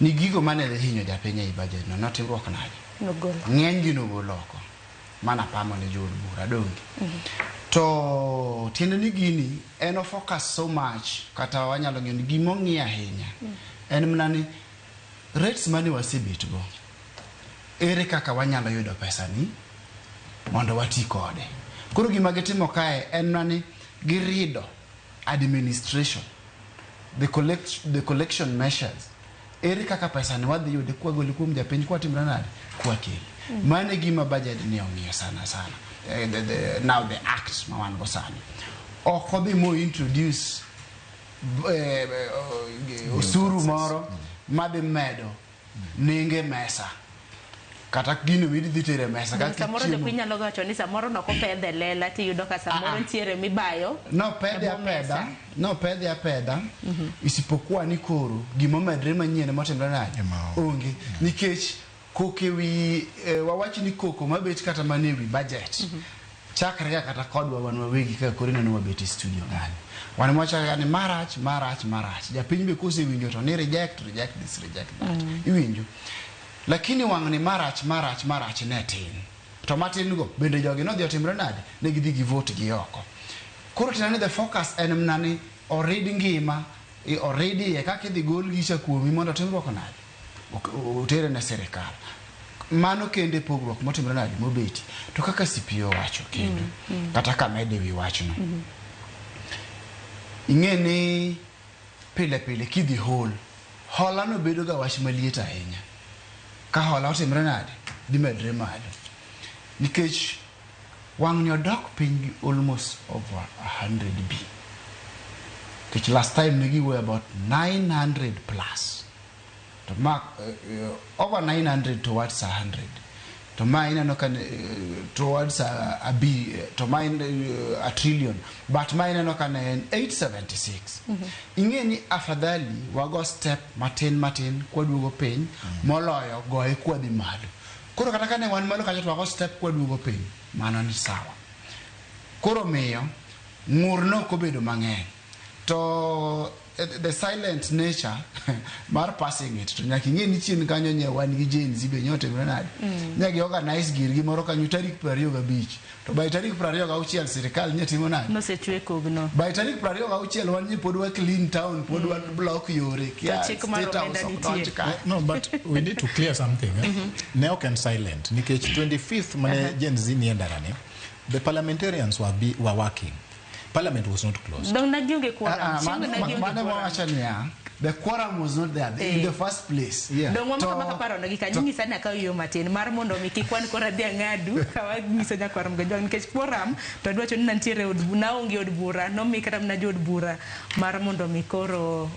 ni gigo mane dhi hinyo japiny ei budget no notimruok nade. Nogol. Ng'eny gi nogol oko mana pamo ne jood bura donge. To tiende ni gini en o focus so much, kata wanyalo ng'eyo ni gimong'i ahinya en mana ni rates mane wasebet go, ere kaka wanyalo yudo pesa ni mondo wati kode. Koro gima gitimo kae en mana ni girido administration, the collection measures, ere kaka pesa ni wadhi yude kwagole kuom japiny kwatimre nade kwakele. Mano e gima budget ni ong'iyo sana sana. Now the act ma wan go sani ok odhi mo introduce osuru moro madhi medo nengo e mesa kata gino midhi tero e mesa kaka Samoro chiemo. jopiny nyalo wacho ni samoro nokopedhe lela tiyudo ka samoro nitiere mibayo Nopedhe e bwo mesa. apedha, nopedhe apedha, isipokuwa ni koro gimomedre manyien motimre nade onge, nikech koko ewi wawach ni koko mabet kata mana ewi budget chakre ga kata kodwa wan wawegi kaka koro ineno wabet e studio kanyo, wan mwachaka ni marach marach marach, japiny be kosewinjo to ni reject, reject this, reject that. Iwinjo, lakini wang' ni marach marach marach ne tin to matin go bende jogi nodhi otimre nade, ne gidhi gi vote gi oko. Koro tiende ni the focus en mana ni orid ngima, orid iye kaka idhi gol gicha kuomi mondo otimruok nade otere ne sirikal. Mano kende pogruok motimre nade mobeti. To kaka CPO wacho kendo, kata kamede wi wachno, ing'e ni pile pile kidhi hol hola no bedo ga wach maliet ahinya ka hola otimre nade dhi medre malo nikech Wang' ni odok piny gi almost over 100 b. Nikech last time ne giwuoyo about 900 plus. To ma over 900 towards 100. To ma ineno ka towards a b, to ma en a trillion. But ma ineno ka ne en 876. Ing'e ni afadhali wago step matin matin kwaduogo piny moloyo goye kwadhi malo. Koro kata kane wan malo kacha to wago step kwaduogo piny, mano ni sawa. Koro miyo ng'ur no ok obedo mang'eny. To the silent nature mar passing it to nyaka ing'e ni chien kanyo nye wan gi Gen Z be nyotimre nade. Nya gi organize girgi moro kanyo tarik 25 to by tarik 26 sirikal nye timo nade? Nosechwe kogno. By tarik 26 wan nye pod wa clean town, pod wa block yore kia To chik mar State House omenda ok nitie. donj ka. No, but we need to clear something. Eh? Ne ok en silent. Nikech 25th mane Gen Z nie ndarani, the parliamentarians were working. Parliament was not closed. Dong na gionge quorum. Ah, ah, Chieng' na gionge mano quorum. wawacho niya, the quorum was not there in the first place. Dong wamako To- maka paro no gi kanyo nyisa ni akaw yo matin mar mondo mi kik wan koro adhi ang'adu ka wanyiso nyakwar Mgajwang' nikech quorum to adwacho ni nantiere od naonge od bura nomi kata mana jood bura mar mondo mi koro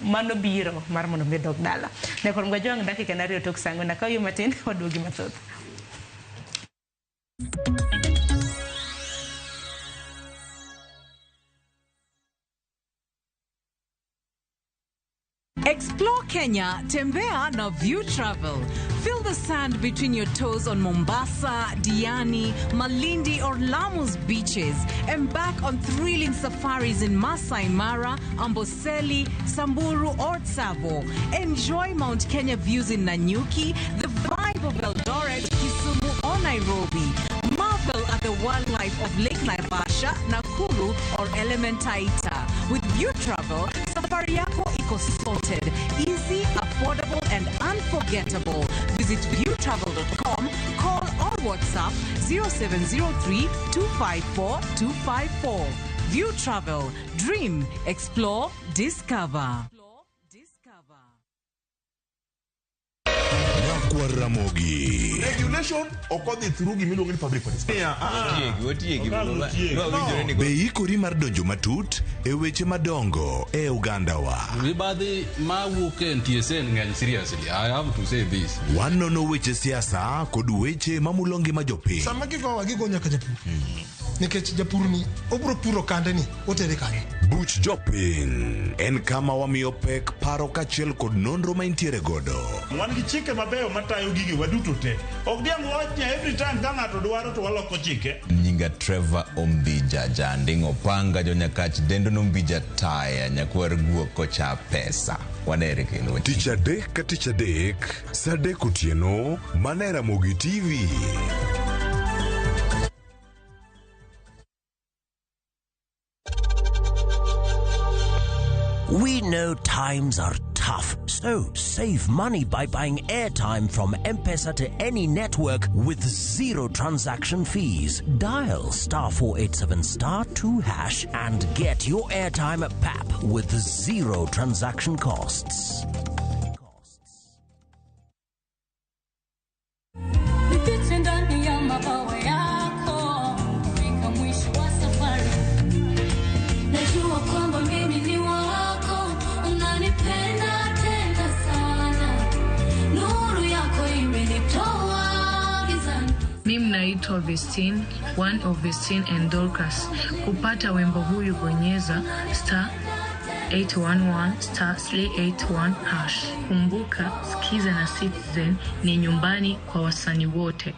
mano biro mar mondo mi odog dala. Nyakwar Mgajwang' dakika 2 tok saa ang'wen akaw yo matin waduogi mathoth. Explore Kenya, Tembea na View Travel. Feel the sand between your toes on Mombasa, Diani, Malindi or Lamu's beaches. Embark on thrilling safaris in Masai Mara, Amboseli, Samburu or Tsavo. Enjoy Mount Kenya views in Nanyuki, the vibe of Eldoret, Kisumu or Nairobi. Marvel at the wildlife of Lake Naivasha, Nakuru or Elementaita. With View Travel, safari yako iko sorted, easy, affordable and unforgettable. Visit viewtravel.com, call or WhatsApp 0703 254 254. View Travel, dream, explore, discover. Nyakwar Ramogi. Regulation ok odhi through gimiluongo ni public participation. Otiegi, otiegi. No. Be ikori mar donjo matut e weche madongo e ogandawa? Mibadhi mawuok e NTSA ng'eny seriously. I have to say this. Wanono weche siasa kod weche mamulo ngima jopiny. Sama gigowa gigo nyaka japur. Nikech japur ni obro puro kande ni otere kanye. Buch jopiny en kama wamiyo pek paro kaachiel kod nonro ma intiere godo. Wan gi chike mabeyo matayo gigi waduto te. Ok diang' wach ni every time ka ng'ato dwaro to waloko chike. Nyinga Trevor Ombija Janding Opanga jonyakach dendo nombija taya nyakwar guok kocha pesa. Wanere kendo. Tich adek ka tich adek, saa adek otieno, mana e Ramogi TV. We know times are tough, so save money by buying airtime from M-Pesa to any network with zero transaction fees. Dial star 487 star 2 hash and get your airtime at PAP with zero transaction costs. Nifiche ndani ya mabawa yako fika mwisho wa safari. Najua kwamba mimi ni wako, unanipenda tena sana. Nuru yako imenitoa gizani. Mimi naitwa Vestine, one of Vestine and Dorcas. Kupata wimbo huyu bonyeza star 811 star 381 hash. Kumbuka, Skiza na Citizen ni nyumbani kwa wasanii wote.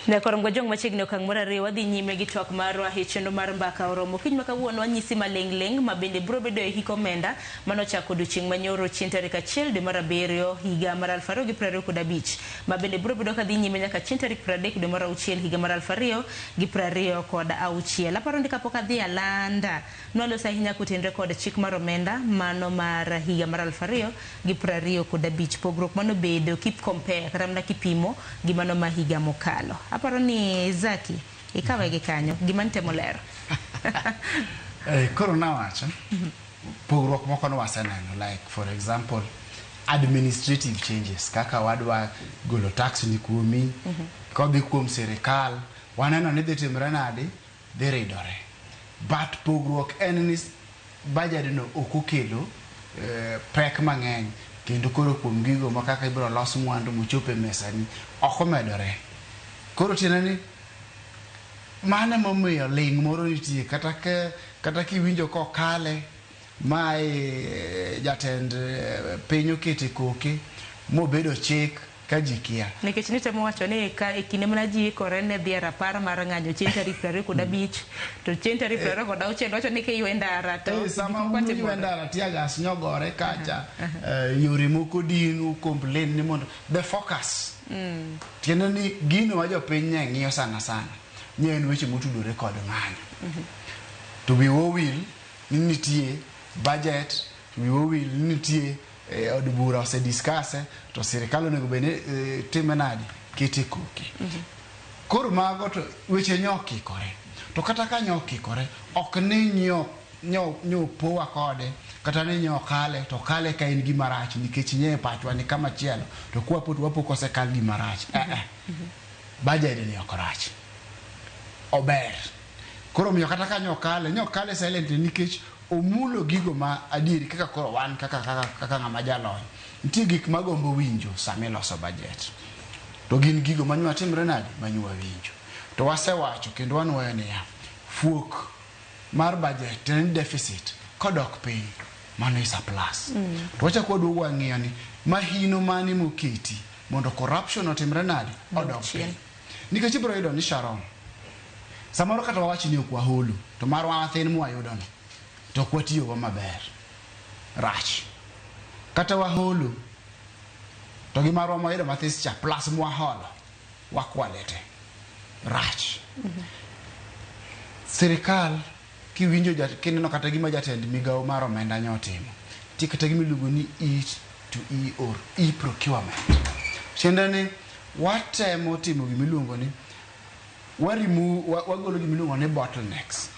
Nyakwar Mgajwang' machiegni okang' mar ariyo wadhi nyime gi twak marwa e chenro mar mbaka oromo. Kiny ma kawuono wanyisi maling'ling' ma bende biro bedo e hik omenda manochako odiochieng' manyoro chieng' tarik 1 dwe mar 7 higa mar 2025 ma bende biro bedo kadhi nyime nyaka chieng' tarik 30 dwe mar 6 higa mar 2026. Aparo ni kapok adhi alanda nwaloso ahinya kotenre kod chik mar omenda mano mar higa mar 2025 pogruok manobedo kip compare kata mana kipimo gi mano ma higa mokalo. Aparo ni Zaki ikawe gi kanyo gima nitemo lero. Koro nawacho Pogruok moko ne waseneno, like for example administrative changes kaka wadwa golo tax ni kuomi, kodhi kuom sirikal waneno ni dhi timre nadi, dhi ridore. But pogruok en ni budget no ok okelo pek mang'eny, kendo koro kuom gigo ma kaka ibiro los mwandu mochop e mesani ok omedore. Koro tiende ni mano emomiyo ling' moro nitie, kata kiwinjo kokale mae jatend piny okete koke mobedo chik ka ji kia. Nikech nitemo wacho ni ka e kinde mana ji ikore ne dhi e rapar mar ng'anyo chieng' tarik 25, to chieng' tarik 26 wacho ni kiywe ndara to sama uywe ndara tear gas nyogore kacha, yore moko din complain ni mondo the focus. Tiende ni gino ma jopiny ne ng'iyo sana sana ne en weche motudore kod ng'anyo. To wiwa owil ni nitie budget, wiwa owil ni nitie od bura osediscuss, to sirikal onego bed ni time nadi, kete koke. Koro mago to weche nyo okikore. To kata ka nyo okikore, ok ni nyo powa kode, kata ni nyo kale, to kale ka en gima rach, nikech nye pachwa ni kama chielo, to kwapo to wapo kosekal gima rach. Budget ni ok rach. Ober. Koro miyo kata ka nyo kale silently nikech omulo gigo ma adieri kaka koro wan kaka ng'ama jalony. Nitie gik magombo winjo sama iloso budget. To gin gigo manywa timre nadi, manywa winjo. To wasewacho kendo wanuoyo niya, fuok mar budget en deficit kodok piny, mano is a plus. To wachako waduogo wang'iyo ni mahino mane moketi mondo corruption otimre nadi, odok piny. Nikech ibiro yudo ni Sharon, samoro kata wawach ni ok waholo, to marwa mathin mwayudono to ok watiyogo maber, rach. Kata waholo, to gi marwa mwayudo mathis cha plus mwaholo, wakwale te, rach. Sirikal kiwinjo kineno kata gima jatend migawo mar omenda nyo otimo, nitie kata gima iluongo ni E to E or e procurement. Tiende ni watemo timo gima iluongo ni wagolo gima iluongo ni bottlenecks.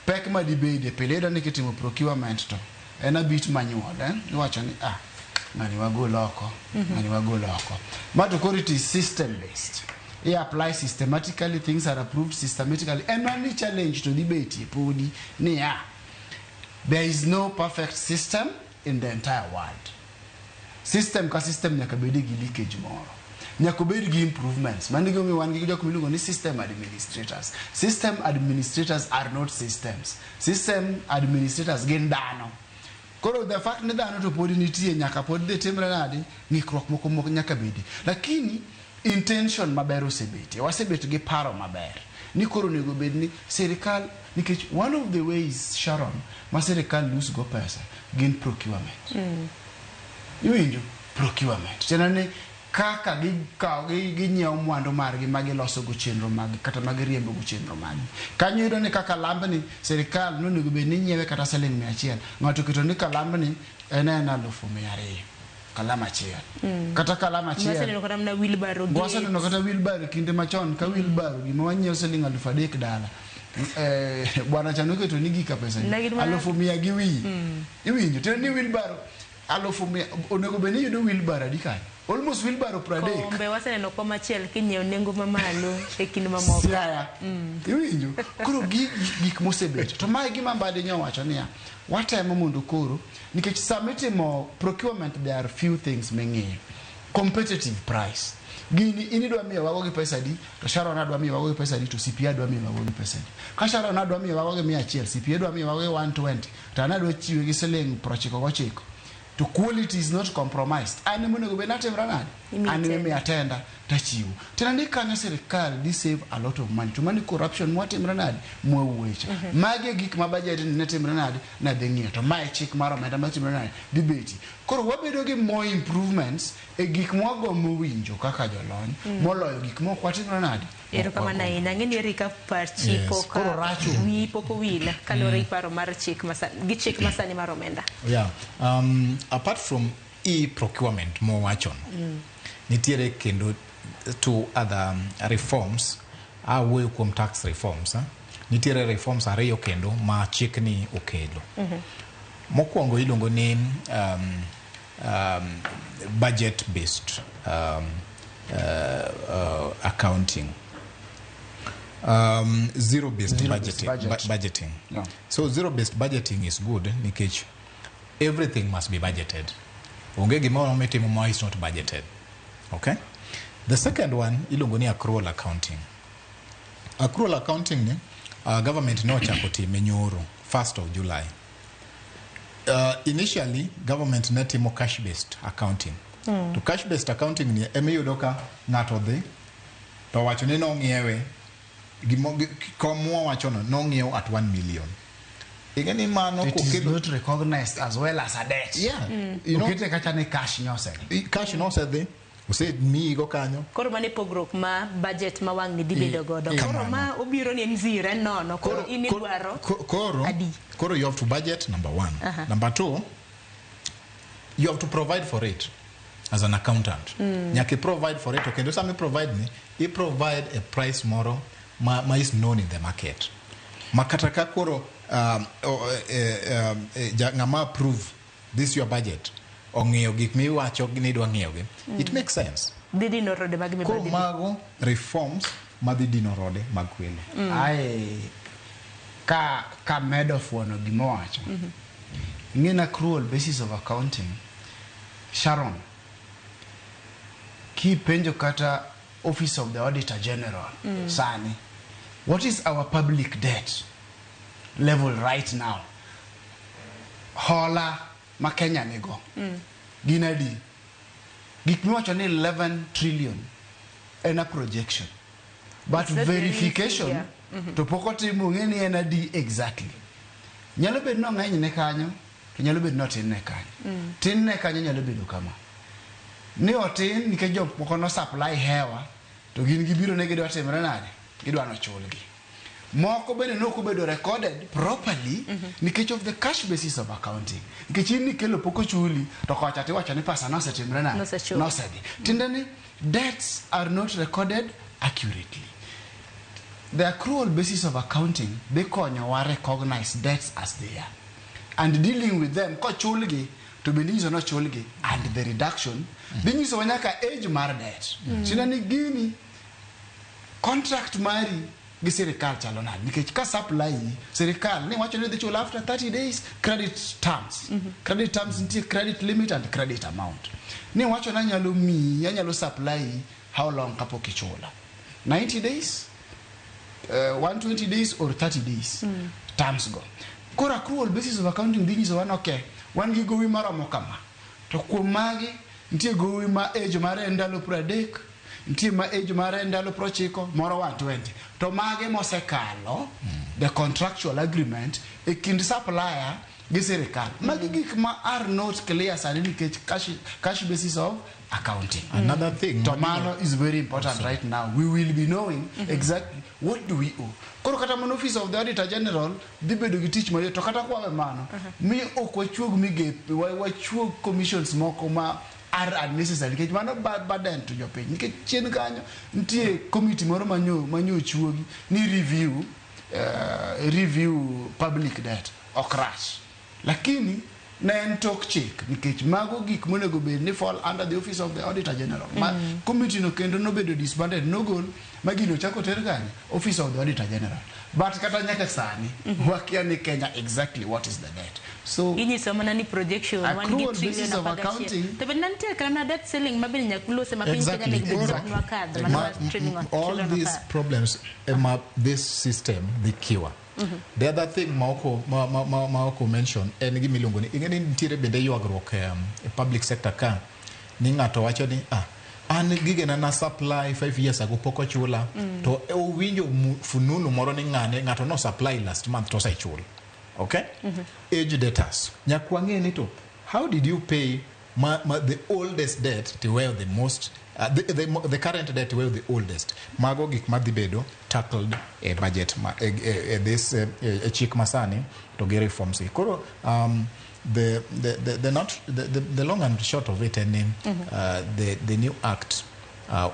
Pek madibede pile iyudo ni kitimo procurement to en a bit manual, iwacho ni ng'ani wagol oko, ng'ani wagol oko. Ma to koro it is system based. I apply systematically, things are approved systematically. En mana challenge to dhi betie podi niya, there is no perfect system in the entire world. System ka system nyaka bed gi leakage moro. Nyaka obed gi improvements. Mano e gimomiyo wan gi jok miluongo ni system administrators. System administrators are not systems. System administrators gin dhano. Koro the fact ni dhano to pod nitie nyaka pod dhi timre nadi, ng'ikruok moko nyaka bedi. Lakini intention maber osebetie. Wasebet gi paro maber. Ni koro onego bed ni sirikal, nikech one of the ways, Sharon, ma sirikal lose go pesa gin procurement. Iwinjo? Procurement. Tiende ni kaka gikawo ginyiewo mwandu margi ma giloso go chenro margi kata ma giriembo go chenro margi. Kanyo iyudo ni kaka lambni sirikal nonego bed ni nyiewe kata siling 100. Ng'ato oketo ni kalambni en 200,000. Kalam achiel. Kata kalam achiel. Waseneno kata mana wheelbarrow. Waseneno kata wheelbarrow kinde machon ka wheelbarrow gima wanyiewo siling 3,000 dala. Bwana cha noketo ni gika pesa ni. 1,100 gi wiyi. Iwinjo? Tiende ni wheelbarrow 1,100 onego bed ni iyudo wheelbarrow adi kanyo? Almost wheelbarrow 30. Kombe waseneno kom achiel kinyiewo nengo mamalo e kind mamoko. Siaya. Iwinjo? Koro gik mosebet. To mae gima Mbadi nyowacho niya, watemo mondo koro, nikech sama itimo procurement there are few things ming'iyo. Competitive price. Gini in idwa miyo wago gi pesa adi, to Sharon adwa miyo wago gi pesa adi, to CPA adwa miyo wago gi pesa adi. Ka Sharon adwa miyo wago gi 100, CPA adwa miyo wago gi 120, to an adwa chiwe gi siling 99. To quality is not compromised. An ema onego bed natimra nade? An ema imiya tenda tachiwo. Tena ni kanyo sirikal dhi save a lot of money. To mani corruption mwatimra nade? Mwawuoye cha. Magi e gik ma budget ni ne timre nade? Ne dhi ng'iyo. To mae chik mar omenda matimre nade? Dhi betie. Koro wabedo gi more improvements e gik mwagombo winjo kaka jolony, moloyo gik mok watimre nade? Erokamano ahinya. Ang'e ni Erika pachi pok wiyi pok owil kaluwore gi paro mar chik gi chik masani mar omenda. Yeah. Apart from e-procurement mowachono, nitiere kendo two other reforms. Awuoyo kuom tax reforms. Nitiere reforms ariyo kendo ma chikni okelo. Mokwongo iluongo ni budget based accounting. Zero based Zero-based budgeting, budget. Budgeting. Yeah. So zero based budgeting is good nikech everything must be budgeted. Onge gimoro mitimo ma is not budgeted. Okay? The second one iluongo ni accrual accounting. Accrual accounting ni government ne ochako time nyoro 1st of July. Initially government ne timo cash based accounting. To cash based accounting ni emiyudo ka ng'ato dhi to wacho ni nong'iewe kom mwawachono nong'iew at 1 million. Ing'e ni mano It is kokelo not recognized as well as a debt. Yeah. You know, Okete kacha ni cash nyosedhi. Cash nosedhi, osemiyigo kanyo. Koro mano e pogruok ma budget ma wang' ni dhi bedo godo. Koro ma obiro ni en zero, en nono. Koro in idwaro Koro, koro you have to budget, number one. Number two, you have to provide for it as an accountant. Nyaka i provide for it, to kendo sama i provide ni, i provide a price moro ma is known in the market. Ma kata ka koro ng'ama approve this your budget, ong'iyo gik miwacho ni idwa ng'iewogi, it makes sense. Dhi dino rode mag Koro mibadhi. mago reforms madhi dino rode mag kwelo. Ae, ka medo fuono gimowacho. Ing'e na accrual basis of accounting, Sharon, kipenjo kata Office of the Auditor General, sani, what is our public debt level right now? Hola ma Kenya nigo. Gin adi? Gik miwacho ni 11 trillion en a projection. But It's not the real verification figure. To pok otimo ng'e ni en adi exactly. Nyalo bedo ni ong'eny ne kanyo, to nyalo bedo ni otin ne kanyo. Tin ne kanyo nyalo bedo kama. Ni otin nikech jok moko no supply hewa, to gin gibiro ne gidwa timre nade? Gidwa nochulgi. Moko bende ne ok obedo recorded properly nikech of the cash basis of accounting. Nikech in nikelo pok ochuli, to kocha tiwacho ni pesa nosetimre nade? Nosechul. Nosedhi. Tiende ni debts are not recorded accurately. The accrual basis of accounting dhi konyowa recognize debts as they are. And dealing with them kochulgi to bende nyiso ni ochulgi and the reduction dhi nyisowa nyaka age mar debt. Tiende ni gini contract mari gi sirikal chalo nade nikech ka supply sirikal ni wacho ni dhi chulo after 30 days credit terms. Credit terms nitie credit limit and credit amount. Ni wacho ni anyalo miyi anyalo supply how long kapok ichula 90 days 120 days or 30 days terms go. Koro accrual basis of accounting dhi nyisowa ni okay wan gi gowi maromo kama to kuom magi nitie gowi ma age mare en ndalo 30 nitie ma age mare en ndalo 90 moro 120 to mage mosekalo the contractual agreement e kind supplier gi sirikal. Magi gik ma are not clear sani nikech cash basis of accounting. Another thing To mano is very important right now. We will be knowing exactly what do we owe. Koro kata mana office of the Auditor General dhi bedo gi tich mayot to kata kwawe mano mi ok wachuog migepe wachuog commissions moko ma are unnecessary nikech mano burden to jopiny nikech chien kanyo nitie committee moro manyo ochuogi ni review public debt ok rach lakini ne en tok chik nikech mago gik monego bed ni fall under the office of the Auditor General. Ma committee no kendo nobedo disbanded nogol ma gino ochako ter kanye office of the Auditor General. But kata nyaka sani wakia ni Kenya exactly what is the debt. So Inyiso mana ni projection wan gi Accrual trillion basis of 11. accounting. To bende nitie kata na debt ceiling ma bende nyaka ulose ma piny Kenya nigi wakadho mano mar trillion All trillion these 10. problems ema this system dhi cure. The other thing ma oko mention en gima iluongo ni ing'e ni nitiere bende ywagruok e public sector ka ni ng'ato wacho ni an gigena na supply 5 years ago pok ochula to owinjo fununu moro ni ng'ato no supply last month to osechul. Okay? Age debtors. Nyaka wang'e ni to how did you pay the oldest debt to where the most the current debt where the oldest mago gik madhi bedo tackled e budget ma this chik masani to gi reforms gi. Koro the long and short of it en the new act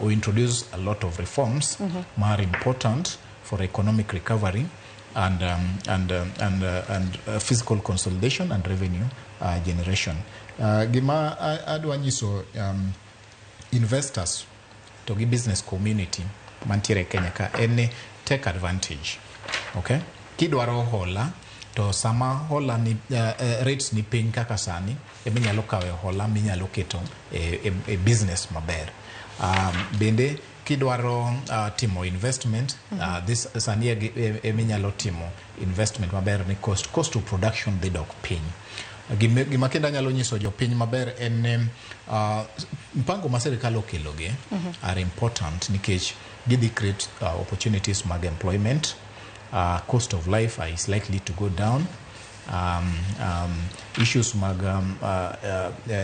will introduce a lot of reforms more important for economic recovery and fiscal consolidation and revenue generation. Gima adwa nyiso investors to gi business community mantiere Kenya ka en ni take advantage. Okay? Kidwaro hola to sama hola ni rates ni piny kaka sani eminyalo kawe hola minyalo keto e business maber. Bende kidwaro timo investment, this sani eminyalo timo investment maber ni cost of production dhi dok piny. Gima kendo anyalo nyiso jopiny maber en ni mpango ma sirikal okelogi are important nikech gidhi create opportunities mag employment, cost of life is likely to go down, issues mag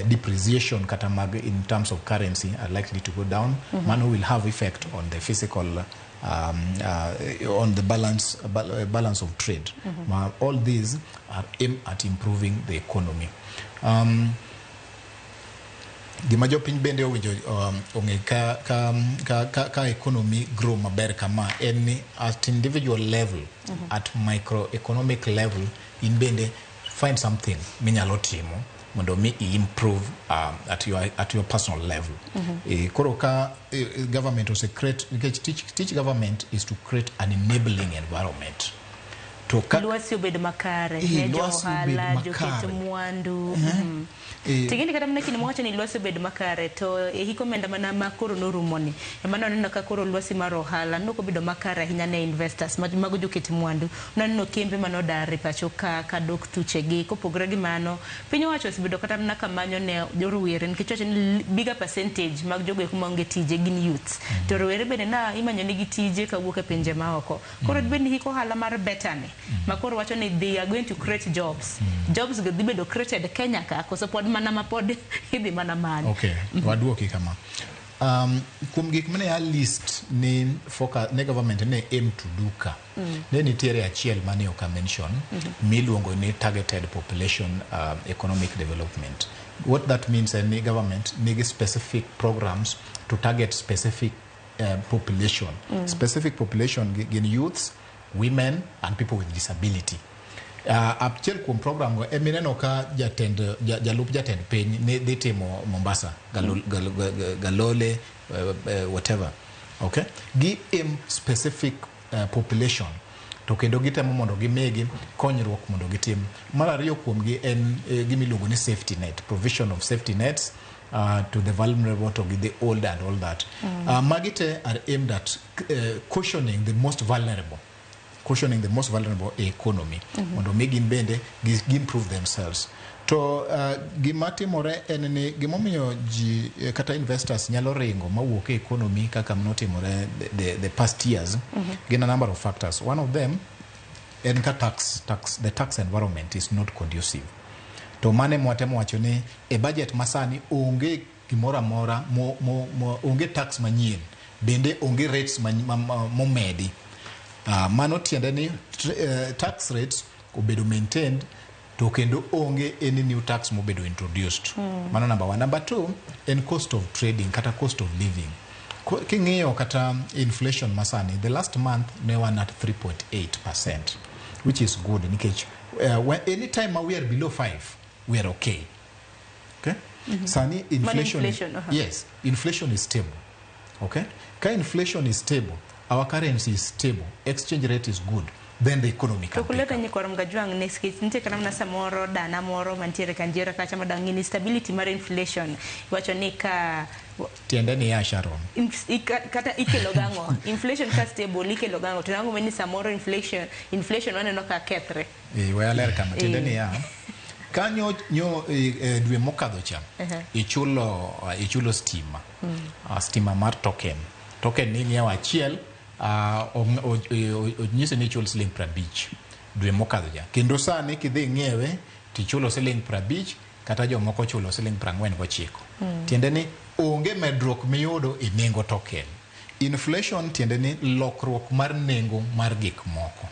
depreciation kata mag in terms of currency are likely to go down. Mano will have effect on the physical on the balance of trade. Ma all these are aimed at improving the economy. Gima jopiny bende owinjo ong'e ka economy grow maber kama en ni at individual level, at microeconomic level, in bende find something minyalo timo mondo mi i-improve at your personal level. Koro ka government ose create, nikech tich government is to create an enabling environment. To ka lwasi obed makare ne lwasi obed johala, joket makare. mwandu. Ting'eni kata mana kinde mwawacho ni lwasi obed makare to e hik omenda mana ma koro norumoni ema nwaneno ka koro lwasi mar ohala nok obedo makare ahinya ne investors mago joket mwandu. Nwaneno kembe manodar e pacho ka kadok thuchegi. Kopogore gi mano, piny owacho osebedo kata mana kamanyo ne rowere nikech wacho ni bigger percentage mag jogo eko maonge tije gin youths. To rowere bende na imanyo negi tije kawuok e pinje maoko. Koro dibed ni hik ohala mar better ni ma koro wacho ni they are going to create jobs. Jobs go dhi bedo created Kenya ka koso pod mana ma pod idhi mana manyo. Okay, waduoki kama. Kuom gik mane a list ni focus ne government ne aim to do ka, ne nitiere achiel mane ok a mention, miluongo ni targeted population economic development. What that means en ni government nigi specific programs to target specific population. Specific population gin youths, women and people with disability. Achiel kuom program go emineno ka jatend jalup jatend piny ne dhi timo Mombasa, Galole, whatever. Okay, gi aim specific population to kendo gitemo mondo gimigi konyruok mondo gitim. Mar ariyo kuomgi en gimiluongo ni safety net, provision of safety nets to the vulnerable, to gi the old and all that. Magi te are aimed at cushioning the most vulnerable e economy mondo mi gin bende gi improve themselves. To gima timore en ni gimomiyo ji kata investors nyalo ringo mawuok e economy kaka notimore the past years gin a number of factors. One of them en ka tax the tax environment is not conducive. To mane mwatemo wacho ni e budget masani onge gimoro amora onge tax manyien, bende onge rates momedi. Mano tiende ni tax rates obedo maintained to kendo onge any new tax mobedo introduced. Mano number one. Number two en cost of trading kata cost of living. King'iyo kata inflation masani, the last month ne wan at 3.8%, which is good nikech anytime ma we are below 5, we are okay. Okay? Sani inflation, inflation, aha. Yes, inflation is stable. Okay? Ka inflation is stable, our currency is stable, exchange rate is good, then the economy To can pick kuleta up. Nyikwar Mgajwang' ne nikech nitie kata mana samoro dana moro mantiere kanjera kacha madang' ng'i ni stability mar inflation iwacho ni ka Tiende ni ya Sharon. Kata ikelo gang'o inflation ka stable ikelo gang'o to nang'o ni samoro inflation waneno ka kethre. We aler kama tiende Eh. ni ya kanyo nyo dwe mokadho cha ichulo stima, stima mar token ni ing'iewo achiel, onyisi ni ichul siling 50 dwe mokadho cha, kendo sani kidhi ng'iewe tichulo siling 50 kata jomoko chulo siling 49. Tiende ni onge medruok miyudo e nengo token. Inflation tiende ni lokruok mar nengo mar gik moko.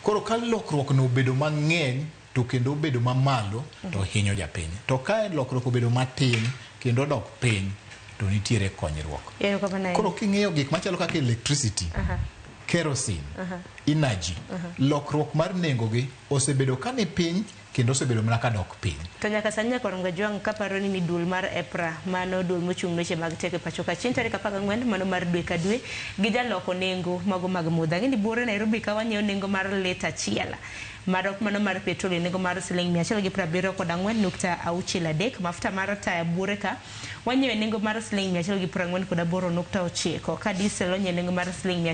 Koro ka lokruok no obedo mang'eny to kendo obedo mamalo to hinyo japiny, to ka lokruok obedo matin kendo odok piny to nitiere konyruok. Erokamano ahinya. Koro king'iyo gik machalo kaka electricity. Kerosene, energy, lokruok mar nengo gi osebedo ka ni piny kendo osebedo mana ka dok piny. To nyaka sani Nyakwar Ngajwang' kaparo ni duol mar EPRA, mano duol mochung' ne weche mag teko e pacho ka, chieng' tarik 14 mano mar dwe ka dwe, gijaloko nengo mago mag mudho. Ang'e ni buore Nairobi ka wanyiewo nengo mar lita achiel mar mano mar petrol e nengo mar siling 174.63, mafuta mar taya buore ka wanyiewo e nengo mar siling 148.9, ka diesel onyiewo e nengo mar siling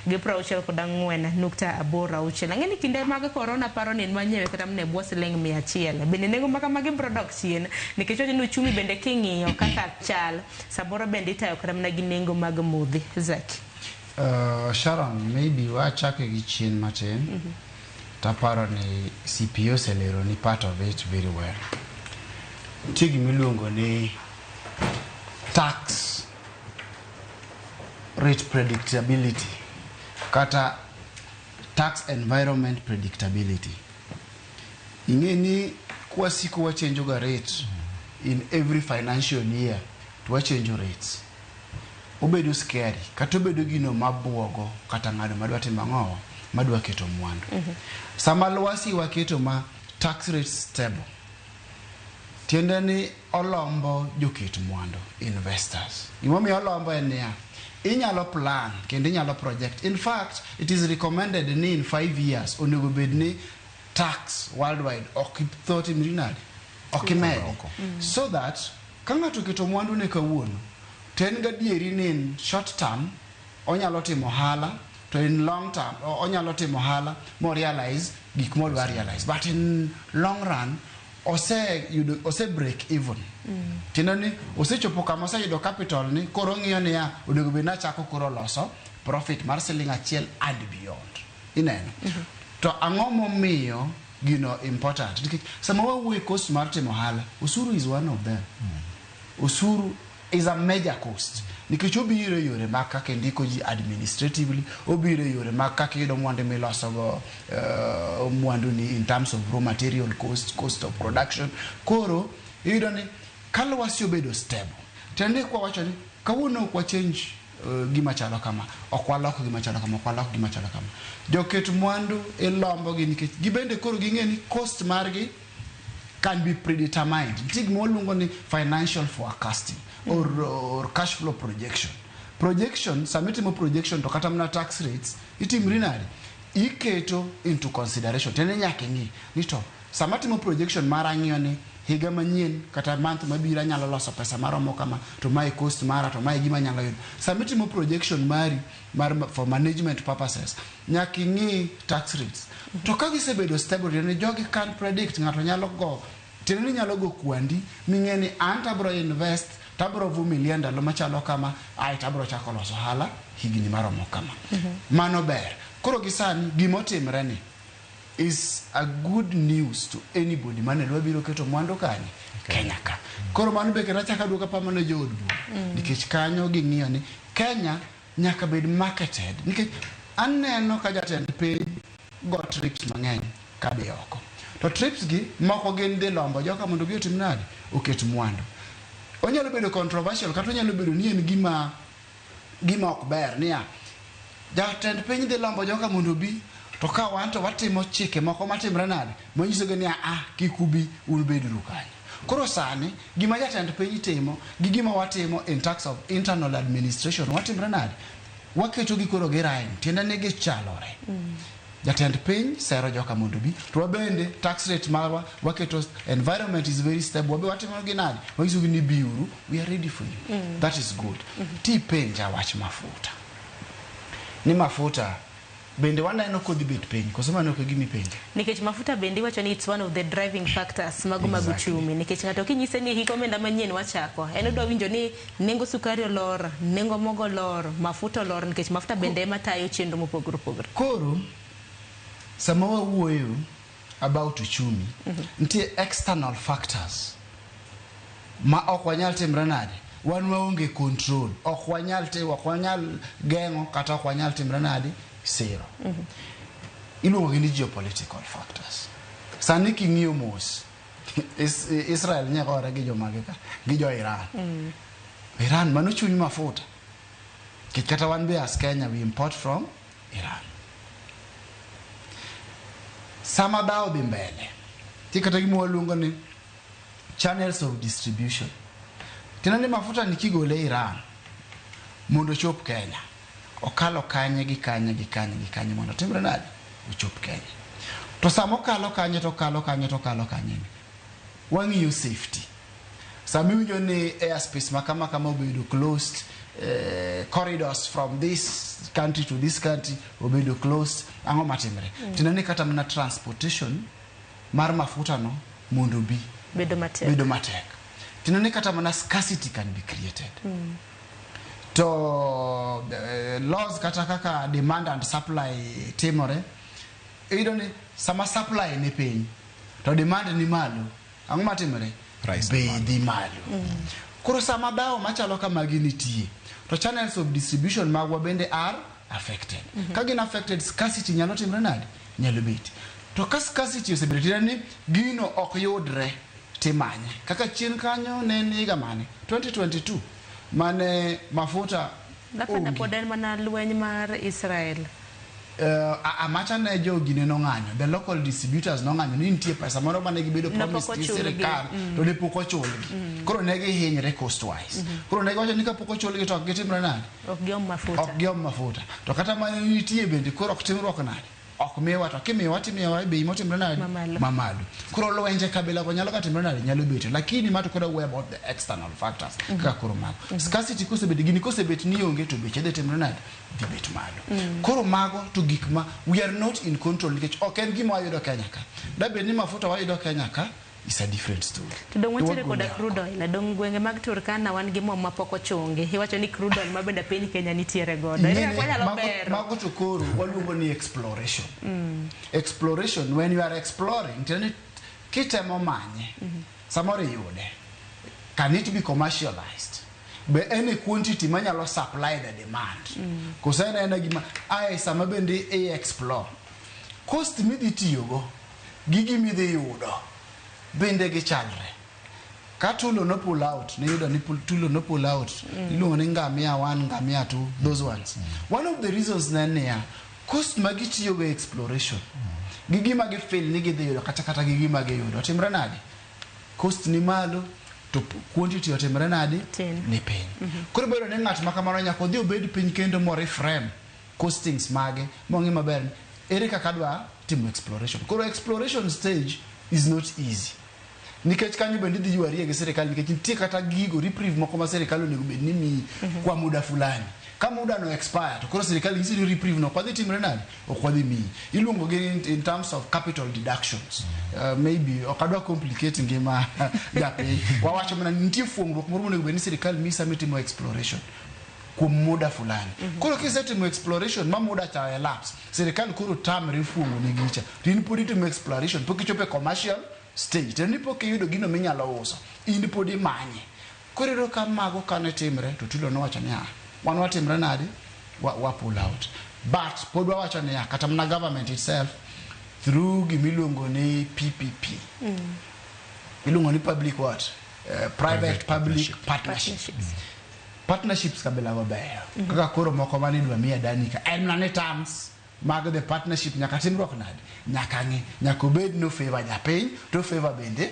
164.86. Ang'e ni kinde mag corona paro ni nwanyiewe kata mana e bwo siling 100. Bende nengo ma kamagi biro dok chien nikech wacho ni uchumi bende king'iyo kaka chal samoro bende itayo kata mana gi nengo mag modhi. Zaki. Sharon, maybe wachake gi chien matin. Taparo ni CPO oselero ni part of it very well. Nitie gimiluongo ni tax rate predictability kata tax environment predictability. Ing'e ni kwasiko wachenjo ga rate in every financial year to wachenjo rates. Obedo scary kata obedo gino mabuogo kata ng'ado madwa timo ang'owa madwa keto mwandu. Sama lwasi waketo ma tax rate stable, tiende ni olombo joket mwandu, investors. Gimomiyo olombo en niya, inyalo plan kendo inyalo project. In fact, it is recommended ni in 5 years onego bed ni tax worldwide ok tho timri nade, ok imedi. So that ka ng'ato oketo mwandu ne kawuono, to en gadieri ni in short term onyalo timo ohala, to in long term onyalo timo ohala mo realize gik modwa realize, but in long run ose yudo ose break even. Tiende ni osechopo kama oseyudo capital ni koro ong'iyo niya onego bed ni achako koro loso profit mar siling 1 and beyond. Ineno? To ang'o momiyo gino important? Nikech sama wawuoyo e cost mar timo ohala, osuru is one of them. Osuru is a major cost. Nikech obiro e yore mag kaka indiko ji administratively, obiro e yore mag kaka iyudo mwandu milosogo mwandu ni in terms of raw material cost, cost of production. Koro iyudo ni ka lwasi obedo stable, tiende ni kwawacho ni kawuono ok wachange gima chalo kama, ok walok gima chalo kama, ok walok gima chalo kama. Joket mwandu ilombo gi nikech gibende koro ging'e ni cost margi can be predetermined. Nitie gima waluongo ni financial forecasting or cash flow projection. Projection, sama itimo projection to kata mana tax rates itimri nade? Iketo into consideration. Tiende nyaka ing'i ni to sama atimo projection mara ang'iyo ni higa manyien kata month mabiro anyalo loso pesa maromo kama, to mae cost mara, to mae gima anyalo yudo. Sama itimo projection mari mar for management purposes, nyaka ing'i tax rates. To ka gisebedo stable, tiende ni jogi can predict, ng'ato nyalo go, tiende ni nyalo go kwandi ming'e ni an tabro invest, tabro vumilia ndalo machalo kama, ae tabro chako loso ohala higni maromo kama. Mano ber. Koro gi sani gimotimre ni is a good news to anybody mane dwa biro keto mwandu kanye Kenya ka. Koro mano be kendo achako aduoka pa mano jood bura. Nikech kanyo ging'iyo ni Kenya nyaka bed marketed. Nikech aneno ka jatend piny go trips mang'eny kadhi oko. To trips gi moko gin dhi lombo joka mondo gi otim nade? Oket mwandu. Onyalo bedo controversial kata onyalo bedo ni en gima ok ber niya jatend piny dhi lombo joka mondo obi to ka wan to watimo chike moko matimre nade manyisogi niya kik ubi un beduru kanyo. Koro sani gima jatend piny timo gi gima watimo in terms of internal administration watimre nade? Waketo gi koro gi rhyme, tiende ni gichalore. Jatend piny sero joka mondo obi to wabende tax rate marwa waketo environment is very stable, wabe watimo gi nade? Wanyisogi ni biuru, we are ready for you. That is good. Tipenja wach mafuta. Ni mafuta bende waneno kodhi bet piny, koso mano ok e gima ipenja? Nikech mafuta bende iwacho ni it's one of the driving factors mago mag uchumi. Nikech ng'ato kinyise ni hik omenda manyien wachako, en odwa winjo ni nengo sukari olor, nengo mogo olor, mafuta olor, nikech mafuta bende ema tayo chenro mopogore opogore. Koro sama wawuoyo about uchumi, nitie external factors ma ok wanyal timre nade, wan waonge control, ok wanyal ok wanyal geng'o kata ok wanyal timre nade siro. Iluongo gi ni geopolitical factors. Sani king'iyo mos, Israel nyagore gi jomage ka, gi jo Iran. Iran mano chuny mafuta. Nikech kata wan be as Kenya we import from Iran. Sama dhawo dhi mbele, nitie kata gima waluongo ni channels of distribution. Tiende ni mafuta ni kigole Iran mondo ochop Kenya, okalo kanye gi kanye gi kanye gi kanye mondo otimre nade? Ochop Kenya. To sama okalo kanye to okalo kanye to okalo kanye ni, wang'iyo safety. Sama iwinjo ni airspace ma kama kama obedo closed, corridors from this country to this country obedo closed, ang'o matimre? Tiende ni kata mana transportation mar mafuta no mondo obi bedo matek. Bedo matek. Tiende ni kata mana scarcity can be created. To laws kata kaka demand and supply timore, iyudo ni sama supply ni piny to demand ni malo, ang'o matimore? Price. Bei dhi malo. Koro sama dhawo machalo kamagi nitie, to channels of distribution magwa bende are affected. Ka gin affected, scarcity nyalo timre nade? Nyalo bet. To ka scarcity osebedo, tiende ni gino ok yudre timanye. Kaka chien kanyo ne en higa mane? 2022 mane mafuta Napenda onge. Pod en mana lweny mar Israel. Amacha ne jogi ne nong'anyo, the local distributors nong'anyo ni nitie pesa moro mane gibedo Ne promised pok gi ochulgi. sirikal to ne pok ochulgi. Koro ne gihinyre cost wise. Koro ne giwacho ni kapok ochulgi to ok gitimre nade? Ok giom mafuta. Ok giom mafuta. To kata mane nitie bende koro ok timruok nade? Ok miwa, to kimiwa timiwa e bei motimre nade? Mamalo. Mamalo. Koro lwenje kabila go nyalo ka timre nade? Nyalo beto. Lakini ma to koro awuoyo about the external factors kaka koro mago. Scarcity kosebet, gini kosebet ni onge to beche dhi timre nade? Dhi bet malo. Koro mago to gik ma we are not in control, nikech ok en gima wayudo Kenya ka. Dabed ni mafuta wayudo Kenya ka, is a different story. To dong' wantiere To koda wagole crude oil. Dong' gwenge mag Turkana wan gi mo mapok ochungi. Iwacho ni crude oil ma bende piny Kenya nitiere godo. Ere kaka wanyalo bero? Mago to koro waluongo ni exploration. Exploration, when you are exploring, tiende ni kitemo manye, samoro iyude. Can it be commercialized? Be en e quantity manyalo supply the demand? Koso en aena gima ae sama bende i explore. Cost midhi tiyogo gi gimidhi yudo bende gichalre. Ka Tullow no pull out, niyudo ni Tullow no pull out, iluongo ni Ngamia 1, Ngamia 2, those ones. One of the reasons ne en niya, cost ma gitiyogo e exploration, gi gima gifeel ni gidhi yudo kata gi gima giyudo, otimre nade? Cost ni malo, to quantity otimre nade? Tin. Ni piny. Koro bedo ni ng'at ma kamano nyaka odhi obed piny kendo mo reframe costings mage, mong'i maber ni ere kaka adwa timo exploration. Koro exploration stage is not easy. Nikech kanyo bende idhi ywarie gi sirikal, nikech nitie kata gigo reprieve moko ma sirikal onego bed ni miyi kwa muda fulani. Ka muda no expire to koro sirikal nyisi ni reprieve no ok wadhi timre nade? Ok wadhi miyi. Iluongo gi in terms of capital deductions. Maybe ok adwa complicate ngima japiny. Wawacho mana ni nitie fuongruok moro monego bed ni sirikal miyi sama itimo exploration kuom muda fulani. Koro kisetimo exploration ma muda cha elapse, sirikal koro tamre fuong'o ne gicha. To in pod itimo exploration, pok ichopo e commercial stage. To ni pok iyudo gino minyalo uso, in pod imanye. Koro iyudo ka mago kane timre, to Tullow nowacho niya, wan watimre nade? Wa pull out. But pod wawacho niya, kata mana government itself, through gimiluongo ni PPP, iluongo ni public what? Private public partnership. Partnerships kabila go beyo. Kaka koro moko mane idwa miya dani ka, en mana ni terms mag the partnership nyaka timruok nade? Nyaka ng'i, nyaka obed no favor japiny, to favor bende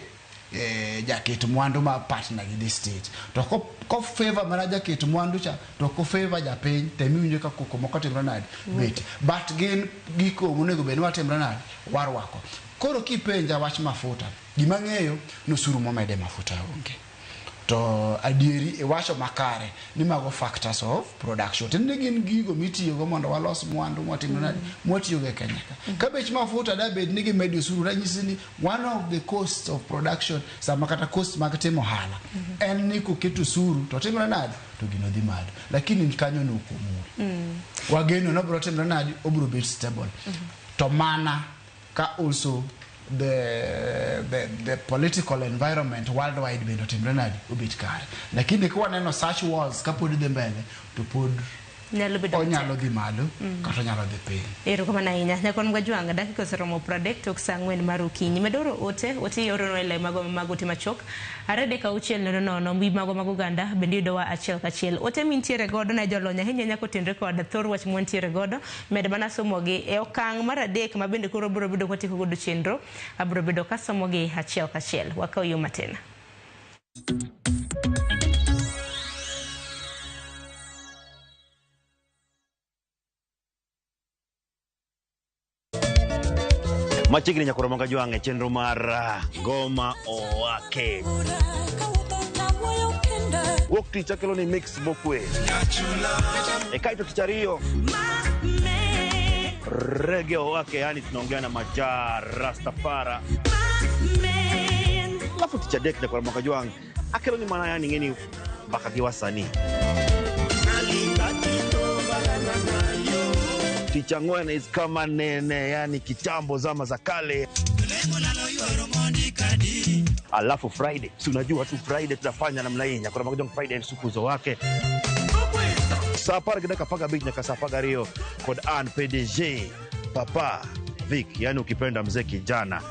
jaket mwandu ma partner gi the state. To ko favor mana jaket mwandu cha, to ko favor japiny, to emiwinjo ka koko moko timre nade? Bet. But gin giko monego bed ni watimre nade? Warwako. Koro kipenja wach mafuta, gima ng'eyo ni osuru momede mafuta onge. To adieri iwacho makare ni mago factors of production. Tiende ni gin gigo mitiyogo mondo walos mwandu mwatimre nade? Mwatiyogo e Kenya ka. Ka bech mafuta da bed ni gimedo osuru, ranyisi ni one of the costs of production, sama kata cost mag timo ohala, en ni koket osuru to timre nade? To gino dhi malo. Lakini kanyo ne ok omul. Wageno ni obiro timre nade? Obiro bet stable. To mana ka also the political environment worldwide bende otimre nade? Obet kare. Lakini ka waneno such wars kapod dhi mbele, to pod Nyalo bedo onyalo matek. dhi malo kata onyalo dhi piny. Erokamano ahinya. Nyakwan Gwajwang', dakika oseromo 30 tok saa 4 mar okinyi. Med oro ote, ote iorono e lai magwa mag ote machuok. 2 3 6 0 0 mbui magwa mag oganda bende yudowa achiel kachiel. Ote mintiere godo ne jolony ahinya ahinya kotenore kod thor wach mwantiere godo. Med mana somogi e okang' mar 3 ma bende koro biro bedo kwatieko godo chenro. Abiro bedo kasomogi achiel kachiel. Wakaw yo matin. Machiegni nyakoro manga jwang' e chenro mar Ngoma Owake. Wuok tich akelo ni mix mokwe. E kaito tich ariyo Reggae Owake, yani tunaongea na Majaa Rastafara. Alafu tich adek nyakoro manga jwang' akelo ni mana yani ng'eni mbaka gi wasanii. Tich ang'wen is kama nene, yani kitambo zama za kale. Alafu Friday, si unajua tu Friday tunafanya namna hii, nyakoro manga jwang' Friday sukuzo wake. Saa 10 gi dakika 15 nyaka saa 12 kod an PDG Papa Vic, yani ukipenda mzee kijana.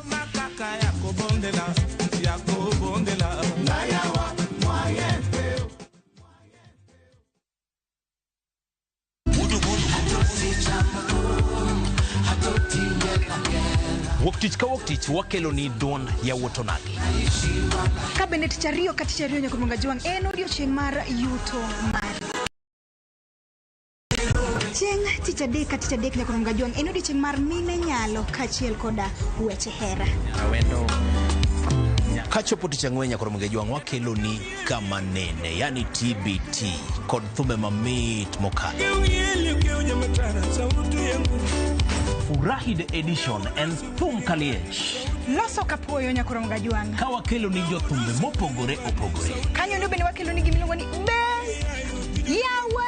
Wuok tich ka wuok tich wakelo ni duond yawuot onagi. Ka bende tich ariyo ka tich ariyo nyaka Jwang' en odiochieng' mar yuto mari. Chieng' tich adek ka tich adek nyaka Jwang' en odiochieng' mar mine nyalo kaachiel koda weche hera. Kachopo tich ang'wen nyakoro Jwang' wakelo ni kama nene, yani TBT kod thumbe mamit mokalo. Furahi the Edition en thum kaliech. Loso kapuoyo nyaka Jwang'. Ka wakelo ni jothumbe mopogore opogore. Kanyo ndo bende wakelo ni gimiluongo ni be yawa.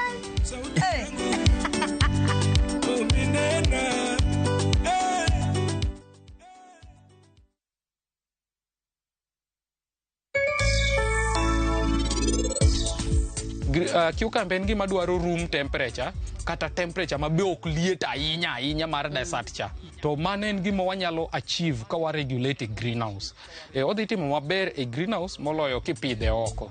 Cucumber en gima dwaro room temperature kata temperature ma be ok liet ahinya ahinya mar desert cha. To mano en gima wanyalo achieve ka wa regulate e greenhouse. Odhi timo maber e greenhouse moloyo kipidhe oko.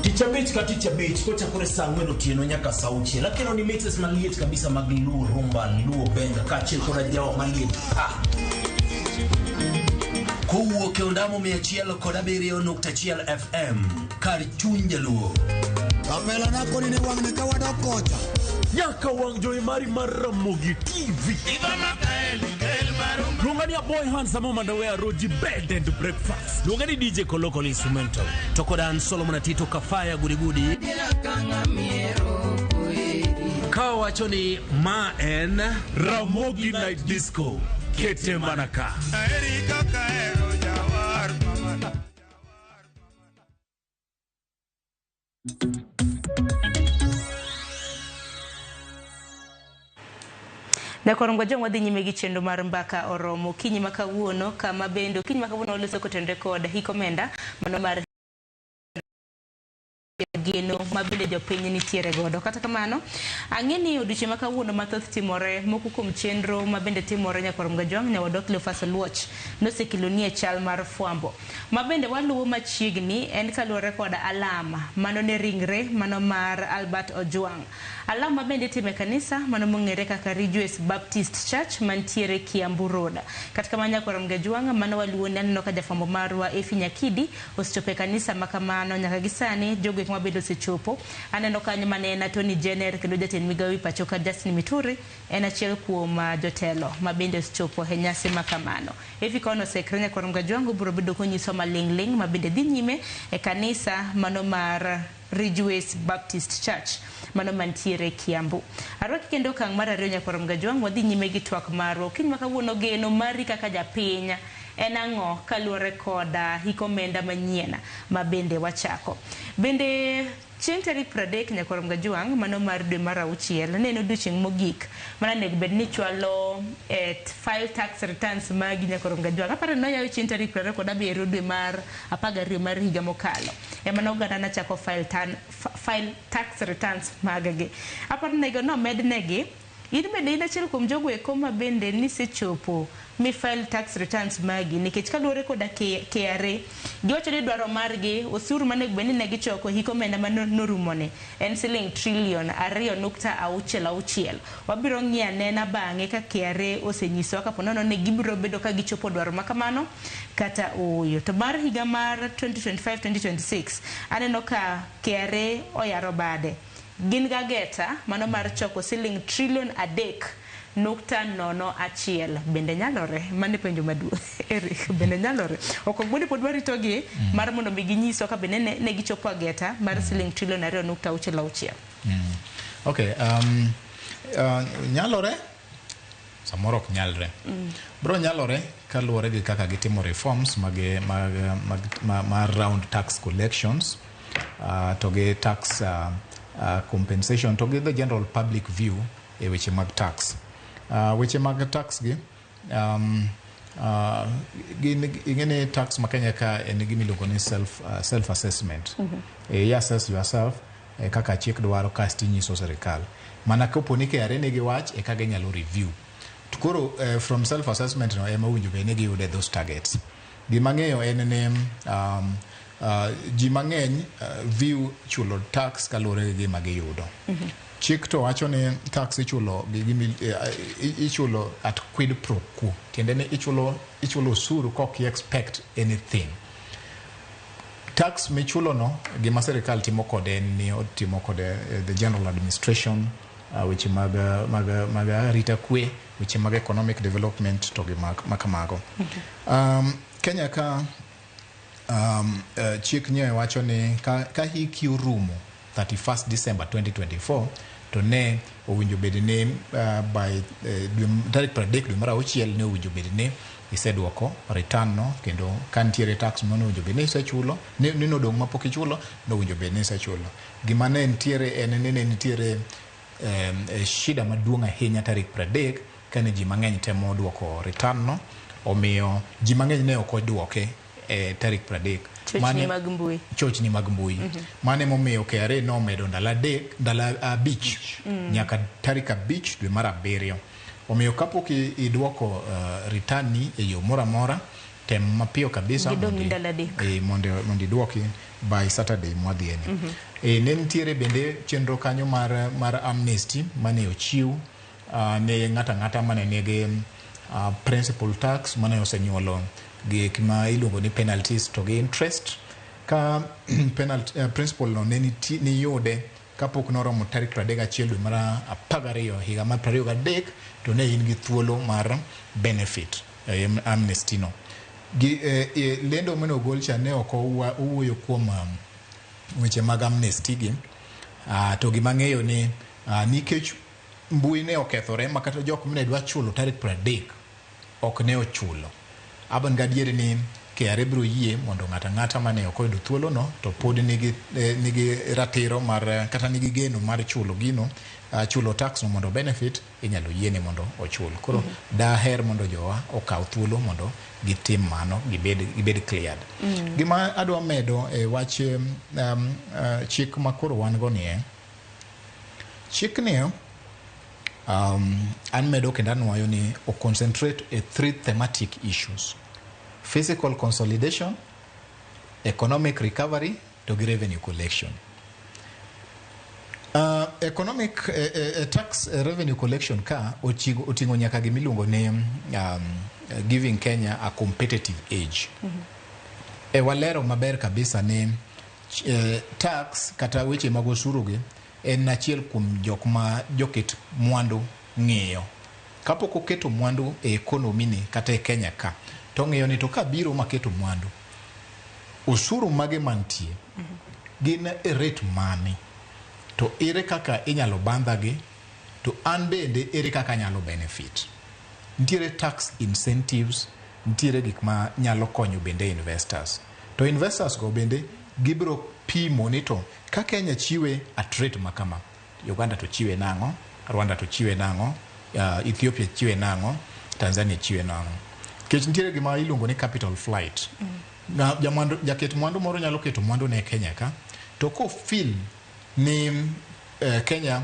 Tich abich ka tich abich kochakore saa 4 otieno nyaka saa 6 akelo ni mixes maliet kabisa mag Luo rumba, Luo benga kaachiel koda jawa maliet pa. Kowuok e ondamo 107.1 FM kar chuny jaluo. Kapela na koni ni wang'ni ka wadok kocha. Nyaka wang' jowi mari mar Ramogi TV. Luonga ni Aboy Handsome Mandawe Roji Bed and Breakfast. Luonga ni DJ Kolokol Instrumental. To koda an Solomon Atito Kafaya Gudigudi. Ka wacho ni ma en Ramogi Night Disco. Kete mana ka. Nyakorongo Jong wadhi nyime gi chenro mar mbaka oromo okinyi ma kawuono kama bende okinyi ma kawuono waloso kotenore kod hik omenda mano mar geno ma bende jopiny nitiere godo. Kata kamano, ang'e ni odiochieng' ma kawuono mathoth timore, moko kuom chenro ma bende timore Nyakorongo Jong nyawadwa Cleophas Oluoch nosekeloni e chal mar fwambo. Ma bende waluwo machiegni en kaluwore kod alama mano ne ringre mano mar Albert Ojwang'. Alam ma bende itime e kanisa mano mong'ere kaka Ridgeways Baptist Church mantiere Kiambu Road. Kata kamano Nyakorongo Jwang' mano waluwo ni aneno ka jafwambo marwa Efi Nyakidi osechopo e kanisa ma kamano nyaka gi sani jogo eko mabende osechopo. Aneno kanyo mane en Attorney General kendo jatend migawo e pacho ka Justin Muturi en achiel kuom jotelo ma bende osechopo e nyasi ma kamano. Efi kono osekre Nyakorongo Jwang' obiro bedo konyiso maling' ling' ma bende dhi nyime e kanisa mano mar Ridgeways Baptist Church mano mantiere Kiambu. Arwaki kendo okang' mar ariyo Nyakorongo Jwang' wadhi nyime gi twak marwa. Okinyi ma kawuono geno mari kaka japiny en ang'o kaluwore kod hik omenda manyien ma bende wachako. Bende Chieng' tarik 30 nyakwar Mgajuang' mano mar dwe mar auchiel ne en odiochieng' mogik mana onego bed ni chwalo file tax returns magi nyakwar Mgajuang'. Aparo ni noyawe chieng' tarik 27 dwe mar 12 mar higa mokalo. Ema ne oganda nachako file tax returns mag gi. Aparo ni nomed negi. In bende in achiel kuom jogo eko ma bende nisechopo mi file tax returns magi nikech kaluwore koda KRA giwacho ni dwaro margi osuru manego bed ni ne gichoko hik omenda ma norumone en siling trilion 2.66. Wabiro ng'iyo anena bang'e ka KRA osenyisowa kapo nono ni gibiro bedo ka gichopo dwaro ma kamano kata ooyo. To mar higa mar 2025-2026 aneno ka KRA oyaro bade. Gin gageta mano mar choko siling trilion 3.01. Bende nyalore? Mano e penjo maduong'. Eric, bende nyalore? Ok ogwende pod waritogi mar mondo mi ginyiswa ka bende ne gichopo ageta mar siling trilion 2.66. Okay, nyalore samoro ok nyalre. Bro nyalore kaluwore gi kaka gitimo reforms mag round tax collections to gi tax compensation to gi the general public view e weche mag tax. Weche mag tax gi gin ing'eni tax ma Kenya ka en gima iluongo ni self assessment. I assess yourself kaka chik dwaro kasto inyiso sirikal. Mana kapo ni KRA nigi wach eka ginyalo review. To koro from self assessment no ema owinjo bed ni giyude those targets. Gima ang'eyo en ni ji mang'eny view chulo tax kaluwore gi gima giyudo. Chik to wacho ni tax ichulo gi gimi ichulo at quid pro quo. Tiende ni ichulo osuru kok i expect anything. Tax michulo no gima sirikal timo kode en ni otimo kode the general administration, weche mag arita kwe, weche mag economic development to gi makamago. Kenya ka chik nyewe wacho ni ka hiki orumo 31st December 2024 to ne owinjo bed ni by tarik 30 dwe mar auchiel ne owinjo bed ni iseduoko return no, kendo ka nitiere tax mane owinjo bed ni isechulo ni nodong' mapok ichulo nowinjo bed ni isechulo. Gima ne nitiere en ni ne nitiere shida maduong' ahinya tarik 30 kane ji mang'eny temo duoko return no, omiyo ji mang'eny ne ok oduoke tarik 30. Chochni mag mbui. Chochni mag mbui. Mane momiyo KRA nomedo ndalo 5 nyaka tarik 5 dwe mar 7. Omiyo kapok iduoko return ni e yo moro amora, tem mapiyo kabisa mondo iduoki by Saturday mwadhieni. Ne nitiere bende chenro kanyo mar amnesty mane ochiw ne ng'ato ang'ata mane nigi principal tax mane osenyuolo gik ma iluongo ni penalties to gi interest. Ka principal no ne niyude kapok noromo tarik 31 dwe mar 12 higa mar 23 to ne in gi thuolo mar benefit amnesty no. Gi lendo mane ogol cha ne ok owuoyo kuom weche mag amnesty gi, to gima ng'eyo ni nikech mbui ne okethore ma kata jok mane dwa chulo tarik 30 ok ne ochulo. Aban gadier ni KRA biro yie mondo ng'ato ang'ata mane ok oyudo thuolo no to pod nigi ratiro mar kata nigi geno mar chulo gino, chulo tax no mondo benefit inyalo yiene mondo ochul. Koro daher mondo jowa okaw thuolo mondo gitim mano, gibed cleared. Gima adwa medo e wach chik ma koro wan go nie, chik ni an medo kendo anuoyo ni o concentrate e 3 thematic issues: physical consolidation, economic recovery, to gi revenue collection. Economic tax revenue collection ka oting'o nyaka gimiluongo ni giving Kenya a competitive edge. E walero maber kabisa ni tax kata weche mag osuru gi en achiel kuom jok ma joket mwandu ng'iyo. Kapok oketo mwandu e economy ni kata e Kenya ka, to ng'iyo ni to ka biro maketo mwandu, osuru mage mantie gin e rate mane, to ere kaka inyalo bandhagi, to an bende ere kaka anyalo benefit. Nitiere tax incentives, nitiere gik ma nyalo konyo bende investors. To investors go bende Gibiro pimo ni to ka Kenya chiwe at rate makama, Uganda to chiwe nang'o, Rwanda to chiwe nang'o, Ethiopia chiwe nang'o, Tanzania chiwe nang'o. Nikech nitiere gima iluongo ni capital flight. Jamwandu, jaket mwandu moro nyalo keto mwandu ne Kenya ka, to ko feel ni Kenya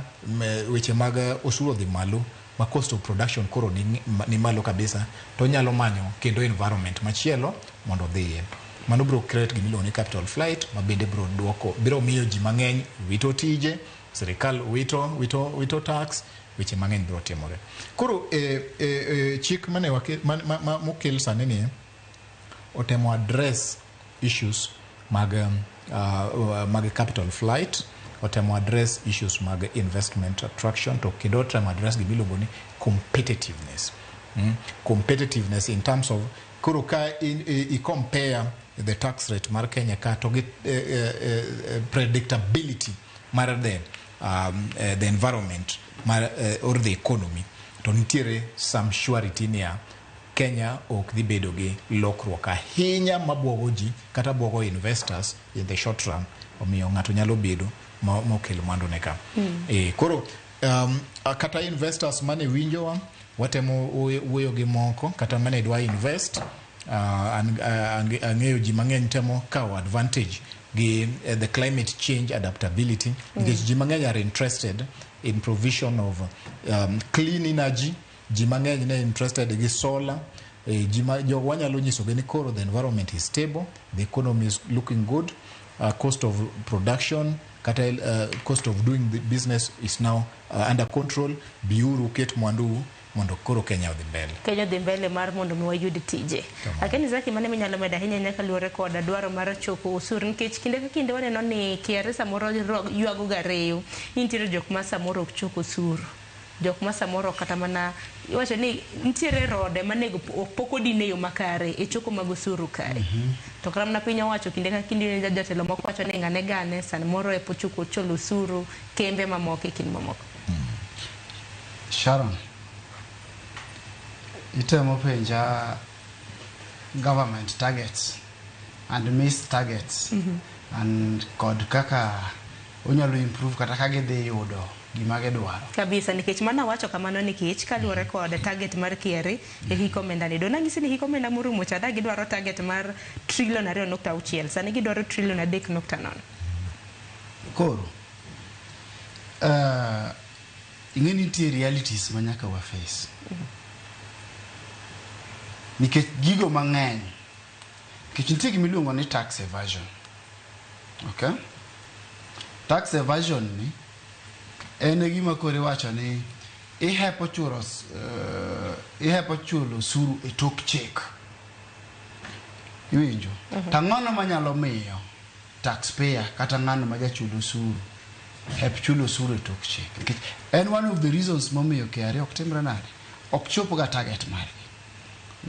weche mag osuru odhi malo, ma cost of production koro ni malo kabisa, to onyalo manyo kendo environment machielo mondo odhiye. Mano biro create gima iluongo ni capital flight, ma bende biro duoko, biro miyo ji mang'eny wito tije, sirikal wito tax, weche mang'eny biro timore. Koro chik mane mokel sani ni otemo address issues mag capital flight, otemo address issues mag investment attraction, to kendo otemo address gima iluongo ni competitiveness. Competitiveness in terms of koro ka i compare the tax rate mar Kenya ka to gi predictability mar the environment mar, or the economy, to nitiere some surety niya Kenya ok dhi bedo gi lokruok ahinya mabuogo ji kata buogo investors in the short run, omiyo ng'ato nyalo bedo mokel mwandu ne ka. Koro kata investors mane winjowa, watemo wuoyo gi moko kata mane dwa invest, ang'eyo ji mang'eny temo kawo advantage gi the climate change adaptability, nikech ji mang'eny are interested in provision of clean energy, ji mang'eny ne interested gi solar, ji jogo wanyalo nyisogi ni koro the environment is stable, the economy is looking good, cost of production kata cost of doing the business is now under control, biuru ket mwandu mondo koro Kenya odhi mbele. Kenya odhi mbele mar mondo mi wayud tije. Akeni Zaki, mane minyalo medo ahinya ahinya kaluwore koda dwaro mar choko osuru, nikech kinde ka kinde waneno ni KRA samoro ywago ga reyo ni nitiere jok ma samoro ok chok osuru, jok ma samoro kata mana iwacho ni nitiere rode manego pok odin e yo makare e choko mag osuru kae. To kata mana piny owacho kinde ka kinde jatelo moko wacho ni ng'ane gane samoro e pochoko chulo osuru kembe mamoko e kind mamoko. Sharon, itemo penja government targets and missed targets and kod kaka onyalo improve kata ka gidhi yudo gima gidwaro. Kabisa, nikech mana wacho kamano nikech kaluwore kod target mar KRA e hik omenda ni. Dong nang'isi ni hik omenda morumo cha da gidwaro target mar trillion 2.6, sani gidwaro trillion 3.0. Koro ing'e ni nitie realities ma nyaka wa face. Nikech gigo mang'eny, nikech nitie gima iluongo ni tax evasion. Okay? Tax evasion ni en e gima koro iwacho ni ihepo chulo osuru e tok chik. Iwinjo? To ng'ano manyalo miyo taxpayer kata ng'ano ma jachul osuru hep chulo osuru e tok chik? Nikech en one of the reasons momiyo KRA ok timre nade, ok chop ga target margi.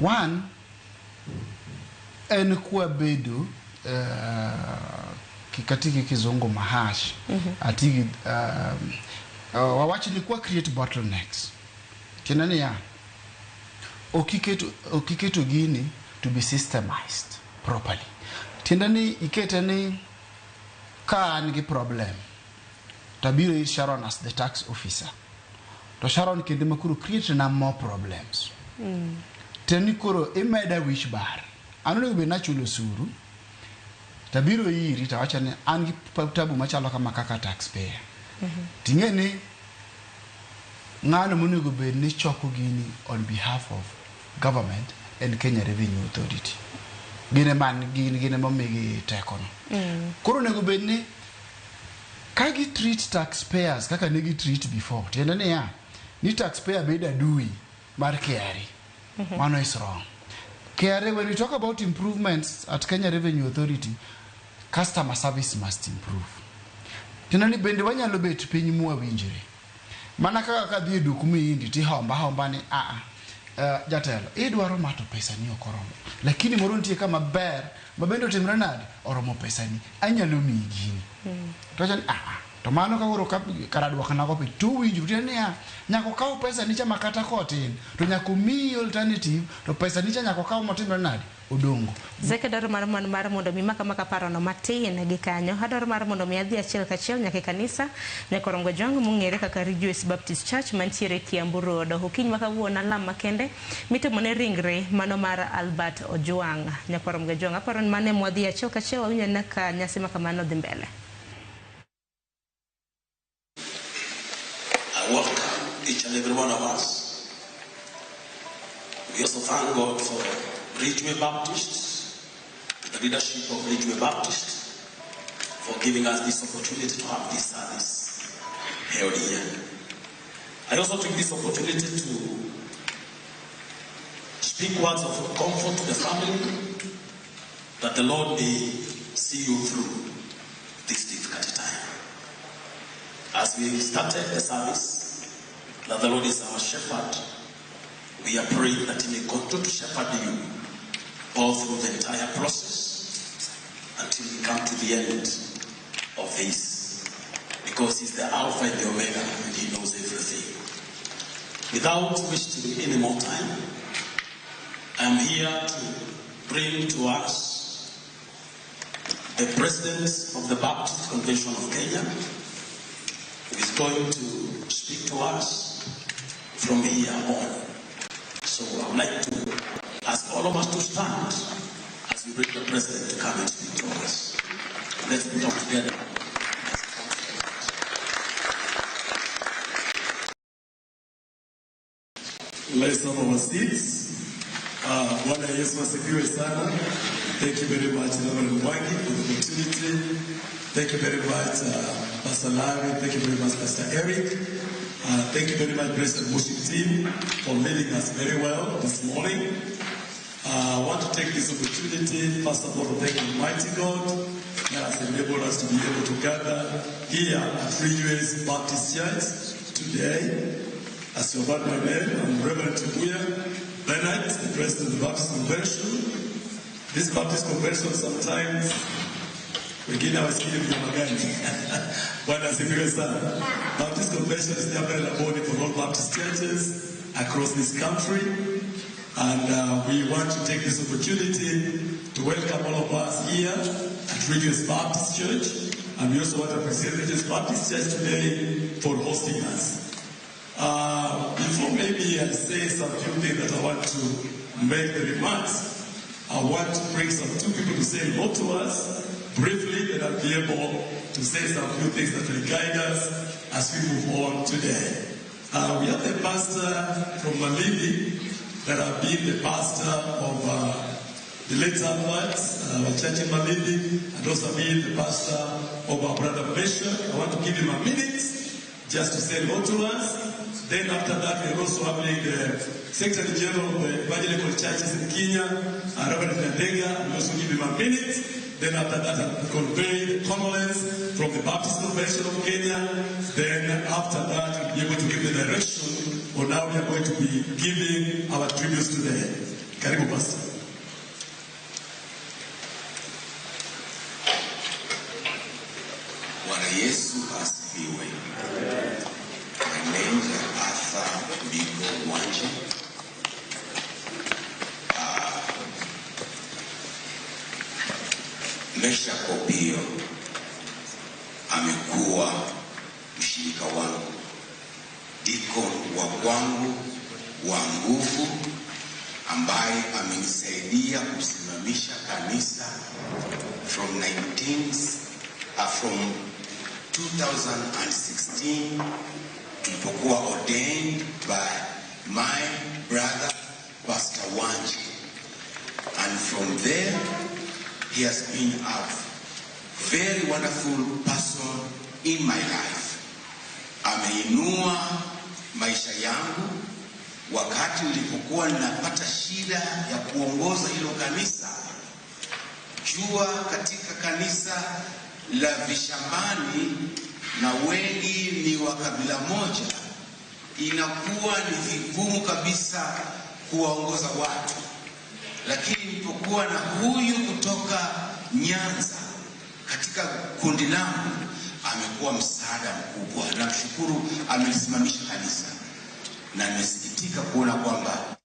One, en kwa bedo kikatiki kizungu mahash, atigi wawach ni kwa create bottlenecks. Tiende niya, okiketo gini to be systemized properly. Tiende ni ikete ni ka an gi problem, tabiro ir Sharon as the tax officer. To Sharon kinde ma koro create na more problems. Tiende ni koro imeda wich bar. An onego bed nachulo osuru, tabiro iri tawacho ni an gi tabu machalo kama kaka taxpayer. Ting'e ni ng'ano monego bed ni choko gini on behalf of government and Kenya Revenue Authority. Gin ema omigi tekono. Koro onego bed ni ka gi treat taxpayers kaka ne gi treat before, tiende niya, ni taxpayer bedo adui mar KRA. Mano is wrong. KRA, when we talk about improvements at Kenya Revenue Authority, customer service must improve. Tiende ni bende wanyalo bet piny mwawinjre. Mana kaka kadhi e duk mihindi tihomba homba ni jatelo, idwaro ma to pesa ni ok oromo. Lakini moro nitie kama ber, ma bende otimre nade, oromo pesa ni, anyalo miyi gini. To wacho ni to mano ka koro kara duokna go piny, to uwinjru. Tiende niya, nyaka okaw pesa ni cha ma kata kotin, to nyaka omiyi alternative, to pesa ni cha nyaka okaw motimre nade, Odongo. Zeke dwaro mar man mar mondo mi maka maka parono matin gi kanyo. Adwaro mar mondo mi adhi achiel kachiel nyaka e kanisa Nyakorongo Jwang' mong'ere kaka Rejoice Baptist Church mantiere Kiambu Road. Okinyi ma kawuono alam makende mitimo ne ringre mano mar Albert Ojwang'. Nyakorongo Jwang' aparo ni mano ema wadhi achiel kachiel wawinjo ane ka nyasi ma kamano dhi mbele. I welcome each and every one of us. We also thank God for Ridgeway Baptist, the leadership of Ridgeway Baptist, for giving us this opportunity to have this service held here. I also take this opportunity to speak words of comfort to the family, that the Lord may see you through this difficult time. As we started the service, that the Lord is our shepherd, we are praying that He may continue to shepherd you all through the entire process until we come to the end of this. Because He's the Alpha and the Omega, and He knows everything. Without wasting any more time, I am here to bring to us the President of the Baptist Convention of Kenya, who is going to speak to us from here on. So I would like to ask all of us to stand as we bring the President to come and speak to us. Let's put up together. Let's have our seats. Bwana Yesu asifiwe sana. Thank you very much, Reverend Mwangi, for the opportunity. Thank you very much, Pastor Larry. Thank you very much, Pastor Eric. Thank you very much, President Worship Team, for leading us very well this morning. I want to take this opportunity, first of all, to thank Almighty God that has enabled us to be able to gather here at Ridgeway Baptist Church today. As you have heard my name, I'm Reverend Tubuya Bernard, the President of the Baptist Convention. This Baptist Convention sometimes wengine hawasikii vyama gani. Bwana asifiwe sana. Baptist Convention is the umbrella body for all Baptist churches across this country. And we want to take this opportunity to welcome all of us here at Ridgeway Baptist Church. And we also want to appreciate Ridgeway Baptist Church today for hosting us. Before maybe I say some few things that I want to make the remarks, I want to bring some two people to say hello to us briefly, then I'll be able to say some few things that will guide us as we move on today. We have the pastor from Malindi that have been the pastor of the late Albert, our church in Malindi, and also been the pastor of our brother Bishop. I want to give him a minute just to say hello to us. Then after that, we are also having the Secretary General of the Evangelical Churches in Kenya, Reverend Nandega. We also give him a minute. Then after that, I'll convey the condolence from the Baptist Convention of Kenya. Then after that, we'll be able to give the direction on how we are going to be giving our tributes today. Karibu, Pastor. Bwana Yesu asifiwe. My name is Arthur Bigo Mwanje. Mesha Kopio amekuwa mshirika wangu, deacon wa kwangu wa nguvu, ambaye amenisaidia kusimamisha kanisa from 2016 tulipokuwa ordained by my brother Pastor Wanji, and from there he has been a very wonderful person in my life. Ameinua maisha yangu wakati nilipokuwa ninapata shida ya kuongoza hilo kanisa. Jua katika kanisa la Vishambani na wengi ni wa kabila moja, inakuwa ni vigumu kabisa kuwaongoza watu. Lakini nilipokuwa na huyu kutoka Nyanza katika kundi langu, amekuwa msaada mkubwa. Namshukuru, amelisimamisha kanisa, na nimesikitika kuona kwamba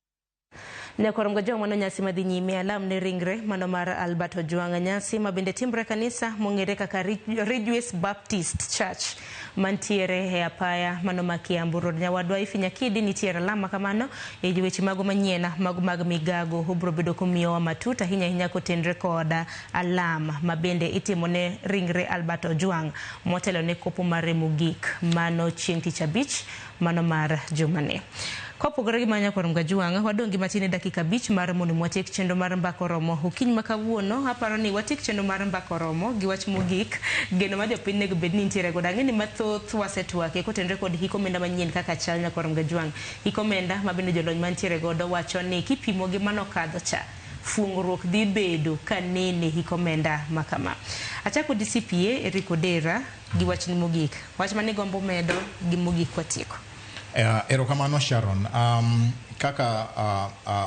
Nyakwar Mgajwang' mano nyasi madhi nyime alam ne ringre mano mar Albert Ojwang' nyasi ma bende timre kanisa mong'ere kaka Ridgeways Baptist Church mantiere e apaya mano ma Kiambu Road. Nyawadwa Ifi Nyakidi nitiere alam ma kamano e weche mago manyien mago mag migago obro bedo komiyowa matut ahinya ahinya kotenre kod alam ma bende itimo ne ringre Albert Ojwang' motelo ne kopo mare mogik mano chieng' tich abich mano mar jumani. Kopogore gi mano Nyakwar Mgajwang', wadong' gi matin e dakika 5 mar mondo watiek chenro mar Mbaka Oromo. Okinyi ma kawuono, aparo ni watiek chenro mar Mbaka Oromo gi wach mogik, geno ma jopiny nego bed ni nitiere godo. Ang'e ni mathoth wasetwake kotenore kod hik omenda manyien kaka chal Nyakwar Mgajwang'. Hik omenda ma bende jolony mantiere godo wacho ni kipimo gi manokadho cha, fuongruok dhi bedo ka nene hik omenda ma kama. Achako gi CPA Eric Odera gi wachni mogik. Wach mane gombo medo gi mogik watieko. Erokamano Sharon. Kaka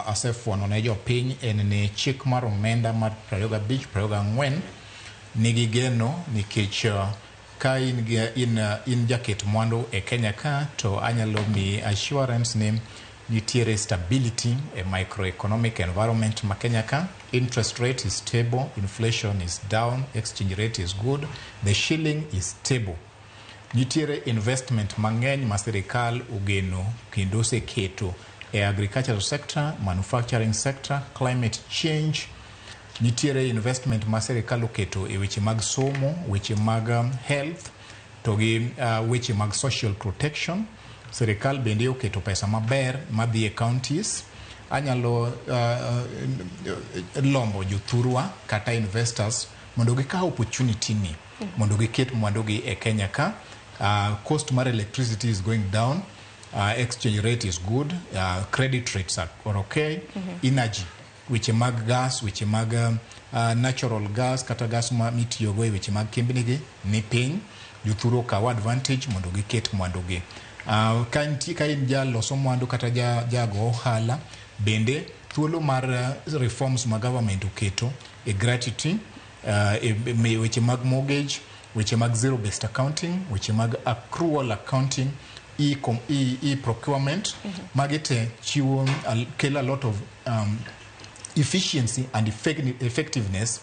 asefuono ne jopiny en ni chik mar omenda mar 25 24 nigi geno nikech ka in jaket mwandu e Kenya ka to anyalo miyi assurance ni nitiere stability e microeconomic environment ma Kenya ka. Interest rate is stable, inflation is down, exchange rate is good, the shilling is stable. Nitiere investment mang'eny ma sirikal ogeno kendo oseketo e agricultural sector, manufacturing sector, climate change. Nitiere investment ma sirikal oketo e weche mag somo, weche mag health, to gi weche mag social protection. Sirikal bende oketo pesa maber madhi e counties. Anyalo lombo jothurwa kata investors mondo gikaw opportunity ni mondo giket mwandugi e Kenya ka. Cost mar electricity is going down, exchange rate is good, credit rates are okay, energy, weche mag gas, weche mag natural gas kata gas ma mitiyogo e weche mag kembni gi ni piny. Jothuru okaw advantage mondo giket mwandugi. Ka in jaloso mwandu kata jago ohala, bende thuolo mar reforms ma government oketo e gratuity, e weche mag mortgage, weche mag zero based accounting, weche mag accrual accounting, e-procurement, magi te chiwo kelo a lot of efficiency and effectiveness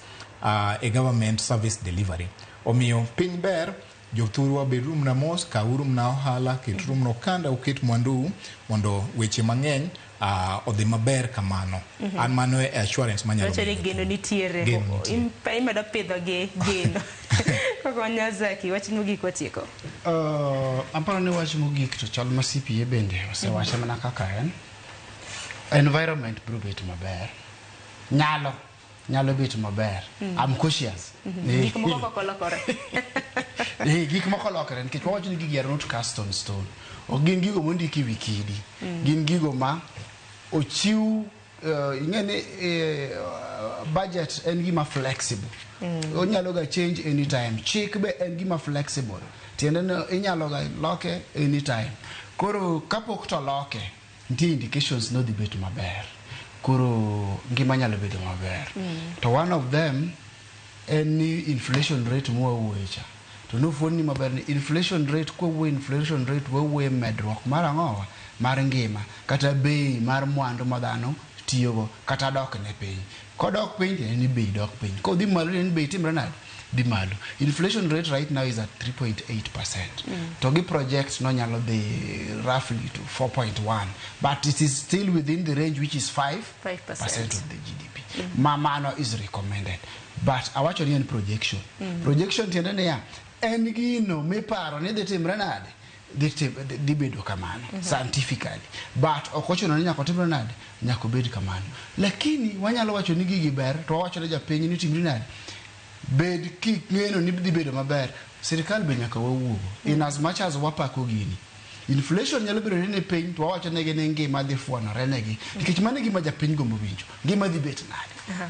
e government service delivery. Omiyo piny ber, jothurwa beduru mana mos, kawuru mana ohala, keturu mana okanda, uket mwandu mondo weche mang'eny odhi maber kamano. An mano e assurance manyalo Wacho ni miyo geno nitiere. Geno nitie. Imedo pidho gi geno. Koko Nyazaki, wach mogik watieko. Aparo ni wach mogik to chal ma CPA bende osewache mana kaka en. Environment biro bet maber. Nyalo bet maber. I'm cautious. Gik moko ok olokore. Gik moko olokore nikech wawacho ni gigi are not cast on stone. Ok gin gigo mondiki e wi kidi. Gin gigo ma ochiw, ing'e ni budget en gima flexible. Onyalo ga change anytime. Chik be en gima flexible. Tiende ni inyalo ga loke anytime. Koro kapok to loke, nitie indications no dhi bet maber. Koro ngima nyalo bedo maber. To one of them en ni inflation rate mwawuoye cha. To nofuoni maber ni inflation rate, kwawuoyo inflation rate, wawuoyo medruok mar ang'owa? Mar ngima, kata bei mar mwandu ma dhano tiyogo, kata dok ne piny. Kodok piny, tiende ni bei dok piny. Kodhi malo, tiende ni bei timre nade? Dhi malo. Inflation rate right now is at 3.8%. To gi project no nyalo dhi roughly to 4.1, but it is still within the range which is 5% of the GDP. Ma mano is recommended. But awacho ni en projection. Projection tiende niya, en gino miparo ni dhi timre nade? Dhi bedo kamano, scientifically. But ok ochuno ni nyaka otimre nade? Nyaka obed kamano. Lakini wanyalo wacho ni gigi ber, to wawacho ne japiny ni timri nade? Bed king'eno ni dhi bedo maber. Sirikal be nyaka wawuogo. In as much as wapako gini. Inflation nyalo bedo ni piny, to wawacho negi ni ngima dhi fuonore negi. Nikech mano e gima japiny gombo winjo. Ngima dhi bet nade?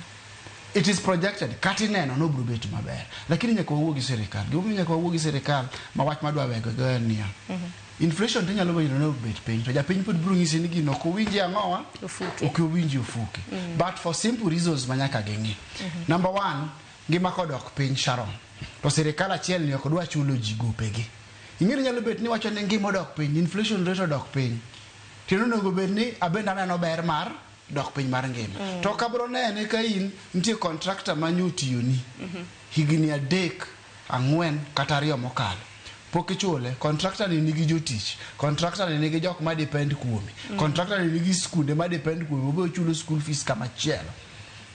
It is projected, kata ineno no biro bet maber. Lakini nyaka wawuo gi sirikal. Gimomiyo nyaka wawuo gi sirikal, ma wach madwa wego go en niya. Inflation to nyalo bedo ni obet piny, to japiny pod biro nyisi ni gino ok owinji ang'owa? Ofuke. Ok owinji ofuke. But for simple reasons ma nyaka ging'i. Number one, ngima kodok piny Sharon, to sirikal achiel ni ok dwa chulo ji gopegi. Ing'e ni nyalo bet ni wacho ni ngima odok piny, inflation rate odok piny. Tiende onego bed ni abende aneno ber mar dok piny mar ngima. To kabro nene ka in nitie contractor ma nyotiyoni higni 3, 4 kata 2 mokalo pok ichule. Contractor ni nigi jotich, contractor ni nigi jok ma depend kuome, contractor ni nigi skunde ma depend kuome, obe ochulo school fees kama chielo.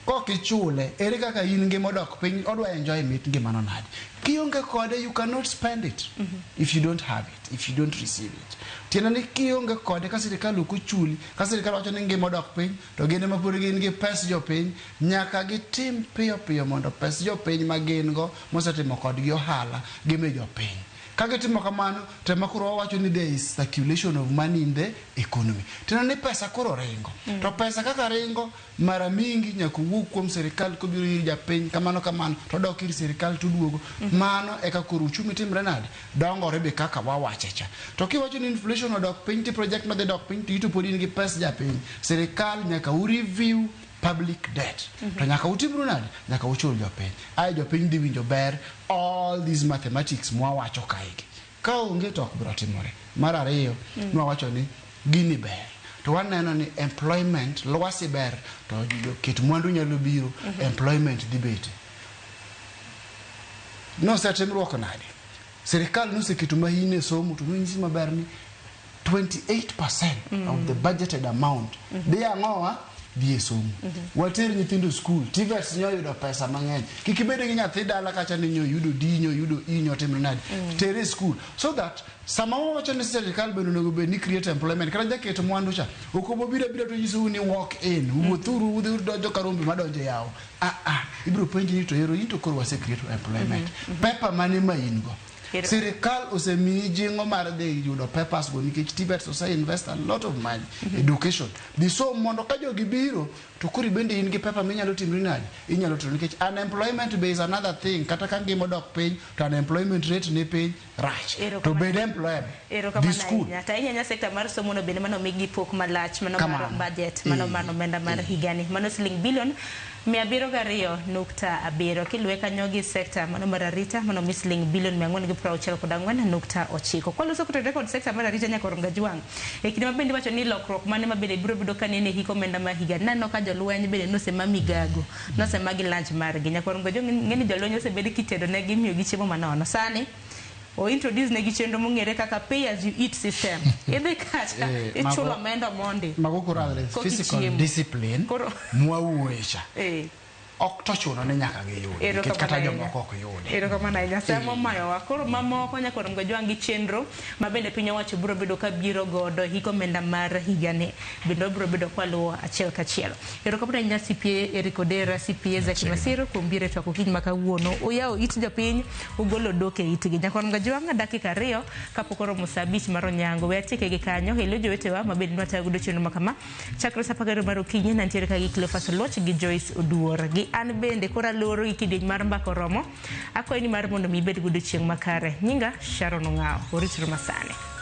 Kok ichule, ere kaka in ngima odok piny, odwa enjoy mit ngimano nade? Kionge kode, you cannot spend it. If you don't have it, if you don't receive it. Tiende ni kionge kode ka sirikal ok ochuli, ka sirikal wacho ni ngima odok piny, to gin ema pod gin gi pes jopiny, nyaka gitim piyo piyo mondo pes jopiny ma gin go mosetimo kodgi ohala gimi jopiny. Ka gitimo kamano, to ema koro wawacho ni there is circulation of money in the economy. Tiende ni pesa koro ringo. To pesa kaka ringo, mara mingi nyaka owuog kuom sirikal kobiro ir japiny, kamano kamano, to odok ir sirikal to oduogo. Mano eka koro uchumi timre nade? Dongore be kaka wawache cha. To kiwacho ni inflation odok piny, ti project madhi dok piny, to ito pod in gi pes japiny. Sirikal nyaka u review public debt. To nyaka utimru nade? Nyaka uchul jopiny. Ae jopiny dhi winjo ber all these mathematics mwawacho kaegi. Ka onge to ok biro timore. Mar ariyo, nwawacho ni gini ber. To waneno ni employment, lwasi ber, to ket mwandu nyalo biro, employment dhi bete. Nosetimruok nade? Sirikal noseketo mahino e somo to nonyisi maber ni 28% of the budgeted amount dhi ang'owa dhi e somo. Water nyithindo skul, TVETs nyoyudo pesa mang'eny. Kik ibed gi nyathi dala kacha ni nyoyudo D, nyoyudo E, nyotimre nade. Tere e skul. So that sama wawacho ni sirikal bende onego bed ni create employment, kata jaket mwandu cha, ok obobiro abira to nyisou ni walk in, wuothuru udhi udonjo ka rombe madonjo e yawo. Ah ah, ibiro penji ni to ero in to koro wase create employment. Paper mane ma in go? Sirikal osemiyi jingo mar dhi yudo papers go nikech TVETs ose invest a lot of money education. Dhi som mondo ka jogi biro to koro ibende in gi paper minyalo timri nade? Inyalo timo nikech unemployment be is another thing. Kata ka ngima odok piny to unemployment rate ni piny rach. To bed employable. Dhi Erokamano school. ahinya. To ahinya ahinya sekta mar somo no bende mano omigi pok malach mano mar Kamano. budget mano mar omenda mar higani mano siling bilion 702.7. Kiluwe kanyo gi sekta mano mar arita mano omi siling bilion 464.9. Kwaloso kotenore kod sekta mar arita nyaka Oronga Jwang'. E kinde ma bende iwacho ni lokruok mane ma bende biro bedo kanene hik omenda ma higa. Naneno ka jolweny bende nosema migago, nosema gi lunch margi. Nyaka Oronga Jwang' ng'e ni jolweny osebed kitedo negi imiyo gi chiemo manono. Sani o introduce negi chenro mong'ere kaka pay as you eat system. Idhi kacha ichulo omenda mondi. Mago koro are Koki physical chiemo. discipline mwawuoye cha. Ok to chuno ni nyaka giyudi nikech kata Erokamano ahinya. jomoko ok yudi. Erokamano ahinya. Sama omayowa. Koro mamoko nyaka Oronga Jwang' gi chenro ma bende piny owacho biro bedo ka biro godo hik omenda mar higani. Bende wabiro bedo kwaluwo achiel kachiel. Erokamano ahinya CPA Eric Odera, CPA Zaki Masiro kuom biro e twak okinyi ma kawuono. Uyawo it jopiny, ugolo dok e itgi. Nyaka Oronga Jwang' dakika 2 kapok oromo sa 5 mar onyango. We atieke gi kanyo. Hello jowetewa ma bende nwatayo godo chenro ma kama. Chakre sa 12 mar okinyi nantiere ka gi Cleophas Oluoch gi Joyce Oduor. Gi an bende koro aloro gi kidieny mar mbaka oromo. Akwayi ni mar mondo mi ibed godo chieng' makare. Nyinga Sharon Ong'awo. Oritru masani.